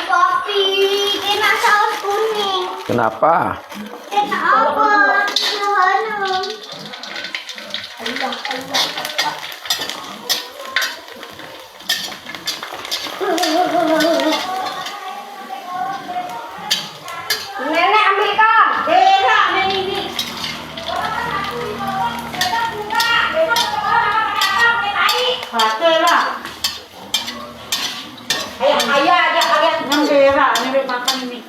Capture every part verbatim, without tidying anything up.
Papi, kena saus kuning. Kenapa? Kena apa? Kena hanum. Nenek ambil kau. Berak, Nenek ni. Kata lah. Ayah, ayah, ayah, ayah. Yang berak, Nenek makan ni.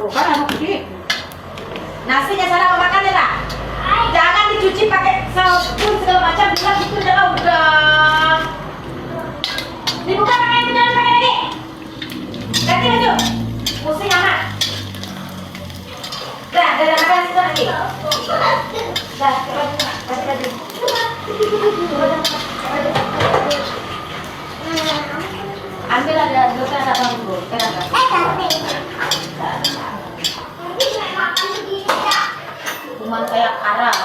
Tuh kan, anak kecil. Nasinya salah memakannya lah. Jangan dicuci pakai sabun segala macam, bilang itu dah udah. Dibuka pakai itu, jangan pakai lagi. Ganti baju. Pusing amat. Dah, dah, dah, makan situ lagi. Dah, cepat, cepat. Ganti baju. Ambil ada, ada, ada, ada, ada. Kuman kayak Arab.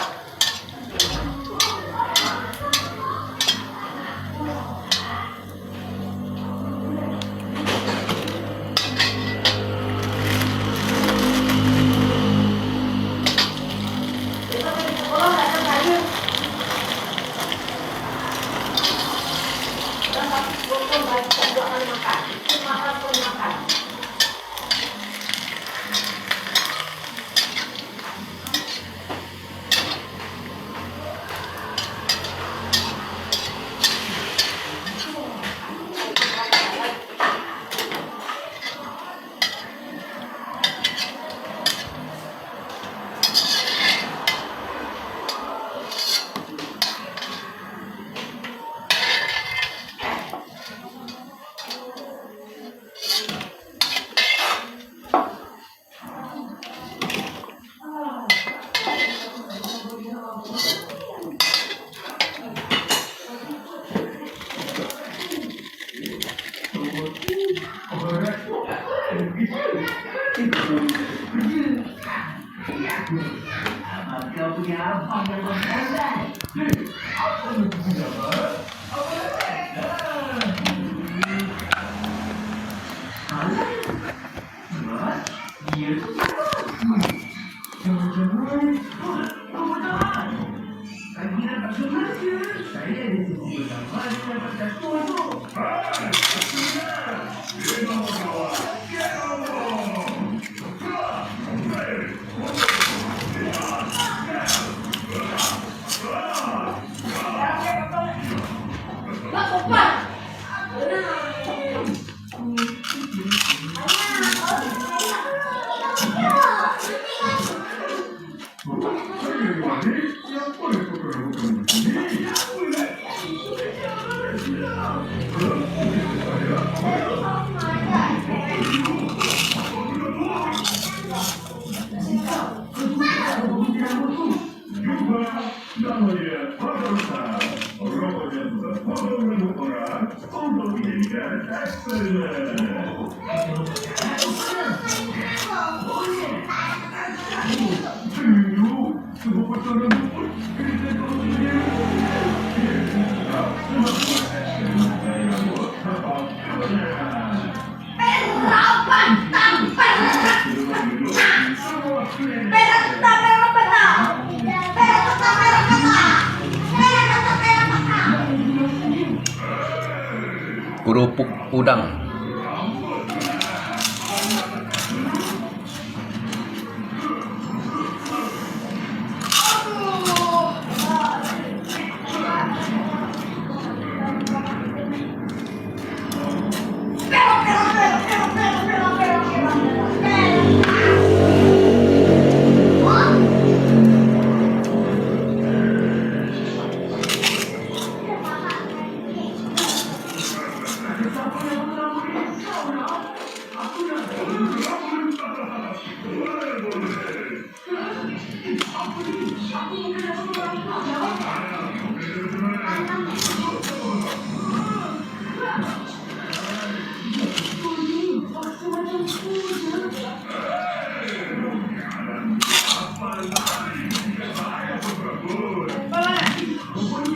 Kerupuk udang.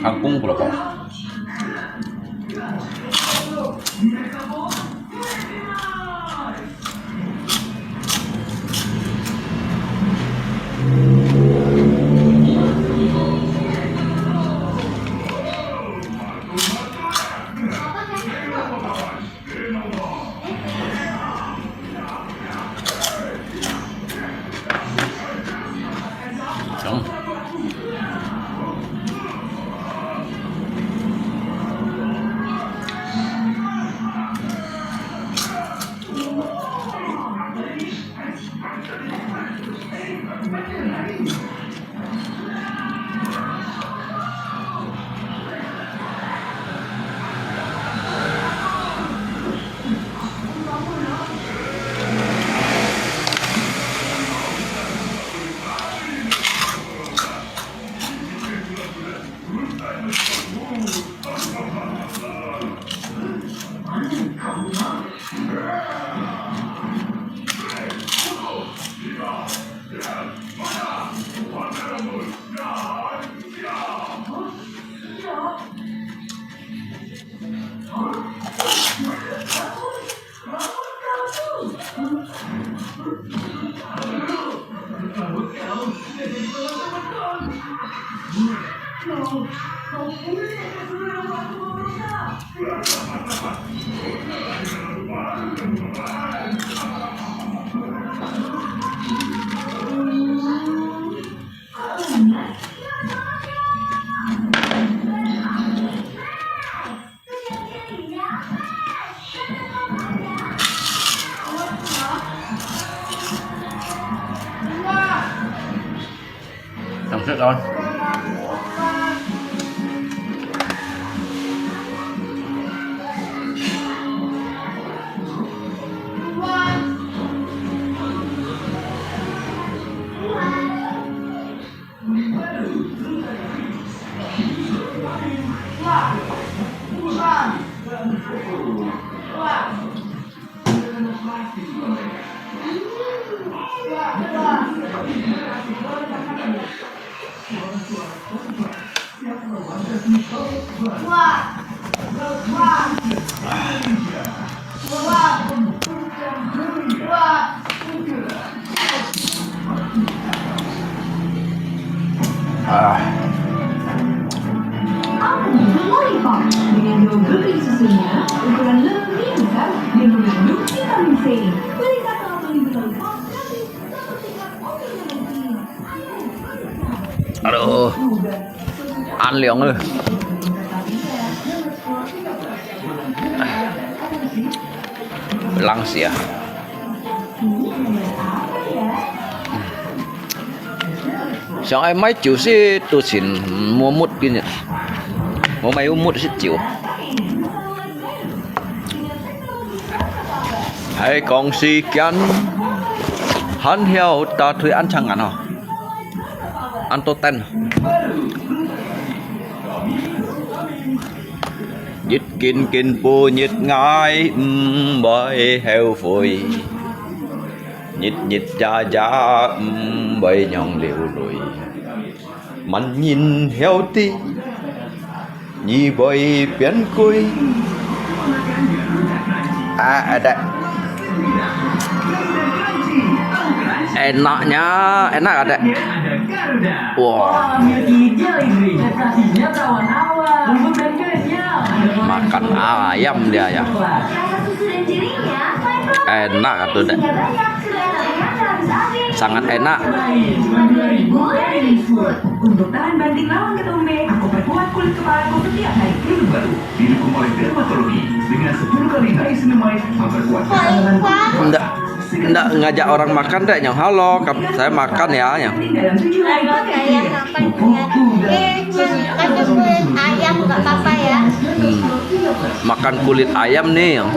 Kangkung keropok. Ah. Aku itu lollipop dengan dua beri susunya, ukuran lebih besar dan mengandung vitamin C. Beli satu atau lebih lollipop gratis, dapatkan vitamin C. Ayo, makan. Aduh, 寒涼了。冷死啊！想愛買酒食都盡無mood今日，無買有mood食酒。還講時間，還曉打退安長眼吼。 安到等。一斤斤補一ngày，毋會後悔。日日夜夜，毋會讓流淚。萬年後的 你會變貴。Ah, ada. Enaknya, enak ada. Wah. Makan ayam dia ya. Enak tu dek. Sangat enak. Untuk tahan banting lawan ketombe, aku perkuat kulit kepalaku setiap hari. Produk baru didukung oleh dermatologi dengan sepuluh kali niacinamide memperkuat kesehatan kulit. Ndak, ndak ngajak orang makan dek, nyong. Halo, kap-, saya makan ya, nyong. Kalau saya makan, ya. Eh, kasih kulit ayam nggak apa-apa, ya. Hmm. Makan kulit ayam nih, nyong.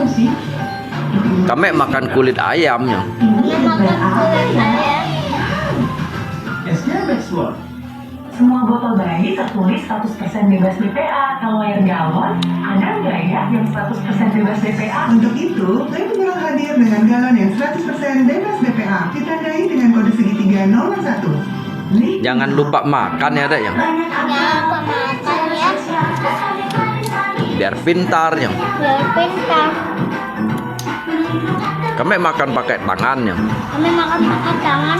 Kami makan kulit ayam, nyong. Ini makan kulit ayam. Semua botol bayi tertulis seratus persen bebas B P A. Kalau air galon, ada nggak ya yang seratus persen bebas B P A? Untuk itu, Brand Mineral hadir dengan galon yang seratus persen bebas B P A, ditandai dengan kode segitiga nol nol satu. Jangan lupa makan ya, Dek, ya. Jangan lupa makan, ya. Biar pintar, ya. Biar pintar. Kami makan pakai tangan, ya. Kami makan pakai tangan.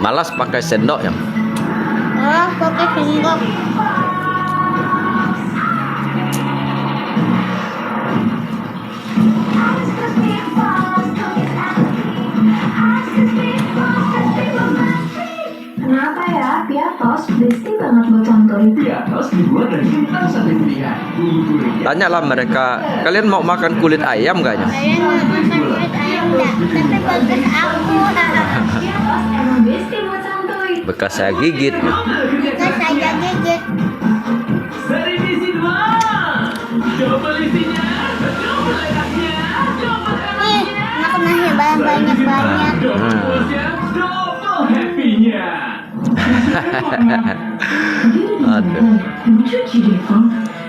Malas pakai sendok, ya. Malas pakai sendok. Kenapa ya, Piatos bersih banget buat santuy? Piatos dibuat dari kentang sate pilihan, bumbu gurih. Tanyalah mereka, kalian mau makan kulit ayam gak, nyong? Kalian mau makan kulit ayam nggak? Tapi bekas aku. Piatos emang bersih buat santuy. Bekas saya gigit. Bekas saya gigit. Seri misi dua. Double isinya, double enaknya, double. Ih, makan nasi banyak-banyak. Double puasnya, double happy-nya. Aduh. Lucu sih, Dek.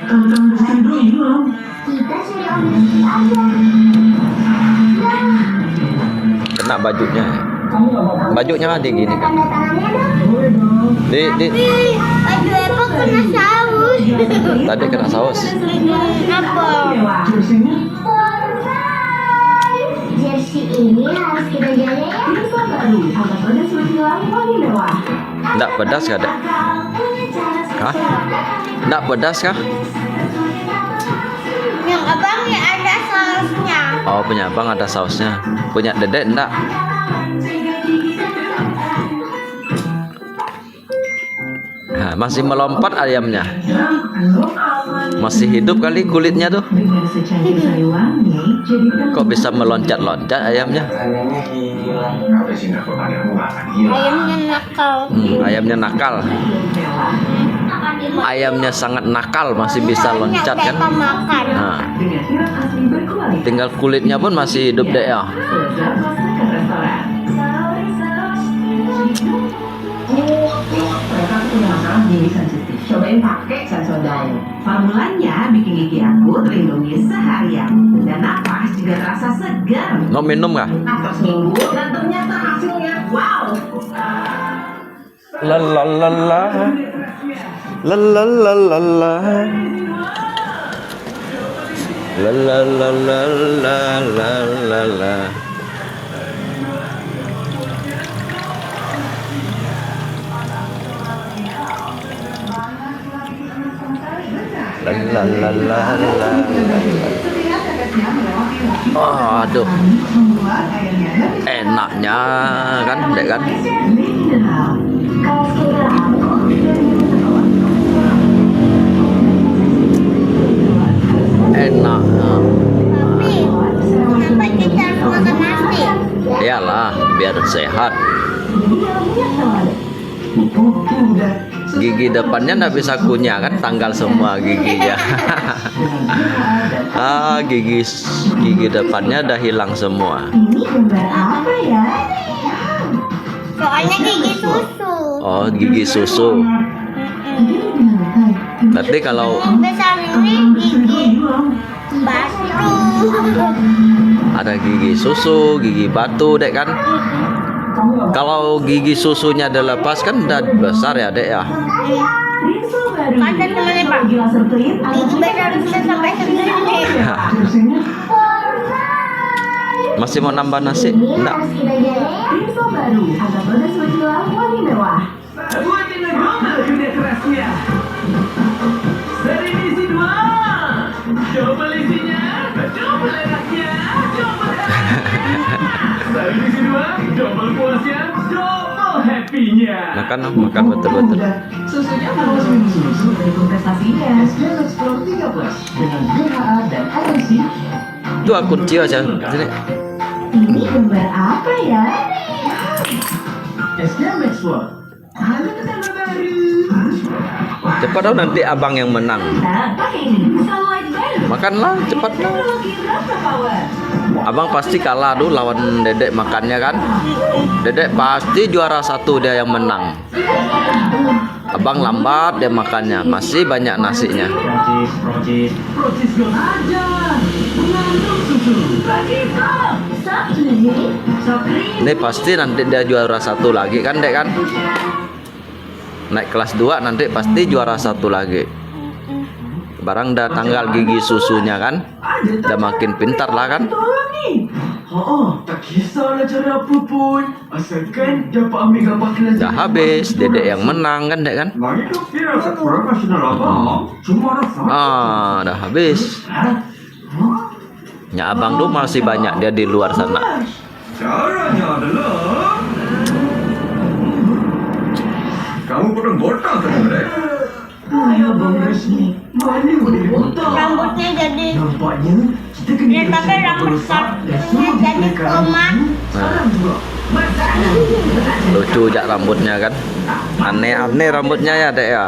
Kalau kamu bersih dulu, hilang. Kita cari Om Rizky aja. Kena bajunya. Bajunya diginikan. Di, di. Tapi baju Eva kena saus. Tadi kena saus. Hmm, apa? Jersey ini harus kita jaga ya. Ndak pedas kah, Dek? Hah? Ndak pedas kah? Yang abang ni ada sausnya. Oh, punya abang ada sausnya. Punya Dedek ndak? Ha, masih melompat ayamnya. Masih hidup kali kulitnya tuh. Kok bisa meloncat-loncat ayamnya? Ayamnya nakal. Hmm, ayamnya nakal. Ayamnya sangat nakal, masih bisa loncat kan? Nah, tinggal kulitnya pun masih hidup, Dek, ya. Mereka tuh punya masalah gigi sensitif. Cobain pakai Sensodyne. Formulanya bikin gigi aku terlindungi seharian. Dan napas juga terasa segar. Mau minum kah? After seminggu, dan ternyata hasilnya, wow! La la la la. La la la la la. La la la la la la la. 啦啦啦啦啦。Aduh. Enaknya kan, dek kan? Enak. Tapi, kenapa kita harus makan nasi? Iyalah, biar sehat. Gigi depannya ndak bisa kunyah kan, tanggal semua giginya. Ah, gigi gigi depannya dah hilang semua. Ini gambar apa ya? Soalnya gigi susu. Oh, gigi susu. Ini binatang. Berarti kalau Yang besar ini gigi batu. Ada gigi susu, gigi batu, dek kan? Kalau gigi susunya dilepas kan dah besar ya, dek ya. Kata temannya, Pak, gigi besar bisa sampai segini. Masih mau nambah nasi? Ndak. Rinso baru, agak pedas menjual wangi mewah. Buat dengan double kerja kerasnya. Sering isi dua. Double isinya, double enaknya, double enaknya. Sering isi dua, double puasnya, double happy-nya. Makan, oh, makan betul-betul. Susunya bagus, susu pendukung prestasinya. S D M Explore tiga plus dengan B H A dan air isi. Itu akun Cio aja. Sini. Ini gambar apa ya? S D M Explore. Halo tetangga baru. Cepat dong, nanti abang yang menang. Nah, pakai ini. Bisa light baru. Makanlah, cepatlah. Teknologi Rasa Power. Abang pasti kalah tuh lawan dedek makannya kan. Dedek pasti juara satu, dia yang menang. Abang lambat dia makannya, masih banyak nasinya. Procis, procis. Procis Gold aja. Mengandung susu. Procis Gold. Soft drink. Soft drink. Ini pasti nanti dia juara satu lagi kan, dek kan? Naik kelas dua nanti pasti juara satu lagi. Barang dah tanggal gigi susunya kan? Dah makin pintar lah kan? Oh, tak kisahlah cara apa pun. Asalkan dapat ambil gambar kelas. Dah habis, dedek yang menang kan, dek kan? Langit tu kira profesional abang. Cuma rasa. Ah, dah habis. Nya abang tuh masih banyak dia di luar sana. Caranya adalah kamu potong botak saja, Dek. Hai, Abang Rasmi, mana boleh botak? Rambutnya jadi Nampaknya kita kena dia pakai rambut satunya jadi tomat. Salam juga. Lucu jak rambutnya kan. Aneh-aneh rambutnya ya, dek ya.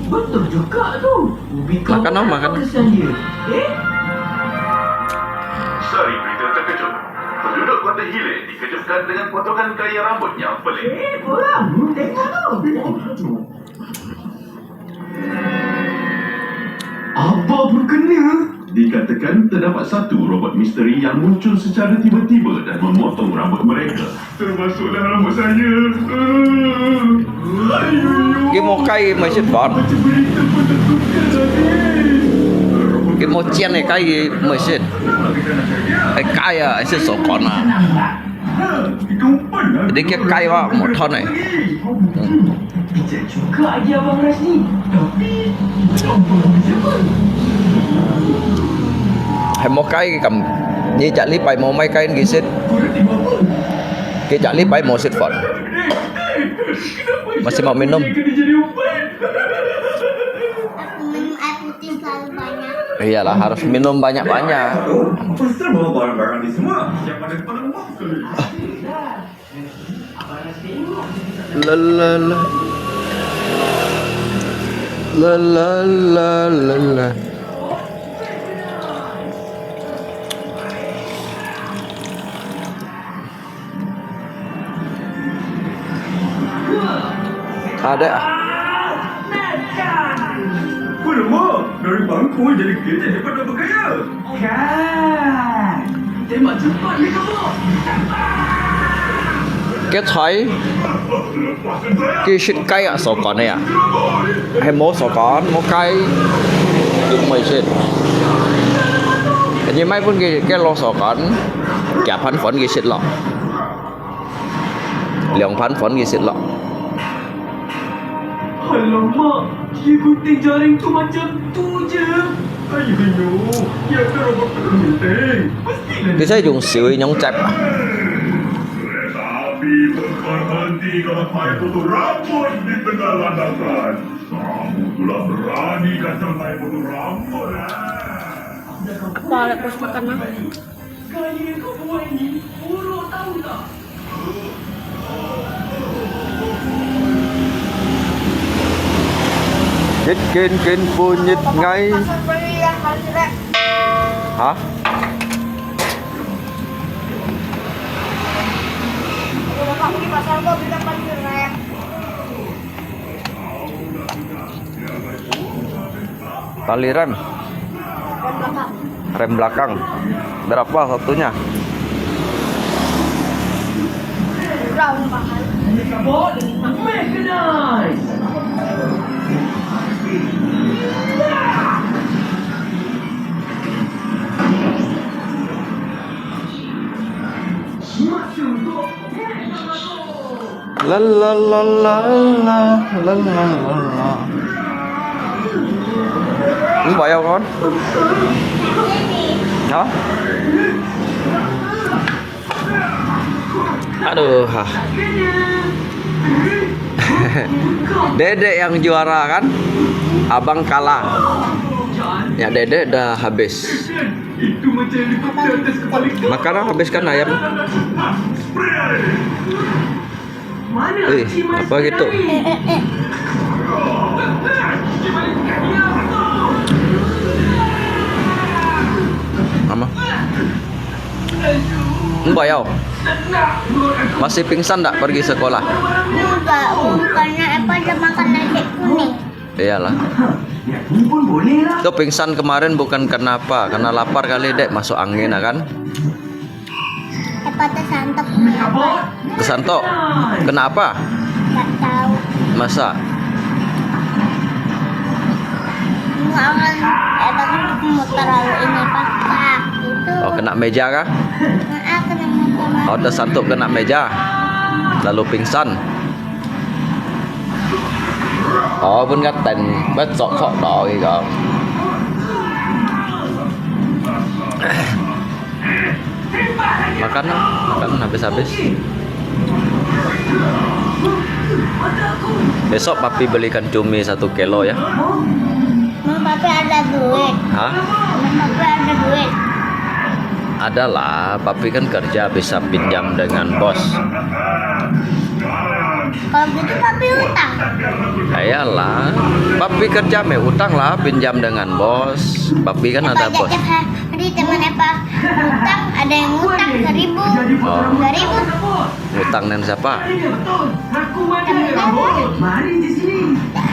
Betul juga tu. Ubi kau Makan, oh, makan. Kesian dia. Eh? Sari berita terkejut. Penduduk Kota Hilir dikejutkan dengan potongan gaya rambut yang pelik. Eh, korang. Tengok tu. Apa pun kena. Dikatakan terdapat satu robot misteri yang muncul secara tiba-tiba dan memotong rambut mereka. Termasuklah rambut saya. Ki mokai mai sit fon. Ki mo chian e kai mai sit. E kai a, e sit so kon a. Jadi ki kai wa mo thon e. Bijak juga dia Abang Rasni. Tapi Hai mo kai kam. Ni jak li pai mo mai kai ki sit. Ki jak li pai mo sit fon. Masih mau minum? Minum air putih selalu banyak. Iyalah, harus minum banyak-banyak. Pasal bawa barang-barang ni semua? Yang pada kepala rumah sekali. La la la. La la la la la. Ada. Alamak, dari bangku jadi kita dapat bergaya. Kan? Tembak cepat ni kamu. Cái thói cái xịt cái à, sổ con này à. Hay mô sổ con, mô cái. Cũng mày xịt. Cái gì mày cũng cái, cái lô sổ con. Chả phán phán cái xịt lọ. Liang phán phán cái xịt lọ. Alamak, dia gunting jaring tu macam tu je. Ay, Gino, ya pero berhenti. Bisa yung siwi yung chat. Kereta api berhenti kalau saya potong rambut di tengah landasan. Kamu telah berani kacang saya potong rambut, eh? Balik, bos, makan, ah. Gaya kau buat ni, buruk tahu tak? Nyet ken ken pun nyet ngai. Hah? Tali rem. Rem belakang. Berapa satunya? La la la la la la la la la. Không phải không con? Hả? Aduh, ha. Dedek yang juara kan? Abang kalah. Ya, dedek dah habis. Makanan habiskan ayam. Eh, apa gitu? Mama. Mbak Yau. Masih pingsan tak pergi sekolah? Enggak, bukannya apa aja makan nasi kuning. Iyalah. Itu pingsan kemarin bukan karena apa, karena lapar kali, Dek, masuk angin, ya kan? Apa tersantok? Tersantok? Kenapa? Nggak tahu. Masa? Enggak kan, emang mau terlalu ini, Pak. Pak, itu. Oh, kena meja kah? Heeh, kena meja. Oh, tersantok kena meja. Lalu pingsan. Ôi, pun ka ten, bớt sok sok đó kì kong. Makan lah, makan habis-habis. Besok papi belikan cumi satu kilo ya. Mau papi ada duit. Hah? Mau papi ada duit. Adalah, papi kan kerja bisa pinjam dengan bos. Kalau gitu papi utang. Iyalah, papi kerja meh utang lah, pinjam dengan bos. Papi kan ada bos. Tiap hari teman Epa utang, ada yang utang seribu, oh, dua ribu. Utang dengan siapa?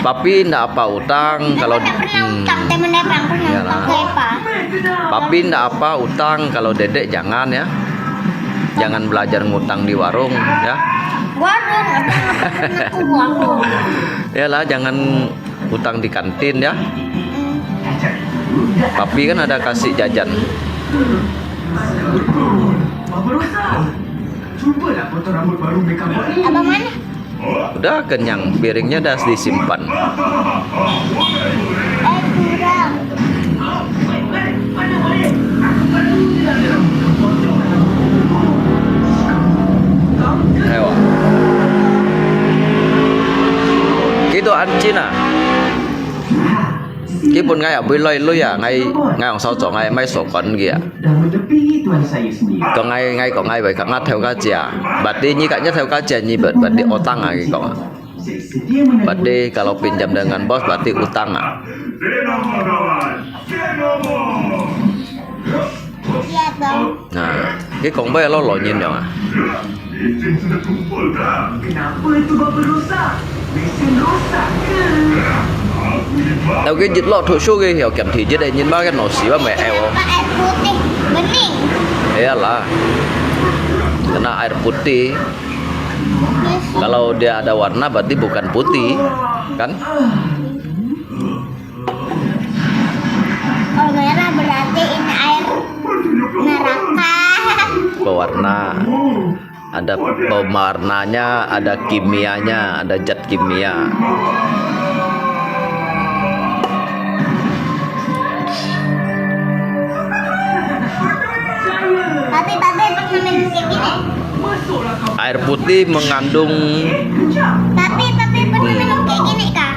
Papi ndak apa utang kalau, hmm, iyalah. Papi ndak apa utang kalau dedek jangan ya. Jangan belajar ngutang di warung ya. Warung, ada uang. Iyalah, jangan utang di kantin ya. Papi kan ada kasih jajan. Abang mana? Udah kenyang, piringnya dah disimpan. Eh, kurang. Ayo. Gitu ancina. Kì pun ngai abui loi lui à, ngai, ngai ong sao cho ngai mai so kon kì à. Kong ngai, ngai kong ngai bai kak ngat theo ka chia. Bati nyi kak ngat theo ka chia nyi bati otang à kì kong. Bati kalau pinjam dengan bos bati utang à. Iya dong. Nah, kì kong bai lo lo nyin yong à. Kenapa itu baba rosak? Mesin rosak ke? Tau kì jit lo thu su kì hiau kiam thi jit nyin ba kì no si ba meh eo. Air putih bening. Iyalah. Kena air putih. Kalau dia ada warna berarti bukan putih, kan? Oh, merah berarti ini air neraka. Pewarna. Ada pewarnanya, ada kimianya, ada zat kimia. Air putih mengandung. Tapi, tapi pernah minum kayak gini kah?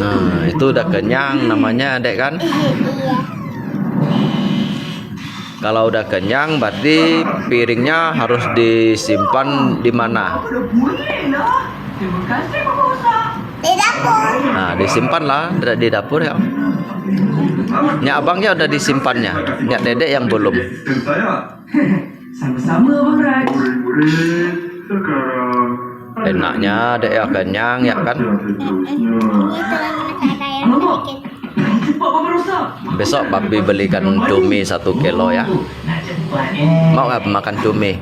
Nah, itu udah kenyang namanya, Dek, kan? Iya. Kalau udah kenyang, berarti piringnya harus disimpan di mana? Di dapur. Nah, disimpanlah di dapur ya. Nyak abangnya udah disimpannya, nyak dedek yang belum. Sama-sama, Bang Raj. Enaknya, dek ya, kenyang ya kan? Ini tulang mata yang sedikit. Besok papi belikan cumi satu kilo ya. Mau nggak makan cumi?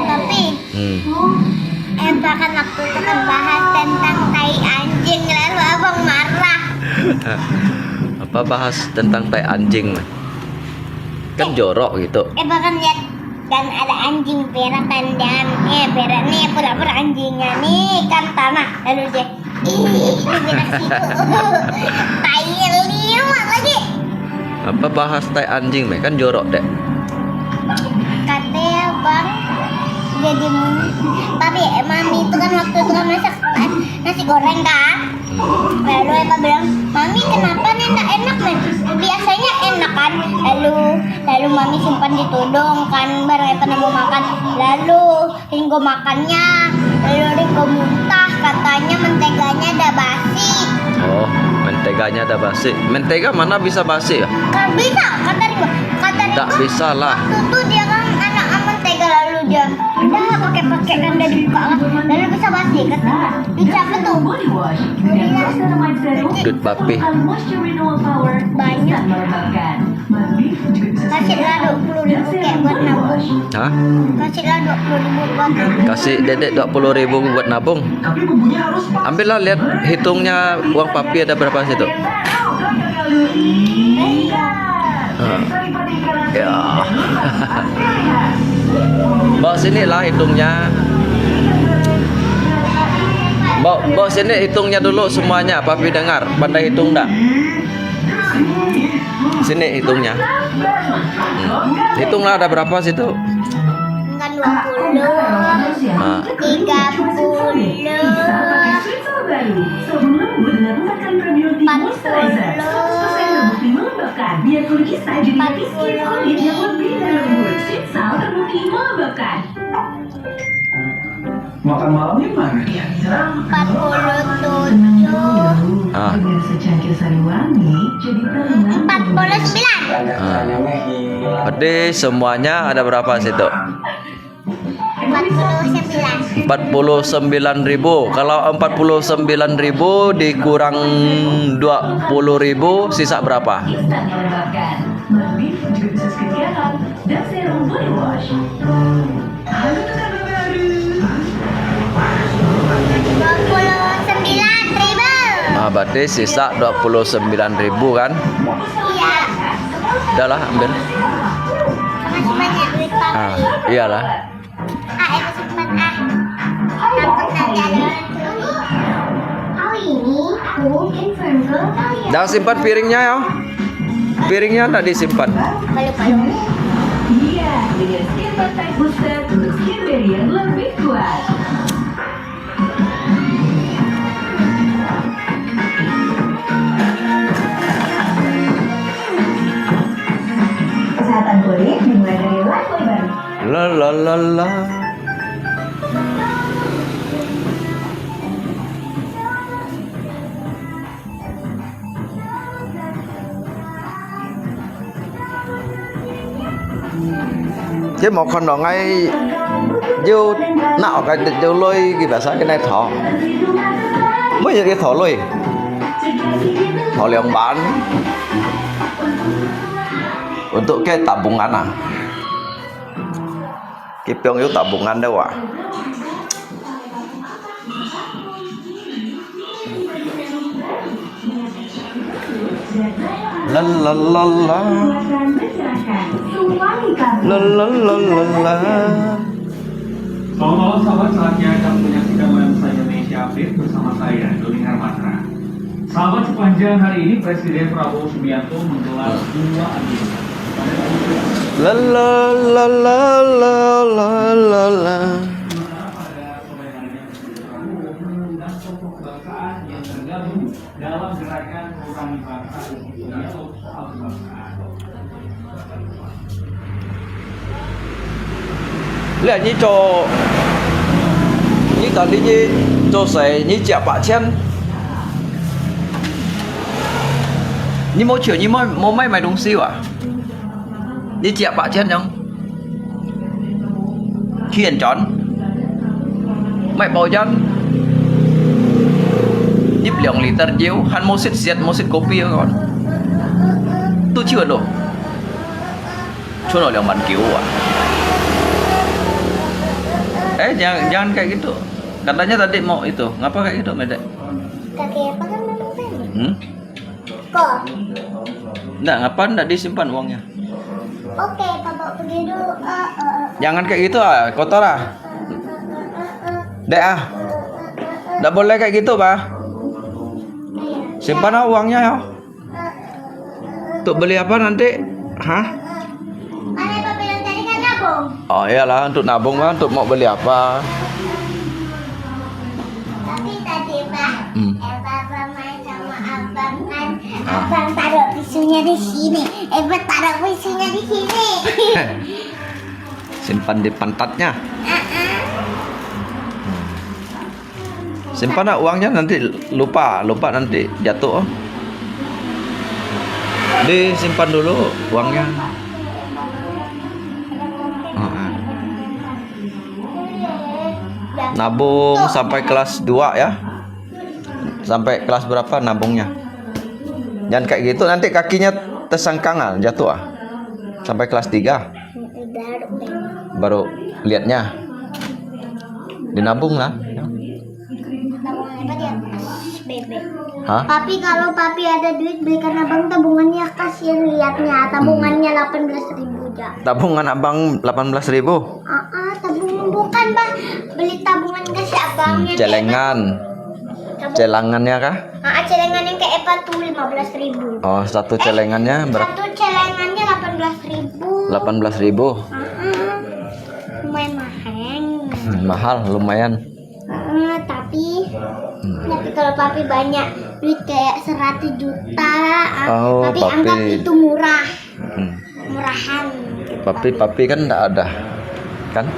Tapi, hmm. Eh, bahkan waktu itu kan bahas tentang tai anjing, lalu abang marah. Apa bahas tentang tai anjing? Kan jorok gitu. Eh, bahkan lihat kan ada anjing berak kan, dan, eh, berak nih pura-pura anjingnya nih kan tanah, lalu dia, ih, ini berak situ. Tai liwat lagi. Apa bahas tai anjing meh? Kan jorok, Dek. Katanya bang, jadi mun-, tapi, eh, mami itu kan waktu itu kan masak, eh, nasi goreng kan. Lalu Eva bilang, "Mami, kenapa nih nggak enak, Mami? Biasanya enak kan?" Lalu, lalu Mami simpan di tudung kan, baru Eva mau makan. Lalu Ringo makannya, lalu Ringo muntah, katanya menteganya dah basi. Oh, menteganya dah basi. Mentega mana bisa basi ya? Kan bisa, kata Ringo. Kata Ringo, tak bisa lah. Waktu itu dia kan anak mentega, lalu dia, dah pakai-pakai kan, dah dibuka kan, lalu bisa basi, kata. Dicabut tuh. Dut papi. Banyak. Kasihlah dua puluh ribu kek buat nabung. Hah? Kasihlah dua puluh ribu buat nabung. Kasih dedek dua puluh ribu buat nabung. Ambillah, lihat hitungnya uang papi ada berapa situ. Iya. Ha. Ya. Bawa sini lah hitungnya. Bawa, bawa sini hitungnya dulu semuanya, papi dengar. Pandai hitung ndak? Sini hitungnya. Hmm. Hitunglah ada berapa situ? Bukan dua puluh. Ah. Tiga puluh. Empat puluh. Empat puluh. Makan malamnya mana? Empat puluh tujuh. Ah. Empat puluh sembilan. Ah. Berarti semuanya ada berapa situ? Empat puluh sembilan. Empat puluh sembilan ribu. Kalau empat puluh sembilan ribu dikurang dua puluh ribu, sisa berapa? Dua puluh sembilan ribu. Ah, berarti sisa dua puluh sembilan ribu kan? Iya. Udah lah, ambil. Makasih banyak duit, Pak. Ah, iyalah. Ah, itu simpan, ah. Takut nanti ada orang curi. Kali ini, aku confirm ke kalian. Jangan simpan piringnya ya. Piringnya nggak disimpan. Malu-malu. Iya, dengan Skin Perfect Booster untuk skin barrier lebih kuat. Kesehatan kulit dimulai dari lifewear baru. La la la la. Chứ một con đó ngay, dù nạo cái dù lôi cái bà xã cái này thỏ. Mới giờ cái thỏ lôi. Thỏ liang bán. Untuk cái tabungan à. Cái piong yuk tabungan đâu à. La la la la. La la la la la. Selamat malam sahabat, saatnya Anda menyaksikan Lensa Indonesia Update bersama saya, Doni Hermatra. Sahabat, sepanjang hari ini Presiden Prabowo Subianto menggelar dua agenda. La la la la la la la. Sementara pada sore harinya, Presiden Prabowo mengundang tokoh kebangsaan yang tergabung dalam gerakan perubahan bangsa untuk dialog soal kebangsaan. 你，你做，你到底你做事，你借八千？你無錢，你無，無買，買東西哇？你借八千樣？去現轉？買包煙？入兩liter酒，還無食食，無食kopi啊，講。都去了咯。 Cuma 兩萬九啊。 Eh, jangan, jangan kayak gitu. Katanya tadi mau itu. Ngapa kayak gitu, Mede? Kaki apa kan memang pendek? Hmm? Kok. Nggak, ngapa nggak disimpan uangnya? Oke, Papa pergi dulu. Eh, eh, eh. Jangan kayak gitu ah, kotor ah. Dek ah. Nggak boleh kayak gitu, Pak. Simpan ah uangnya ya. Untuk beli apa nanti? Hah? Kan Eva bilang tadi kan nabung. Oh, iyalah, untuk nabung kan, untuk mau beli apa? Tapi tadi, Pak, hmm, Eva main sama abang kan, ah, abang taruh pisaunya di sini, Eva taruh pisaunya di sini. Simpan di pantatnya. Ah, ah. Hmm. Simpan lah uangnya, nanti lupa, lupa nanti jatuh. Disimpan dulu uangnya. Ah, ah. Nabung sampai kelas dua ya. Sampai kelas berapa nabungnya? Jangan kayak gitu, nanti kakinya tersangkang ah, jatuh ah. Sampai kelas tiga. Baru lihatnya. Dinabung lah. Tabungan apa dia? Bebek. Hah? Papi, kalau Papi ada duit, belikan abang tabungannya, kasihan lihatnya. Tabungannya delapan belas ribu aja. Tabungan abang delapan belas ribu? Ah, ah, tabungan bukan, Bah. Beli tabungan kasih abangnya. Hmm, celengan. Tabung- Celengannya kah? Ah, ah, celengan yang kayak Eva tuh lima belas ribu. Oh, satu celengannya berapa? Satu celengannya delapan belas ribu. Delapan belas ribu. Ah, ah. Lumayan mahal. Hmm, mahal, lumayan. Eh, tapi, hmm, tapi kalau Papi banyak duit kayak seratus juta, ah, oh, Papi anggap Papi itu murah. Hmm. Murahan. Papi, Papi kan ndak ada, kan?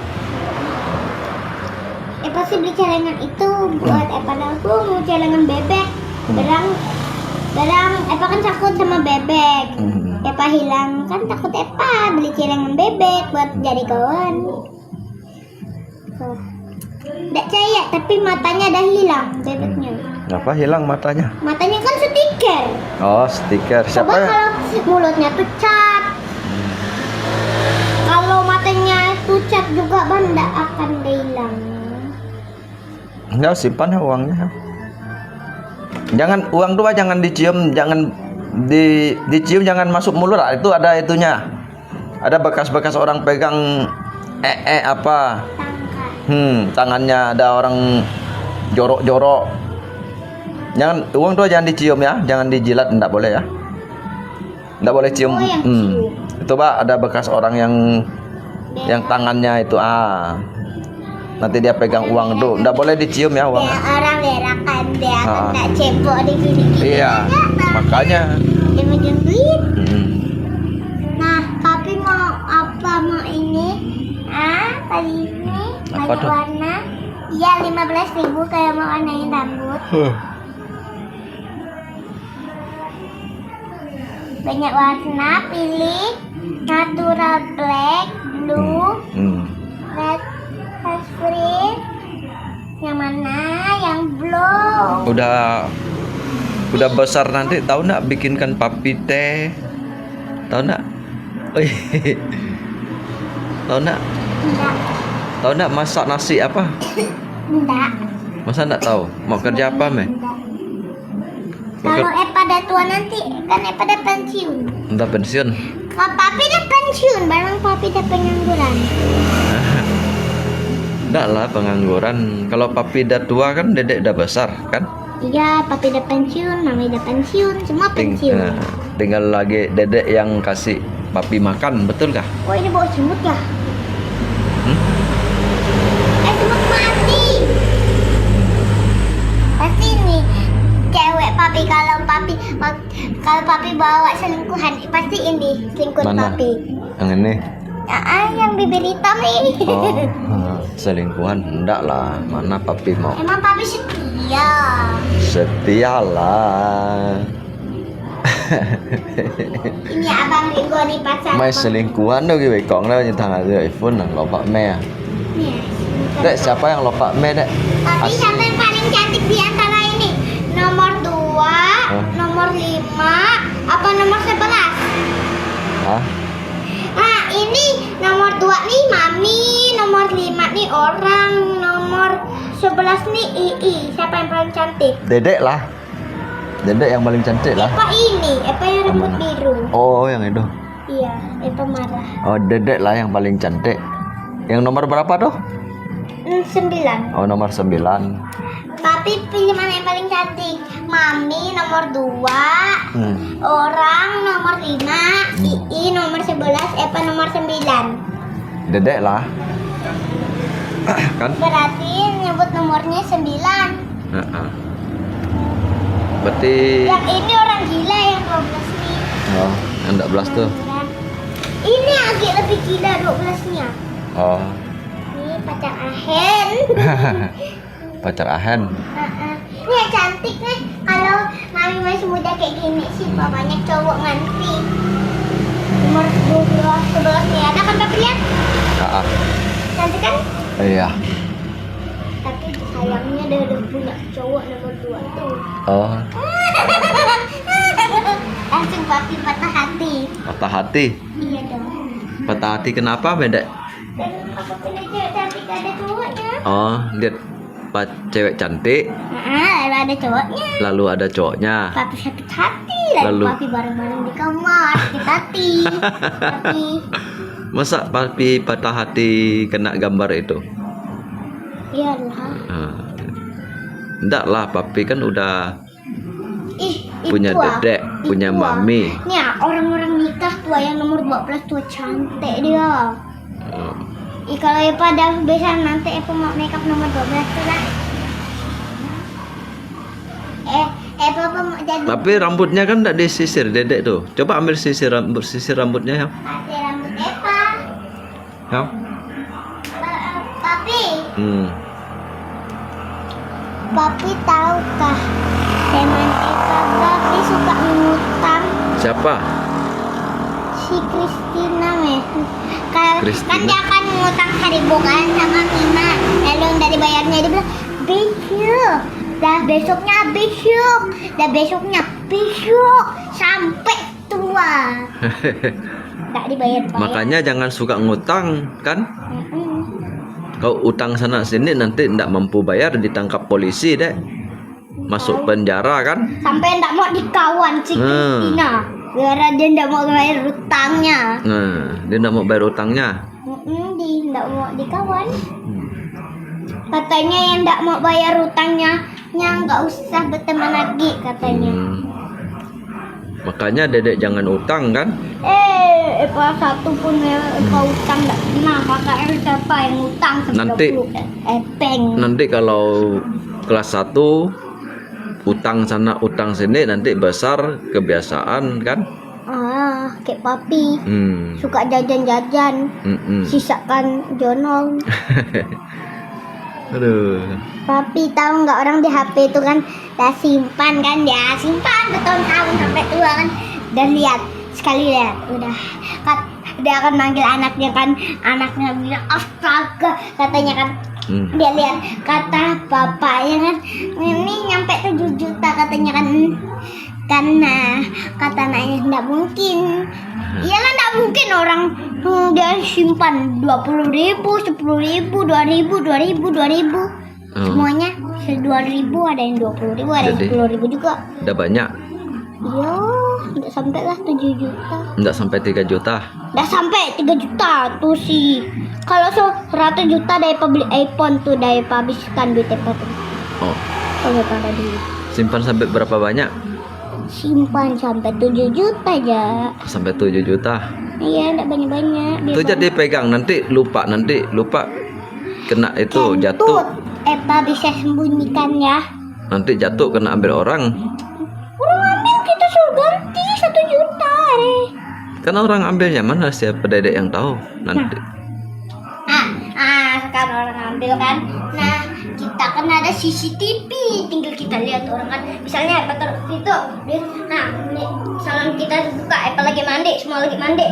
Eh, pasti beli celengan itu buat, hmm, eh, padahal aku mau celengan bebek. Hmm. Barang, barang, Eva kan takut sama bebek. Hmm. Eva hilang, kan takut Eva beli celengan bebek buat jadi kawan. Nggak cahaya, tapi matanya dah hilang bebeknya. Apa hilang matanya? Matanya kan stiker. Oh, stiker. Siapa? Coba kalau mulutnya tuh cat. Kalau matanya tuh cat juga, Bang, nggak akan dia hilang. Nggak, simpan ya uangnya. Jangan, uang tuh jangan dicium, jangan di, dicium, jangan masuk mulut lah. Itu ada itunya. Ada bekas-bekas orang pegang, eh, eh, apa? Tangan. Hmm, tangannya ada orang jorok-jorok. Jangan, uang tuh jangan dicium ya, jangan dijilat, ndak boleh ya. Ndak boleh cium. Oh, yang hmm, cium. Itu, Pak, ada bekas orang yang, yang tangannya itu, ah. Nanti dia pegang uang tuh, ndak boleh dicium ya uang. Ya, orang berak kan, dia kan ndak cebok di sini. Iya, makanya. Dia megang duit. Hmm. Nah, Papi mau apa, mau ini? Ah, tadi ini apa banyak tuh? Warna. Iya, lima belas ribu kalau mau warnain rambut. Huh. Banyak warna, pilih natural black, blue, hmm, hmm, red, ice cream. Yang mana? Yang blue. Udah, udah besar nanti tahu nggak bikinkan Papi teh? Tahu nggak? Oi. Tahu nggak? Nggak. Tahu nggak masak nasi apa? Nggak. Masa nggak tahu? Mau kerja apa, Meh? Nggak. Kalau Epa dah tua nanti, kan Epa dah pensiun. Udah pensiun? Kalau Papi dah pensiun, barang Papi dah pengangguran. Ndak lah pengangguran. Kalau Papi dah tua kan, Dedek dah besar kan? Iya, papi dah pensiun, mami dah pensiun, semua Ting- pensiun. eh, tinggal lagi dedek yang kasih papi makan, betul kah? Oh, ini bau semut ya? Hmm? Eh, semut mati. Pasti ini cewek papi, kalau papi, kalau papi bawa selingkuhan, pasti ini selingkuh Mana? Papi. Yang ini? Ah, yang bibir hitam nih. Oh, selingkuhan enggak lah. Mana papi mau? Emang papi setia? Setia lah. Ini abang Ringo nih pacar. Mai selingkuhan tu kiwei kong lah, nyetang ada iPhone lah, lupa meh. Dek, siapa yang lupa meh, Dek? Tapi siapa yang paling cantik di antara ini? Nomor dua, nomor lima, apa nomor sebelas? Hah? Nah, ini nomor dua nih Mami, nomor lima nih orang, nomor sebelas nih Ii. Siapa yang paling cantik? Dedek lah. Dedek yang paling cantik lah. Apa ini? Apa yang rambut biru? Oh, yang itu. Iya, itu marah. Oh, Dedek lah yang paling cantik. Yang nomor berapa tuh? Hmm, sembilan. Oh, nomor sembilan. Papi pilih mana yang paling cantik? Mami nomor dua, orang nomor lima, Ii nomor sebelas, Epa nomor sembilan. Dedek lah. Kan? Berarti nyebut nomornya sembilan. Heeh. Berarti Yang ini orang gila yang dua belas nih. Oh, yang dua belas tuh. Ini agak lebih gila dua belasnya. Oh. Ini pacar Ahen. Pacar Ahen. Heeh. Ini yang cantik nih. Kalau mami masih muda kayak gini sih, banyak cowok nganti. Nomor dua belas, sebelas nih. Ada kan, Papi, lihat? Heeh. Cantik kan? Iya. Tapi sayangnya dia udah punya cowok nomor dua tuh. Oh. Langsung Papi patah hati. Patah hati? Iya dong. Patah hati kenapa, Dedek? Dan apa punya cewek cantik ada cowoknya? Oh, lihat pa- cewek cantik. Heeh, lalu ada cowoknya. Lalu ada cowoknya. Papi sakit hati, lalu Papi bareng-bareng di kamar, sakit hati. Papi. Masa Papi patah hati kena gambar itu? Iyalah. Ah. Ndak lah, Papi kan udah Ih, punya itu ah, Dedek, punya itu ah. Mami. Nih ah, orang-orang nikah tuh yang nomor dua belas tuh cantik dia. Hmm. Ih, kalau Epa dah besar nanti Epa mau makeup nomor dua belas tuh lah. Eh, Epa apa mau jadi? Tapi rambutnya kan ndak disisir, Dedek tuh. Coba ambil sisir rambut, sisir rambutnya ya. Kasih rambut Epa. Ya? Papi. Hmm. Papi tahukah? Teman Eka Papi suka ngutang. Siapa? Si Christina meh. Ka- Christina. Kan dia kan ngutang seribu kan sama Mina. Lalu ndak dibayarnya, dia bilang, "Besok." Dah besoknya besok. Dah besoknya besok. Sampai tua. Tak dibayar-bayar. Makanya jangan suka ngutang, kan? Mm-mm. Kalau utang sana sini nanti ndak mampu bayar, ditangkap polisi deh. Masuk penjara kan? Sampai ndak mau dikawan si Christina. Gara-gara dia ndak mau bayar utangnya. Nah, dia ndak mau bayar utangnya. Mm-mm, di, ndak mau dikawan. Hmm. Katanya yang ndak mau bayar utangnya, yang nggak usah berteman lagi katanya. Hmm. Makanya Dedek jangan utang kan? Eh, Epa satu pun ya, Epa utang ndak pernah. Kakak siapa yang utang sampai Nanti, dua puluh epeng. Nanti kalau kelas satu utang sana utang sini nanti besar kebiasaan kan? Ah, kayak Papi. Hmm. Suka jajan-jajan. Mm-mm. Sisakan jonong. Aduh. Papi tahu nggak orang di H P itu kan, dah simpan kan, dia simpan bertahun-tahun sampai tua kan. Dan lihat, sekali lihat, udah. Kat- dia akan manggil anaknya kan, anaknya bilang, "Astaga," katanya kan. Hmm. Dia lihat, kata bapaknya kan, "Ini nyampe tujuh juta," katanya kan. Karena kata anaknya, "Ndak mungkin." Iyalah, ndak mungkin orang, hmm, dia simpan dua puluh ribu, sepuluh ribu, dua ribu, dua ribu, dua ribu. Oh. Semuanya dua ribu, ada yang dua puluh ribu, ada yang sepuluh ribu juga. Udah banyak? Iya, ndak sampai lah tujuh juta. Ndak sampai tiga juta? Ndak sampai tiga juta tuh sih. Kalau se-, seratus juta dari pabeli iPhone tuh, dari pabiskan duit Epa tuh. Oh. Kalau pada dulu. Simpan sampai berapa banyak? Simpan sampai tujuh juta aja. Sampai tujuh juta. Iya, ndak banyak-banyak. Itu jadi pegang, nanti lupa, nanti lupa kena itu, jatuh. Kentut. Epa bisa sembunyikan ya. Nanti jatuh kena ambil orang. Orang ambil, kita suruh ganti satu juta deh. Kan orang ambilnya mana, siapa dedek yang tahu nanti. Nah. Ah, ah, sekarang orang ambil kan. Nah, kita kan ada C C T V, tinggal kita lihat orang kan. Misalnya, apa taruh situ, dia, nah, ini, misalnya kita buka, apa lagi mandi, semua lagi mandi.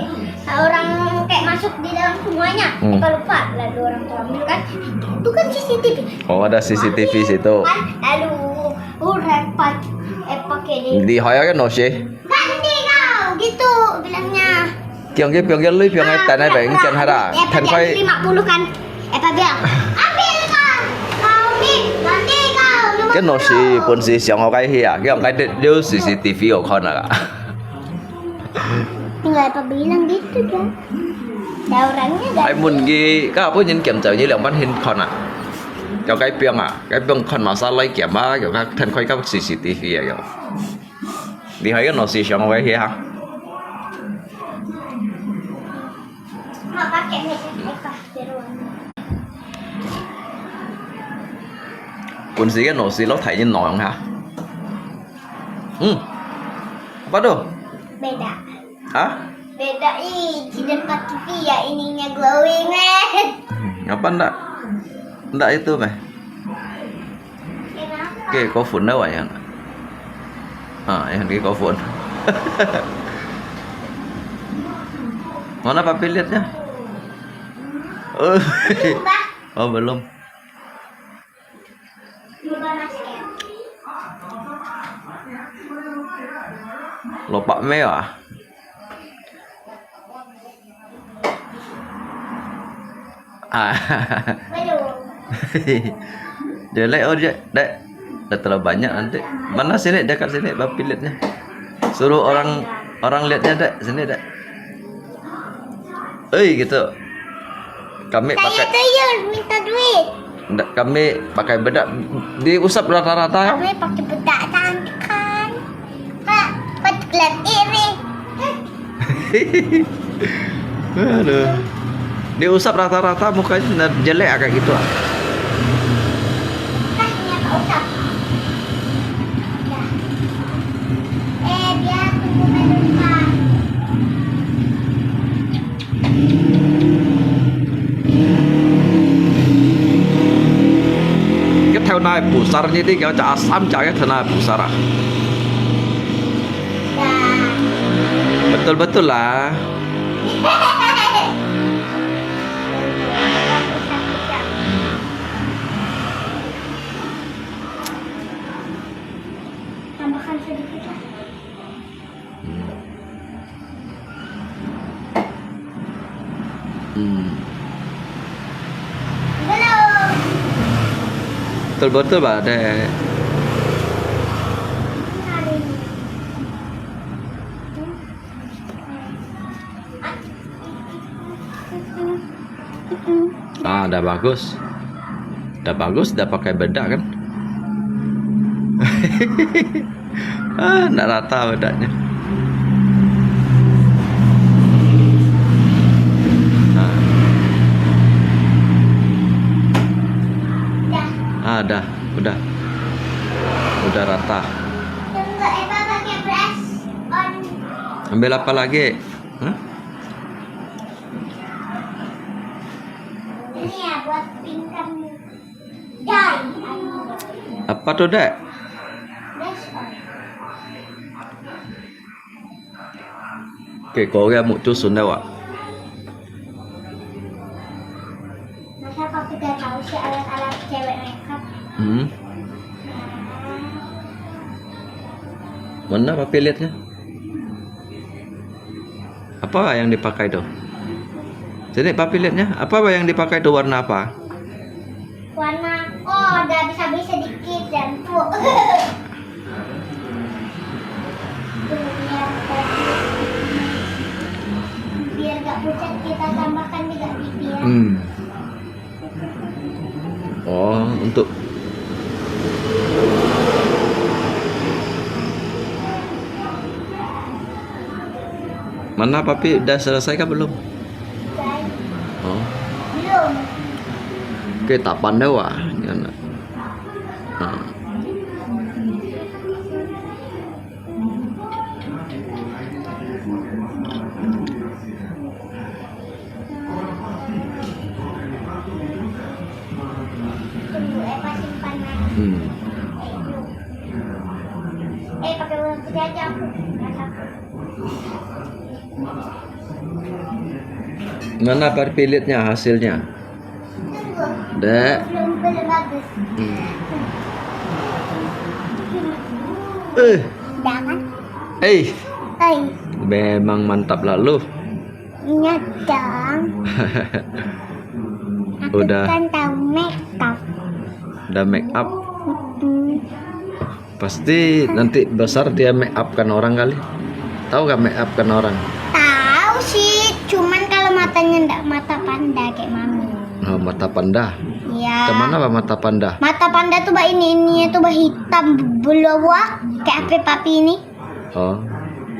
Nah, orang kayak masuk di dalam semuanya, hmm, apa lupa, lalu orang tuh ambil kan. Itu kan C C T V. Oh, ada C C T V situ. Kan, lalu, oh, repot, eh, pakai deh. Di haya kan, Nosi? Ganti kau, gitu bilangnya. 佢个，佢个鐳，佢个等下，佢个錢下啦，哎，佢个lima puluh kan. Eh, 佢个bilang, ambil kan, kau ni, ganti kau, lima puluh. 該老師本身想學該去啊，佢講該啲有C C T V有看啊啦。Tinggal pabilang gitu kan. Ada orangnya kan. Ai mun gi, ka apa nyen kiam jauh nyi liang ban hin kan ah. Kau kai piang ah, kai piang kan masa lai kiam ah, kau ka than koi kau C C T V ah kau. Ni hai kau nasi siang wei hia. Pun si kau nasi lo thai nyen nong ha. Hmm. Apa tu? Beda. Hah? Beda ih, di depan T V ya ininya glowing eh. Hmm, apa ndak? Ndak itu meh. Kenapa? Oke, kau phone dah wayang. Ah, yang di kau phone. Mana papi lihatnya? Oh, belum. Lopak meh ah. Ah. Jelek oh, Dek. Dek. Dah terlalu banyak nanti. Mana sini, dekat sini, papi lihatnya. Suruh orang, orang lihatnya, Dek. Sini, Dek. Eh, gitu. Kami pakai tuyul minta duit. Ndak, kami pakai bedak. Diusap rata-rata. Kami pakai bedak cantik kan. Pak, buat kelihatan iri. Aduh. Diusap rata-rata mukanya jelek agak gitu ah. Kasihnya Pak Ustaz. Ya. Eh, dia tunggu penumpang. Cái thèo nai bù sar như thế, kéo chả sắm chả cái thèo nai bù sar à. Betul-betul lah. Tambahkan sedikit lah. Hmm. Hmm. Betul-betul ba, Dek. Ah, dah bagus. Dah bagus, dah pakai bedak kan? Ah, ndak rata bedaknya. Ah. Ah, dah, udah. Udah rata. Tunggu, Eva pakai brush on. Ambil apa lagi? Hah? Ini ya, buat pingkan. Dai. Apa tu, Dek? Brush on. Oke, kau ya mau cusun dah, Wak. Masa kau tidak tahu sih alat-alat cewek makeup? Hmm. Mana papi lihatnya? Apa yang dipakai tu? Sini papi lihatnya. Apa yang dipakai tu, warna apa? Warna, oh, udah bisa-bisa dikit dan tuh. Tuh, biar, biar gak pucat kita tambahkan juga bibir. Hmm. Oh, untuk Mana papi, udah selesai kah belum? Oh. Oke, tapan dah wah. Yan na. Ah. Hmm. Mana perpilitnya hasilnya? Dek. Hmm. Eh. Jangan. Eh. Hai. Memang mantap lalu. Iya dong. Aku Udah. Kan tahu makeup. Udah make up. Mm-mm. Pasti nanti besar dia make upkan orang kali. Tahu gak make upkan orang? Tahu sih, cuman kalau matanya ndak mata panda kayak mami. Oh, mata panda. Iya. Kemana, Pak, mata panda? Mata panda tuh, Pak, ini, ininya tuh, Pak, hitam, beluak, kayak apa papi ini. Oh.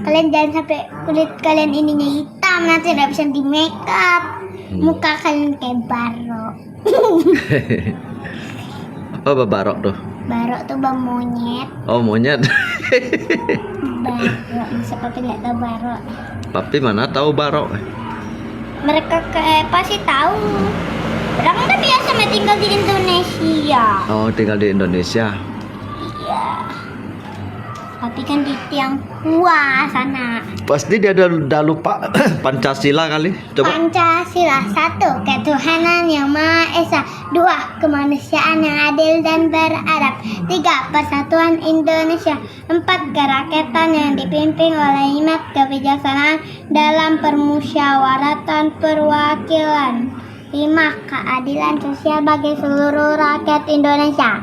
Kalian jangan sampai kulit kalian ininya hitam, nanti ndak bisa di make up. Hmm. Muka kalian kayak barok. Apa babarok tuh? Barok tuh bamonyet. Oh, monyet. Barok, masa papi ndak tahu barok? Papi mana tahu barok? Mereka ke, pasti tahu. Orang udah biasa mah tinggal di Indonesia. Oh, tinggal di Indonesia. Iya. Tapi kan di Tionghoa sana. Pasti dia dah, dah lupa Pancasila kali. Coba. Pancasila, satu, ketuhanan yang Maha Esa. Dua, kemanusiaan yang adil dan beradab. Tiga, persatuan Indonesia. Empat, kerakyatan yang dipimpin oleh hikmat kebijaksanaan dalam permusyawaratan perwakilan. Lima, keadilan sosial bagi seluruh rakyat Indonesia.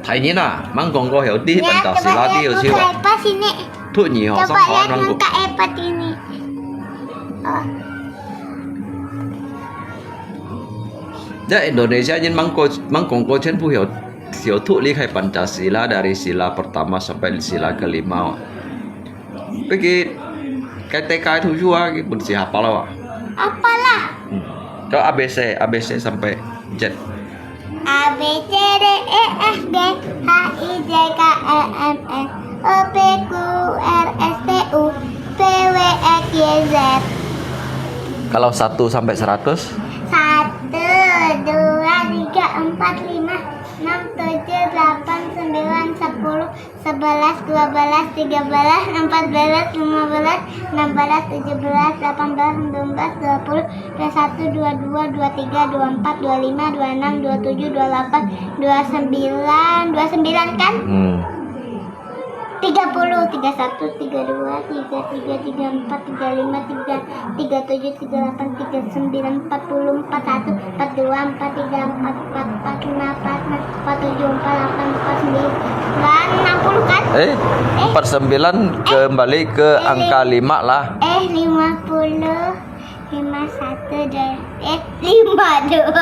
大人啊，吂講過曉知Pancasila知曉笑啊？Coba lihat muka Epa sini. 讀字吼，上課吂講。Coba lihat muka Epa ini. Oh. 這Indonesia人吂講，吂講過全部曉，曉讀離開Pancasila dari sila pertama sampai sila kelima. Pergi ke T K itu juga, kita pun siapa lah. Apalah? Hmm. Kalau A B C, A B C sampai Z. A B C D E F G H I J K L M N O P Q R S T U V W X Y Z. Kalau satu sampai seratus? Satu, dua, tiga, empat, lima, enam, tujuh, delapan, sembilan, sepuluh, sebelas, dua belas, tiga belas, empat belas, lima belas, enam belas, tujuh belas, delapan belas, sembilan belas, dua puluh, dua satu, dua dua, dua tiga, dua empat, dua lima, dua enam, dua tujuh, dua delapan, dua sembilan, dua sembilan kan? Hmm. Tiga puluh, tiga satu, tiga dua, tiga tiga, tiga empat, tiga lima, tiga tiga tujuh, tiga delapan, tiga sembilan, empat puluh, empat satu, empat dua, empat tiga, empat empat, empat lima, empat enam, empat tujuh, empat delapan, empat sembilan, enam puluh kan? Eh, eh, empat sembilan eh, kembali ke eh, angka lim-, lima lah. Eh, lima puluh, lima satu, dua, eh, lima dua,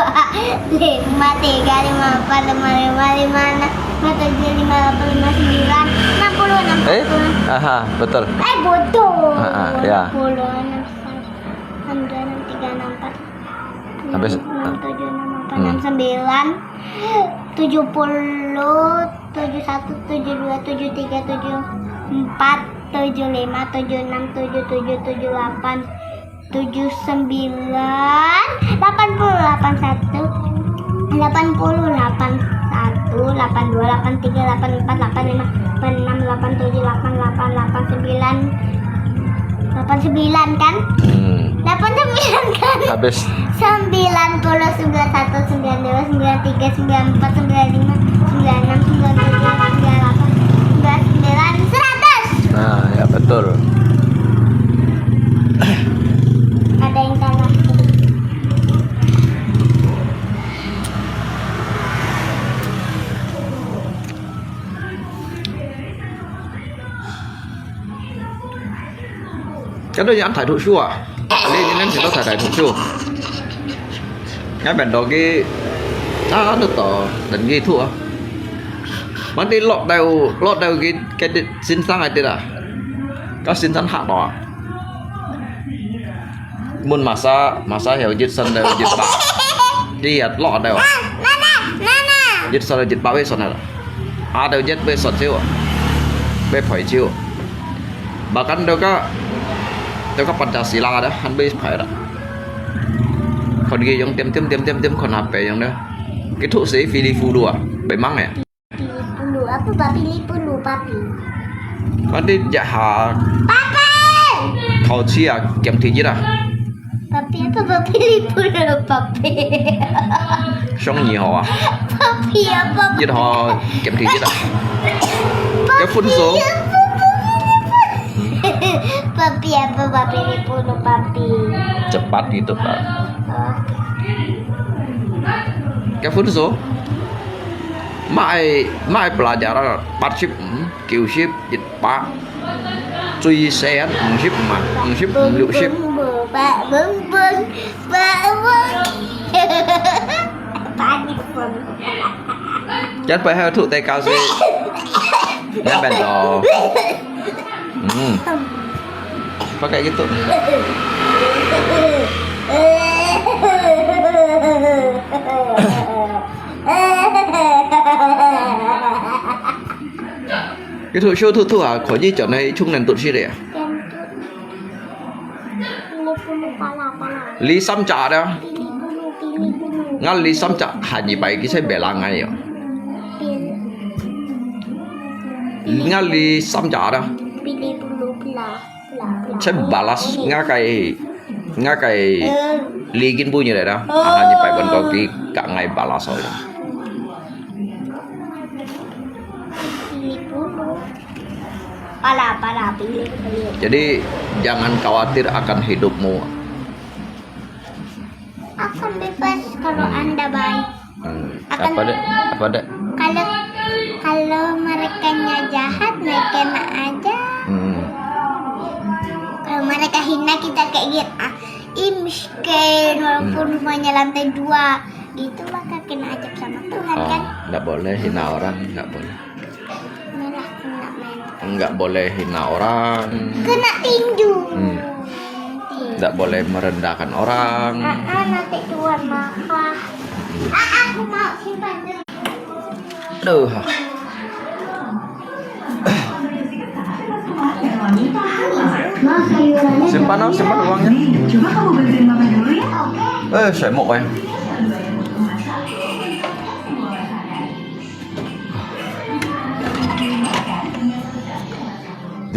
lima tiga, lima empat, lima lima, lima enam, lima tujuh, lima delapan, lima sembilan, enam puluh, enam puluh. Eh? Aha, betul. Eh, bodoh. Ha, ha, ya. Enam puluh, enam satu, enam dua, enam tiga, enam empat. Habis. Enam tujuh, enam delapan, hmm, enam sembilan, tujuh puluh, tujuh satu, tujuh dua, tujuh tiga, tujuh empat, tujuh lima, tujuh enam, tujuh tujuh, tujuh delapan, tujuh sembilan, delapan puluh, delapan satu, delapan puluh, delapan satu, delapan dua, delapan tiga, delapan empat, delapan lima, delapan enam, delapan tujuh, delapan delapan, delapan sembilan, delapan sembilan kan? Hmm. Delapan sembilan kan? Habis. Sembilan puluh, sembilan satu, sembilan dua, sembilan tiga, sembilan empat, sembilan lima, sembilan enam, sembilan tujuh, sembilan delapan, sembilan sembilan, seratus. Nah, ya betul. Ada yang salah. Kan tu yang thai tu sua. Kali ni kan kita thai tu sua. Yang benda ke, ah, tu tu, dan gitu ah. 反正落到，落到佢，佢先生个啲啊，該先生嚇到啊。問masa，masa有一身到一百，佢也落到啊。一身到一百位算啦，啊到一位算少啊，位賠少。Bahkan到个，到个Pancasila dah，還位賠啦。看佢用點點點點點看下白用的，佢吐死飞哩呼噜啊，白忙个。 Pilih bulu. Apa bak pilih bulu, papi? Ada jak ha. Papi! Kau cia, kiam ti jit ah. Papi apa bak pilih bulu, papi? Siang ni ho ah. Papi apa? Jit ho, kiam ti jit ah. Papi apa bak pilih bulu? Papi apa bak pilih bulu, papi? Cepat gitu, Pak. Oke. Kau pun so? Mai, mai pelajaran 八十五、九十、一百，最細个五十嘛，五十、六十。Jangan pakai tu TK sih. Jangan dong. Hmm. Pakai gitu. Cái thu số thu thu à, khỏi gì chọn này chung nên tụt xí đấy à? Li sam chả đó. Ngã li sam chả hai nhị bảy cái xe bể lang ngay à. Ngã li sam chả đó. Chém balas ngã cái, ngã cái li kin bu như vậy đó. Hai nhị bảy vẫn có cái cả ngày balas rồi. Pala, pala, pilih, pilih. Jadi jangan khawatir akan hidupmu. Akan bebas kalau anda baik. Hmm. Akan apa dek? Apa dek? Kalau, kalau merekanya jahat, mereka kena aja. Hmm. Kalau mereka hina kita kayak gitu, ah, ih miskin, walaupun rumahnya lantai dua, gitu maka kena azab sama Tuhan kan? Nggak boleh hina orang, nggak boleh. Merah kena main. Nggak boleh hina orang. Kena tinju. Hmm. Nggak boleh merendahkan orang. Ah, ah, nanti Tuhan marah. Ah, aku mau simpan dulu. Aduh. Simpan, oh, simpan uangnya. Coba kamu bantuin mama dulu ya. Eh, saya mau, eh.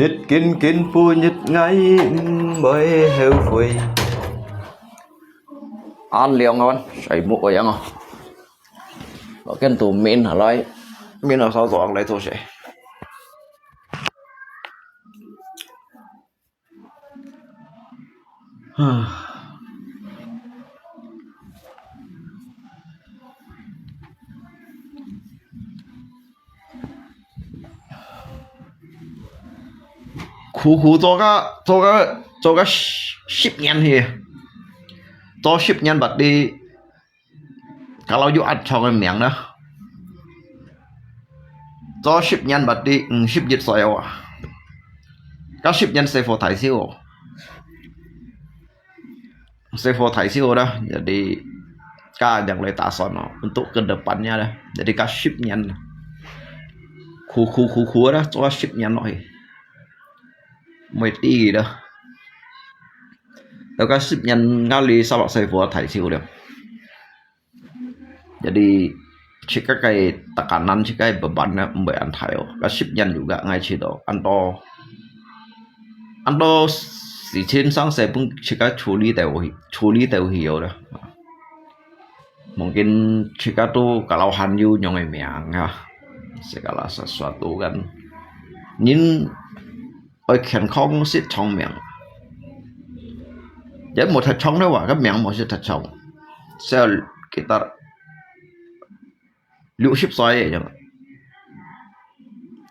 Dít kín kín bu nhịt ngay, ưm, bơi heo phui. Ăn liang ngon, sai mu oi yang. Lo ken tu min ha lai. Min ha sao zuang lai tu se. Khú khú cho ka, cho ka, cho ka sip ngian hi. Cho sip ngian bat di. Ka lau yu at chong en miang na. Cho sip ngian bat di, ung sip jit soi awa. Ka sip ngian se fo thai siu. Saya for thai siu dah. Jadi, ka yang le ta son no untuk ke depannya dah. Jadi, ka sip nyan. Khu, khu, khu, khu dah, cho sip nyan no hi. Mui ti dah. Tau ka sip nyan ngali sabak saya for thai siu dah. Jadi, chika kai tekanan, chika kai beban na mbai an thai o. Ka sip nyan juga ngai chito. Anto, anto si chin sang se pung chika chuli teu hi, chuli teu hi yo da. Mungkin chika tu kalau han yu nyong e miang ha. Segala sesuatu kan. Nin oi khian khong sit chong miang. Jadi mo that chong da wa, ka miang mo sit that chong. Sel kitar 六十歲 vậy.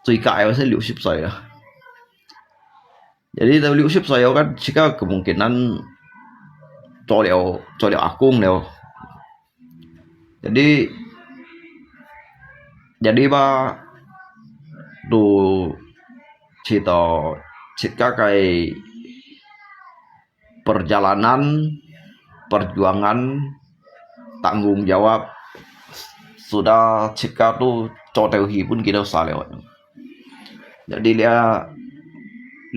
Tui ka ai sẽ 六十歲 đó. Jadi tau 六十歲 kan, chika kemungkinan cho liao, cho liao akung liao. Jadi, jadi ba, 都知道自家个 perjalanan, perjuangan, tanggung jawab, sudah自家都做到戲分佢兜儕了。Jadi這，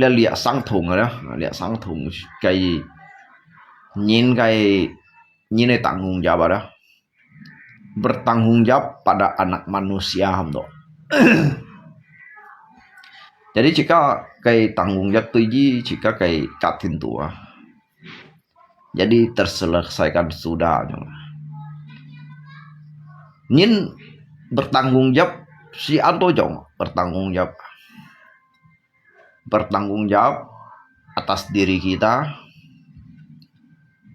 這，這傷痛啊，這傷痛个人个，人个tanggung jawab啊。 bertanggung jawab pada anak manusia ham to. Jadi自家个tanggung jawab對於自家个家庭肚啊，jadi terselesaikan sudah。人bertanggung jawab係安到樣bertanggung jawab。 bertanggung jawab atas diri kita,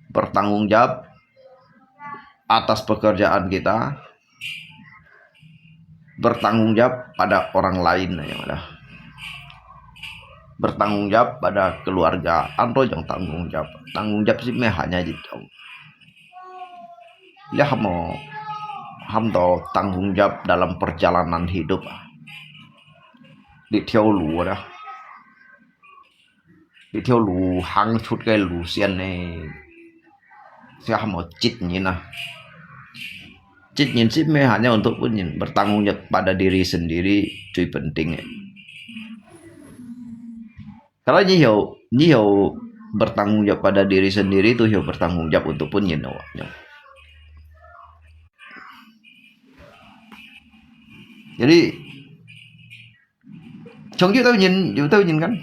bertanggung jawab atas pekerjaan kita, bertanggung jawab pada orang lain yang ada. Bertanggung jawab pada keluarga, anto yang tanggung jawab. Tanggung jawab sih meh hanya itu. Lia ham to, ham to tanggung jawab dalam perjalanan hidup啊。 這條路啊，這條路行出个路線呢，這還無責任啊。責任係meh hanya untuk分人，bertanggung jawab pada diri sendiri最penting个。Kalau你曉，你曉bertanggung jawab pada diri sendiri，都曉bertanggung jawab untuk分人咯。Jadi， 像有兜人，有兜人kan，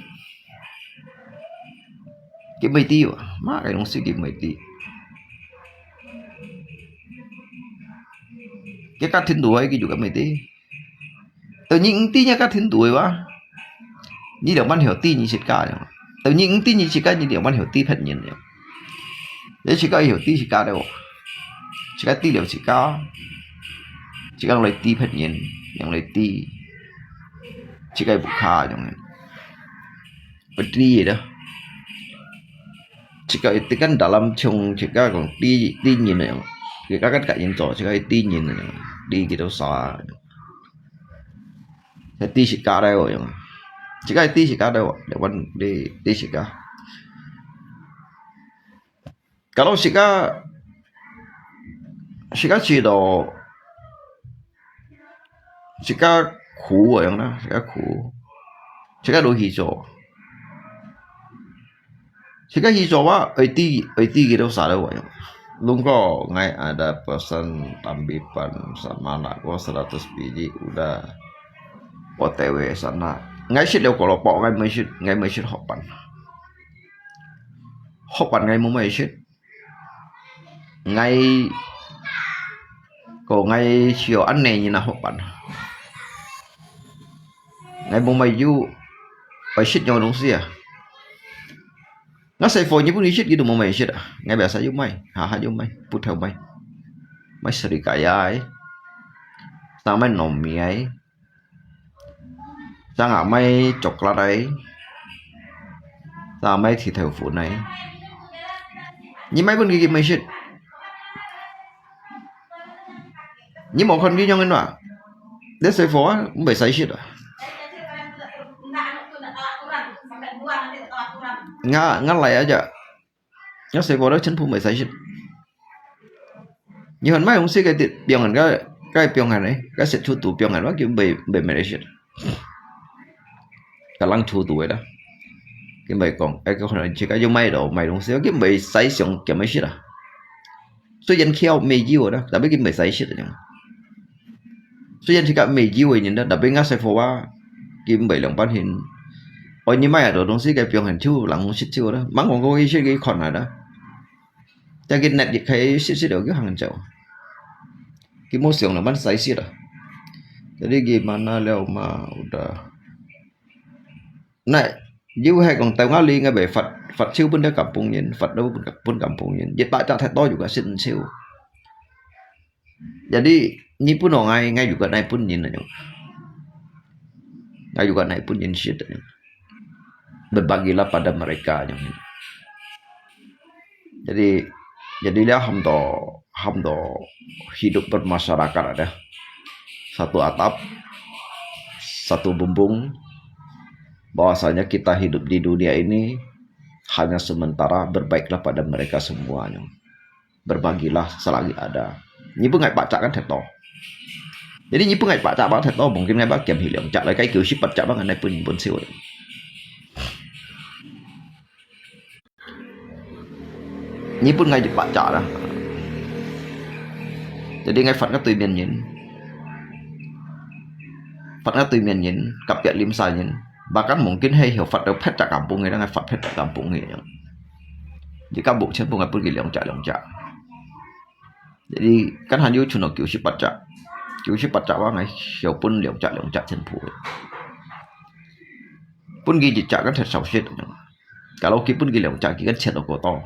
佢毋會知哦，麼个東西佢毋會知。佢家庭肚啊，佢就敢會知。當你毋知你家庭肚个話，你仰般曉知你自家呢？當你毋知你自家，你仰般曉知別人呢？你自家曉知自家了，自家知了自家，自家來知別人，仰來知 自家屋下樣个，會知个啦。自家一定kan dalam像自家講知，知人个樣，自家kan甲人做，自家會知人个樣，知幾多儕，會知自家个樣，自家會知自家个，你問知，知自家。 Kalau自家，自家知道，自家苦个樣啦，自家苦，自家都去做。自家去做啊，會知，會知幾多儕个樣。Lungko ngai ada pesan tambipan sama nako seratus biji udah O T W sana. Ngai食了kok lok pok, ngai mei食，ngai mei食hotpan。Hotpan ngai mei食。 Ngai，个ngai需要恁呢人啊，好辦。Ngai無買有，愛食樣東西啊。Ngai細貨日本人食，佢都無買食啊。Ngai biasa有買，下下有買，不頭買。買serikaya，啥買糯米。 Sanga買coklat ai, sanga買鐵頭粉ai。你買分佢，佢毋會食。你無看佢樣个嘛？你細貨啊，毋會使食啊。𠊎，𠊎來啊，這， 若細貨都全部毋會使食。你看買東西个，放人个，个放人个，个食出肚放人，佢毋會，毋會買來食。个人出肚个啦。佢毋會講，哎，个可能自家有買到，買東西，佢毋會使想兼个食啊。雖然佢有買有啦，tapi佢毋會使食啊。 雖然自家買有个人啦，tapi ngai細貨啊，佢毋會兩半hin。哦，你買啊，多東西个放很久，人食久啦。吂講過佢食佢看下啦。但佢拿一開食食了，佢行走。佢無想兩半使食啦。Jadi gimana了嘛，udah。那，又係講到𠊎哩，𠊎會發，發愁分到kampung人，發到分，分kampung人，一百隻忒多又个食毋少。 Jadi，你分𠊎，𠊎又个愛分人啊，ngai又个愛分人食啊。Berbagilah pada mereka，nyo。Jadi，jadi了，喊到，喊到hidup bermasyarakat ada。Satu atap， satu bumbung, bahwasanya kita hidup di dunia ini hanya sementara, berbaiklah pada mereka semuanya. Berbagilah selagi ada. Nyi pun ngai pacak kan theto. Jadi nyi pun ngai pacak ba theto, mungkin ngai ba kiam hi liang cak, lai kai kiu si pacak ba ngai nai pun nyi pun siu. Nyi pun ngai pacak lah. Jadi ngai fat ngai tui miên nyin. Fat ngai tui miên nyin, kap piak lim sa nyin. Bahkan mungkin hai hiu fat tau phet cak kampung ngai, ngai fat phet cak kampung ngai. Jadi kampung chen pun ngai pun ki liang cak liang cak. Jadi kan han yu chun kiu si pacak. Kiu si pacak wa ngai hiu pun liang cak liang cak chen pu. Pun ki jik cak kan thet sau sit. Kalau ki pun ki liang cak ki kan chet ko to.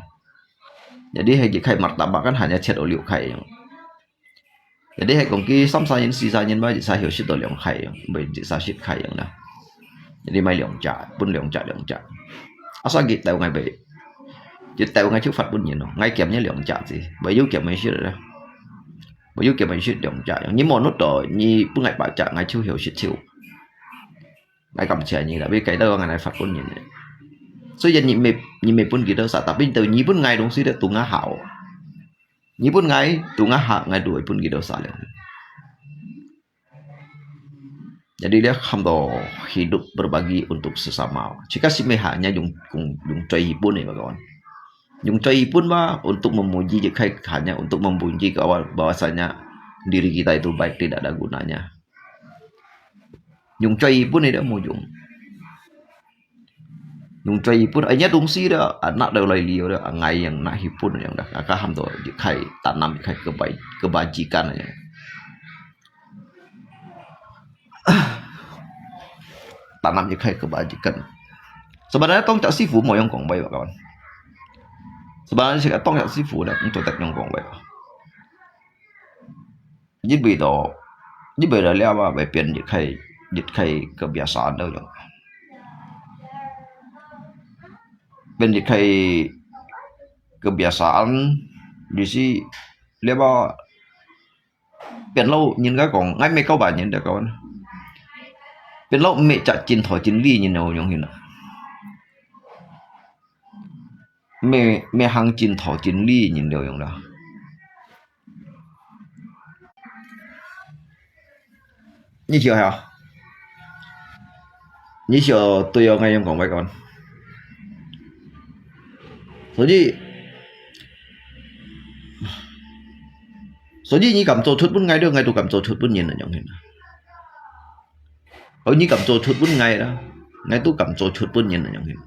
Jadi hai jik khai martabak kan hanya chet liu khai yang. Jadi hai kong ki sam sa nyin si sa nyin ba jik sa hiu sit to liang khai yang, bai jik sa sit khai yang na. Jadi mai liang cak, pun liang cak liang cak. Asa ki tau ngai bai. Jik tau ngai chu fat pun nyin no. Ngai kiam nyi liang cak si. Bai yu kiam mai sit lah. Bai yu kiam mai sit liang cak yang. Nyi mo nut to, nyi pun ngai pacak ngai chu hiu sit chiu. Ngai kam chia nyi, tapi kai tau ngai nai fat pun nyin. So ya nyi mai, nyi mai pun ki tau sa, tapi tau nyi pun ngai dong si de tu ngai hau. Nyi pun ngai, tu ngai ha, ngai doi pun ki tau sa liang. Jadi dia ham to hidup berbagi untuk sesama. Jika si mai hanya yung, yung, yung cai pun ni, kawan. Yung cai pun ba untuk memuji jik khai hanya untuk memuji kawan bahwasanya diri kita itu baik, tidak ada gunanya. Yung cai pun ni dia mo yung. Yung cai pun, ai nya dong si dia, anak dia lai liu dia, ngai yang na hi pun yang dah, aka ham to jik khai tanam jik khai kebai, kebajikan yang. Tanam jik khai kebajikan. Sebenarnya tong cak sifu mo yang kong bai ba kawan. Sebenarnya si tong cak sifu dah, untuk tak yang kong bai ba. Jik bai to, jik bai dah liau ba, bai pian jik khai, jik khai kebiasaan dah yang. Pian jik khai kebiasaan, di si liau ba เป็นโรค nyin ka kong, ngai mai kau ba nyin da kawan. เป็นโรค mai cak jin tho jin li nyin liu yung hin. Mai, mai hang jin tho jin li nyin liu yung da. Nyi chiu hia? Nyi chiu tui yo ngai yung kong bai kawan. So nyi, so nyi nyi kam cho chut pun ngai do, ngai tu kam cho chut pun nyin na yung hin. Ơ nyi kam cho chut pun ngai da, ngai tu kam cho chut pun nyin na yung hin.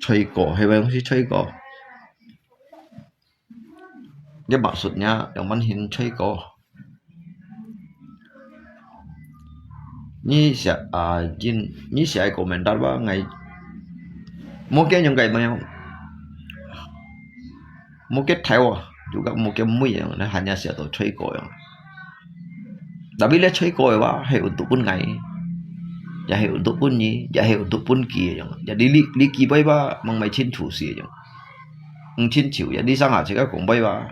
Choi ko, hai bai si choi ko. Dia maksudnya yang man hin choi ko. Nyi sia, ah, jin, nyi sia ai komentar ba ngai. Mo ke nyong kai ma yang. Mo ke thai wa, juga mo ke mui yang, na hanya sia to choi ko yang. Tapi le choi ko wa, hai untuk pun ngai. Ya hai untuk pun nyi, ya hai untuk pun ki yang. Jadi li, li ki bai ba, mang mai chin chu si yang. Ng chin chu, ya li sang a, chika kong bai ba.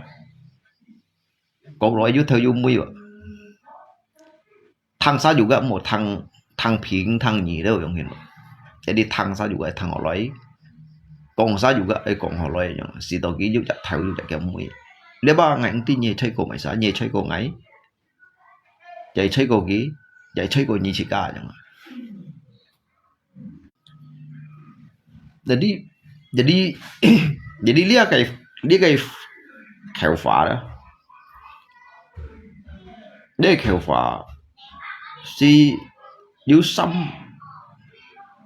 Kok loi yu thơ yu mui wa. Thang sa juga mo thang, thang phing, thang nyi da yung hin wa. Jadi thang sa juga thang ho loi. Kong sa juga ai kong ho loi yung. Si to ki yu jak thao yu jak kia mui. Lia ba ngai ng ti nye choi ko mai sa, nye choi ko ngai. Jai choi ko ki, jai choi ko nyi chika yung. Jadi, jadi, jadi lia kai, lia kai khêu phá đó. Lia khêu phá si yu sam,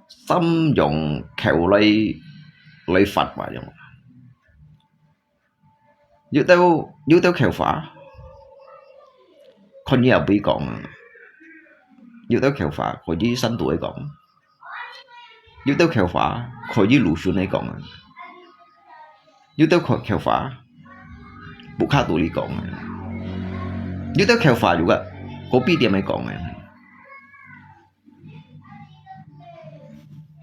sam yung khêu lai, lai phạt mà yung. Yu têu, yu têu khêu phá. Kon nyi a bui kong. Yu têu khêu phá, ko yi san tu ai kong. Yu têu khêu phá, ko yi lu shun ai kong. Yu têu khêu, khêu phá, bu kha tu li kong. Yu têu khêu phá yu ga, ko pi tiam ai kong.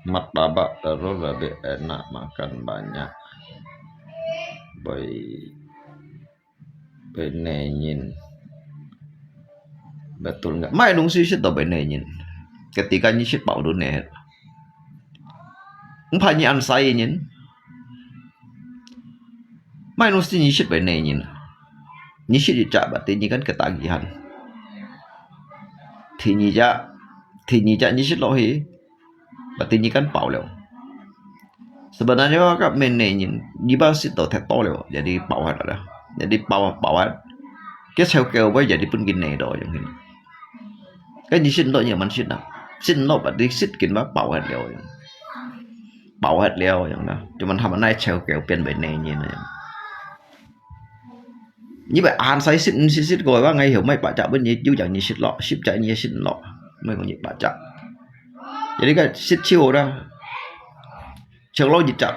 Martabak terus lebih enak makan banyak. Bai, bai ne nyin. Betul nggak? Mai dungsi sit to bene nyin. Ketika nyi sit pau tu ne. Umpa nyi ansai nyin. Mai dungsi nyi sit bene nyin. Nyi sit icha berarti nyi kan ketagihan. Ti nyi ja, ti nyi ja nyi sit lo hi. Berarti nyi kan pau liao. Sebenarnya ka mene nyin, nyi ba sit to thet to liao, jadi pau hat ada. Jadi pau, pau hat. Ke cheu keu bai jadi pun gin ne do yang hin. Ke nyi sit to nyi man sit na. Sit to berarti sit gin ba pau hat liao yang. Pau hat liao yang na. Cuman hama nai cheu keu pian bai ne nyin yang. Nyi bai ansai sit, sit, sit ko ba ngai hiu mai ba ja pun nyi yu yang nyi sit lo, sit ja nyi sit lo. Mai ko nyi ba ja. Jadi ka sit chiu da. Cheu lo nyi ja.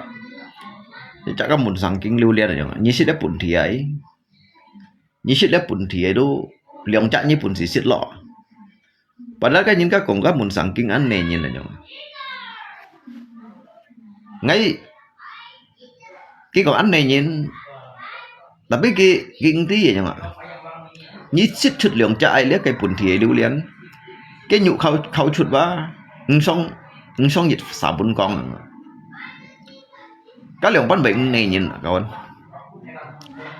Nyi ja ka mun sang king liu lian yang. Nyi sit le pun ti ai. Nyi sit le pun ti ai tu. Liang ja nyi pun si sit lo. Padahal ka nyin ka kong ka mun sang king an ne nyin le nyong. Ngai, ki kong an ne nyin. Tapi ki, ki ing ti ye nyong a. Nyi sit chut liang ja ai le ka pun ti ai liu lian. Ke nyu khau, khau chut ba. Ung song, ung song yit sa bun kong. Ka liang pan bai ung ne nyin ka wan.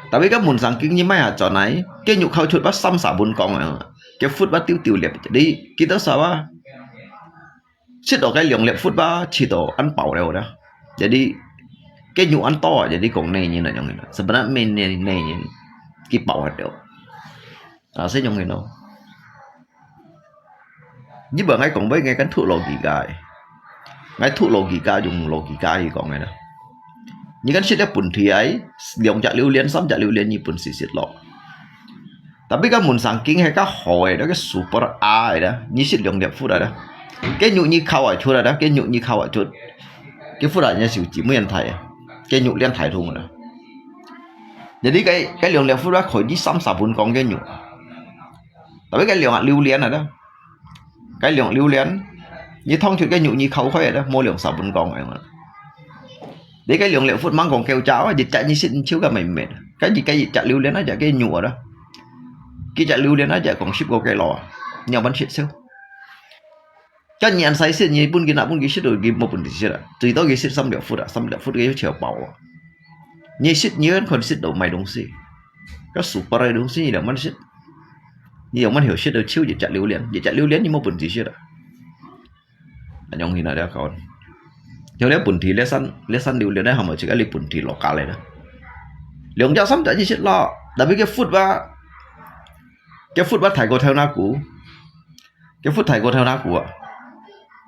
Tapi ka mun sang king nyi mai ha chon ai. Ke nyu khau chut ba sam sa bun kong. Ke phut ba tiu tiu liap. Jadi, kita sa ba. Sit to ke liang liap phut ba, sit to an pau liao da. Jadi, ke nyu an to, jadi kong ne nyin na nyong hin. Sebenarnya mene ne nyin. Ki pau hat liao. A, se nyong hin no. Nyi ba ngai kong bai ngai kan thu logika. Ngai thu logika, yung logika hi kong ai da. Nyi kan sit le pun ti ai, liang ja liu lian, sam ja liu lian, nyi pun si sit lo. Tapi ka mun sang king he ka hoi da, ka super ai da, nyi sit liang liap phut ai da. Ke nyu nyi khau ai chut ai da, ke nyu nyi khau ai chut. Ke phut ai nyi siu ji mui an thai. Ke nyu lian thai thung da. Jadi ke, ke liang liap phut ai khoi nyi sam sa bun kong ke nyu. Tapi ke liang liu lian ai da. Ke liang liu lian. Nyi thong chut ke nyu nyi khau khoi ai da, mo liang sa bun kong ai. Di ke liang liap phut mang kong kêu chao, di chak nyi sit chiu ka mai met. Ka di ke di chak liu lian a chak ke nyu a da. Ki chak liu lian a chak kong sip ko ke lo. Nyo ban sit seu. Ka nyi an sai sit nyi pun ki na pun ki sit do ki mo pun di sit a. Tui to ki sit sam liap phut a, sam liap phut ke chiao pau a. Nyi sit nyi kan kon sit do mai dungsi. Ka super ai dungsi nyi liang man sit. Nyi liang man hiu sit do chiu di chak liu lian. Di chak liu lian nyi mo pun di sit a. Anyong hina dia kawan. Nyong dia pun ti lesan, lesan liu lian dia hama chika li pun ti lokal dia. Liang ja sam ja nyi sit lo. Tapi ke phut ba, ke phut ba thai ko thau na ku. Ke phut thai ko thau na ku a.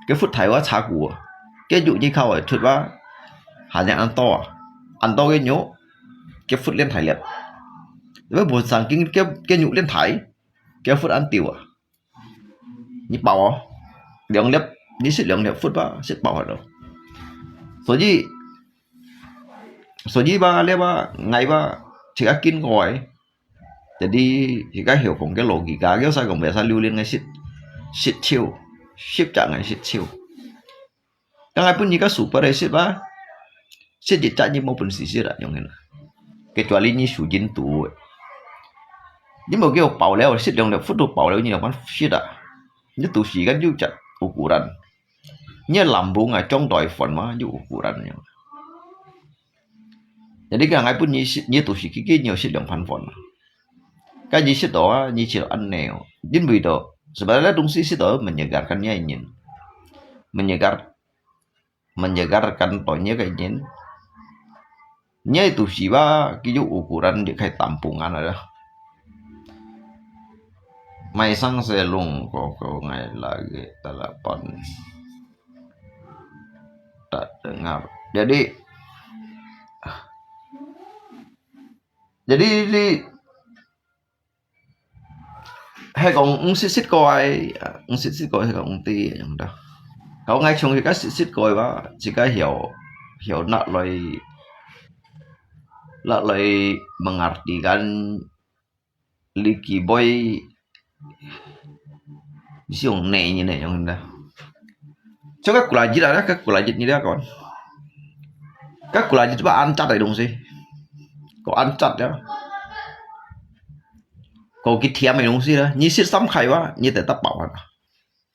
Ke phut thai wa cha ku a. Ke yu nyi khau a chut ba. Hanya an to a. An to ke nyu. Ke phut lian thai lian. Tapi bu sang king ke, ke nyu lian thai. Ke phut an tiu a. Nyi pau a. Liang liap, nyi sit liang liap phut ba, sit pau hat lo. 所以，所以 ba, liap ba, ngai ba, chika kin ko ai. Jadi, chika hiu kong ke logika, kiu sa kong biasa liu lian ngai sit, sit chiu, sit ja ngai sit chiu. Ka ngai pun nyi ka super ai sit ba. Sit di chak nyi mo pun si sit a, nyong hin a. Kecuali nyi su jin tu. Nyi mo kiu pau liao, sit liang liap phut tu pau liao, nyi liang pan sit a. Nyi tu si kan yu chak ukuran. Nyi lam bu ngai chong doi phon ma, yu ukuran nyong. Jadi ka ngai pun nyi sit, nyi tu si ki ki nyi sit liang pan phon. Ka nyi sit do a, nyi sit an ne o. Jin bui do. Sebenarnya dungsi sit do menyegarkan nyi nyin. Menyegar, menyegarkan to nyi ka nyin. Nyi tu si ba, ki yu ukuran di kai tampungan ada. Mai sang se lung ko ko ngai lagi telepon. Tak dengar. Jadi, jadi di, he kong ung sit sit ko ai, ung sit sit ko ai, he kong ung ti yang da. Kau ngai chung ka sit sit ko ai ba, chika hiu, hiu nak loi, nak loi mengartikan Liki boy. Isi ong ne ini ne ong da. Cho ka kulajit ada, ka kulajit ni dia kawan. Ka kulajit ba ancat ai dungsi. Ko ancat ya. 哦，佢甜个東西啦，你食三塊哇，你得得飽啊。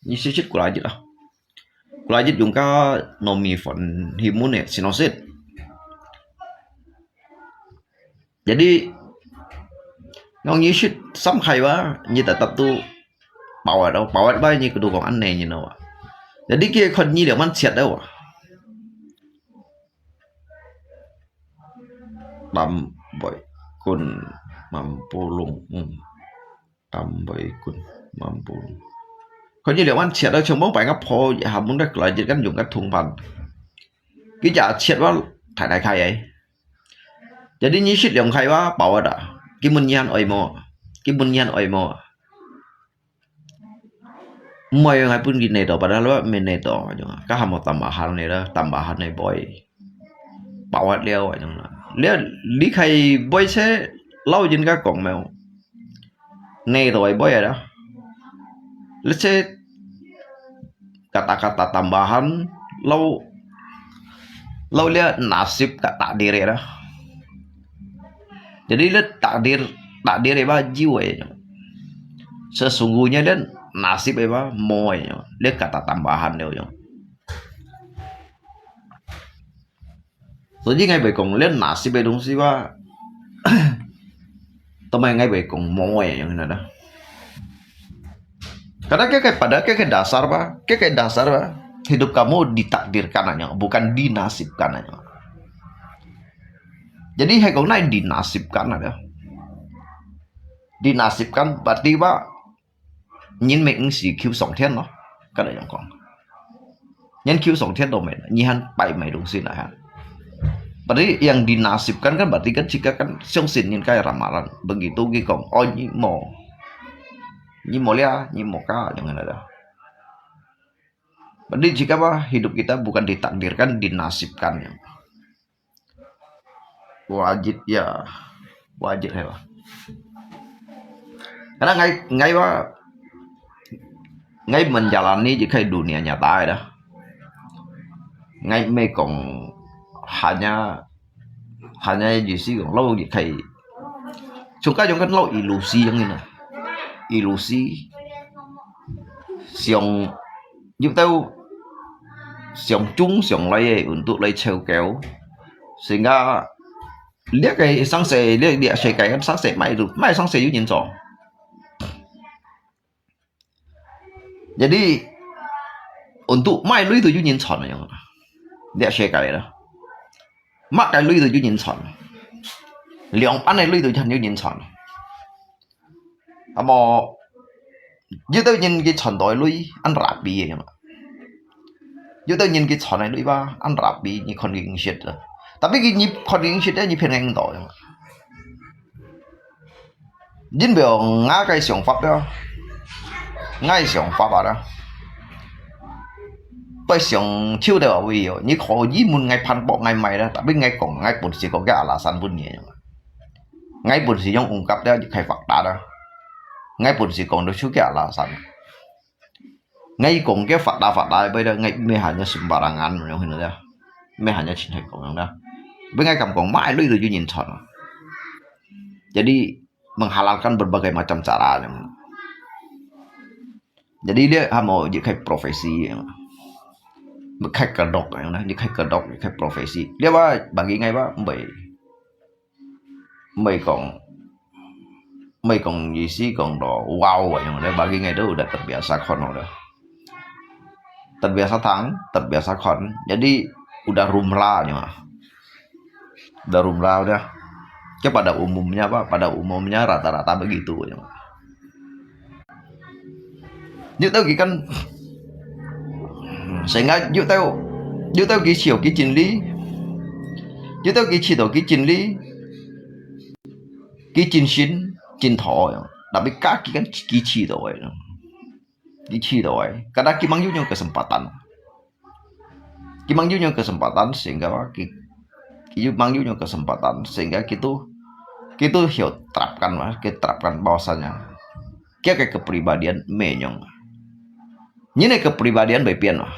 你食食過來一啊，過來一用个糯米粉去燜个，先好食。Jadi，用你食三塊哇，你得得都飽啊咯，飽啊吧，你都講恁呢，你知道啊。Jadi，佢看你兩萬七了啊。Tambay kun mampulung. Hmm. Tambay kun mampulung. Kau ni lewan ciat dah cuma pai ngap po ya hamun dah kelajit kan jung kan thung pan. Ki ja ciat wal thai thai khai ai. Jadi nyi sit leong khai wa pau dah. Ki mun nyan oi mo. Ki mun nyan oi mo. Môi ngai pun ki nei to padahal wa me nei to. Ka hamo tambahan nei dah, tambahan nei boy. Pau hat liao ai nang. Liao li khai boy se lau jin ka kong meo. Nei to ai boy dah. Let's say kata-kata tambahan lau lau liao nasib ka takdir dah. Jadi liao takdir takdir ba jiwa. Sesungguhnya liao nasib ba mo. Liao kata tambahan liao. 所以𠊎會講，這nasib个東西哇，都毋係𠊎會講無个樣呢啦。Karena kaya pada kaya dasar ba, kaya dasar ba, hidup kamu ditakdirkan aja, bukan dinasibkan aja. Jadi hai kong nai dinasibkan aja. Dinasibkan berarti ba 人命毋係求上天咯，跟人講。人求上天都無，你還拜麼東西來哈？Berarti yang dinasibkan kan berarti kan jika kan 相信人家 ramalan. Begitu佢講，哦，你無，你無了，你無ka，yang ada. Berarti jika apa hidup kita bukan ditakdirkan, dinasibkan yang. Wajib ya, wajib hai ba. Karena ngai ngai ba ngai menjalani je khai dunia nyata dah. Ngai mei kong hanya hanya je si kong lau je khai. Suka jong kan lau ilusi yang ini. Ilusi. Siang 有兜上中上來个運動來湊夠，sehingga 這個生死，這這世界个生死，買都買生死有人做。Jadi untuk買鐳都有人賺樣，這世界啦，麼个鐳都有人賺，兩班个鐳都有人賺。 Amo, 有兜人佢賺到鐳，恁rapi个嘛。有兜人佢賺到鐳吧，恁rapi，你看佢應識啦。Tapi佢你看佢應識咧，你騙佢毋到个嘛。因為𠊎个想法咧，𠊎个想法啊啦，對上手个話哦，你可以問𠊎反駁𠊎買啦，tapi𠊎講，𠊎本事講个alasan分你个嘛。 𠊎本事用ungkap了，你開發達啦。𠊎本事講到手个alasan。𠊎講个發達發達，不然𠊎毋會hanya sembarangan，樣形个，毋會hanya清彩講樣啦。不過𠊎敢講，買鐳都有人賺啊。Jadi menghalalkan berbagai macam cara樣。Jadi dia hamo，你開profesi，你開kedok樣啦，你開kedok，你開profesi。Dia ba bagi𠊎ba，毋會。 毋係講，毋係講意思講到wow啊，因為bagi𠊎都udah terbiasa看咯。Terbiasa聽，terbiasa看，jadi udah lumrah nyo. Udah lumrah udah. Kepada umumnya apa? Pada umumnya rata-rata begitu nyo. 有兜佢kan，成日有兜，有兜佢笑佢真理，有兜佢試到佢真理，佢真心真土樣，tapi kaki kan佢試到个，佢試到个，kadang佢mang有樣kesempatan。 佢mang有樣kesempatan sehingga佢，佢mang有樣kesempatan sehingga佢都，佢都曉terapkan嘛，佢terapkan bahwasanya佢个kepribadian menyong。你个kepribadian會變嘛，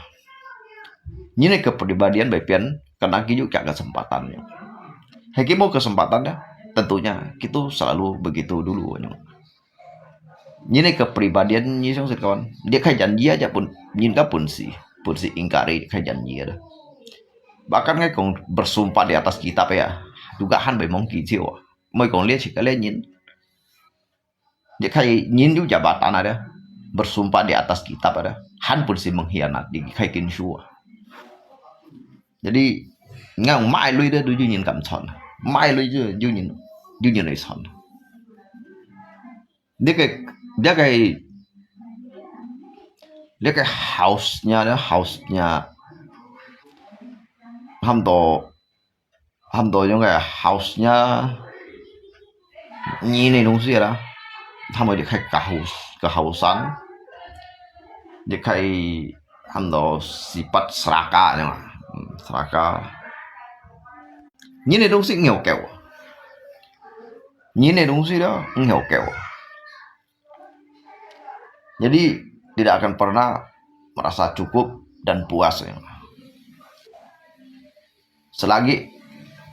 你个kepribadian會變，karena佢有佢kesempatan。Hai佢無kesempatan ya，tentunya佢都 selalu begitu dulu。你个kepribadian你相信kawan，你个人啊，本人个本事，本事ingkari你个人啊。Bahkan ngai kong bersumpah di atas kitab ya, juga han bai mong kijiu ah. Moi kong lia cik lia nyin. Di khai nyin yu jabatan ada, bersumpah di atas kitab ada, han pun si mengkhianat di khai kinsu ah. Jadi ngang mai lui de du yu nyin kam chon, mai lui yu yu nyin yu nyin lui chon. Di khai di khai di khai house-nya de house-nya ham to 差不多用个好像年的东西啦，他们就开个好个好山，就开差不多四百 seraka 样啊，嗯，seraka。年的东西很好搞，年的东西了很好搞。 Jadi tidak akan pernah merasa cukup dan puas. Selagi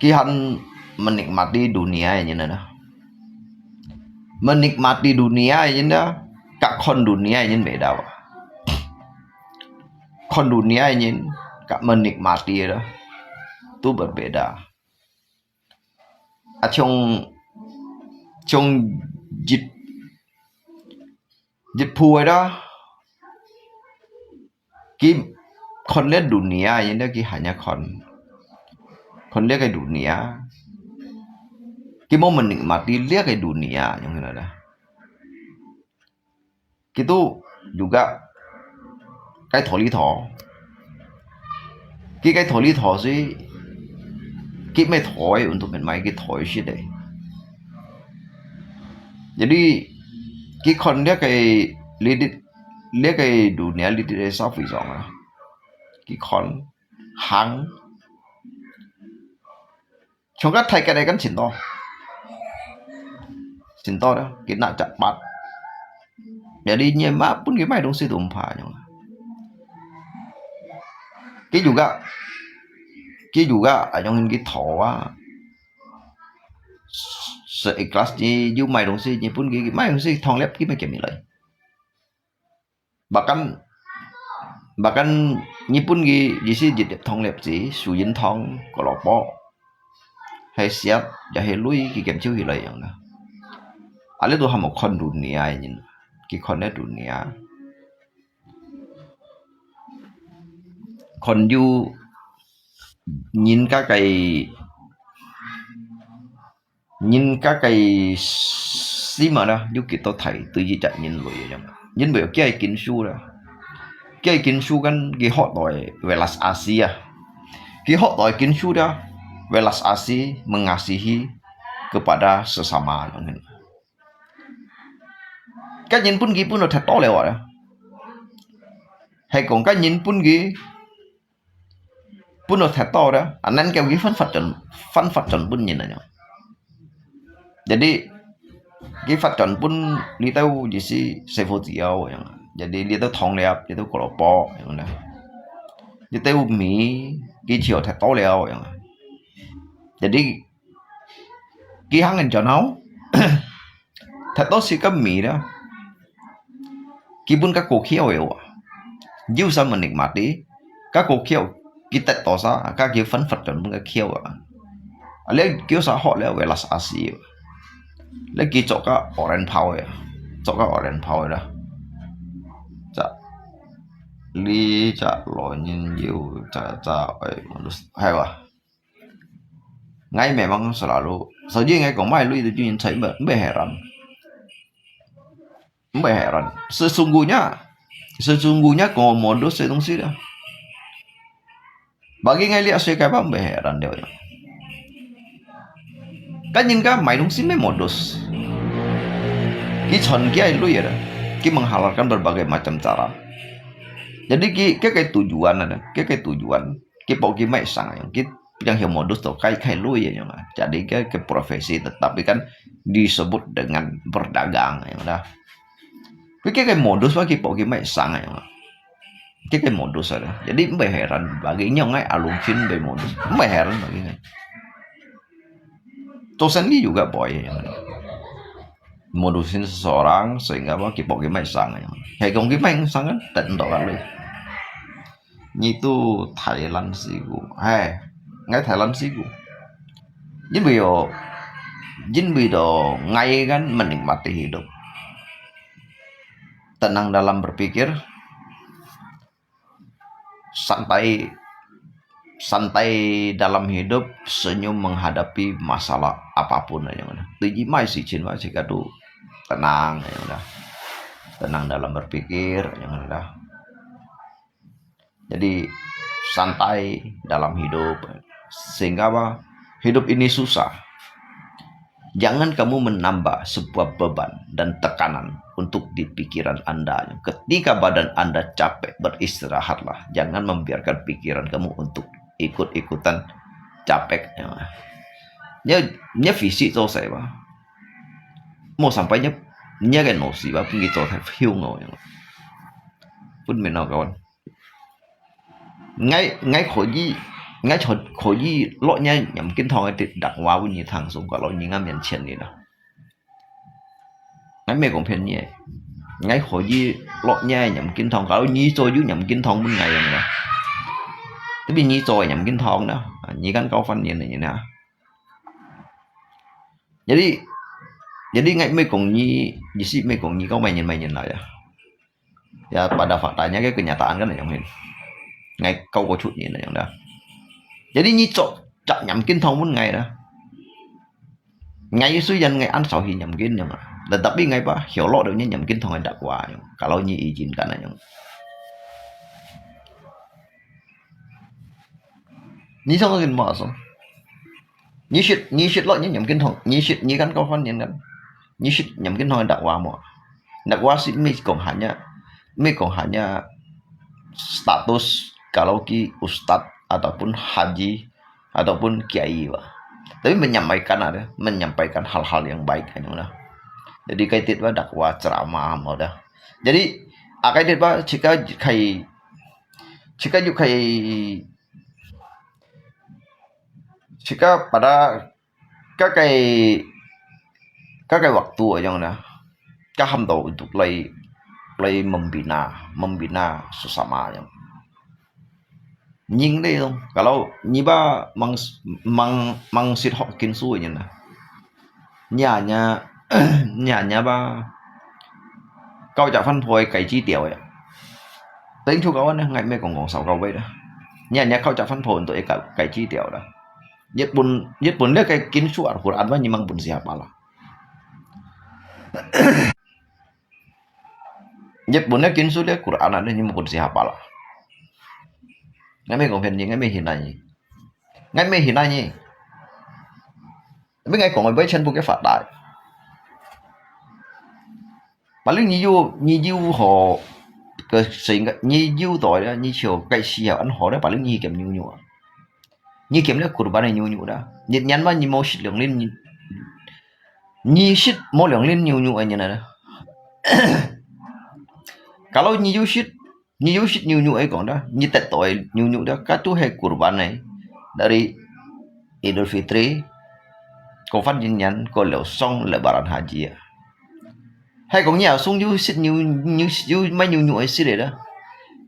kihan menikmati dunia ini na. Menikmati dunia ini na, kak kon dunia ini beda. Kon dunia ini kak menikmati itu berbeda. 啊，像像日日本个啦，佢看這dunia，因為佢hanya看看這个dunia，佢無menikmati這个dunia，樣个啦。 Kitu juga kay tholi tho. Ki kay tholi tho si ki me thoi untuk men mai ki thoi si de. Jadi ki kon lia kay lidit lia kay dunia lidit de sa phi song ah. Ki kon hang 從該大家來講前多，前多了，佢拿隻筆，有啲人嘛，本佢買東西都毋怕樣。佢juga，佢juga，啊，用佢討啊，seikhlas你有買東西，你本佢買東西，同粒佢咪給你來。 Bahkan bahkan日本个意思一粒糖粒子，樹仁糖、胡蘿蔔，係石也係鐳，佢兼收起來樣啦。啊，這都還無看dunia个人，佢看這dunia，看有人家个 人家个心啊啦，有幾多大對於隻人類个樣，因為有幾个經書啦，幾个經書kan佢學來welas asih啊，佢學來經書啦，welas asih mengasihi kepada sesama。該人本佢本來忒多了啊，係講該人本佢 本來忒多了，啊，恁樣佢分發轉，分發轉本人啊。Jadi佢發轉本這兜意思師傅子哦樣。Jadi這兜糖粒，這兜胡蘿蔔樣啦，這兜米佢就忒多了樣。Jadi佢行緊轉後，忒多時間米了，佢本較過橋个話，有啥menikmati，較過橋，佢得到啥，佢分發轉本个橋啊。啊，這橋啥好了，welas asih。這佢做個oren pau个，做個oren pau个啦。Jadi，這老人有，這，這，哎，係吧？ Ngai memang selalu, saja ngai kong mai lui tu jin cai mbe, mbe heran. Mbe heran. Sesungguhnya, sesungguhnya kong modus se dong sida. Bagi ngai liak se kai ba mbe heran dia. Kan yin ka mai dong si me modus. Ki chon ki ai lui ada. Ki menghalalkan berbagai macam cara. Jadi ki, ki kai tujuan ada, ki kai tujuan. Ki pok ki mai sang yang, ki yang hiu modus to kai kai lui yang ah. Jadi ke, ke profesi tetapi kan disebut dengan berdagang yang dah. Ki ke modus wa ki pok ki mai sang yang ah. Ki ke modus ada. Jadi mbe heran bagi nyong ai alung chin be modus. Mbe heran bagi ngai. Tosan ni juga boy yang ada. mutusin seseorang sehingga apa kipok kimai sang ya. Kayak kong kimai sang kan, tak entok kali. Nyitu Thailand siku. Hai, ngai Thailand siku. Jin bui yo, jin bui do ngai kan menikmati hidup. Tenang dalam berpikir, santai santai dalam hidup, senyum menghadapi masalah apapun aja mana. Tuji mai si chin mai si kadu tenang aja mana. Tenang dalam berpikir aja mana. Jadi santai dalam hidup. Sehingga apa? Hidup ini susah. Jangan kamu menambah sebuah beban dan tekanan untuk di pikiran Anda. Ketika badan Anda capek, beristirahatlah. Jangan membiarkan pikiran kamu untuk ikut-ikutan capek. Ya. Nya, nya fisik to saya ba. Mau sampai nya, nya kan no si ba, pun kita tak hiu ngau yang. Pun menau kawan. Ngai, ngai kho yi, ngai kho, kho yi lo nya nyam kin thong ai tit dak wa wu nyi thang sung ka lo nyi ngam yan chen ni da. Ngai me kong phen nyi. Ngai kho yi lo nya nyam kin thong ka lo nyi zo yu nyam kin thong mun ngai yang da. Tapi nyi zo nyam kin thong da. Nyi kan kau fan nyi ni na. Jadi, jadi ngai me kong nyi, di si me kong nyi kau mai nyen mai nyen la ya. Ya, pada faktanya ke kenyataan kan yang hin. Ngai kau ko chut nyen yang da. Jadi nyi zo, cak nyam kin thong mun ngai da. Ngai su yan ngai an sau hi nyam kin yang. Tetapi ngai pa, hiu lo de nyi nyam kin thong ngai dak wa yang. Kalau nyi izin kan yang. Nyi sang kin ma so. Nyi shit, nyi shit lo nyi nyam kin thong, nyi shit nyi kan kau fan nyen kan. Nyi shit nyam kin thong dak wa mo. Dak wa si mi kong hanya, mi kong hanya status kalau ki ustad ataupun haji ataupun kiai ba. Tapi menyampaikan ada, menyampaikan hal-hal yang baik aja lah. Jadi kai tit ba dak wa ceramah mo da. Jadi akai tit ba jika kai, jika yu kai Jika pada kakai, kakai waktu aja na, kaham tau untuk lai, lai membina, membina sesama yang. Nying deh tu, kalau nyi ba mang, mang, mang sit hok kin su aja na. Nya nya, nya nya ba. Kau cak fan phoi kai chi tiao ya. Teng chu kau na ngai me kong kong sau kau wei da. Nya nya kau cak fan phoi untuk kai, kai chi tiao da. Yết bun, yết bun le kai kin su Al-Quran ba nyi mang bun siapa la. Yết bun le kin su le Quran ada nyi mang bun siapa la. Ngai me kong phen nyi, ngai me hin na nyi. Ngai me hin na nyi. Tapi ngai kong wei chen bu ke phát tài. Paling nyi yu, nyi yu ho, ke sing, nyi yu toi da, nyi chiu kai si ha, an ho da, paling nyi kem nyu nyu. Nyi kem le kurban nyu nyu da. Nyi nyan ma nyi mo sit liang lin nyi. Nyi sit mo liang lin nyu nyu ai nyi na da. Kalau nyi yu sit, nyi yu sit nyu nyu ai kong da, nyi tet toi nyu nyu da, katu hai kurban ai. Dari Idul Fitri, ko fan nyi nyan, ko liao song Lebaran Haji ya. Hai kong nyi a sung yu sit nyu, nyu sit yu mai nyu nyu ai sit da.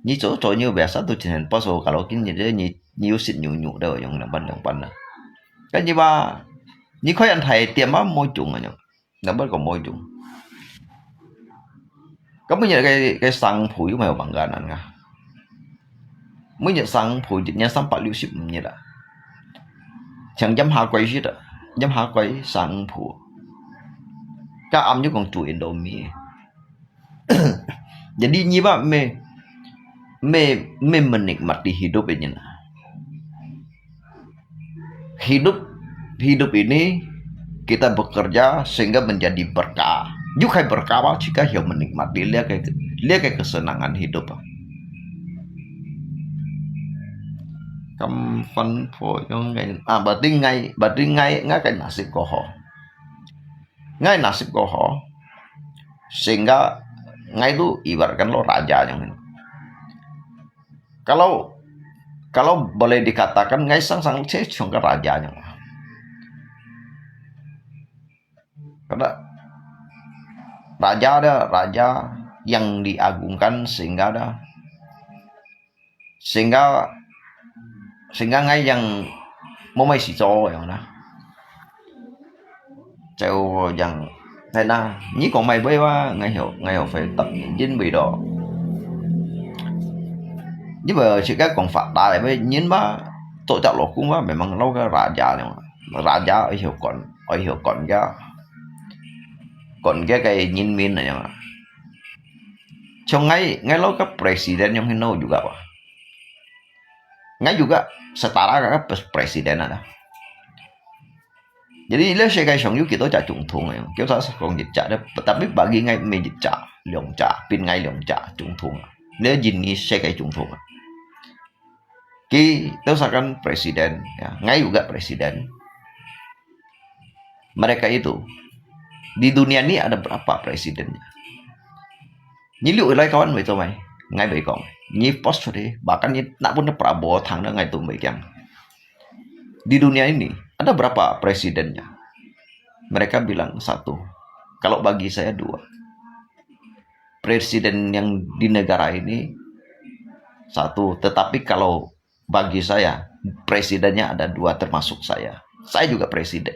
Nyi zo zo nyu biasa tu chen pas so kalau kin nyi de nyi, nyi yu sit nyu nyu da yong nang pan nang pan na. Kan nyi ba, nyi khoi an thai tiam ma mo chung a yong. Nang pan ko mo chung. Kan mo nyi kai, kai sang phu yu mai bang kan an nga. Mo nyi sang phu nyi sam pa liu sip nyi da. Chang jam ha kai sit da. Jam ha kai sang phu. Ka am yu kong tu Indomie. Jadi nyi ba me, me, me menikmati hidup ini na. Hidup, hidup ini kita bekerja sehingga menjadi berkah. Yu khai berkah ba jika hiu menikmati lihat ke, lihat ke kesenangan hidup. Kam fan po yong ngai, ah, berarti ngai, berarti ngai, ngai kai nasib ko ho. Ngai nasib ko ho. Sehingga ngai tu ibaratkan lo raja yang ini. Kalau, kalau boleh dikatakan ngai sang sang che chung ke raja yang. Karena raja ada, raja yang diagungkan sehingga ada, sehingga sehingga ngai yang 無麼个事做樣啦。就樣，係啦，你講麼个話，𠊎曉，𠊎曉回答你，因為咯，因為自家講法大个，人嘛，做隻老公嘛，memang摎个raja呢，raja愛曉管，愛曉管个，管个个人民那樣啊。像𠊎，𠊎摎个presiden yang hino juga啊。 Ngai juga setara ka presiden ada. Jadi, le 世界上有幾多隻總統啊？幾多隻講一隻咧？Tapi bagi ngai 毋係一隻，兩隻，分 ngai 兩隻總統啊。你印尼世界總統啊？Kita sekarang presiden, ya. Ngai juga presiden. Mereka itu, di dunia ini ada berapa presidennya? 你六月來台灣會做麼个？𠊎會講，你 post 出去，bahkan你拿分Prabowo 糖了，𠊎都會講。Di dunia ini ada berapa presidennya? Mereka bilang satu. Kalau bagi saya dua. Presiden yang di negara ini satu, tetapi kalau bagi saya, presidennya ada dua termasuk saya. Saya juga presiden.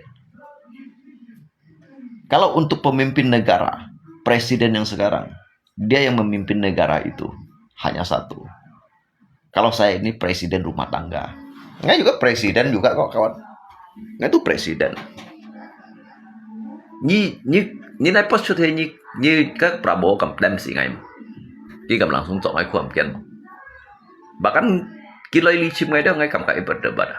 Kalau untuk pemimpin negara, presiden yang sekarang, dia yang memimpin negara itu hanya satu. Kalau saya ini presiden rumah tangga. Ngai juga presiden juga kok, kawan. Ngai tu presiden. Ni, ni, ni nai post 出去，你，你个 Prabowo 敢擔心 ngai？佢敢 langsung 做 ngai 看見？Bahkan 佢來你尋 ngai，ngai 感覺 berdebat。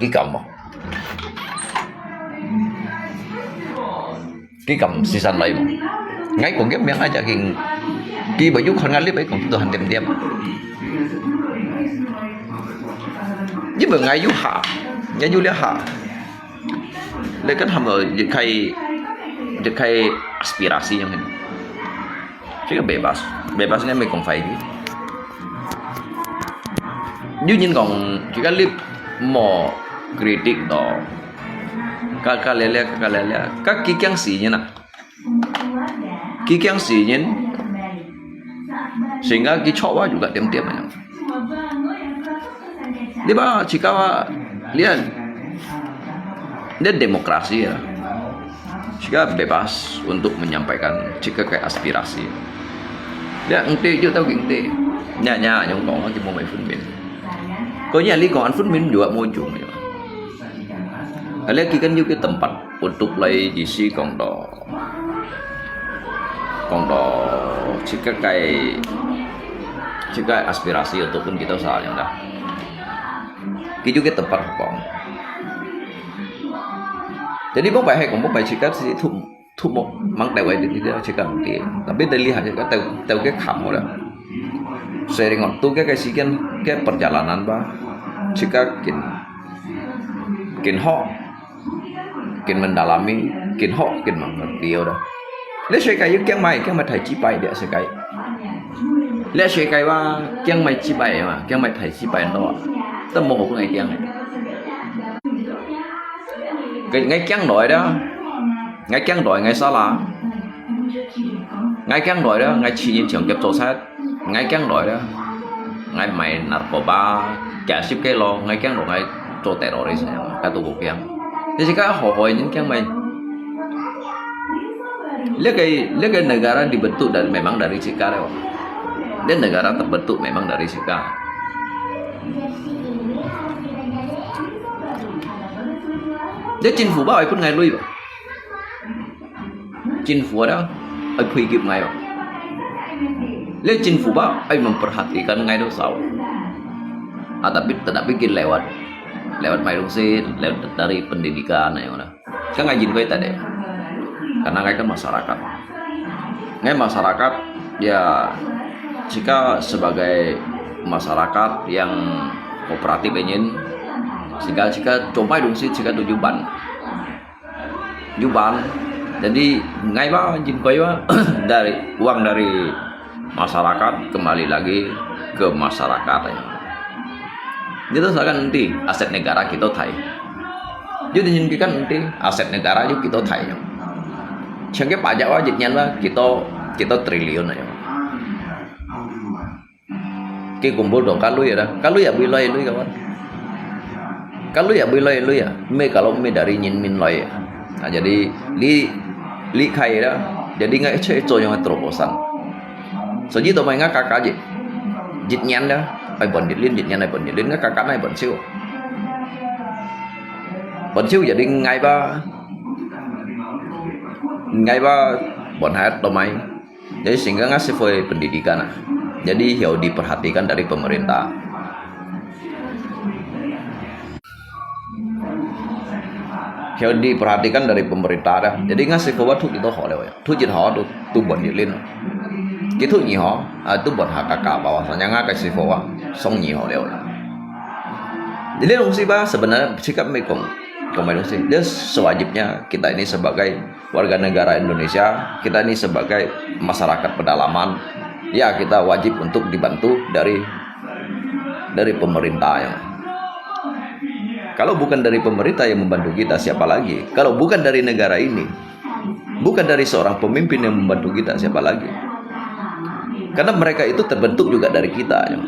佢敢無？佢敢時常來無？𠊎講个名，𠊎就緊，佢無有看𠊎live，講到很點點。因為𠊎有下，𠊎有了下，你跟他們一開，一開 aspirasi yang ini。 這个 bebas，bebas 應該無講法語。有人講，這个你莫 kritik 到，該，該了了，該了了，該佢驚死人啊！佢驚死人，sehingga佢錯話有个點點啊。你吧，自家話，你，你 demokrasi 啊。 Kita bebas untuk menyampaikan kita个 aspirasi. Ya, engti就到engti. Nya, nya, yang kong, kita mau mai 分明。Kau nya li kong 分明 juga mau ujung ya. Ada kita kan juga tempat untuk lai isi kong do, kong do kita kai, kita aspirasi ataupun kita salah yang dah. Kita juga tempat kong. Jadi, 無擺係講，無擺自家係土，土木，吂帶位个自家毋知。Tapi dari下自家到，到个坎好了。Sering waktu个，个時間，个 perjalanan 吧，自家緊，緊學，緊 mendalami，緊學，緊 mengerti 了。這世界有驚麼，驚麼大失敗，這世界。這世界話，驚麼失敗嘛，驚麼大失敗咯，都無好分𠊎驚个。 𠊎，𠊎驚來了，𠊎驚來，𠊎 salah。𠊎驚來了，𠊎自然搶劫做賊，𠊎驚來了，𠊎買 narkoba，幾十個咯，𠊎驚來，𠊎做 teroris，𠊎都無驚。你自家好好人驚咩？這個，這個 negara dibentuk dari，memang dari 自家了。這 negara terbentuk memang dari 自家。 這政府吧，會分𠊎鐳吧？政府啊，會配給𠊎吧？這政府吧，會 memperhatikan𠊎都少。啊，tapi，tetapi 佢 lewat，lewat 買東西，lewat dari pendidikan，那樣啦。 Kan 𠊎認為 tadi, karena 𠊎 kan masyarakat. 𠊎 masyarakat, ya, jika sebagai masyarakat yang kooperatif ini, jika, jika 做麼个東西，jika 都有辦。有辦。Jadi, 𠊎 吧，認為 吧，dari, uang dari masyarakat kembali lagi ke masyarakat. Kita sekarang nanti aset negara kita 睇。有兜人佢kan ngerti aset negara有幾多大樣。像該pajak啊，一年啊，幾多，幾多triliun啊樣。Kikumpul dong ka lui ada, ka lui ya bui lai lui kawan. Ka lui ya bui lai lui ya, mei kalau mei dari nyin min lai ya. Nah, jadi li, li kai ada, jadi ngai che cho yang terobosan. So ji to mai ngai kaka ji, jit nyan da, ai bon jit lin, jit nyan ai bon jit lin, ngai kaka nai bon siu. Bon siu jadi ngai ba, ngai ba bon hai to mai. Jadi sehingga ngasih foi pendidikan ah. Jadi hiau diperhatikan dari pemerintah. Hiau diperhatikan dari pemerintah dah. Jadi ngasih foi tu kita hol ya. Tu jit hol tu, tu bon jit lin. Kitu nyi hol, ah, tu bon hakaka bahwasanya ngai kasih foi song nyi hol ya. Jadi dong si ba sebenarnya sikap mekong. Kau main dong si. Dia sewajibnya kita ini sebagai warga negara Indonesia, kita ini sebagai masyarakat pedalaman, ya kita wajib untuk dibantu dari dari pemerintah yang kalau bukan dari pemerintah yang membantu kita, siapa lagi? Kalau bukan dari negara ini, bukan dari seorang pemimpin yang membantu kita, siapa lagi? Karena mereka itu terbentuk juga dari kita. Ya.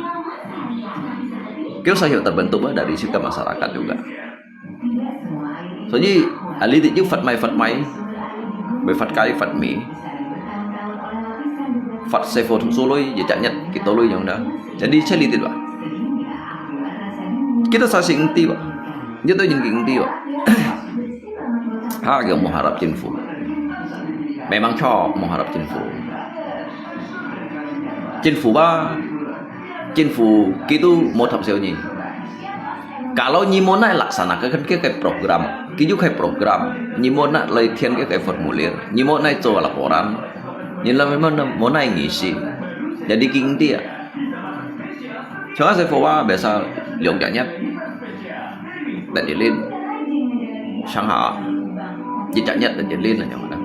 Kita saya terbentuk dari kita masyarakat juga. So ji, ali ti ju fat mai fat mai, mai fat kai fat mi, fat sefo thu su lui, ji chak nyat ki to lui yang da. Jadi chali ti ba. Kita sa sing ti ba. Ji to jing king ti ba. Ha, kita mengharap chính phủ. Memang chok mengharap chính phủ. Chính phủ ba, chính phủ kitu mo thap seo nyi. Kalau nyi mo nai laksanakan ke, ke program, kitu ke program, nyi mo nai lai thian ke, ke formulir, nyi mo nai cho laporan, nyi la mo, mo nai ngisi. Jadi king ti ya. Chua se fo wa biasa liong janyat. Tadilin. Shanghai. Ji janyat tadilin yang mana.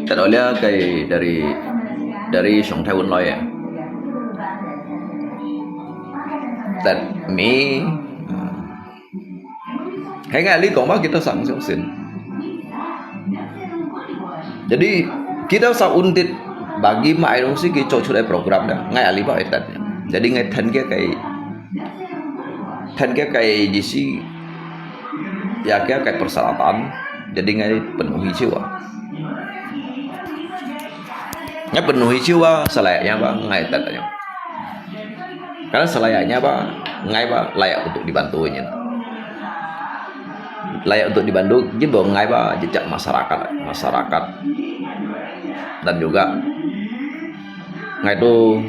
Tadolya kai dari, dari Shanghai un lai ya. Tad mi. Hai ngai ali kong ba kita sang siu sin. Jadi kita sa undit bagi mai dong si ki cho chu program da. Ngai ali ba etat. Jadi ngai than ke kai, than ke kai ji si ya ke kai persyaratan. Jadi ngai penuhi siu ah. Ngai penuhi siu ah, selayaknya ba ngai etat aja. Karena selayaknya ba, ngai ba layak untuk dibantu nyin. Layak untuk dibantu, ji bo ngai ba jejak masyarakat, masyarakat. Dan juga ngai tu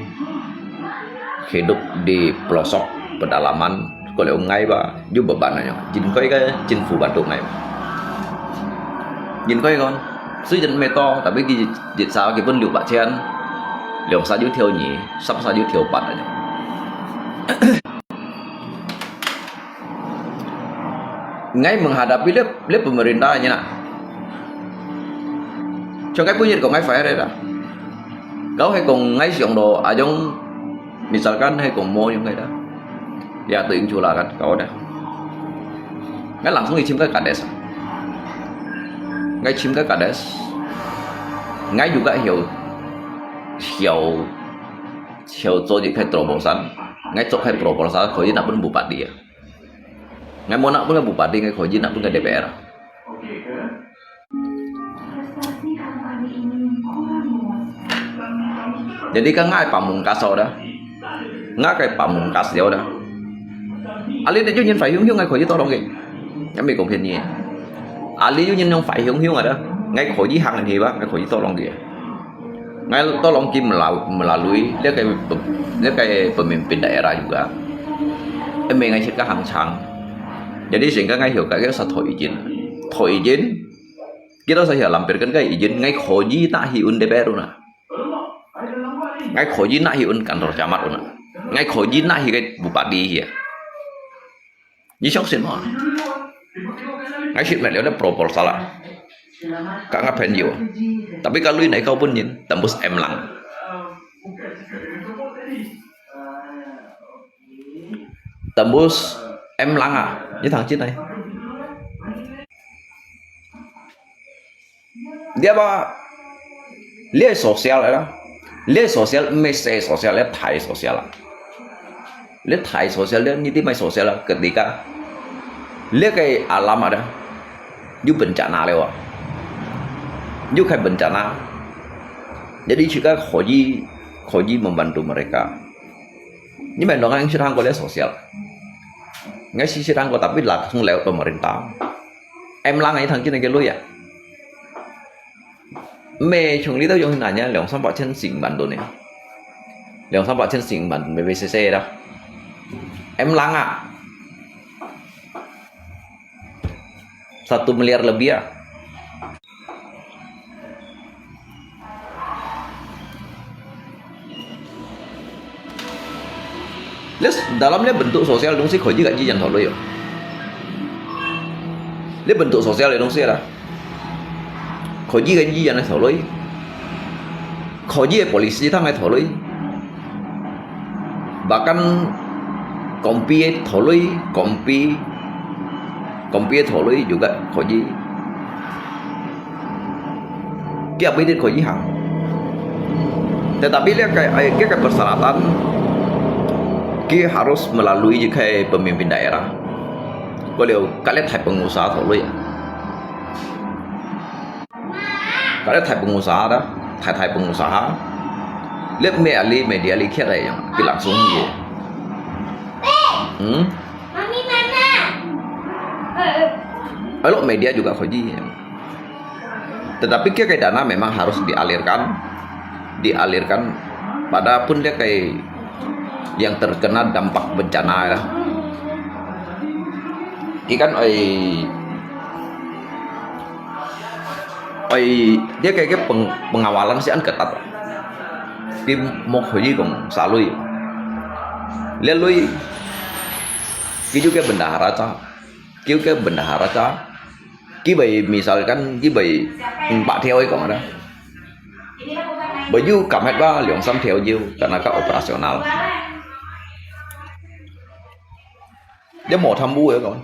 hidup di pelosok pedalaman, kalau ngai ba, ju beban aja. Jin koi ka, jin fu bantu ngai ba. Jin koi kon, si jin meto, tapi ki jit sa ki pun liu ba chian. Liu sa ju thiau nyi, sap sa ju thiau pat aja. Ngai menghadapi le, le pemerintah nyi na. Cho ngai punyit ko ngai fire da. Kau hai kong ngai siang do ajong, misalkan hai kong mo yung ngai da. Ya tu ing chula kan kau da. Ngai langsung ichim ka kades. Ngai chim ka kades. Ngai juga hiau, hiau, hiau cho ji kai terobosan. Ngai cho kai proposal ko ji nak pun bupati ya. Ngai mo nak pun bupati ngai ko ji nak pun ka D P R. Jadi ka ngai pamungkas dah. Ngai kai pamungkas dah. Ali ti ju nyin fai hiung hiung ngai ko ji to long ke. Ngai mi kong phian ni. Ali ju nyin yong fai hiung hiung ada. Ngai ko ji hang ni ba, ngai ko ji to long ke. Ngai to long ki melalui, dia kai, dia kai pemimpin daerah juga. Eme ngai cek ka hang chang. Jadi sehingga ngai hiu ka sa thoi izin. Thoi izin. Kita sa hiu lampir kan kai izin ngai ko ji nak hi un D P R na. Ngai ko ji nak hi un kantor camat na. Ngai ko ji nak hi kai bupati hi. Ni siok sin mo. Ngai sit met liu proposal ah. Ka ngai phen yu. Tapi ka lui nai kau pun nyin, tembus em lang. Tembus em lang ah. Ni thang chin nai. Dia ba, dia sosial lah. Dia sosial, mesti sosial, dia Thai sosial lah. Dia Thai sosial, dia ni di mai sosial lah, ketika dia ke alam ada, you bencana lewat, you kai bencana. Jadi juga koji, koji membantu mereka. Ni main dong ang sedang ko dia sosial. Ngai si sedang ko tapi langsung lewat pemerintah. Em lang ai thang kini ke lui ya. Mei chung li tau yung nanya 兩三百千 sing bantu ni. 兩三百千 sing bantu mei sese dah. Em lang ah. Satu miliar lebih ah. Let's, dalam dia bentuk sosial dong si koji gaji yang thoroi yo. Dia bentuk sosial dong si ada. Koji gaji yang thoroi. Koji polisi tang thoroi. Bahkan kompi thoroi, kompi, kompi thoroi juga koji. Kia bidit koji ha. Tetapi dia kai, ai, kia kai persyaratan, kia harus melalui je kai pemimpin daerah. Ko liu, kalian hai pengusaha thoroi. Kada Thai pengusaha ta, Thai Thai pengusaha. Lep me ali media li kiat yang ki langsung ye. Hmm? Alo media juga koji. Tetapi kia kai dana memang harus dialirkan, dialirkan pada pun dia kai yang terkena dampak bencana ya. Ikan ai Oi, dia kai ke peng, pengawalan si an ketat. Ki mok hoi kong salui. Lia lui, ki juga bendahara cha. Ki juga bendahara cha. Ki bai misalkan ki bai empat 條 kong ada. Baju kamet ba 兩三條 jiu, tenaga operasional. Dia mau thambu ya kong.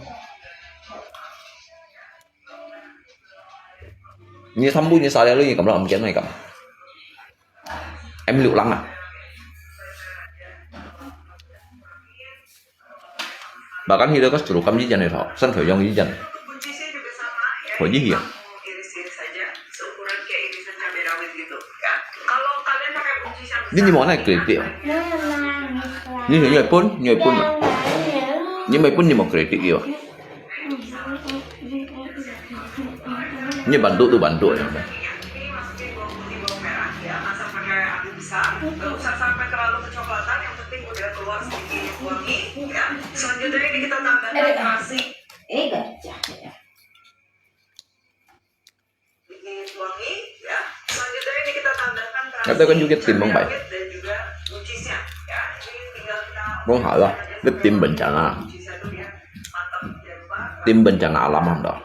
Ni thambu ni sa lui ni kam lo am kian mai kam. Em liu lang ah. Bahkan hi lo ka suru kam ji jan ni tho, san thoi yong ji jan. Ko ji hi ah. Ni ni mo nai kritik. Ni ni pun, ni pun. Ni mai pun ni mo kritik yo. Ni bantu tu bantu ya. Kata kan juga tim bang bai. Bang hal lah, dia tim bencana. Tim bencana alam ham dah.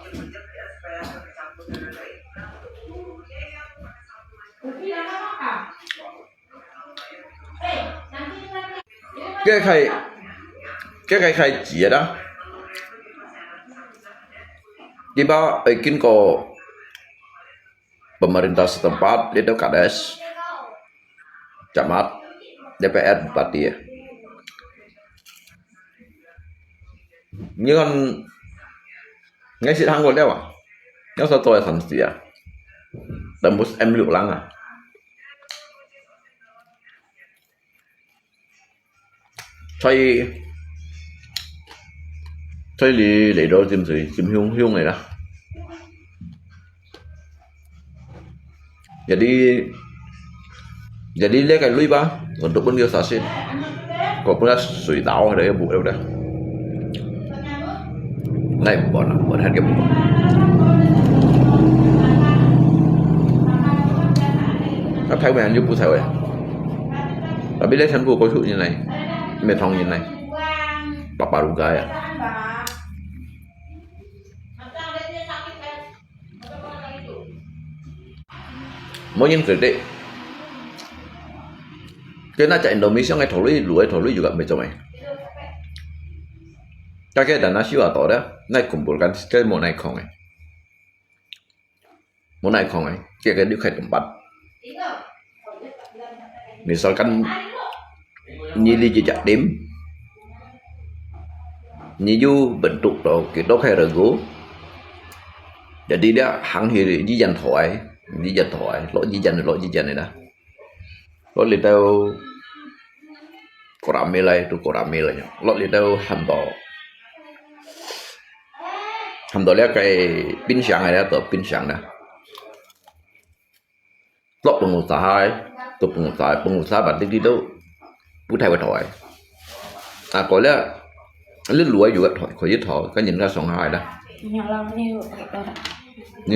Ke khai, ke khai khai chia dah. Kiba, eh, kin ko pemerintah setempat, dia tu kades, camat, D P R, bupati ya. Ngan, ngai sit hang ko dia ba. Ngai sa toi san sia. Tembus em liu lang ah. Choi, choi li, li do jim sui, jim hiung hiung ni lah. Jadi, jadi le kai lui ba, untuk pun dia sasin. Ko pun lah sui tau ada ya bu ada. Ngai bon lah, bon harga bu. Tapi mai anju bu sai wei. Tapi le chan bu ko su ni lai, me thong ni lai. Papa ruga ya. Mo nyin kritik. Kena cak Indonesia ngai thorui, luai thorui juga mai comai. Kake dana siwa to da, nai kumpulkan ke mo nai kong eh. 無奈講誒，這個你開動辦。Misalkan你這隻店，你有bentuk到幾多個logo，jadi dia hang去一間台，一間台，落一間，落一間的啦。落裡頭 koramil來，都koramil來，落裡頭喊到，喊到這個冰箱來，都冰箱啦。落pengusaha，都pengusaha，pengusaha berarti佢都不太會台。啊，過了，你路有個台，可以台，跟人家上下啦。人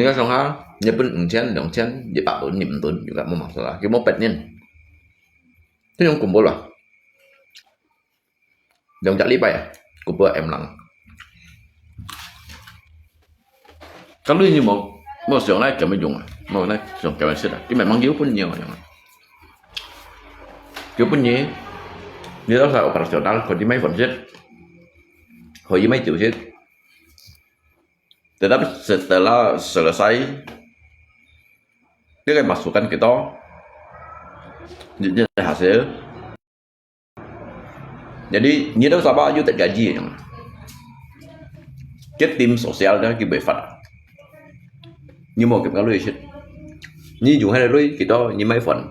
家上下，你分五千、兩千、一百銀，你毋准，juga無masalah，佢無逼人。 Ini yang kumpul lah. Yang cak lipai ya, kumpul em lang. Kalau ini mau, mau siang naik kami jung, mau naik siang kami sih dah. Ini memang dia pun nyewa yang. Dia pun nyewa. Dia tahu saya operasional, kalau di mai fonset, kalau di mai jauh sih. Tetapi setelah selesai, dia akan masukkan kita, dia, dia hasil. Jadi,你都sabar，有得gaji。Cái team sosial đó，佢袂發。你無佢个鐳出，你用迄个鐳幾多，你買飯，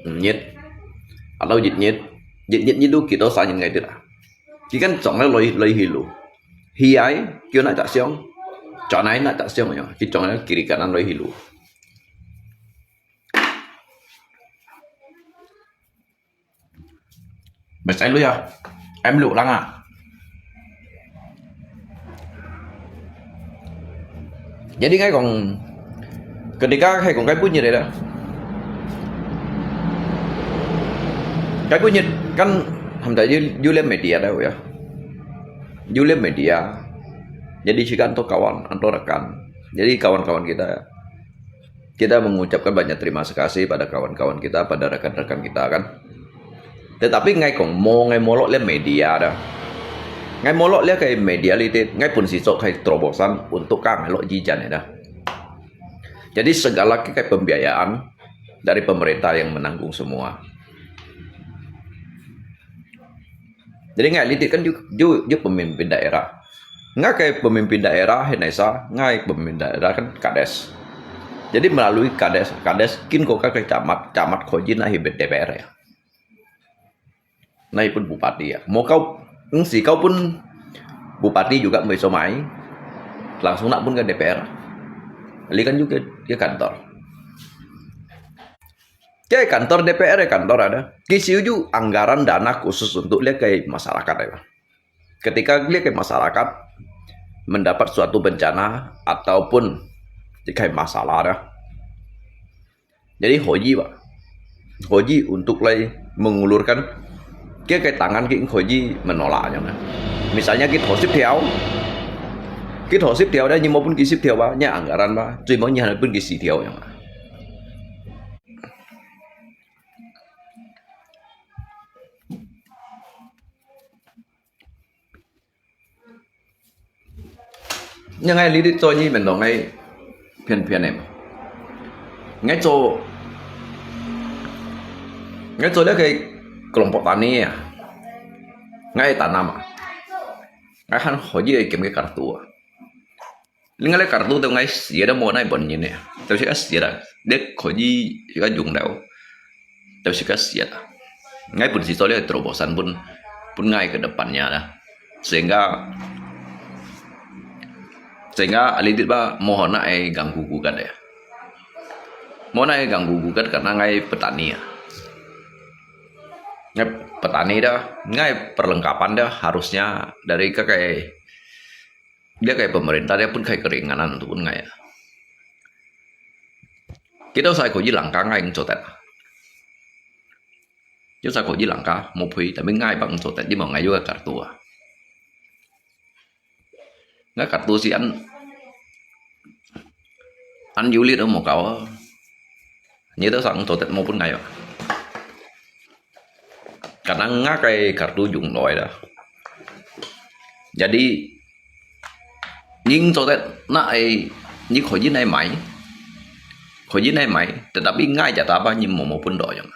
五日，atau一日，一日你都幾多生日ngày Tết啊？佢跟總个來來去路，去ai，叫哪隻上，轉來哪隻上樣，佢總个kiri kanan來去路。 Besai lu ya, em lu lang ah. Jadi ngai kong, ketika ngai kong kai punyit dah. Kai punyit kan hamda yu yu le media dah ya. Yu le media. Jadi sikan to kawan, anto rekan. Jadi kawan-kawan kita kita mengucapkan banyak terima kasih pada kawan-kawan kita, pada rekan-rekan kita kan. Tetapi ngai kong mo ngai molok le media dah. Ngai molok le kai media li te, ngai pun si sok kai terobosan untuk kang lo jijan dah. Jadi segala kai pembiayaan dari pemerintah yang menanggung semua. Jadi ngai lidik kan ju ju ju pemimpin daerah. Ngai kai pemimpin daerah hinai sa, ngai pemimpin daerah kan kades. Jadi melalui kades, kades kin ko kai camat, camat ko jin ahi D P R ya. Nai pun bupati ya. Mau kau ngsi kau pun bupati juga mau somai. Langsung nak pun ke D P R. Li kan juga dia kantor. Jadi kantor D P R ya kantor ada. Kisiu ju anggaran dana khusus untuk lihat ke masyarakat ya. Ketika lihat ke masyarakat mendapat suatu bencana ataupun dikai masalah dah. Jadi hoji bah. Hoji untuk lai mengulurkan ke ke tangan ke hoji menolaknya. Misalnya kita hosip tiau. Kita hosip tiau dah nyimo pun kisip tiau bah, nya anggaran bah. Cui mau nya pun kisi tiau yang. Yang ngai lidik cho ni mendong ngai pian pian em. Ngai cho ngai cho lihat ke kelompok tani ya. Ngai tanam ah. Ngai han hoji ai kem ke kartu ah. Ngai le kartu tu ngai sia dah mau nai bon ni ne. Tapi sih sia dah. Dia hoji juga jung dah. Tapi sih sia dah. Ngai pun si cho lihat terobosan pun pun ngai ke depannya dah. Sehingga sehingga alidit ba mohon nak ai ganggu gugat ya. Mohon nak ai ganggu gugat karena ngai petani ya. Ngai petani dah, ngai perlengkapan dah harusnya dari kakai dia kai pemerintah dia pun kai keringanan tu pun ngai ya. Kita usai ko ji langkah ngai ngcotet. Yo sa ko ji langkah, mo phui, tapi ngai bang so tet di mo ngai yo ka kartu ah. Ngai kartu si an, an yulit mo kau. Nyi to sang so tet mo pun ngai yo. Kadang ngai kai kartu jung loi dah. Jadi, nyi so tet na ai, nyi ko ji nai mai. 可以拿买，tetapi ngai jatah apa你没有分到样。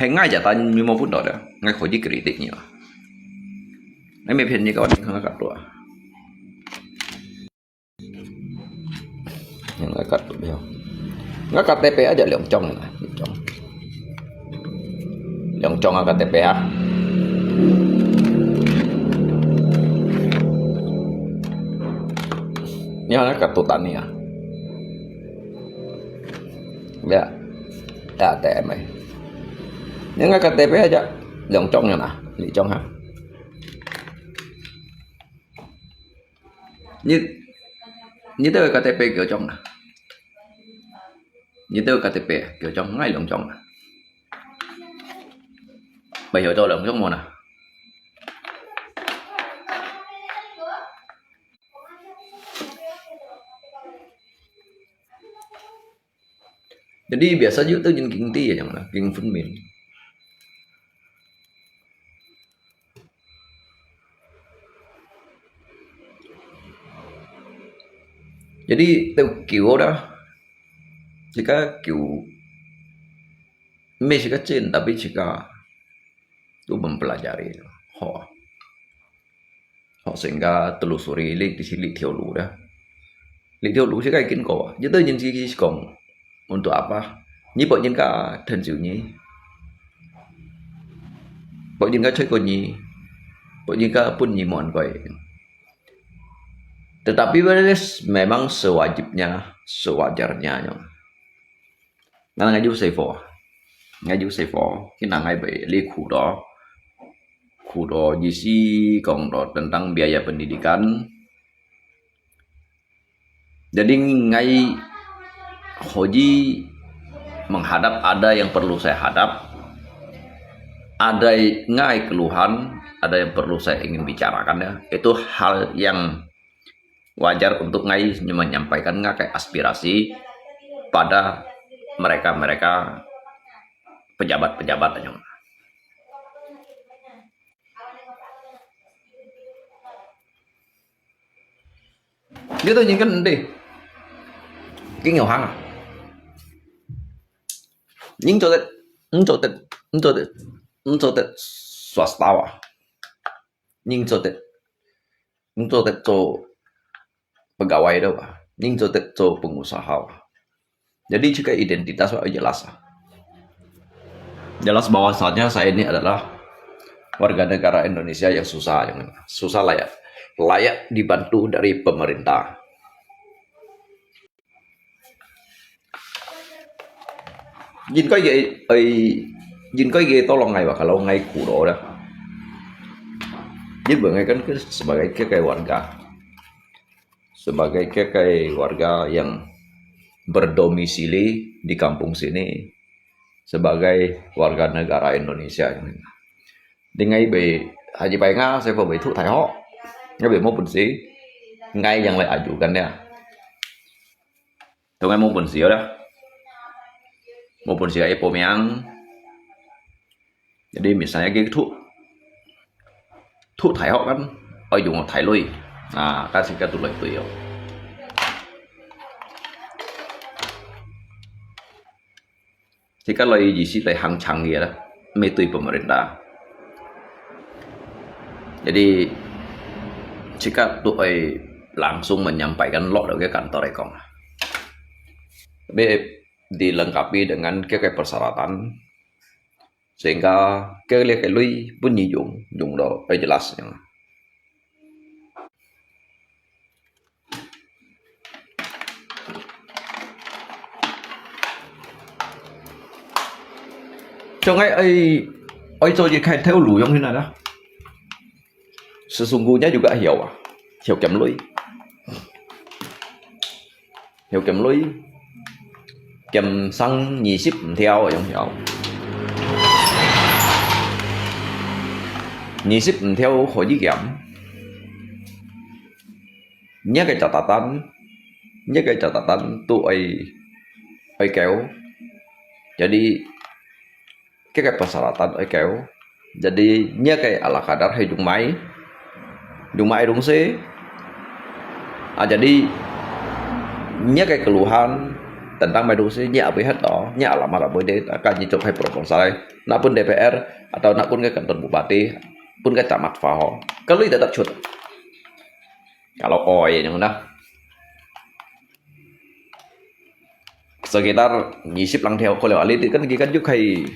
还ngai jatah你没有分到的，ngai可以 kritik 你啊。那没骗你，搞你看看多啊。 Yang ngai kat tu beo. Ngai K T P aja 兩張啊，兩張。兩張啊 K T P啊。你看 ngai kat tu tani ah. Ya. Ya, T M eh. Yang ngai K T P aja 兩張啊，兩張哈。 你，你兜个 K T P 幾張啊？你兜个 K T P 幾張？𠊎兩張啊。沒有到兩張無啦。 Jadi biasa juga tu jeung 經濟啊，恁樣啦，經分明。Jadi tu 救啦，自家救，毋係自家真，tapi自家都 mempelajari，好啊。 好，sehingga telusuri 這，這，這條路啦。這條路係該經過啊，有兜人自己講，untuk apa？你分人家疼惜你，分人家照顧你，分人家分你滿貴。Tetapi memang sewajibnya, sewajarnya. Ngan ngai yu sefo. Ngai yu sefo, kina ngai bai li 苦到，苦到意思講到 tentang biaya pendidikan. Jadi ngai 可以 menghadap ada yang perlu saya hadap, ada ngai keluhan, ada yang perlu saya ingin bicarakan ya. Itu hal yang wajar untuk ngai menyampaikan ngai aspirasi pada mereka-mereka pejabat-pejabat aja. Gitu nyen kan deh. King yo hang. Ning cho det, ning cho det, ning cho det, ning cho det swasta wa. Ning cho det, ning cho det cho pegawai do wa. Ning cho det cho pengusaha wa. Jadi juga identitas wa jelas. Jelas bahwasanya saya ini adalah warga negara Indonesia yang susah, yang susah layak, layak dibantu dari pemerintah. 應該个，誒，應該个，tolong ngai wa kalau ngai 苦咯啦。因為 ngai kan sebagai 个个 warga, sebagai 个个 warga yang berdomisili di kampung sini, sebagai warga negara Indonesia. Di ngai bai haji bai nga, saya bai thu thai ho. Ngai bai mo pun si, ngai yang lai aju kan ya. Tong ngai mo pun si ya dah. Mo pun si ai po miang. Jadi misalnya gitu, thu thai ho kan, oi yung thai lui. Nah, kan singkat tu lui tu yo. Singkat lui isi lai hang chang ya lah, mei tui pemerintah. Jadi singkat tu oi langsung menyampaikan lo ke kantor ekong. Tapi dilengkapi dengan 个个 persyaratan, sehingga 个个个 lui pun ni yung, yung lo ai jelas yang. Cho ngai ai, ai cho ye khai theo lu yong hin na. Sesungguhnya juga hiau ah, hiau kiam lui. Hiau kiam lui, kiam sang 二十五條 yong hiau. 二十五條可以 kiam. 你个 catatan, 你个 catatan tu ai, ai kêu. Jadi 个个 persyaratan ai kêu. Jadi 你个 ala kadar hai dung mai, dung mai dung se. 啊，jadi，你个keluhan tentang mai dosi，你也會得到，你也lama也會得，kan你做開proposal，拿分D P R，atau拿分个kanton bupati，分个camat faho，kalau tidak cut。Kalau oi yang dah sekitar二十零條，可能啊，你哋跟佢跟又可以，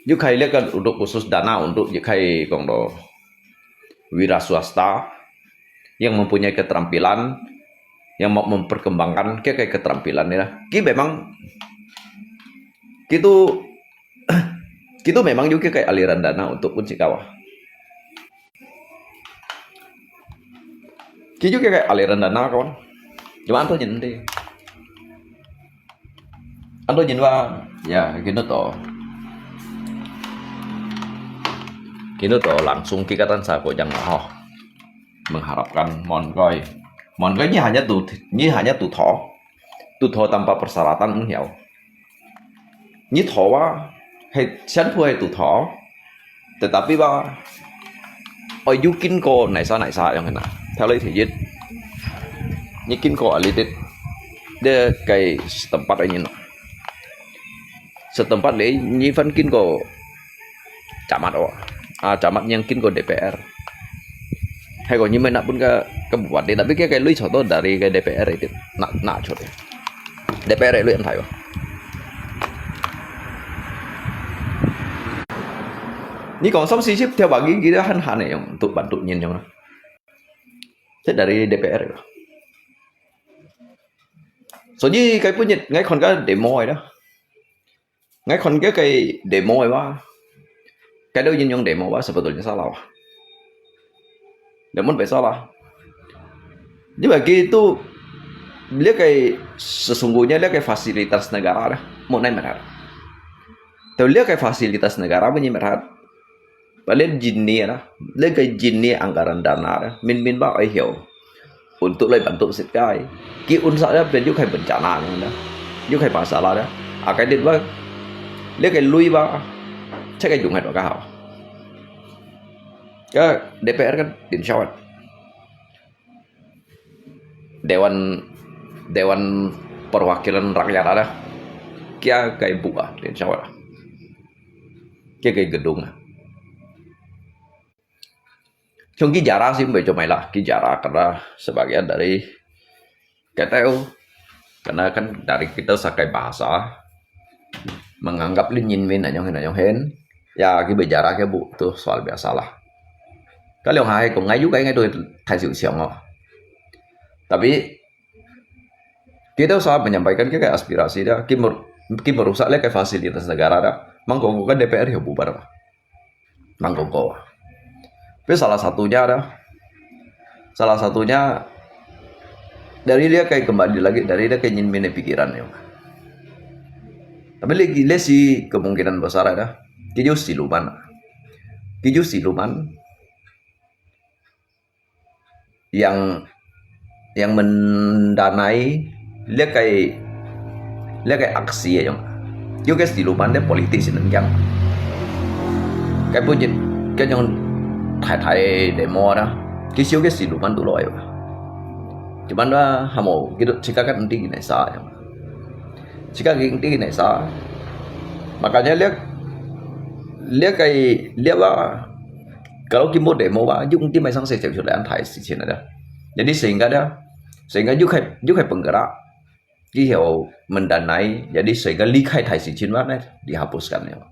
又可以那個 untuk khusus dana untuk又可以講到 wira swasta yang mempunyai keterampilan, yang mau memperkembangkan ke, ke keterampilan ni lah. Ki memang, ki tu, ki tu memang juga ke aliran dana untuk pun cikawa. Ki juga ke aliran dana kawan. Cuma tu je nanti. Ando nyin wa, ya, kino to. Kino to langsung kikatan sa ko jang ho. Mengharapkan mon koi. Mon koi ni hanya tu, ni hanya tu tho. Tu tho tanpa persyaratan menghiau. Ni tho wa, he, sian pu he tu tho. Tetapi ba, oi, you kin ko naisa naisa yang kena. Tali thijit. Ni kin ko alitit. Dia kai setempat ini no. Setempat le, ni fan kin ko camat o. Ah, camat yang kin ko D P R. Hai ko ni mai nak pun ke, ke bupati, tapi ke, ke lui choto dari ke D P R itu. Nak, nak choto. D P R lui antai o. Ni kong som sisip tiap pagi kita han han yang untuk bantu nyin yang. Saya dari D P R. So ni kai pun ngai kon ka demo dah. Ngai kon ke kai demo wa. Kai do yin yang demo wa sebetulnya salah wa. Demo pe salah. Ni bagi tu, dia kai sesungguhnya dia kai fasilitas negara dah. Mau nai merah. Tau dia kai fasilitas negara punya merah. Padahal jin ni dah. Dia kai jin ni anggaran dana dah. Min min ba ai hiau. Untuk lai bantu sit kai. Ki unsa dah pen yu kai bencana ni dah. Yu kai masalah dah. Akai dit ba. Dia kai lui ba. Cek kai jung hai ka hau. Ka D P R kan din shawat. Dewan, Dewan Perwakilan Rakyat ada. Kia kai buka, insya Allah. Kia kai gedung. Cuma ki jara sih, cuma lah ki jara karena sebagian dari kita, karena kan dari kita sakai bahasa, menganggap lin yin min anyong hin anyong hin. Ya, ki bicara ke bu, tu soal biasa lah. Kalau hai ko ngai juga ngai tu thai siu siang oh. Tapi kita usah menyampaikan ke, ke aspirasi dah, ki, mer, ki merusak le ke fasilitas negara dah. Mangko kan D P R ya bubar bah. Mangko ko. Tapi salah satunya dah. Salah satunya dari dia kayak kembali lagi dari dia kayak nyin mine pikiran yo. Tapi lagi le si kemungkinan besar ada. Kiju siluman. Kiju siluman yang yang mendanai le kai le kai aksi ya yang. Yo ke siluman de politik si neng yang. Kai pun jin ke yang thai thai demo dah. Kisiu ke siluman tu lo ya. Cuman dah hamo gitu cika kan nanti gini sa yang. Cika gini sa. Makanya lihat lihat kai lihat ba kalau kimbo demo ba yung di mai sang se cek sudah antai si cina dah. Jadi sehingga dah sehingga juga juga penggerak di heo mendanai jadi sehingga likai thai si cina dah dihapuskan ya.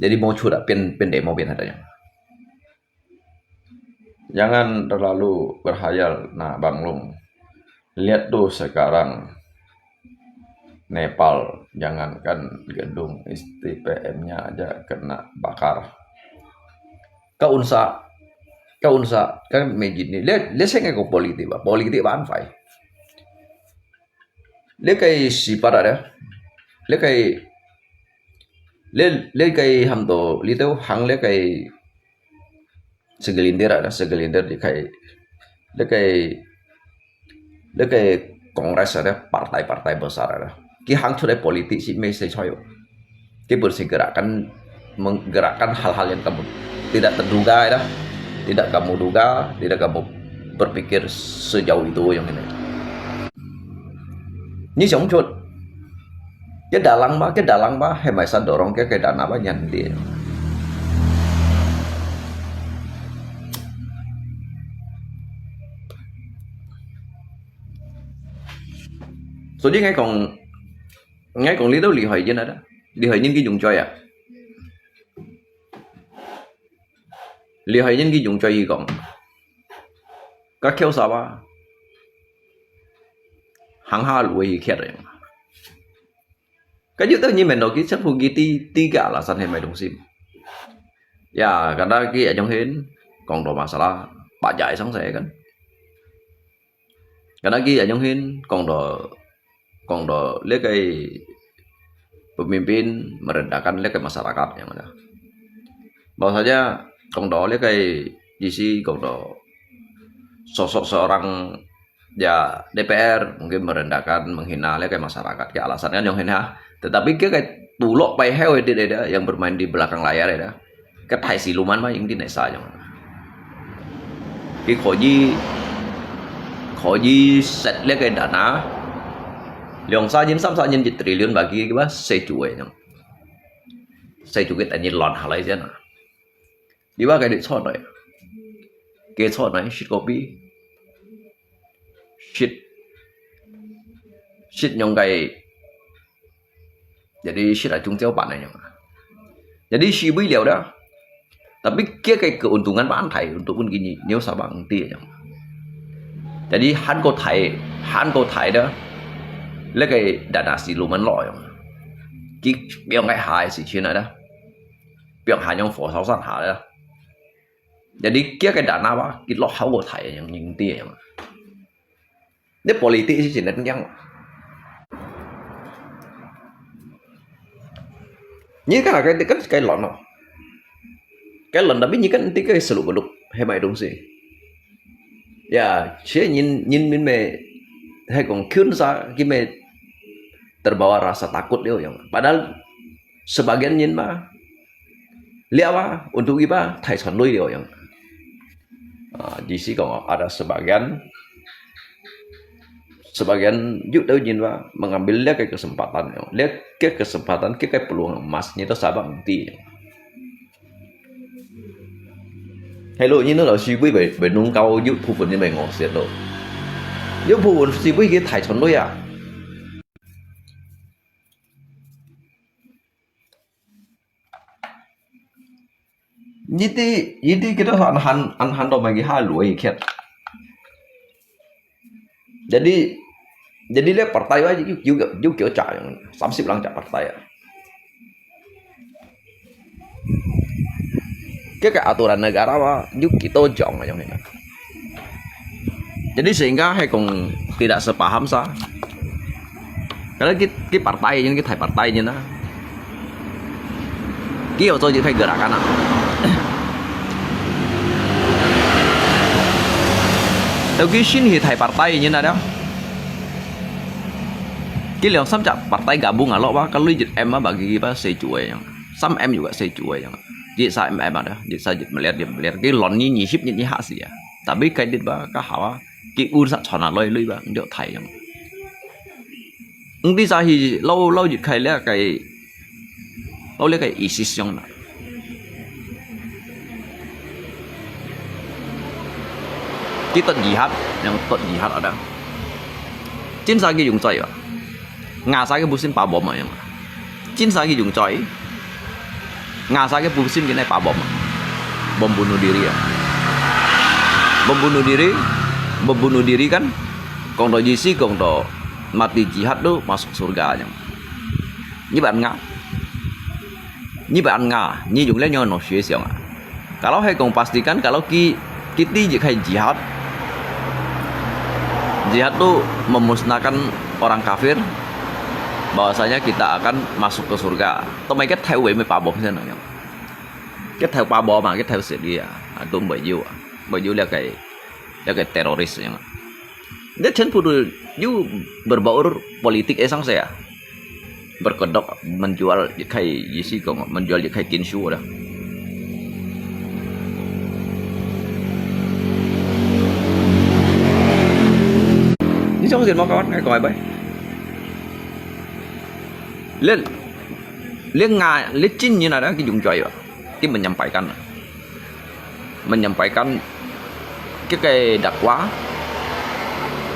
Jadi mau sudah pin pin demo pin ada yang. Jangan terlalu berhayal nak banglung. Lihat tu sekarang Nepal, jangankan gedung S T P M-nya aja kena bakar. Kau unsa, kau unsa, kan imagine ni. Lihat, lihat saya ngai ko politik ba, politik ba anfai. Lihat kai sipat ada, lihat kai, lihat, lihat kai ham to, lihat tu hang lihat kai segelintir ada, segelintir di kai, di kai, di kai Kongres ada, partai-partai besar ada. Ki hang sudah politik si mesti soyo. Ki bersih gerakan menggerakkan hal-hal yang kamu tidak terduga ada, tidak kamu duga, tidak kamu berpikir sejauh itu yang ini. Ni siyang cut, ke dalang ba, ke dalang ba, hemai san dorong ke, ke dana ba nyan di. 所以𠊎講，𠊎講你都厲害人啊，厲害人佢用嘴啊，厲害人佢用嘴佢講，該橋啥啊，行下路去徛个。該有兜人問到佢政府佢知知个啦，alasan係麼東西。Ya，karena佢一種係講到masalah，把解上世kan。 Karena佢一種係講到，講到這個pemimpin merendahkan這個masyarakat yang ada. Bahwasanya講到這個意思，講到sosok seorang ya D P R mungkin merendahkan, menghina這個masyarakat，ke alasan kan yang hina. Tetapi ke tulok pai heo itu yang bermain di belakang layar itu. 該大使路滿嘛，應該係啥樣？佢可以，可以設這個dana，兩三年、三三年一triliun bagi佢吧，細組个樣，細組个等於亂下來先啊。你話該你坐哪？佢坐哪？食kopi，食，食用个 Jadi sila中招辦个樣啊。Jadi sibui liao dah。Tapi kia ke keuntungan paan thai untuk pun kini nyo sabang ti yang. Jadi han ko thai, han ko thai dah. Lek ke dana si lumen lo yang. Ki piang kai hai si chin dah. Piang hai yang fo sao san ha dah. Jadi kia ke dana ba ki lo hau ko thai yang ning ti yang. Ni politik si sinet ngiang. Ni kan agak kan kai lon no. Kai lon tapi ni kan ti kai seluk beluk hemai dong si. Ya, si nyin nyin min me hai kong kyun sa ki me terbawa rasa takut liu yang. Padahal sebagian nyin ma liau ba untuk iba thai chon lui liu yang. Ah, di si kong ada sebagian sebagian yu tau nyin ba mengambil liak ke kesempatan yang. Liak ke kesempatan ke kai peluang emas ni to sabang ti. Hello, nyin lo si bui be be nung kau yu pu pun ni me ngok siat lo. Yu pu pun si bui ke thai chon lui ya. Yiti, yiti kita han han han han to magi ha lui khet. Jadi, jadi le partai wa yu yu yu kyo cha yang, samsip lang cha partai ya. Ke ke aturan negara wa yu kito jong yang ini. Jadi sehingga hai kong tidak sepaham sa. Kalau ki ki partai nyin, ki thai partai nyin na. Ki yo zo ji thai gerakan na. Tau ki shin hi thai partai nyin na dah. Ki liang sam chak partai gabung a lo ba, kalau jit em ba bagi ki ba se juai yang. Sam em juga se juai yang. Jit sa em em dah, jit sa jit meliar jit meliar. Ki lon ni ni hip ni ni ha si ya. Tapi kai dit ba ka hawa. Ki un sa chon a loi lui ba, ndio thai yang. Ung ti sa hi lau lau yit khai le kai lau le kai isis yang na. Ki tot jihad, yang tot jihad ada. Chin sa ki yung choi ba. Nga sa ki busin pa bom yang. Chin sa ki yung choi. Nga sa ke pusing kena pa bom. Bom bunuh diri ya. Bom bunuh diri, bom bunuh diri kan. Kong to jisi, kong to mati jihad tu masuk surga jang. Ni ban nga. Ni ban nga, ni yung le nyo no xue siang a. Kalau hai kong pastikan, kalau ki, kiti ji khai jihad. Jihad tu memusnahkan orang kafir, bahwasanya kita akan masuk ke surga. Tao mai ke thai wei mai pa bom sen yang. Ke thai pa bom ma, ke thai sedi ya. Atu mai yu, mai yu le kai, le kai teroris yang. Dia chen pu tu yu berbaur politik esang saya. Berkedok menjual je kai isi kong, menjual je kai kinsu dah. Sin mo kawan ngai koi bai. Le, le nga, le chin ni na da ki jung joi ba. Ki menyampaikan. Menyampaikan ki kai dakwah.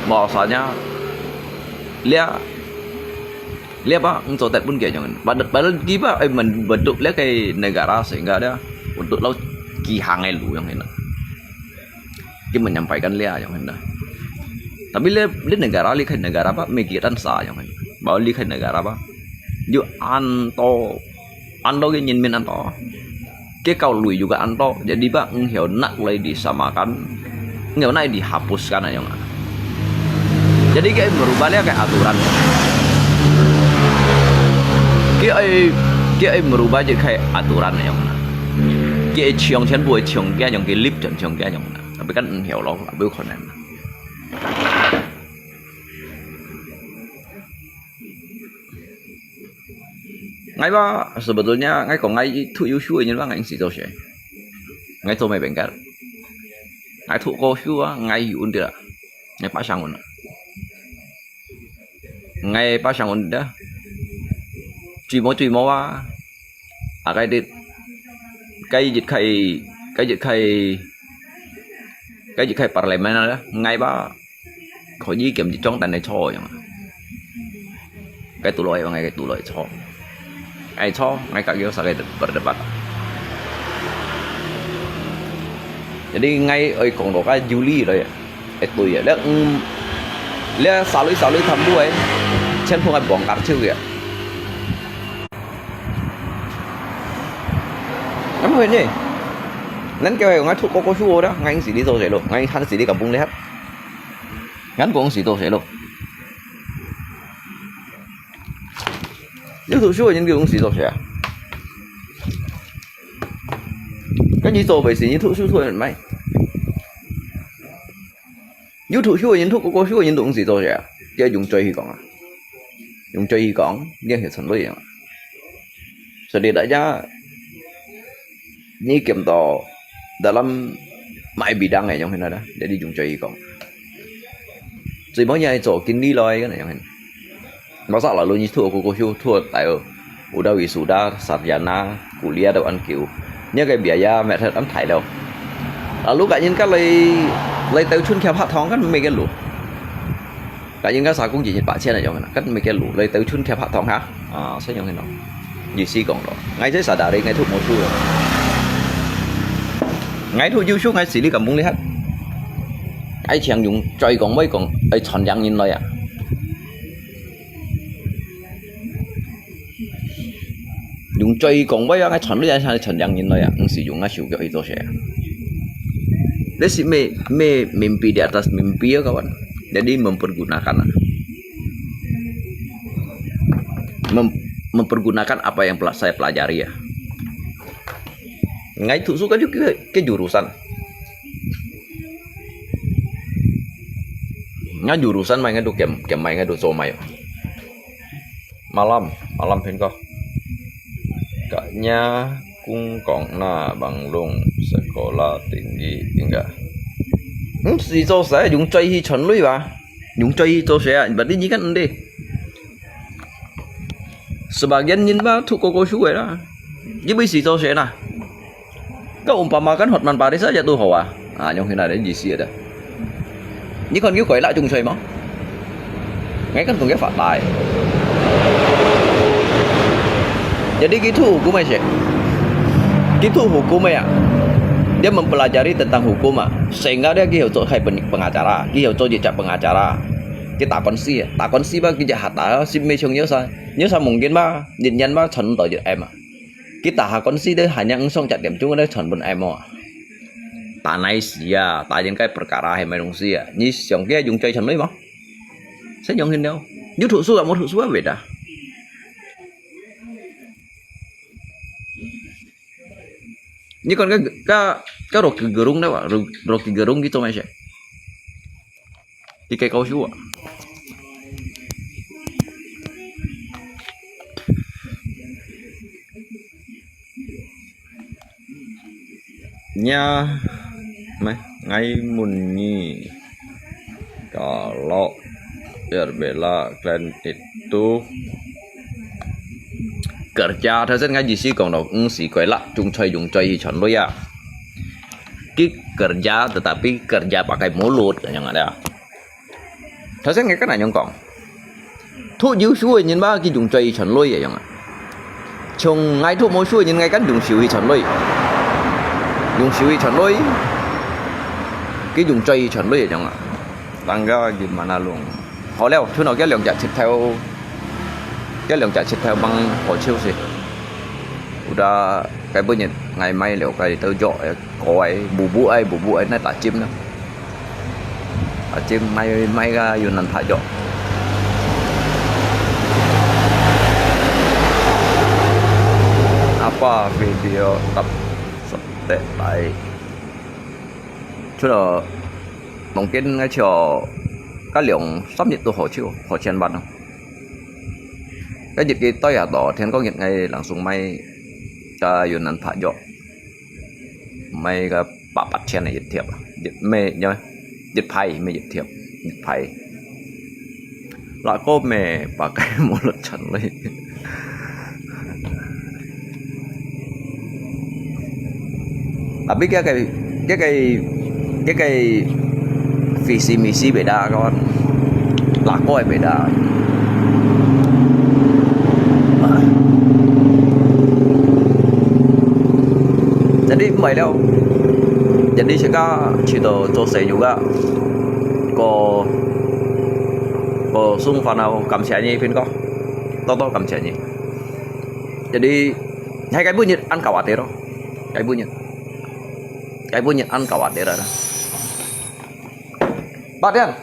Bahwasanya lia, lia ba ngco tet pun kia jong. Padahal, padahal ki ba ai membentuk lia kai negara sehingga dia untuk lau ki hang ai lu jong. Ki menyampaikan lia jong. Tapi lia, lia negara, lia kai negara ba, mekitan sa jong. Bahwa lia kai negara ba, yu anto, anto ki nyin min anto. Ki kau lui juga anto. Jadi ba, enghiau nak lai disamakan. Enghiau nak dihapuskan jong. Jadi ki merubah lia kai aturan. Ki ai, ki ai merubah je kai aturan jong. Ki ai chiong chen bu ai chiong kia jong, ki lip chen chiong kia jong. Tapi kan enghiau lo, abu konen. Ngai ba, sebetulnya ngai kong ngai thu yu shu nyin ba ngai si to she. Ngai to mai bengkar. Ngai thu ko shu a, ngai yu un dia. Ngai pa sang un. Ngai pa sang un da. Chui mo chui mo a. A kai dit. Kai jit kai, kai jit kai, kai jit kai parliament a da. Ngai ba. Kho yi kiam jit chong tan nai cho yang. Kai tu loi ba ngai kai tu loi cho. Ai cho, ngai ka kêu sa kai berdebat. Jadi ngai oi kong lo kai juli loi. Ai tui ya. Lek, mm, lek sa lui sa lui tham bu ai. Chen phung ai bong kar chiu ya. Am hoi ni. Nan kêu ai ngai thu ko ko shu da, ngai si li to se lo. Ngai han si li kampung le hat. Ngan kong si to se lo. Yu thu shu nyin kong si to se a. Kan yi to bai si nyin thu shu thu mai. Yu thu shu nyin thu ko ko shu nyin dong si to se a. Kia jung choi hi kong a. Jung choi hi kong, ngiang he chon lui a. Sedih aja. Ni kiam to dalam mai bidang ai jong hina da. Jadi jung choi hi kong. Chui mo nyai cho kin li loi kan jong hin. Masa lalu ni thu ko ko shu thu tai. Udah wisuda, sarjana, kuliah do an kiu. Nya kai biaya met hat an thai lo. Lalu ka nyin ka lai, lai tau chun kia phat thong kan me ke lu. Ka nyin ka sa kung ji ba chen jong na. Kan me ke lu, lai tau chun kia phat thong ha. A, sa jong hin no. Yi si kong lo. Ngai sai sa da ri, ngai thu mo thu lo. Ngai thu yu shu ngai si li kampung li hat. Ai chiang jung choi kong mai kong, ai chon yang nyin loi a. Jung choi kong bai a ngai chon lui a chon yang nyin loi a, ng si jung a shu kyo i to se. Dia si me, me mimpi di atas mimpi ya kawan. Jadi mempergunakan a. Mem-, mempergunakan apa yang pela-, saya pelajari ya. Ngai thu su ka ju ke, ke jurusan. Ngai jurusan mai ngai tu kem, kem mai ngai tu so mai. Malam, malam pin ko. Kaknya kung kong na bang lung sekolah tinggi tinggal. Hmm, si to sai jung choi hi chon lui ba. Jung choi hi to sai, berarti ni kan ende. Sebagian nyin ba thu ko ko shu la. Ji bai si to sai na. Ka umpama kan hot man Paris aja tu hoa. A, nyong hina de ji si da. Ni kon kêu koi la jung choi mo. Ngai kan tung ke fa tai. Jadi ki thu hukum ai se. Ki thu hukum ai ya. Dia mempelajari tentang hukum a. Sehingga dia ki hio cho kai pen-, pengacara, ki hio cho jejak pengacara. Ki takon si, takon si ba ki jahat ta, si me chung nyo sa. Nyo sa mungkin ba, jin yan ba chon to jit ai ma. Kita hakon si de hanya ng song chat tiam chung de chon bun ai mo. Ta nai si ya, ta jin kai perkara hai mai dong si ya. Ni siang kia jung choi chon lui mo. Sai jong hin deo. Yu thu su a mo thu su a weda. Ni kon ka, ka, ka ro ki gerung da wa, ro, ro ki gerung gitu mai se. Di kai kau shu a. Nya, mai, ngai mun ni. Kalau Biar bela kalian itu kerja，頭先𠊎意思講到，毋係佢啦，種菜用在去全類啊。佢kerja，tetapi kerja pakai mulut，恁樣啊。頭先𠊎跟恁樣講，讀有書个人嘛，佢用在去全類一樣啊。像𠊎讀無書个人，𠊎敢用手去全類，用手去全類，佢用在去全類一樣啊。Tangga gimana Long？ 好了，賰到這兩隻舌頭，這兩隻舌頭吂好笑死。Udah，該本日𠊎買了該兜藥，个，个，bubuk个，bubuk个，那打針呢？打針買，買个雲南白藥。Apa video tap setek lai？ 賰到望見𠊎就該兩三日都好笑，好千萬哦。該日佢對下到，天光日𠊎langsung買个雲南白藥，買个八八千个一貼啊，一，咩，一排，咩一貼，一排。Lah kok咩pakai mulut全類。 Tapi cái cái, cái cái, cái cái visi misi beda kawan. Laku beda. Jadi mai liao. Jadi seka cito to se juga. Ko, ko sung fanau kamsiani pin ko. Toto kamsiani. Jadi, hai kai bunyi an kawat ero. Kai bunyi. Kai bunyi an kawat ero. Badian.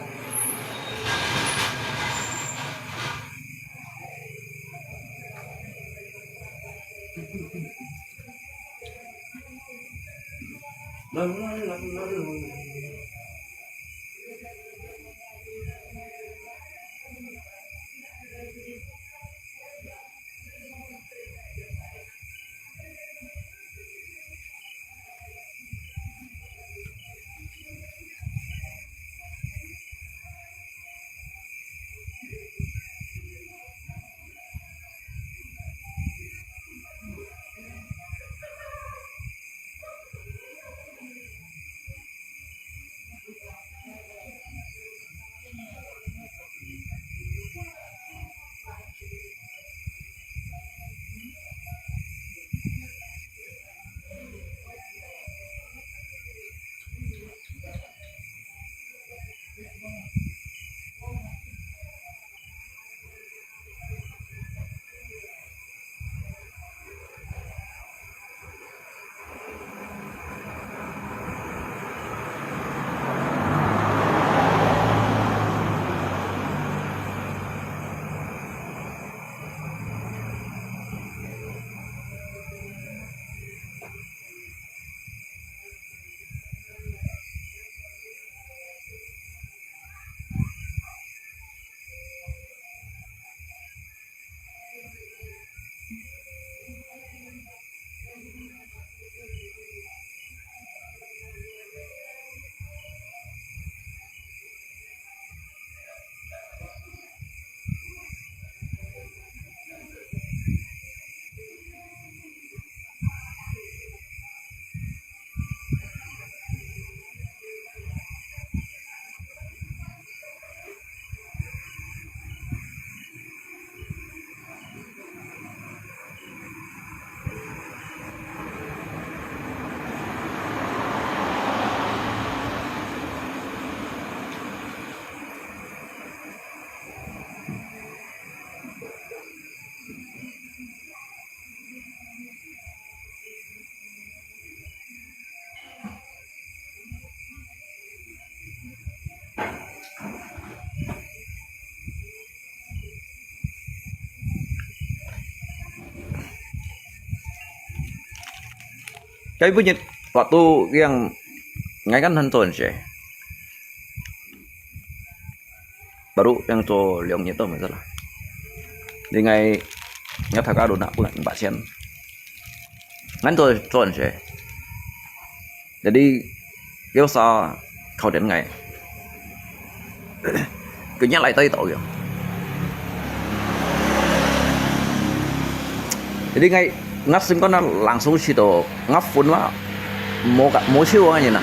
Kaya bunyi waktu yang ngai kan hanton siya. Baru yang to 兩日 to masalah. Di ngai, ngai thaka do na pun pasien. Ngan to to siya. Jadi, kaya sa kau den ngai. 佢一來對到个。Jadi𠊎，𠊎心肝啊，langsung試到，𠊎分啊，無个，無笑啊，你啊。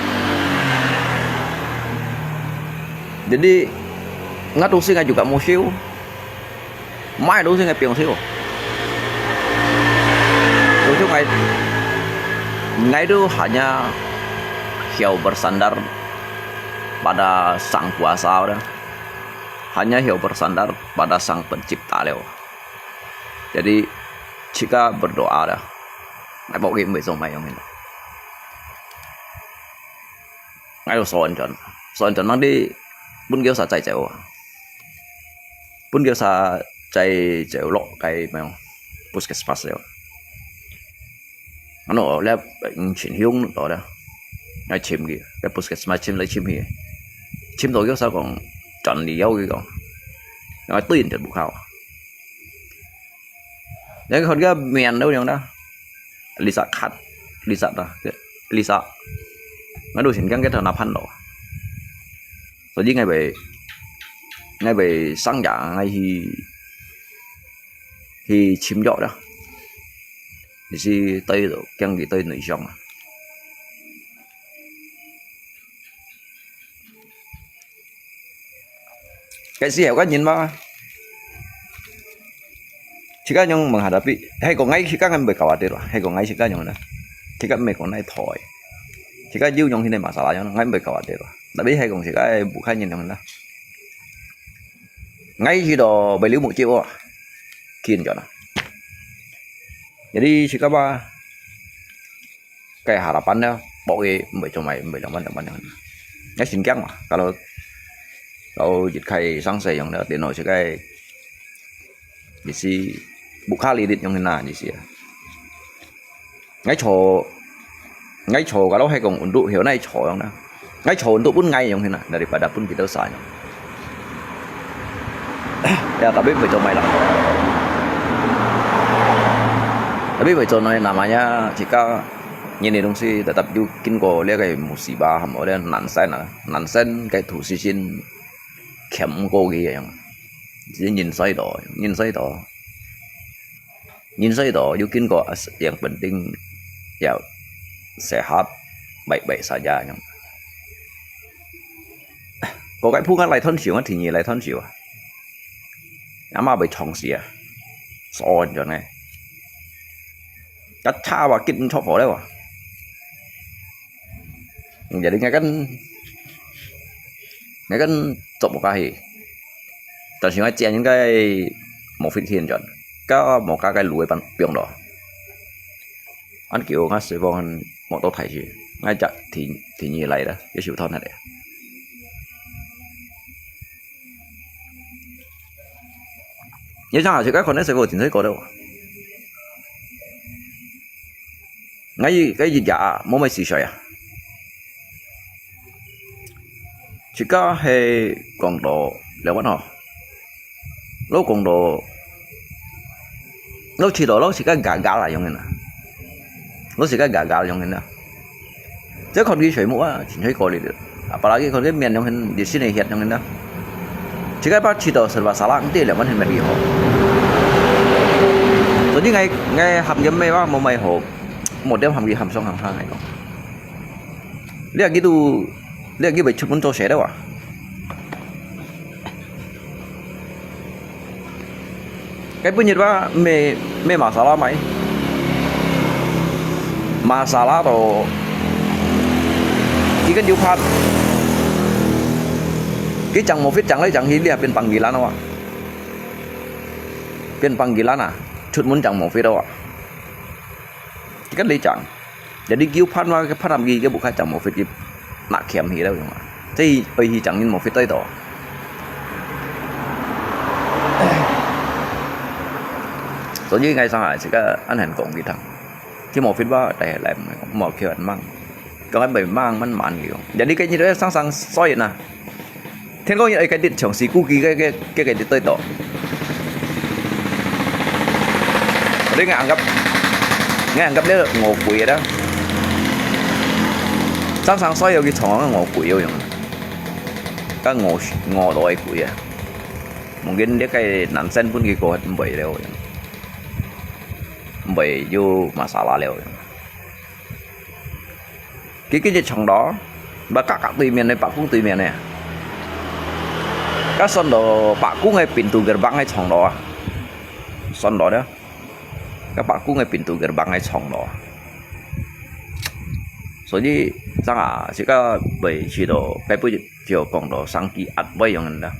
Jadi，𠊎都係𠊎juga無笑，買都係𠊎平笑。Ujung𠊎，𠊎都hanya曉bersandar pada sang kuasa udah，hanya曉bersandar pada sang pencipta了。Jadi，自家berdoa udah，𠊎屋企毋會做麼个樣个。𠊎有sound轉，sound轉，nang di分佢儕載走啊，分佢儕載走落該麼个puskesmas了。 Ano，這，嗯，情形到了，𠊎尋佢，該puskesmas尋來尋去，尋到佢儕講轉理由佢講，𠊎對人就無靠。然後佢个面都樣啦，Lisa cut，Lisa啦，Lisa，𠊎都神經个頭那盤咯。所以𠊎會，𠊎會上網，𠊎去，去尋藥啦。 你係對到，驚佢對內傷啊。該時候个人嘛，自家樣問下tapi，係講𠊎自家𠊎毋會搞啊對咯，係講𠊎自家樣啦，自家毋係講哪台，自家有樣現在masalah樣，𠊎毋會搞啊對咯，tapi係講自家無看人樣啦。 𠊎去到Belimbing接哦，去人家啦。Jadi自家嘛，該下了班了，包个毋會做麼个，毋會兩萬兩萬兩萬。𠊎神經嘛，kalau，kalau一開上使用了電腦，自家，意思，無卡哩哩用那意思啊。 𠊎坐，𠊎坐kalau係講untuk曉哪坐樣啦。𠊎坐untuk分𠊎用先啦，daripada分佢兜儕用。Ya，tapi會做麼个啦。Tapi會做哪namanya，自家人个東西tetap有經過這個musibah，還有這難產啊，難產該土地先欠過去樣。只人衰到，人衰到。 人衰到有經過yang penting ya sehat baik-baik saja樣。過該鋪𠊎來斷手，𠊎第二來斷手啊，阿媽被撞死啊，所以樣呢，一差話結唔出火了啊。Jadi𠊎kan，𠊎kan做無下去。但是𠊎正應該無fit現轉，該無加該路个放放咯。恁久𠊎水放無到大事，𠊎隻第第二來啦，要手套那裡。你想下，自家可能係個真衰過了。 𠊎一，𠊎一日啊，無麼个思緒啊。自家係講到了完吼，老講到，老試到老自家gagal啦樣个啦，老自家gagal樣个啦。這看佢水目啊，真係過力了。 Apalagi看佢面樣形，你心裡血樣形啊。自家把試到serba salah，毋知兩萬係乜幾好。所以𠊎，𠊎喊佢咩話，無麼好，無點喊佢喊上喊下來講。你也知道，你也知會出門做事了啊。 該本日吧，無，無masalah mai。Masalah到，佢跟有拍，佢正無fit，正來正去，你也變panggilan啊，變panggilan啊，出門正無fit啊。 佢跟你講，jadi佢有拍嘛，佢拍佢，佢無開正無fit，佢拿鉗去了用啊。這愛去正人無fit對到。所以𠊎上來自家恁樣講佢聽，佢無fit吧，但係來毋係，無叫人mang，講還袂mang，慢慢佢講。Jadi佢日日生生衰啊。 聽講佢愛該日長時估計該，該，該，該日對到。你硬硬，你硬硬了餓鬼啦。常常所有去床上餓鬼有用，該餓，餓到个鬼啊。Mungkin這個男生分佢過毋會了，毋會有masalah了。佢今日長路，毋係隔隔對面个，伯公對面个，該算到伯公个pintu gerbang个長路啊，算到了，該伯公个pintu gerbang个長路啊。所以，正啊，自家會去到該不 就講到生機壓位樣啦。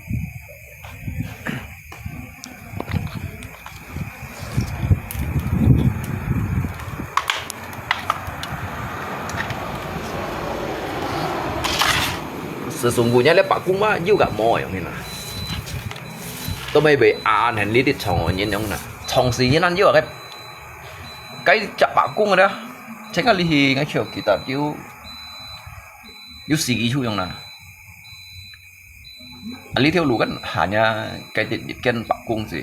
Sesungguhnya這伯公嘛，有个無樣啦。都未被安很哩的長人樣啦，長時間有个，該隻伯公个啦，這個你去，𠊎就記得有，有十幾處樣啦。 啊，這條路kan hanya該一間伯公仔，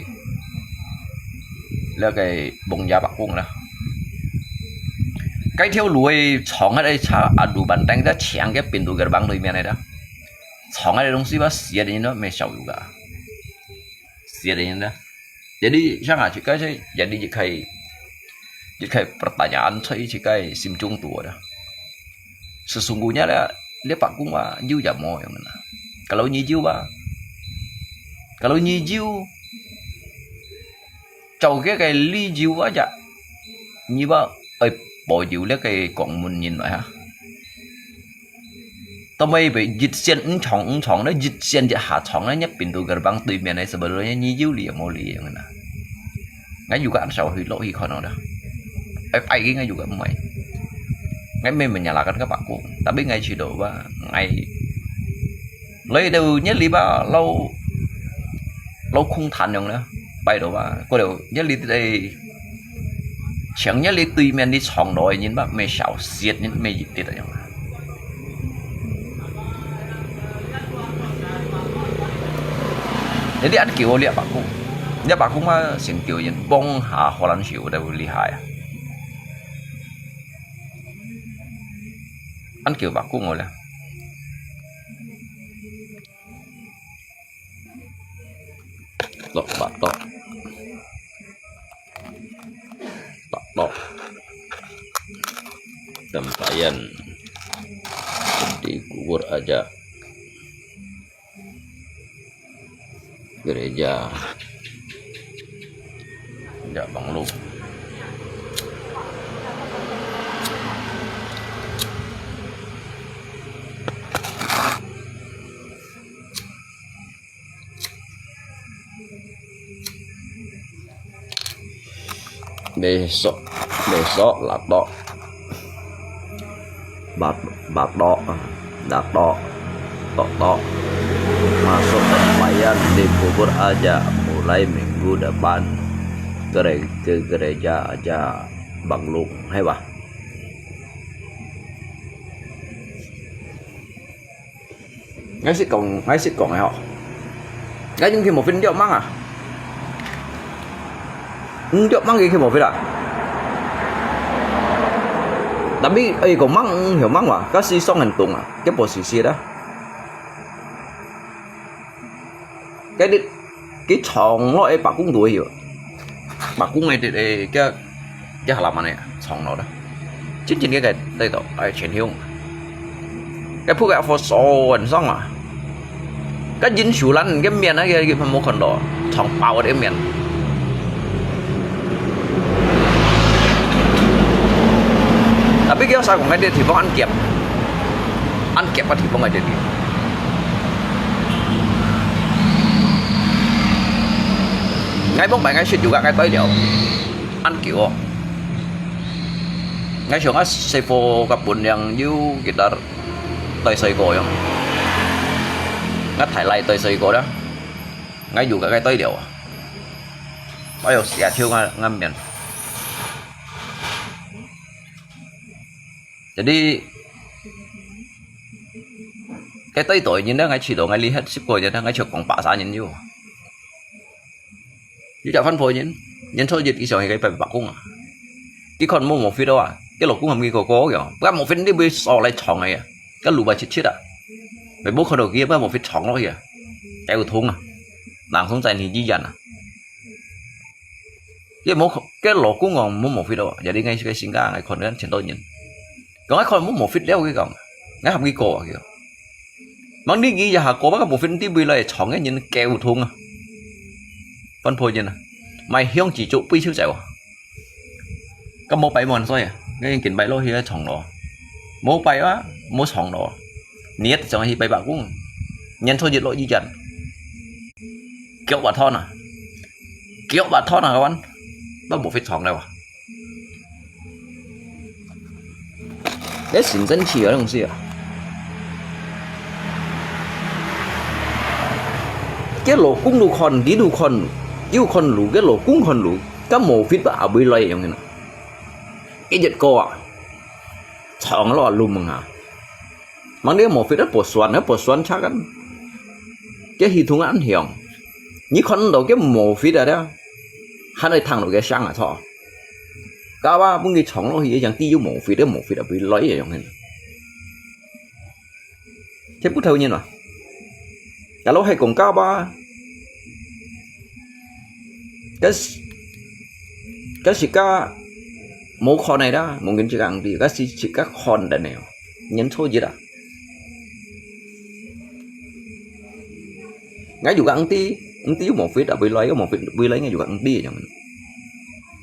這個Bung Yah伯公啦。該條路个長个車啊，路板頂在牆个pintu gerbang對面个啦。長个東西吧，死个人都沒少有个，死个人啦。 Jadi, sangat cik kai saya, jadi cik kai, cik kai pertanyaan saya cik kai sim chung tu ada. Sesungguhnya lah, dia Pak Kung wa, jiu ja mo yang mana. Kalau nyi jiu ba, kalau nyi jiu, chau ke kai li jiu aja, nyi ba, ai, po jiu le kai kong mun nyin ba ha. Tao mei bê dịch線五重五重咧，dịch線一下重咧，一邊都个幫對面咧，sebetulnya nyi jiu li ya mau li yang na. Ngai juga ăn sau hui lo hi kono dah. Ai ai ngai juga mai. Ngai mei menyalahkan ke Pak Kung, tapi ngai chỉ đổ ba ngai. Lấy đầu nhất li ba lâu lâu không thành yang na. Pai đầu ba, có điều nhất li đây. Chẳng nhất li tùy miền đi chọn đó nhìn ba mê sao siết nhìn mê dịch đi đó yang. Jadi ăn kiểu lihat Pak Kung. Lihat Pak Kung mah sing kiểu yang bông ha hoa lan siu dah li hai. Ăn kiểu Pak Kung ngồi lah. Tok, Pak Tok. Pak Tok. Tempayan di kubur aja. Gereja. Ya, Bang Lu. Besok, besok lah tok. Bat, batok, datok, tok tok. Masuk sembahyang di kubur aja mulai minggu depan. Gere-, ke gereja aja Bang Lu, hai bah. Ngai sit kong, ngai sit kong ai ho. Ngai yung khi mo fit diok mang ah. Ng diok mang khi mo fit ah. Tapi ai kong mang, ng hiu mang wa, kasi song hen tung ah, ke posisi dah. Cái đít, cái chong lo ai Pak Kung tu ai hiu. Pak Kung ai đít ai, cái Cái halaman này, chong nó đó. Chính chính cái cái đây đó, ai chuyển hướng. Cái phút cái phố số anh xong à. Cái dính sủ lăn cái miền á, cái cái phần một phần đó, chong bao cái miền. Tapi cái sao cũng cái đi thì vẫn ăn kiệp. Ăn kiệp cái thì vẫn cái đi. Ngay bóng bài ngay shit juga cái tới điều. Ăn kiểu. Ngai siung a sefo ka pun yang yu gitar toi soi ko yang. Ngat thai lai toi soi ko da. Ngai yu ka kai toi liao. Ayo sia thiu nga ngam mian. Jadi cái tới tội nhìn đó ngai chỉ đồ ngai li hết ship ko nhìn đó ngai chụp còn bả xa nhìn yu. Yu chả phân phối nhìn, nhìn thôi dịch cái sòng cái bài bạc cũng à. Cái con mua một phí đâu à, cái lộc cũng hầm cái cô cô kìa, bác một phí đi bơi sò lại chọn này à, cái lũ bà chết chết à. Mày bố con đầu kia bác một phí chọn nó kìa, cái ưu thúng à. 冷冻在你一樣啊。也無可，該老公講無毛病咯，也你該个性格，𠊎看人全多人。講𠊎看無毛病了，佢講，𠊎喊佢過啊，佢講。吂你佢一下過，把个毛病，你未來長个人溝通啊，翻破人啊，買香紙做背手仔啊。 該無拜門所以，該緊拜落去个長老，無拜啊，無長老，你一定去拜伯公，年初一落雨天，腳滑斷啊，腳滑斷啊，kawan，都無fit長了啊。該神神奇啊，東西啊。該老公都看，佢都看，又看路，該老公看路，該無fit啊，會來用个呢。 一日過啊，長落路門啊。吂你無fit啊，不算啊，不算差kan。該系統恁響，你看到該無fit啊，還會聽到該聲啊，錯。Kawa分佢長落去，像地又無fit，無fit啊，會來用个。 這不透人啊。Kalau係講Kawa，該係，該係个無看个啦，mungkin自家angti，該係自家看个呢，年初一啊。𠊎有个angti，angti又無fit啊，會來又無fit，會來𠊎有个angti樣。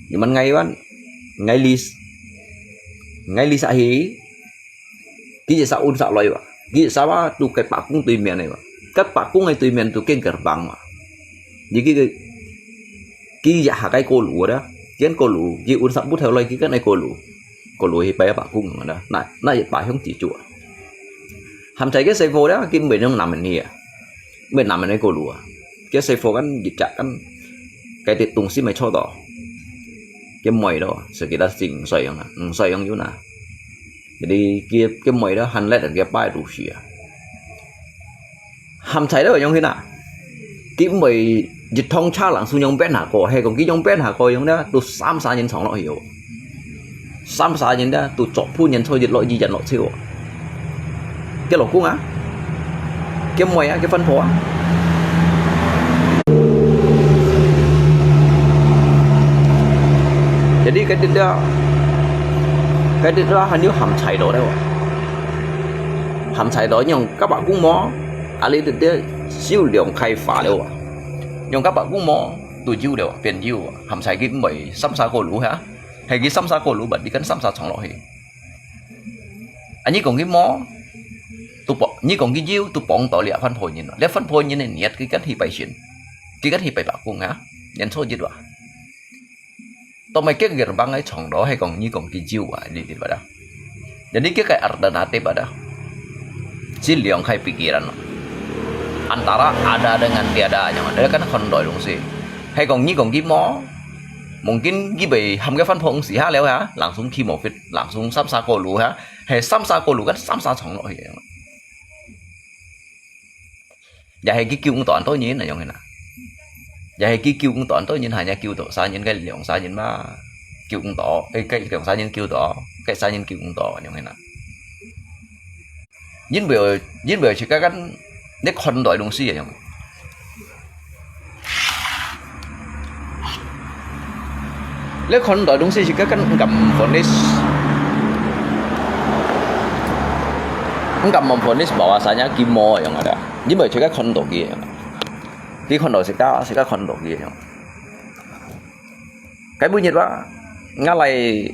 你問𠊎wan，𠊎lis，𠊎 lis啊去。 佢一煞運煞來哇，佢一煞哇，都該伯公對面个哇，該伯公个對面都見gerbang哇。你佢个，佢一下該過路个，見過路，佢運煞不透來，佢跟个過路，過路去拜伯公个啦，那，那一把香紙做啊。含在該細貨啦，佢毋會用男人去啊。 Mên nàm anai kô lu à. Kiê sài phô kan, yit chak kan, cái tiết tùng sim mai chô tò. Kiê mơi đó, sekitar sing soi yang à, ừm, soi yang yun à. Jadi kiê, kiê mơi đó, hăn lét kiê pai tu sia. Hăm chai đó yang hin à. Kiê mơi yit thong cha lăng su yang ben hà kô, hay kong kiê yang ben hà kô yang đó, tu sam sa nhin chong lo hiu. Sam sa nhin da, tu chok phu nhin choi yit lo yi yan lo chiu. Kiê lo kung a? Kiê moi a, kiê phân phô a? Jadi cái tiết đó, cái tiết đó hình như hăm chai đó đấy. Hăm chai đó nhưng các bạn cũng mò, à lý tiết đó, siêu lượng khai phá đấy. Nhưng các bạn cũng mò, tu jiu đấy, biển jiu, hăm chai kiê mơi, sam sa kô lu hả? Hay kiê sam sa kô lu bật đi kan sam sa chong lo hi. Anh nhi kong kiê mò, tu pok, nhi kong kiê jiu, tu pong to liê phân phô nhin. Liê phân phô nhin nè nhiệt kiê kan hi pai shin. Kiê kan hi pai bak kung ha. Nhin chô jit wa. To mai kiê gerbang ai chong lo hay kong nhi kong kiê jiu wa, đi đi wa da. Jadi kiê cái alternative wa da. Chỉ lượng khai pikiran. Antara ada dengan tiada, nhưng ada kan khon doi dong si. Hay kong nhi kong kiê mò, Mungkin kiê bai hăm cái phân phô si ha leo ha, langsung kiê mò fit, langsung sam sa kô lu ha, hay sam sa kô lu kan sam sa chong lo hi. Ya hay kiê kiu ung to an to nhin na yong hin na. Ya hay kiê kiu ung to an to nhin ha, ya kiu to sa nhin cái liang sa nhin ma. Kiu ung to, cái, cái liang sa nhin kiu to, cái sa nhin kiu ung to yong hin na. Yin bèo, yin bèo chỉ cái kan, nè khon doi dong si yang. Lê khon doi dong si chỉ cái kan ngam phôn nis. Ngam mong phôn nis bảo a sa nya kiê mò yang ada. Yin bèo chỉ cái khon doi kiê yang. Kiê khon doi si ka, si ka khon doi kiê yang. Cái bữa nhiệt wa, ngã lại,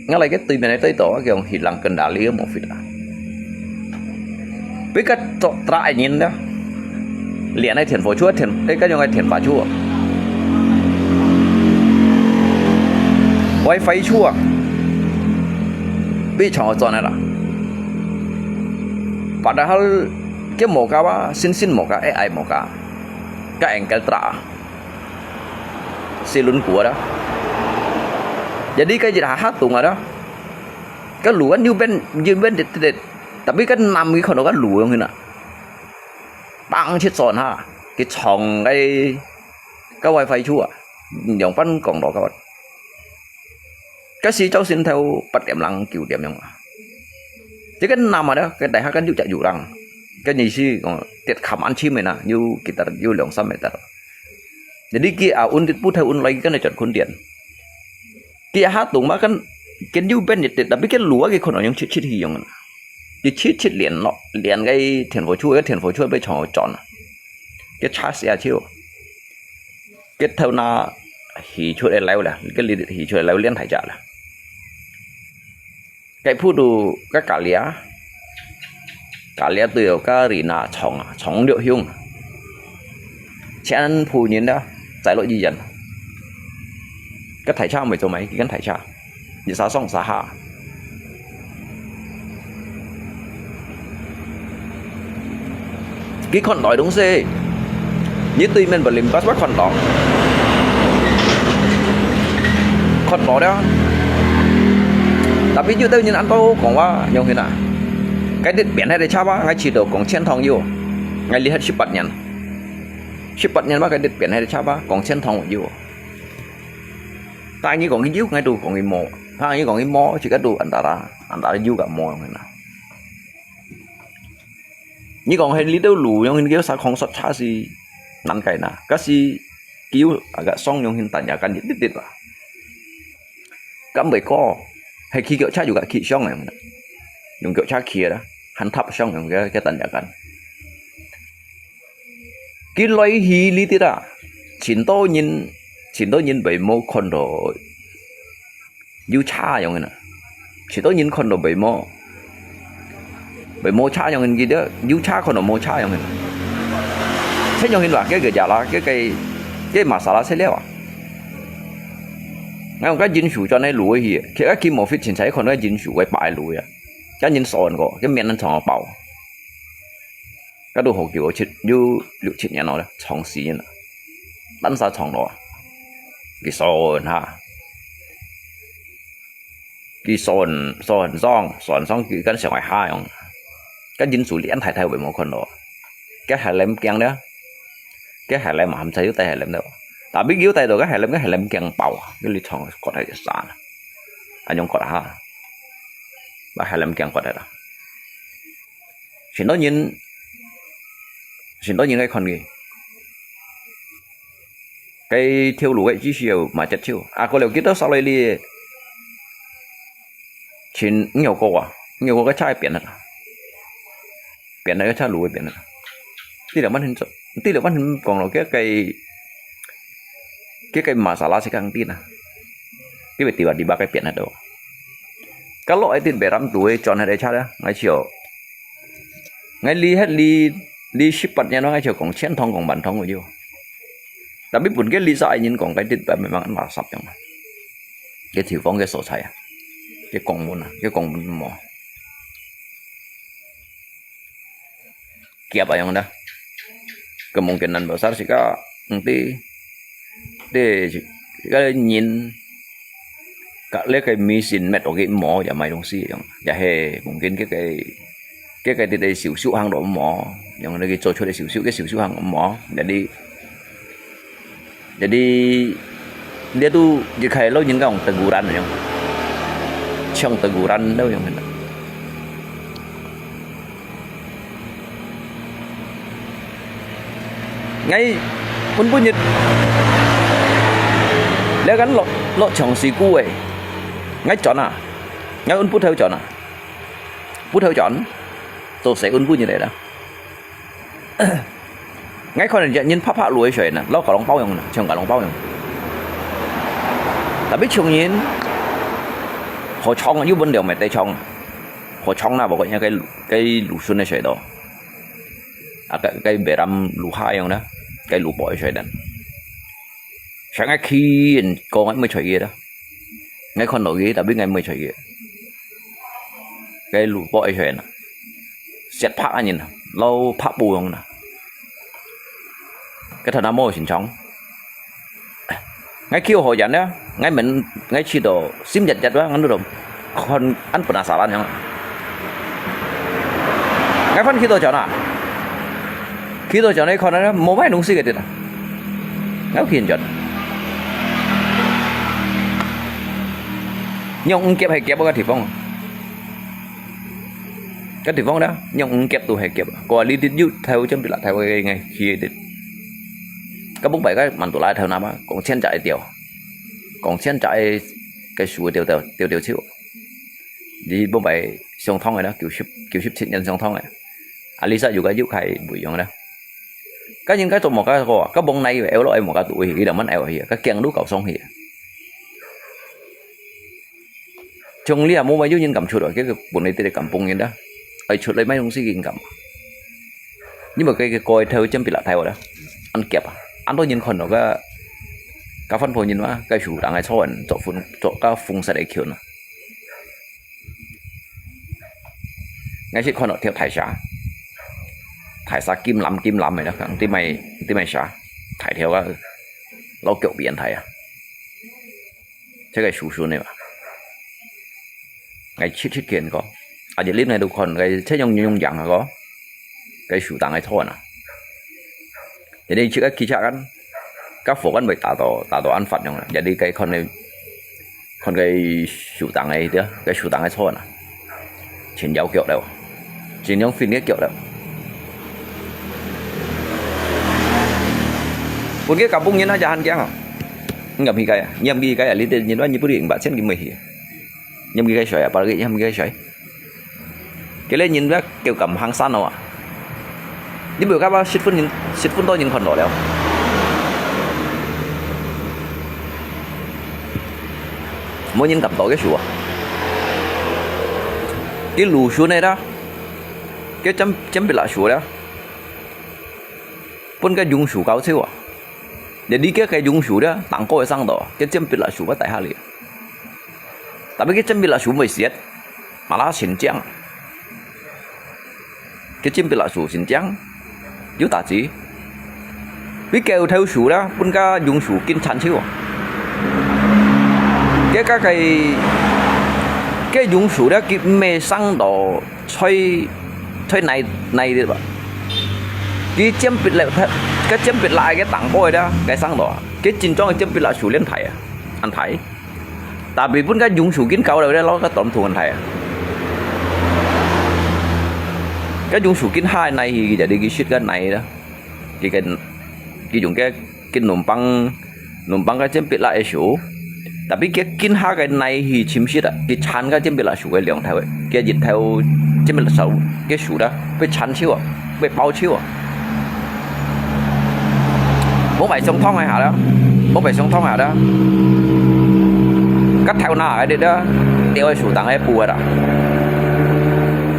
ngã lại cái tùy miền này tới đó, kiểu hít lăng cơn đá lý một phít à. Biết cái trọ trại nhìn đó. Liền này thiền phổ chúa, thiền, cái, cái, cái thiền phá chúa. Wi-Fi chúa. Biết chọn ở chỗ này là. Padahal cái mỏ cá wa, xin xin mỏ cá, ai ai mỏ cá. Cái anh cái trà. Si lun kua đó. Jadi cái gì là hát tùng rồi đó. Cái lũ anh như bên, như bên đệt đệt. Tapi cái nằm cái khổ đó cái lũ như nè. Băng chết son ha. Cái chong cái, cái wifi chúa. Dòng phân cộng đó các bạn. Cái si cháu xin theo bắt điểm lăng kiểu điểm nhông. Chứ cái nằm mà đó, cái đại học cái dụ chạy dụ lăng. 該意思講，跌崁恁深个啦，有幾多，有兩三米。Jadi佢啊，運跌，不斷運來，佢跟佢轉坤點。佢下洞嘛，跟，跟右邊一跌，tapi佢路啊，佢可能用七七去用啦。佢七七連落，連个電火柱，个電火柱被撞轉啊。佢差些就，佢頭那起出來了啦，佢里起出來了，連大隻啦。 該鋪肚个隔離啊，隔離都有个人啊，床啊，床六雄，全部人啊，載落醫院。个大車未做咩，跟大車，一下上一下下。 佢看到个東西，你對面不林巴斯看到，看到了。Tapi有兜人恁多講話，樣形啊。該跌扁下个車吧，𠊎試到講千堂有，𠊎離開十八年，十八年吧，該跌扁下个車吧，講千堂有。但你講佢有，𠊎都講佢無。但你講佢無，自家都antara，antara有甲無樣形啊。 你講係呢兜路樣，你叫啥講煞差是難解啦。假使佢有啊个雙樣形彈藥彈一滴滴吧，敢會過，係騎腳車有个騎上樣啦，用腳車騎啦，還踏上樣个个彈藥彈。佢來去呢啲啊，盡多人，盡多人會無看到 有車樣形啊，試到人看到會無，會無車樣形，佢兜有車看到無車樣形。這樣形啦，該个呀啦，該个，該masalah細了啊。𠊎講該人手轉个路去，其實佢無fit前才看到人手个擺路啊，該人手个，該面人撞爆。 該都好久，七，有六七年了咧，撞死人了。單儕撞到啊，佢算下，佢算，算上，算上佢跟上下下樣，該人手連太太會無看到，該還愐驚咧，該還愐嘛，還在有帶還愐咧。Tapi佢有帶到該還愐，該還愐驚爆啊，佢哩撞割下一山啊，恁樣割下，該還愐驚割下啦。 盡多人，盡多人愛看佢。該條路个至少嘛接手，啊，過了幾多少來哩，盡，你有過啊？你有過个車變了啦，變了个車路个變了啦。對了，慢慢做，對了，慢慢講咯，該个，該个masalah係講定啊，佢會tiba-tiba个變了都。 Kalau係Beram tu，轉下个車咧，𠊎笑。𠊎離開離，離十八年，𠊎笑講千堂講萬堂个有。Tapi分該離晒人講，該地方memang垃圾樣。該地方个所在啊，該公園啊，該公園無。 夾啊樣啦。Kemungkinan besar sika，嗯，對，對，sika人，隔離个mesin，metode無，也買東西樣，也係mungkin个个，个个个个手續行到無，樣个做出个手續，个手續行無，jadi， Jadi，dia tu，dia kaya lo jin kang teguran yang，像teguran lo yang kena。𠊎，本本日，了kan落，落長時久誒，𠊎轉啊，𠊎本本頭轉啊，本頭轉，做事本本日來啦。 𠊎看人，人拍拍路个時呢，摎gah long包樣呢，像gah long包樣。Tapi像人，好長啊，又分兩米地長啊，好長啦，無過應該該路順个時到，啊，該該Beram路下樣呢，該路北个時呢。 想愛去，講愛毋會出去啦。𠊎看到佢，tapi𠊎毋會出去。該路北个時呢，雪白个人啊，摎白布樣啦。該頭那毛身長。𠊎去好遠啦，𠊎問，𠊎去到心一一啦，𠊎都看，恁penasaran樣。𠊎翻去到轉啊，去到轉來看啊，無買東西个地啦。 𠊎有去人轉。用夾係夾个地方。該地方呢，仰毋夾都係夾，過哩滴又頭尖鼻辣頭个，𠊎去个滴。該往擺該曼都拉頭那嘛，講千隻个鳥，講千隻个該樹个鳥鳥鳥鳥鳥。你往擺上趟个呢，九十九十七年上趟个，啊，你煞有个又開毋一樣呢。 該人該做麼个好啊？該往哪位，枵落去麼个都會，佢兩萬枵去，該驚都搞上去。像你啊，無買有人敢出來，該个本來得个敢幫人啦，愛出來買東西人敢。你莫該个過頭尖鼻辣頭啦，恁夾啊，恁多人看到个，个番婆人嘛，該樹頂个坐人做風，做个風勢个球呢。 𠊎識看到條大蛇，大蛇金藍金藍个啦，講，知麼，知麼蛇，大條啊，摎腳比恁大啊。這个樹脣个嘛，𠊎直直見過，啊，一日𠊎都看，𠊎這樣樣樣啊個，該樹頂个草啊。 Jadi，自家騎車kan，該火kan會打到，打到恁發樣啦。Jadi，該看个，看該樹頂个，對，該樹頂个草啊，全搖腳了，全用fin个腳了。分該kampung人啊，就還驚啊！你敢去該啊？你敢去該啊？你得，你，你不能把錢給沒去。 Nyam ki kai shoi, apalagi nyam ki kai shoi. Kile nyin ba kêu kam hang san no ah. Ni bu ka ba sit phun nyin, sit phun to nyin khon lo leo. Mo nyin kam to ke shu ah. Ki lu shu ne da. Ke cham, cham pila shu da. Pun ka yung shu kau cheu ah. Jadi ke ka yung shu da, tang ko sang to, ke cham pila shu ba tai ha li. Tapi ke chim pila shu mui siat, malah sin chang. Ke chim pila shu sin chang, yu ta chi. Wi kêu theo shu da, pun ka yung shu kin chan chiu. Ke ka kai, ke yung shu da ki me sang to, choi, choi nai, nai di ba. Ki chim pit le, ke chim pit lai ke tang ko da, ke sang to. Ke chin chong ke chim pila shu lien thai, an thai. Tapi pun ka yung shu kin kau le, lo ka tom thung an thai. Ka yung shu kin hai nai hi, jadi ki shit ka nai da. Ki kan, ki yung ke, ki numpang, numpang ka chim pit la e shu. Tapi ki kin ha ka nai hi chim shit a, ki chan ka chim pit la shu ke liang thai we. Ki yit thai chim pit la shu, ke shu da, pe chan chiu a, pe pau chiu a. Mo bai song thong ai ha da. Mo bai song thong ha da. Ka thau na ai de da. Teo ai shu tang ai pu da.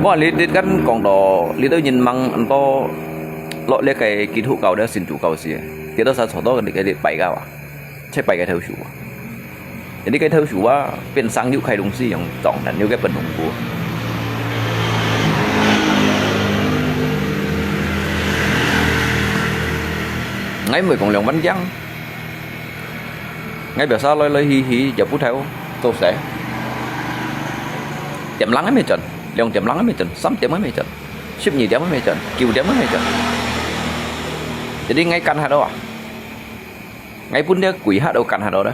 Mo li dit kan kong do, li do nyin mang an to lo le kai ki thu kau da sin thu kau si. Ki do sa cho do ni kai dit pai kau a. Che pai kai thau shu. Jadi kai thau shu a, pin sang yu kai lung si yang tong nan yu kai pen lung pu. Ngai mui kong liang van kiang. Ngai biasa loi loi hi hi, ya pu thau, to se. Tiam lang ai me chon, liang tiam lang ai me chon, sam tiam ai me chon, sip ni tiam ai me chon, kiu tiam ai me chon. Jadi ngai kan ha do ah. Ngai pun dia kui ha do kan ha do da.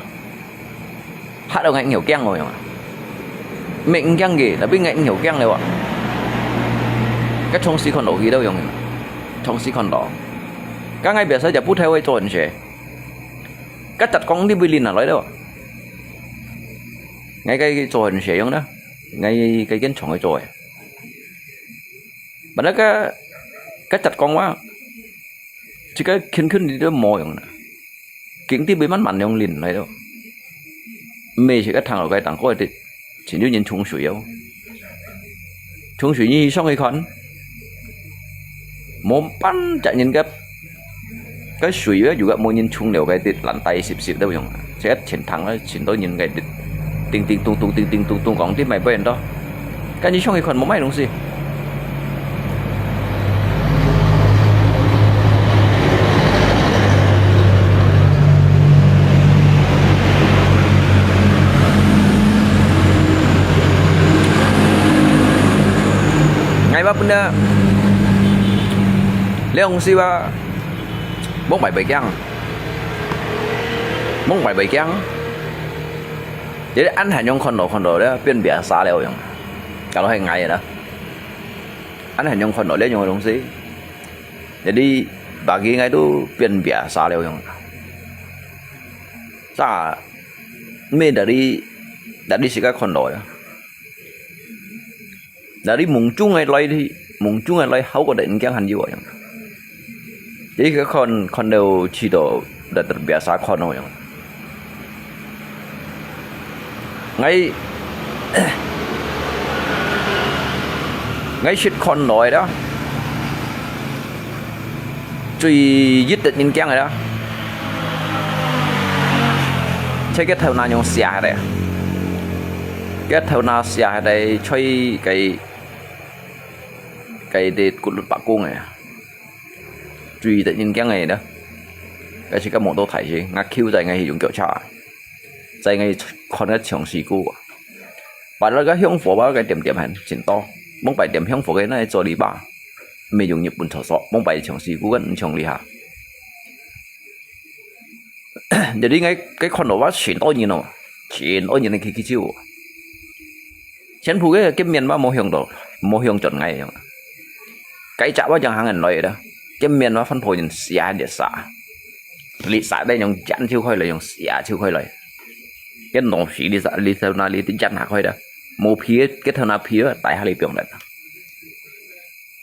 Ha do ngai ngiau kiang lo yang. Me ngiau kiang ge, tapi ngai ngiau kiang le wa. Ka chong si khon lo ki do yang. Chong si khon lo. Ka ngai biasa ya pu thau ai chon se. Ka chat kong ni bui lin na loi do. Ngai kai chon se yang da. Ngai kai ken chong ai choi. Bana ka, ka chat kong wa. Chỉ cái khuyên khuyên đi đó mò yong na. Kính ti bi man man yong lin lai đó. Mê chỉ cái thằng ở cái tảng coi thì chỉ như nhìn chung sủi yong. Chung sủi như song y khon. Mò pan chạy nhìn cái, cái sủi á, dù cái mò nhìn chung liều cái thì lăn tay xịp xịp đó yong. Sẽ chỉnh thẳng á, chỉnh đó nhìn cái thì ting ting tung tung ting ting tung tung kong thì mày bên đó. Ka nyi shong ikon mo mai lung si. Ngai ba pun da. Leong si ba. Mong bai bai kiang. Mong bai bai kiang. Jadi an han yong khon lo khon lo da, pian biasa liao yong. Kalau hai ngai da. 恁樣看到這樣个東西，jadi bagi𠊎都變biasa了樣。Sa，毋係dari，dari自家看到个。Dari mông中个來，mông中个來，好過得人驚還有啊樣。Jadi佢看，看到，到，到terbiasa看咯樣。 𠊎，𠊎識看來啦，最一得人驚个啦，這个頭那樣寫个，个頭那寫个，吹个，个的骨碌白公个，最得人驚个啦。該時个摩托大師，𠊎Q在𠊎去用腳車。 在𠊎看个長時古啊。Padahal个香火吧，个點點還真多。往擺點香火个那一座籬笆，毋係用日本搓搓，往擺長時古个毋像哩哈。Jadi𠊎，𠊎看到哇，全多人哦，全多人个去去走哦。全部个，个面嘛無向到，無向轉𠊎樣。該隻哇正行緊來个，个面嘛番婆人寫个寫。 Lisa在用尖就開來，用斜就開來。Cái nổ xí Lisa, Lisa那裡尖下開的，無皮个，个頭那皮个，大下裡放來。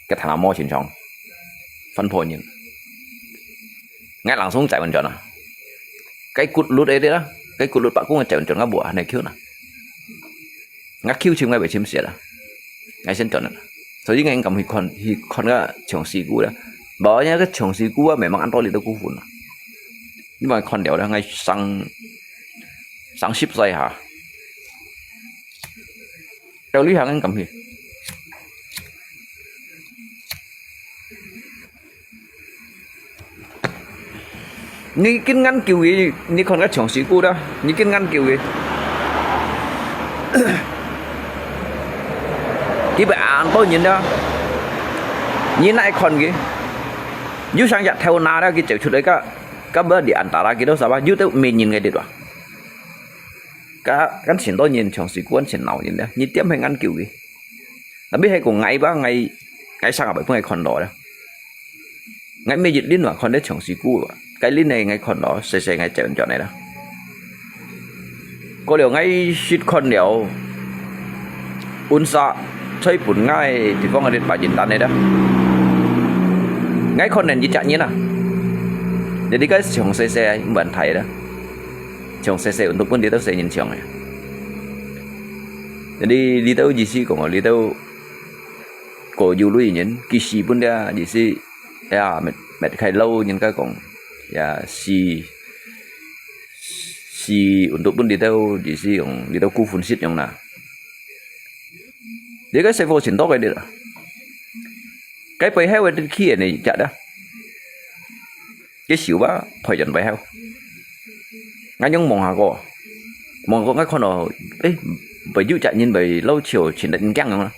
个頭那毛清爽，番婆人。𠊎langsung chạy完轉啊。Cái骨碌ấy đấy đó, cái骨碌白公chạy完轉ngã bùa này kêu nè. Ngã kêu chim ngã bị chim xiết à. Ngã sen chọn à. Sau đó ngã ngắm hi con, hi con ngã chồng xì cú đó. Bảo nhá cái chồng xì cú á, mẹ mang ăn to lì tao cú phun à. Nhưng mà con đéo đó, ngã sang, sang ship dây hả. Tao lý hàng ngã ngắm hi. Nyi kin ngăn kiu yi, nyi khon ka chong si ku da, nyi kin ngăn kiu yi. Ki ba an to nyin da. Nyi nai khon ki. Yu sang ya thêu na da ki cheu chut ka, ka ba di an ta da ki do sa ba, yu teu mi nyin ngai di da. Ka, kan chin to nyin chong si ku an chin nau nyin da. Nyi tiam hai ngăn kiu ki. Tapi hai ku ngai ba ngai, ngai sang ba pun ngai khon do da. Ngai me yit lin wa khon de chong si ku wa. Kai lin ne ngai khon lo, se se ngai chen chon ne la. Ko liu ngai sit khon liu. Un sa, choi pun ngai, ti kong arit pa jin tan ne da. Ngai khon nen yit chak nyin a. Jadi kai chong se se, mban thai da. Chong se se, untuk pun di tau se nyin chong e. Jadi di tau ji si kong, di tau ko yu lui nyin, ki si pun dia, ji si Ya, met, met khai lau nyin ka kong. Ya, si, si untuk pun di tau, di si yong, di tau ku phun sit yong na. Di ka se fo chin to kai di la. Kai pai hai wa di ki ne ja da. Ki siu ba, pai jan pai hai. Ngai yong mong ha ko. Mong ko ngai khon o, eh, pai yu ja nyin pai lau chiu chin da nyin kiang yong na.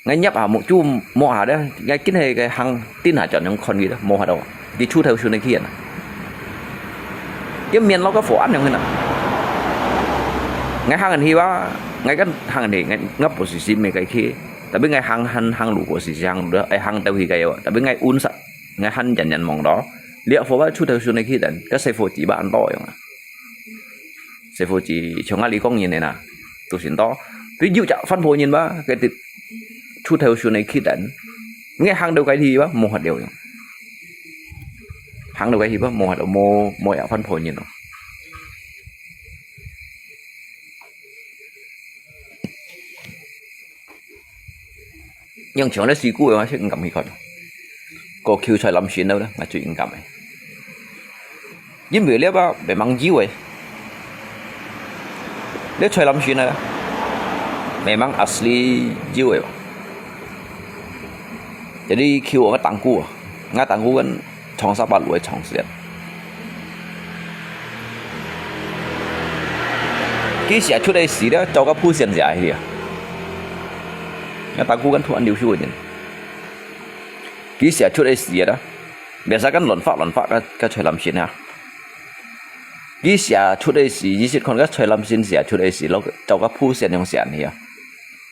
Ngai nyap ha, mu chu mo ha de, ngai kin he ke hang tin ha chon yong khon ki de, mo ha do. Ki chu thêu su ne ki na. Ki mien lo ka fo an yong na. Ngai hang an hi wa, ngai kan hang an hi, ngai ngap po si si me kai ki. Tapi ngai hang han hang lu po si si hang lu de, ai hang tau hi kai wa. Tapi ngai un sa, ngai han jan jan mong do. Lia fo wa chu thêu su ne ki dan, ka se fo ji ba an do yong. Sư傅chỉ cho ngã lý công nhìn này nè, tu xin to. Ví dụ chả phân phối nhìn ba, cái tịt chu theo su này khi đến. Nghe hàng đầu cái gì ba, mua hạt điều. Hàng đầu cái gì ba, mua hạt điều, mua, mua ya phân phối nhìn nó. Nhưng chúng nó xí cũ mà, sẽ ngắm hi con. Có kêu xoay lắm xin đâu đó, ngã chuyện ngắm. Yimbe liap a memang jiu e. Liap choi lam shin a, memang asli jiu e. Jadi kiu nga tangku, nga tangku kan chong sa ba lu e chong sian. Ki sia chut e si da, chau ka phu sian sia hi dia. Nga tangku kan thu an liu shu din. Ki sia chut e si da. Biasa kan lon fa lon fa ka, ka choi lam shin ha. Ki sia chut e si, yi sit khon ka choi lam shin sia chut e si lo, chau ka phu sian yong sian hi a.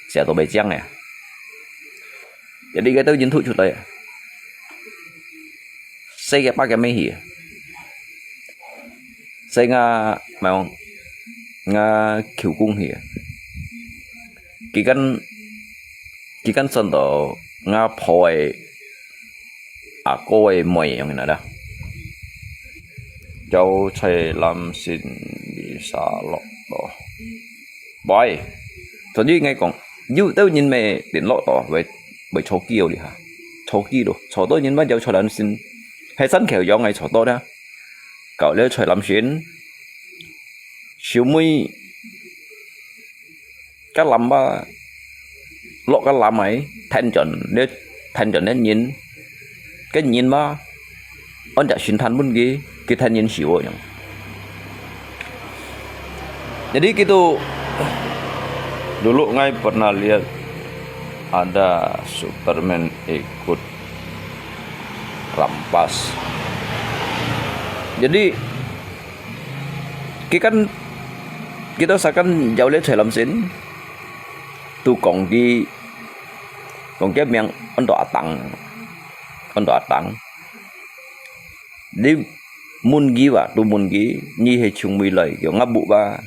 Sia to bai chiang e. Jadi該兜人吐出來啊，細个巴个咩去啊，細个，mày，nga舅公去啊，佢跟佢跟算到nga婆个阿哥个妹樣个啦。有在南線里沙落咯。喂，所以應該講，有兜人咪聯絡到，會會坐機哦，你哈，坐機咯，坐到人乜有在南線，係山橋樣个坐到啦，搞了在南線，小妹。該男啊，落該男仔，聽準了聽準了人，該人嘛，安隻神探分佢，佢聽人笑樣。Jadi gitu, dulu ngai pernah lihat ada Superman ikut rampas. Jadi, kita kan kita seakan jauh lihat dalam sini. Tu kongki kongki miang untuk atang, untuk atang. Di mun ki wa, tu mun ki, ni he chung mui lai, kyo ngabuk ba.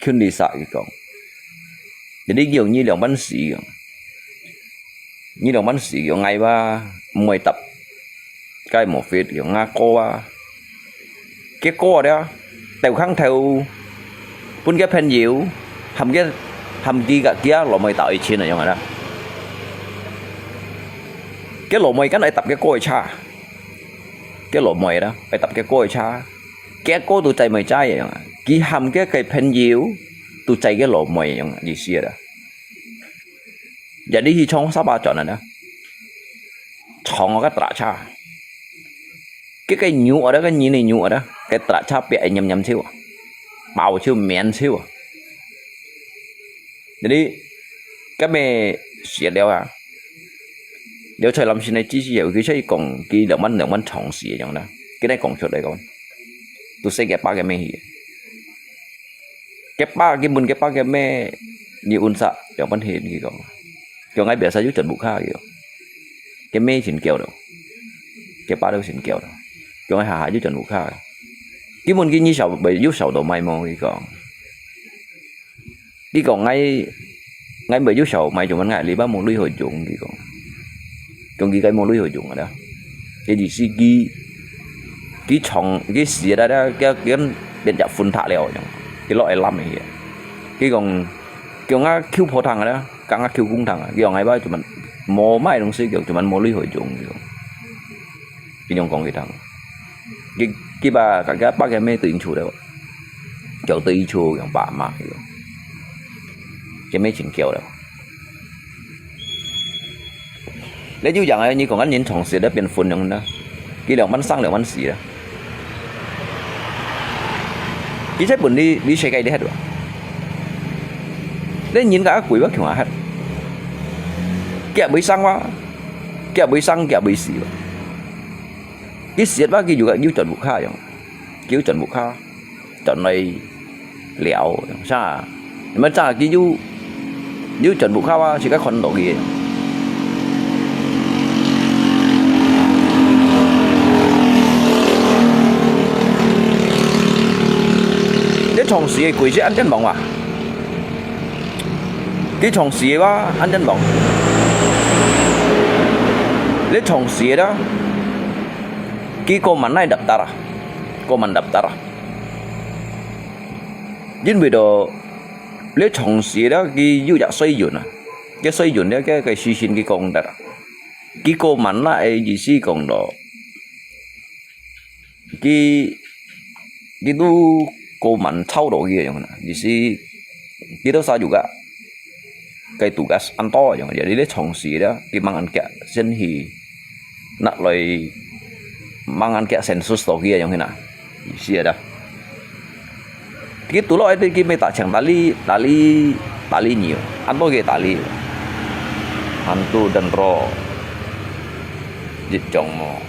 Khun di sa ki kong. Jadi kyo ni liang ban si kyo. Ni liang ban si kyo ngai ba, mui tap. Cái mỏ phết kyo nga ko ba. Cái ko đó, tàu kháng tàu. Pun cái phen yiu, hàm cái hàm ki gak kia lò mui tàu y chin à yong à. Cái lò mui kan ai tap cái ko cha. Cái lò mui đó, ai tap cái ko cha. Cái ko tu chạy mui chạy yong à. Ki hàm cái cái phen yiu, tu chạy cái lò mui yong à, đi xia đó. Jadi hi chong sa ba chọn à đó. Chong cái tra cha. Cái cái nhu ở đó, cái nhìn này nhu ở đó. Cái tra cha bịa nhầm nhầm chiu. Bao chiu miễn chiu. Jadi, cái mẹ xia đéo à. Đéo chạy lắm xin này chỉ xia, cái chạy còn cái lưỡng mắn, lưỡng mắn chong xia yong đó. Cái này còn chuột đây con. Tu xe cái ba cái mẹ hi. Cái ba cái mun cái ba cái mẹ, ni un sa, lưỡng mắn hi ni con. Kyo ngai biasa yu chọn bu kha kyo. Cái mẹ xin kêu đâu. Cái ba đâu xin kêu đâu. Kyo ngai hà hà yu chọn bu kha. Cái mun cái ni sau, bởi yu sau đồ mai mong cái con. Đi kong ngai, ngai mei yu sau mai chung man ngai li ba mong lui hoi chung đi kong. Kong ki kai mong lui hoi chung ada. Cái gì si ki, ki chong, ki si ada ada, cái cái bên chả phun thả leo chung. Cái lo ai lắm hi. Cái kong, kong nga kiu pho thang ada, kang nga kiu kung thang. Cái kong ngai ba chung man, mò mai dong si kong chung man mong lui hoi chung đi kong. Cái nhung kong cái thang. Cái, cái ba, cái, cái ba cái mê tự chủ đâu. Kiểu tự chủ, kiểu ba mà, kiểu. Cái mê chính kiểu đâu. Lẽ yu yang ai, ni kong ăn nhìn chong si đã biến phun yang đó. Cái lưỡng mắn sang lưỡng mắn si đó. Cái chết buồn đi, đi xe cái đi hết rồi. Lẽ nhìn cả quỷ bác kiểu hết. Kia bới sang wa. Kia bới sang, kia bới si wa. Ki siat ba ki yu ka yu chọn bu kha yong. Ki yu chọn bu kha. Chọn nai liao yong sa. Ni man sa ki yu, yu chọn bu kha ba si ka khon do ki. Ni chong si kui si an chen bang wa. Ki chong si ba an chen bang. Ni chong si da. Ki ko man nai dap tara. Ko man dap tara. Yin wi do, le chong si da ki yu ya soi yun a. Ke soi yun le ke ke shi shin ki kong da. Ki ko man la e yi si kong do. Ki, ki tu ko man chau do ki yong na. Yi si, ki tu sa yu ga. Cái tu gas ăn to yong. Jadi le chong si da. Ki mang ăn kia sen hi. Nak loi mang ăn kia sensus to ki yong na. Yi si da. Ki tu lo ai ki me ta chang tali, tali, tali nhiều. Ăn to ki tali. Ăn tu dan ro. Jit chong mo.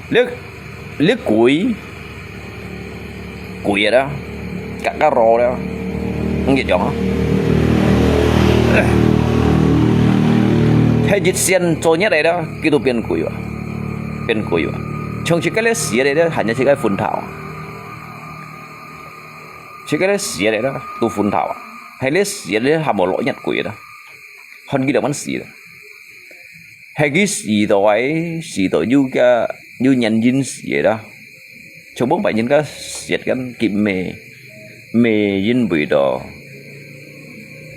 Liu, liu kui, kui da, ka ka ro da, ang jit chong. 係一線做日个咧，佢都變鬼啊，變鬼啊。像自家咧死个咧，還係自家昏頭啊。自家咧死个咧，都昏頭啊。係咧死个咧，還無落日鬼啦，看佢兩萬死啦。係佢死到欸，死到有个，有原因死个啦。 像往擺人家舌根佢咩，咩因為到，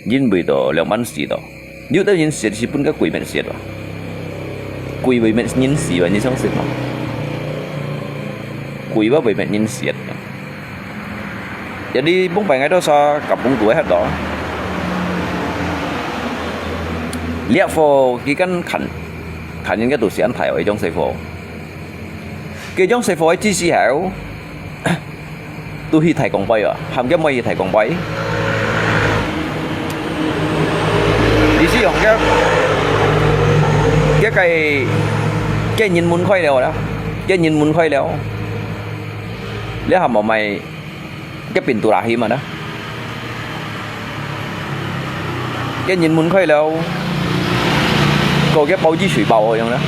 因為到兩萬四到。有兜人舌係分个鬼滅舌啊。鬼會滅人舌啊，你相信無？鬼會會滅人舌啊。Jadi往擺𠊎兜儕甲公都係到。這貨佢敢看，看人家都係恁大哦，一種細貨。 佢種細貨个知識後，都去大公會啊，喊佢妹去大公會。意思講佢，佢个，佢人門開了啦，佢人門開了，你還無賣 該邊都拉去嘛呢？該人門開了，過該包子水包个樣呢？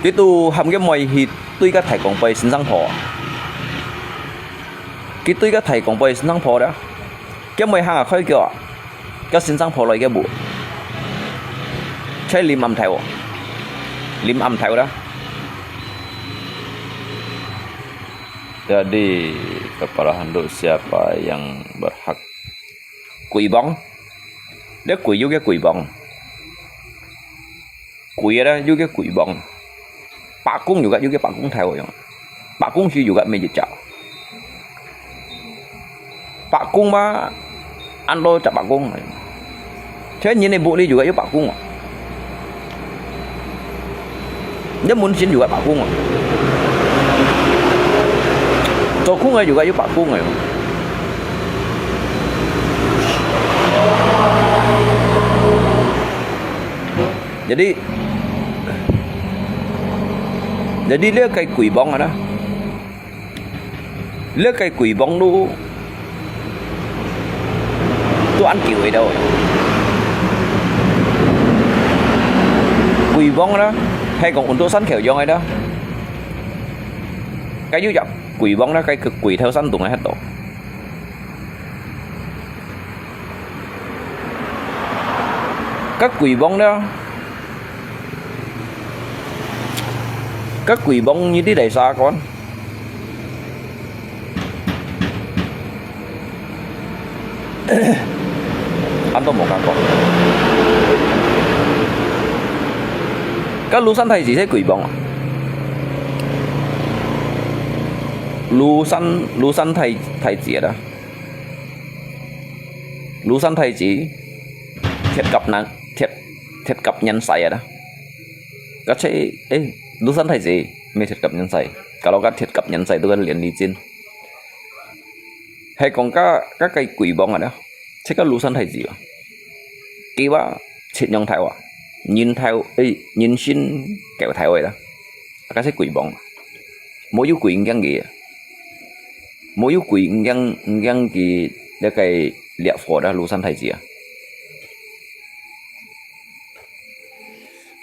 佢都喊該妹去對該大公會先生婆啊。佢對該大公會先生婆了，該妹行啊開腳啊，該先生婆來該屋，在臨暗頭哦，臨暗頭啦。 Jadi, kepada handuk siapa yang berhak? 鬼王，這鬼有个鬼王，鬼啊，有个鬼王，伯公有个，有个伯公頭樣，伯公係有个每一隻。 伯公嘛，恁多隻伯公。在人个屋裡有个有伯公啊。你門前有个伯公啊。做工个有个有伯公啊。Jadi，jadi這个鬼王啊啦， 這个鬼王都，都恁久个了。鬼王啦，係講運到山口樣个啦。該有隻鬼王啦，該个鬼頭山洞个遐多。該鬼王啦，該鬼王你知來啥講？ 恁多無感覺。該廬山太子係鬼王啊？廬山，廬山太，太子啊？廬山太子，鐵甲男，鐵，鐵甲元帥啊？該係，誒，廬山太子，毋係鐵甲元帥，kalau該鐵甲元帥都係連麗珍。 係講該，該个鬼王啊，這个廬山太子啊，佢話七娘頭啊，人頭，誒，人身狗頭个啦，該係鬼王，無有鬼驚佢啊，無有鬼驚，驚佢這个烈火啦，廬山太子啊。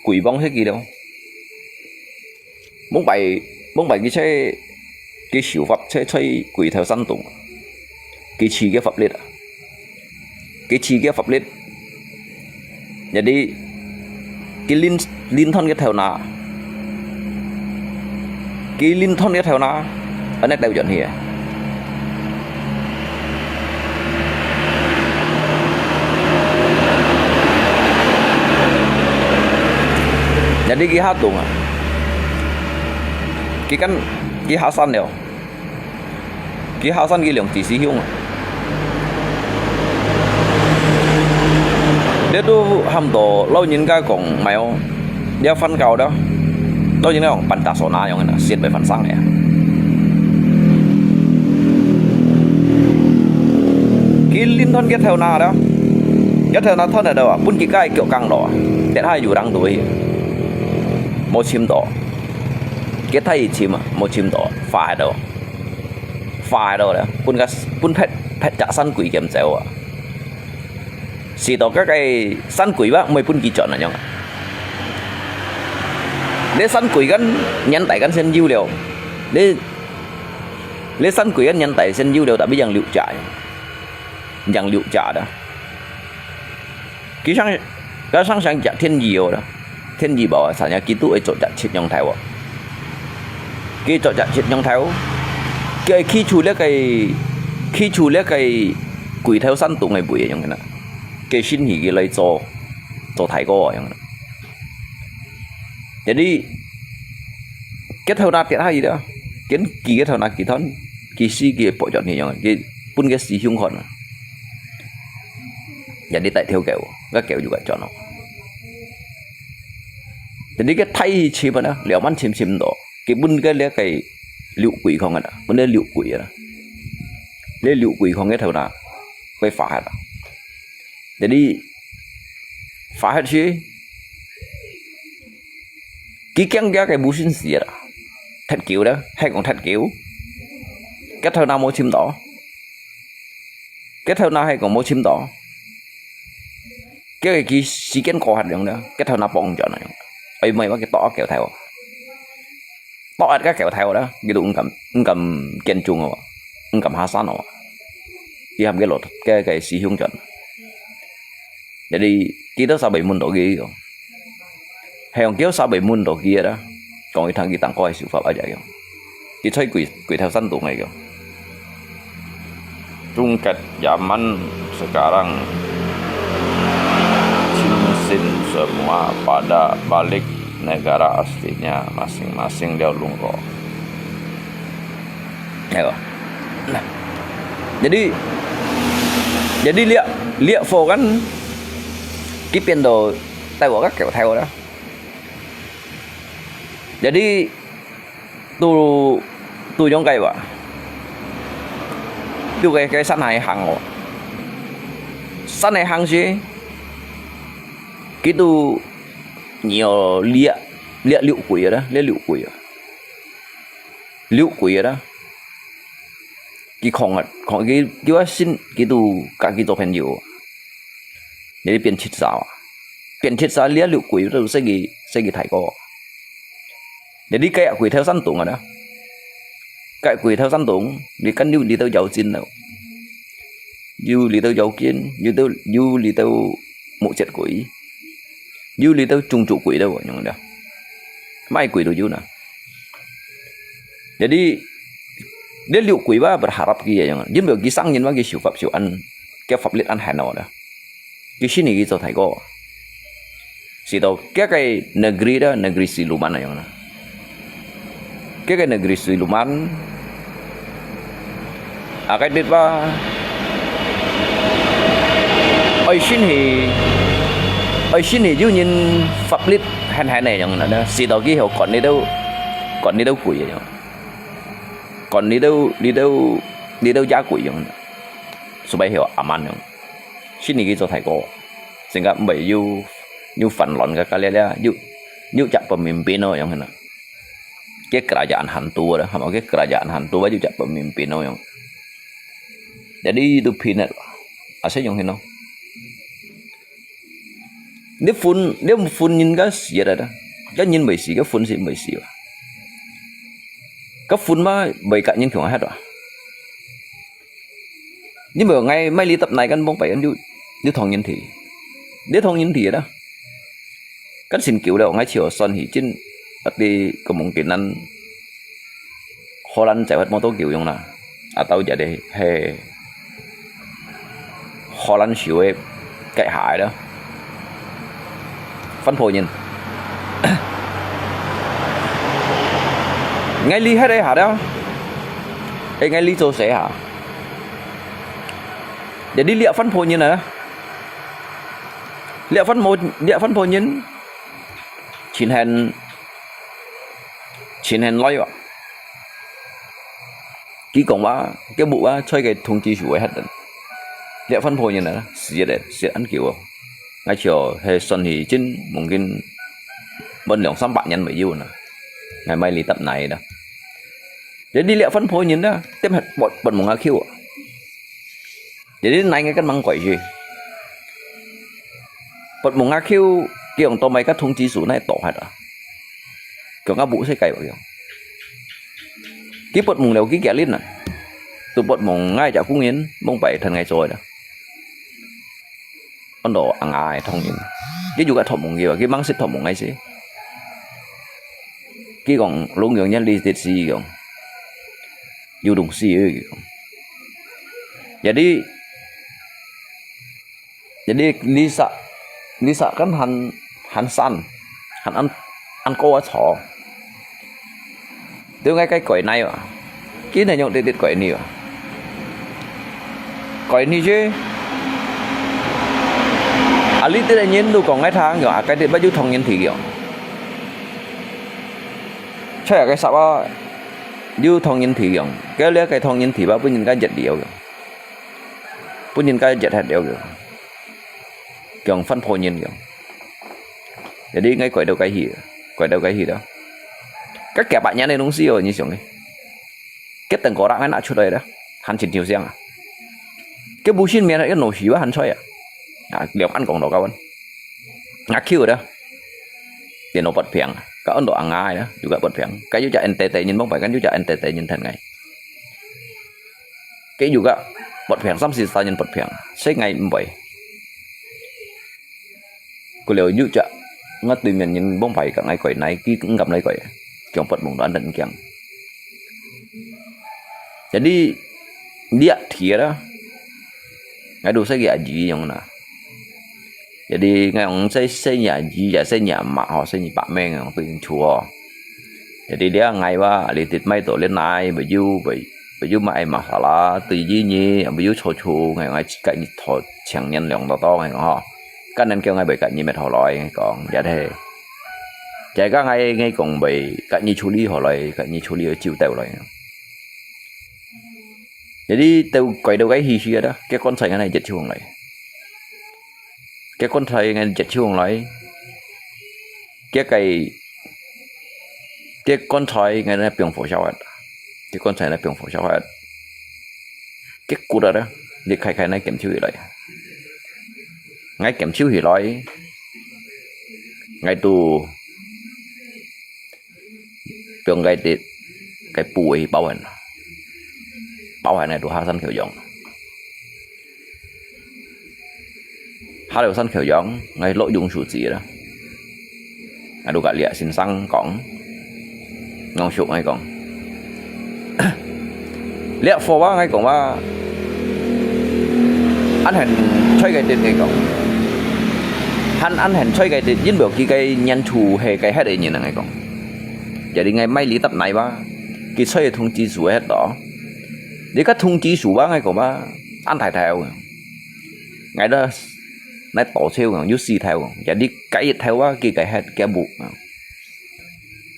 鬼王係佢了。往擺，往擺佢在，佢受罰在，在鬼頭山洞，佢試个法律啊，佢試个法律，jadi佢拎，拎斷个頭那，佢拎斷个頭那，恁呢兜轉去啊。 Jadi佢下洞啊，佢敢，佢下山了，佢下山佢兩支師兄啊。這都喊到老人家講，毋係哦，這番教的，老人家講半打手那樣个，先被翻上來啊。佢拎斷个頭那了， 一頭那斷了啊，分佢个腳梗落啊，跌下有人都會，無尋到，佢太深啊，無尋到，花喺度，花喺度咧，分个，分別，別隻山鬼撿走啊。試到該个山鬼吧，毋會分佢轉啊樣。你山鬼間年代間先有了，你你山鬼間年代先有了，tapi yang六甲，yang六甲的。佢想，佢想想甲天乙哦啦，天乙寶啊，啥呀，佢都會做甲七樣頭哦。佢做甲七樣頭，佢去出了个，去出了个鬼頭山洞个位樣个啦。 佢先去佢來做，做大哥啊樣。Jadi，佢頭那跌下去了，佢，佢个頭那佢斷，佢死佢个背脊去樣，佢分佢師兄看啊。Jadi帶條狗，該狗就該轉咯。Jadi佢大去尋啊，兩萬尋尋到，佢分佢這个六鬼看啊，分佢六鬼啊，這六鬼看个頭那，佢發下啦。 Jadi，發下去，佢驚驚个無信死啦，忒久了，係講忒久，佢頭那無尋到，佢頭那係講無尋到，佢个時間過忒樣了，佢頭那放轉來，哎，毋係，我佢剁狗頭。 剁一个狗頭啦，佢都毋敢，毋敢見蹤哦，毋敢下山哦。佢喊佢落，佢个師兄轉。Jadi，佢都煞未問到佢哦。係用佢煞未問到佢啦，講佢聽佢當過个手法啊樣。佢在鬼，鬼頭山洞个樣。Tungkat zaman sekarang, cincin semua pada balik negara aslinya masing-masing 了 lungko. Ayo. Nah. Jadi, jadi liak, liak fo kan, 佢變到帶我个狗頭啦。Jadi, 都，都用該話，都該，該山下行哦。山下行時，佢都，你有列，列六鬼啊，列六鬼啊。六鬼啊。 佢講啊，講佢，佢話信，佢都甲佢做朋友，jadi變七煞啊，變七煞，這六鬼都識佢，識佢大哥。Jadi該鬼頭山洞啊，該鬼頭山洞，你看有這兜妖精了，有這兜妖精，有兜，有這兜木節鬼，有這兜種族鬼了，用了，麼个鬼都有呢。 Jadi，這六鬼吧，berharap佢樣，因為佢生人嘛，佢修法修恁，佢法律恁還好啦。佢信佢做大哥。Sito，佢个negeri dah，negeri siluman樣啦。佢个negeri siluman，啊，該地方，愛信佢，愛信佢有人法律還還个樣啦，sito佢好管你兜，管你兜鬼个樣。 管你兜，你兜，你兜野鬼樣，supaya曉aman樣。信你去做大哥，sehingga毋會有，有煩亂个，个了了，有，有隻pemimpin咯樣啦。Ke kerajaan hantu啦，係嘛？Ke kerajaan hantu啊，有隻pemimpin咯樣。Jadi itu pinat，asal樣咯。 你分，你分人个死了啦，个人未死，个分是未死啊。个分嘛，未甲人共下啊。你無愛買你搭哪間幫白人，你，你同人提，你同人提啦。Kan sin kiu leo ngai chio son hi chin, ati kemungkinan Holland cewet motor kiu yong na, atau jadi he Holland siu e kai hai da. Fan po nyin. Ngai li hai de ha da. E ngai li zo se ha. Jadi liak fan po nyin na. Liak fan po, liak fan po nyin. Chin hen, chin hen loi wa. Ki kong wa, ke bu wa, choi ke thung chi shu wei hat den. Liak fan po nyin na, si de, si an kiu. Ngai chio he son hi chin, mungkin bon liang san bak nyan mei yu na. Ngai mai li tap nai da. Jadi liak fan po nyin da, tem het bot, bot mung a kiu. Jadi nai ngai kan mang koi si. 發夢啊，佢講到尾个通知書哪倒忒啊？講啊，無世界樣。佢發夢了，佢幾日啊？都發夢，𠊎隻工人，往擺同𠊎做个啦。安到啊，𠊎个同人，佢又个託夢佢啊，佢吂識託夢个事。佢講，攏樣，一日日死講，有東西佢講。Jadi, jadi Lisa, Lisa kan han, han san, han an, an ko a cho. Tui ngai kai koi nai wa. Kini nyok dit dit koi ni wa. Koi ni je. Ali ti le nyin lu kong ngai thang yo, akai ti ba yu thong nyin thi yo. Choi akai sa wa yu thong nyin thi yo. Ke le kai thong nyin thi ba pun nyin kai jet liao yo. Pun nyin kai jet hat liao yo. Kiang fan pho nyin kiang. Jadi ngai koi dau kai hi, koi dau kai hi da. Ka kia ba nyan ne nung si yo ni siang ni. Ke teng ko ra ngai na chu dai da. Han chin tiu siang a. Ke bu shin mian ke no shi wa han choi a. A, liao an kong do ka wan. Nga kiu da. Te no pot piang. Ka on do ang ngai da. Yu ka pot piang. Ka yu ja en te te nyin bong pai kan yu ja en te te nyin than ngai. Ke yu ka pot piang, sam si sa nyin pot piang. Sai ngai mboi. Ku liao yu ja, ngat tui mian nyin bong pai ka ngai koi nai, ki ngam lai koi. Kiang pot mong dan dan kiang. Jadi, dia thi da. Ngai du sai ki a ji yong na. Jadi, ngai ong sai, sai nyi a ji, ya sai nyi a ma ho, sai nyi pa meng ong tui chu ho. Jadi dia ngai wa, li tit mai to le nai, ba yu, ba, ba yu mai masala, tui yi ni, ba yu cho chu, ngai ngai ka ni tho, chiang nyan liang to to ngai ho. Kan nan kêu ngai ba ka ni met ho loi, ngai kong, ya the. Jai ka ngai, ngai kong ba, ka ni chu li ho loi, ka ni chu li chiu tau loi. Jadi tau koi tau kai hi hi da, ke kon sai ngai nai jet chu lai. Ke kon sai ngai jet chu lai. Ke kai, ke kon sai ngai nai piong fo xiao hat. Ke kon sai nai piong fo xiao hat. Ke ku da da, li khai khai nai kem chu hi lai. Ngai kem chu hi lai. Ngai tu Piong cái tết, cái pù ấy bảo hành. Bảo hành này đủ hai sân khấu giống. Hai đầu sân khấu giống, ngay lỗ dung số gì đó. Ngay đủ cả liệt xin sang cổng. Ngông sụp ngay cổng. Liak fo wa ngai kong wa, an hen choi ngai tit ngai kong. Han an hen choi ngai tit, yin bèo ki kai nyan chu he kai het e nyin ngai kong. Jadi ngai mai li tap nai wa, ki choi thung chi su het do. Li ka thung chi su wa ngai kong wa, an thai thai. Ngai da nai to cheu ngai, yu si thai. Jadi kai thai wa ki kai het kia bu.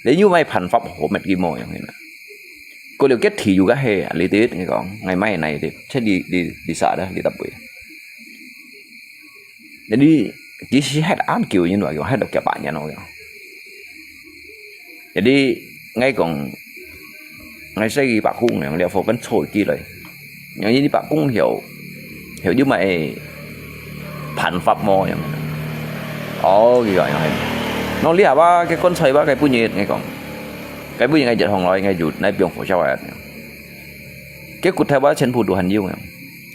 Li yu mai phan fap ho met ki mo yang hin. Ko liu kiet thi yu ka he, li tit ngai kong, ngai mai nai tit. Che li, li, li sa da, li tap bui. Jadi, ki si het an kiu yin wa, kiu het kia pa nyan wa. Jadi, ngai kong, ngai sai ki pa kung yang, liu fo kan choi ki lai. Yang yin pa kung hiu, hiu yu mai phan fap mo yang. Ơ, ki ga yang. Nong li ha ba, ke kon choi ba, ke pu nyet ngai kong. Ke pu nyet ngai jet hong lai, ngai yu, nai piong fo xiao ya. Ke kut thai ba, chen pu du han yu yang.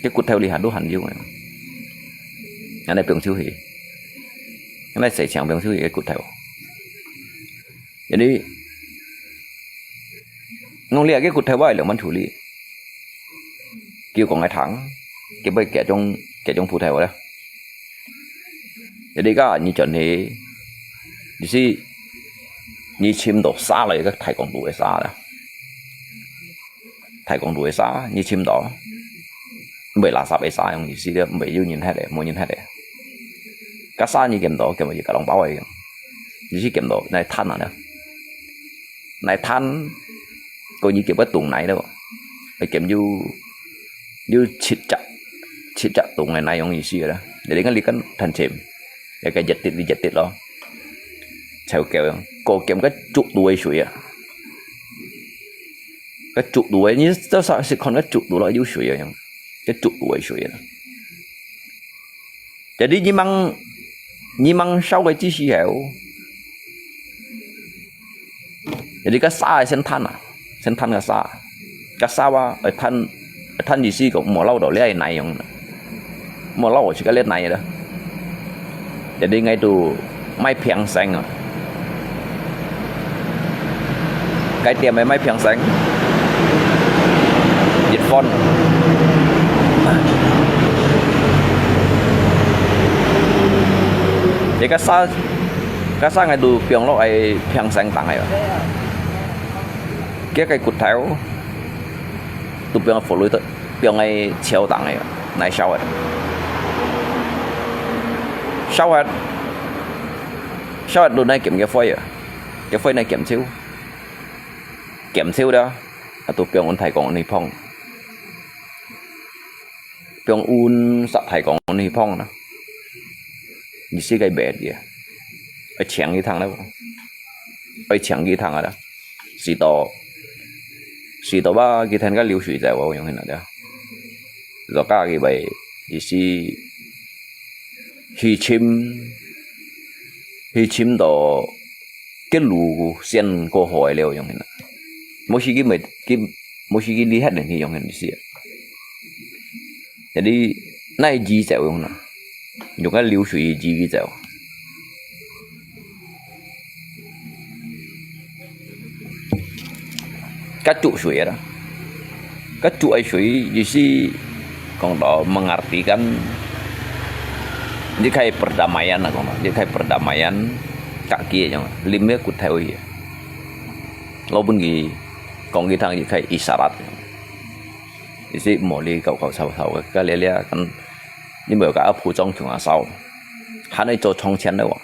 Ke kut thai li ha du han yu yang. Ngai nai piong chiu hi. Ngai nai sai chiang piong chiu hi, ke kut thai. Jadi, nong li ha ke kut thai ba, liang man chu li. Kiu kong ngai thang, kiu bai kia chong, kia chong phu thai wa da. Jadi ka ni chon he, ni si, ni chim do sa lai ka thai kong du e sa da. Thai kong du e sa, ni chim do. Bai la sap e sa yong ni si de, bai yu nyin het de, mo nyin het de. Ka sa ni kem do, kem bai ka long bao e. Ni si kem do, nai than na da. Nai than, ko ni kiu ba tung nai lo. Ai kem yu, yu chit chak, chit chak tung nai nai yong yi si da. Jadi ngan li kan than chem. Ya ka jet tit li jet tit lo. Chau kiu yang, ko kem ka chuk tu ai shui ya. Ka chuk tu ai, ni sa sa si kon ka chuk tu lo yu shui ya yang. Ka chuk tu ai shui ya. Jadi ni mang 你吂燒个之時候，有一个沙个先攤啊，先攤个沙，个沙啊，愛攤，愛攤意思个，莫摎到這泥樣，莫摎我自家這泥啦。Jadi𠊎都買平生啊。該店个買平生，一份。這个沙，个沙𠊎都放落个平生頂个，佢个骨頭都放落火爐，放个樵頂个，來燒个。燒个，燒个都來撿个灰啊，个灰來撿燒。 減少了，啊，都放溫大缸去放，放溫室大缸去放啦。意思个白个，愛清佢通了，愛清佢通啊啦。試到，試到吧，佢聽个流水走哦，用現在了。若家佢會意思去尋，去尋到 个路線過好个了樣个啦。無時佢袂，佢，無時佢離開人去樣个意思啊。Jadi，哪會移走樣啦？用个流水移佢走。該煮水个啦。 該煮个水，意思講到mengerti kan，你可以perdamaian啊，講到，你可以perdamaian，隔幾个樣，啉个骨頭去。老本佢講佢聽，佢可以isyarat。意思莫你搞搞吵吵个，該這這，kan，你莫搞普通像啊燒，還愛做床前个哇，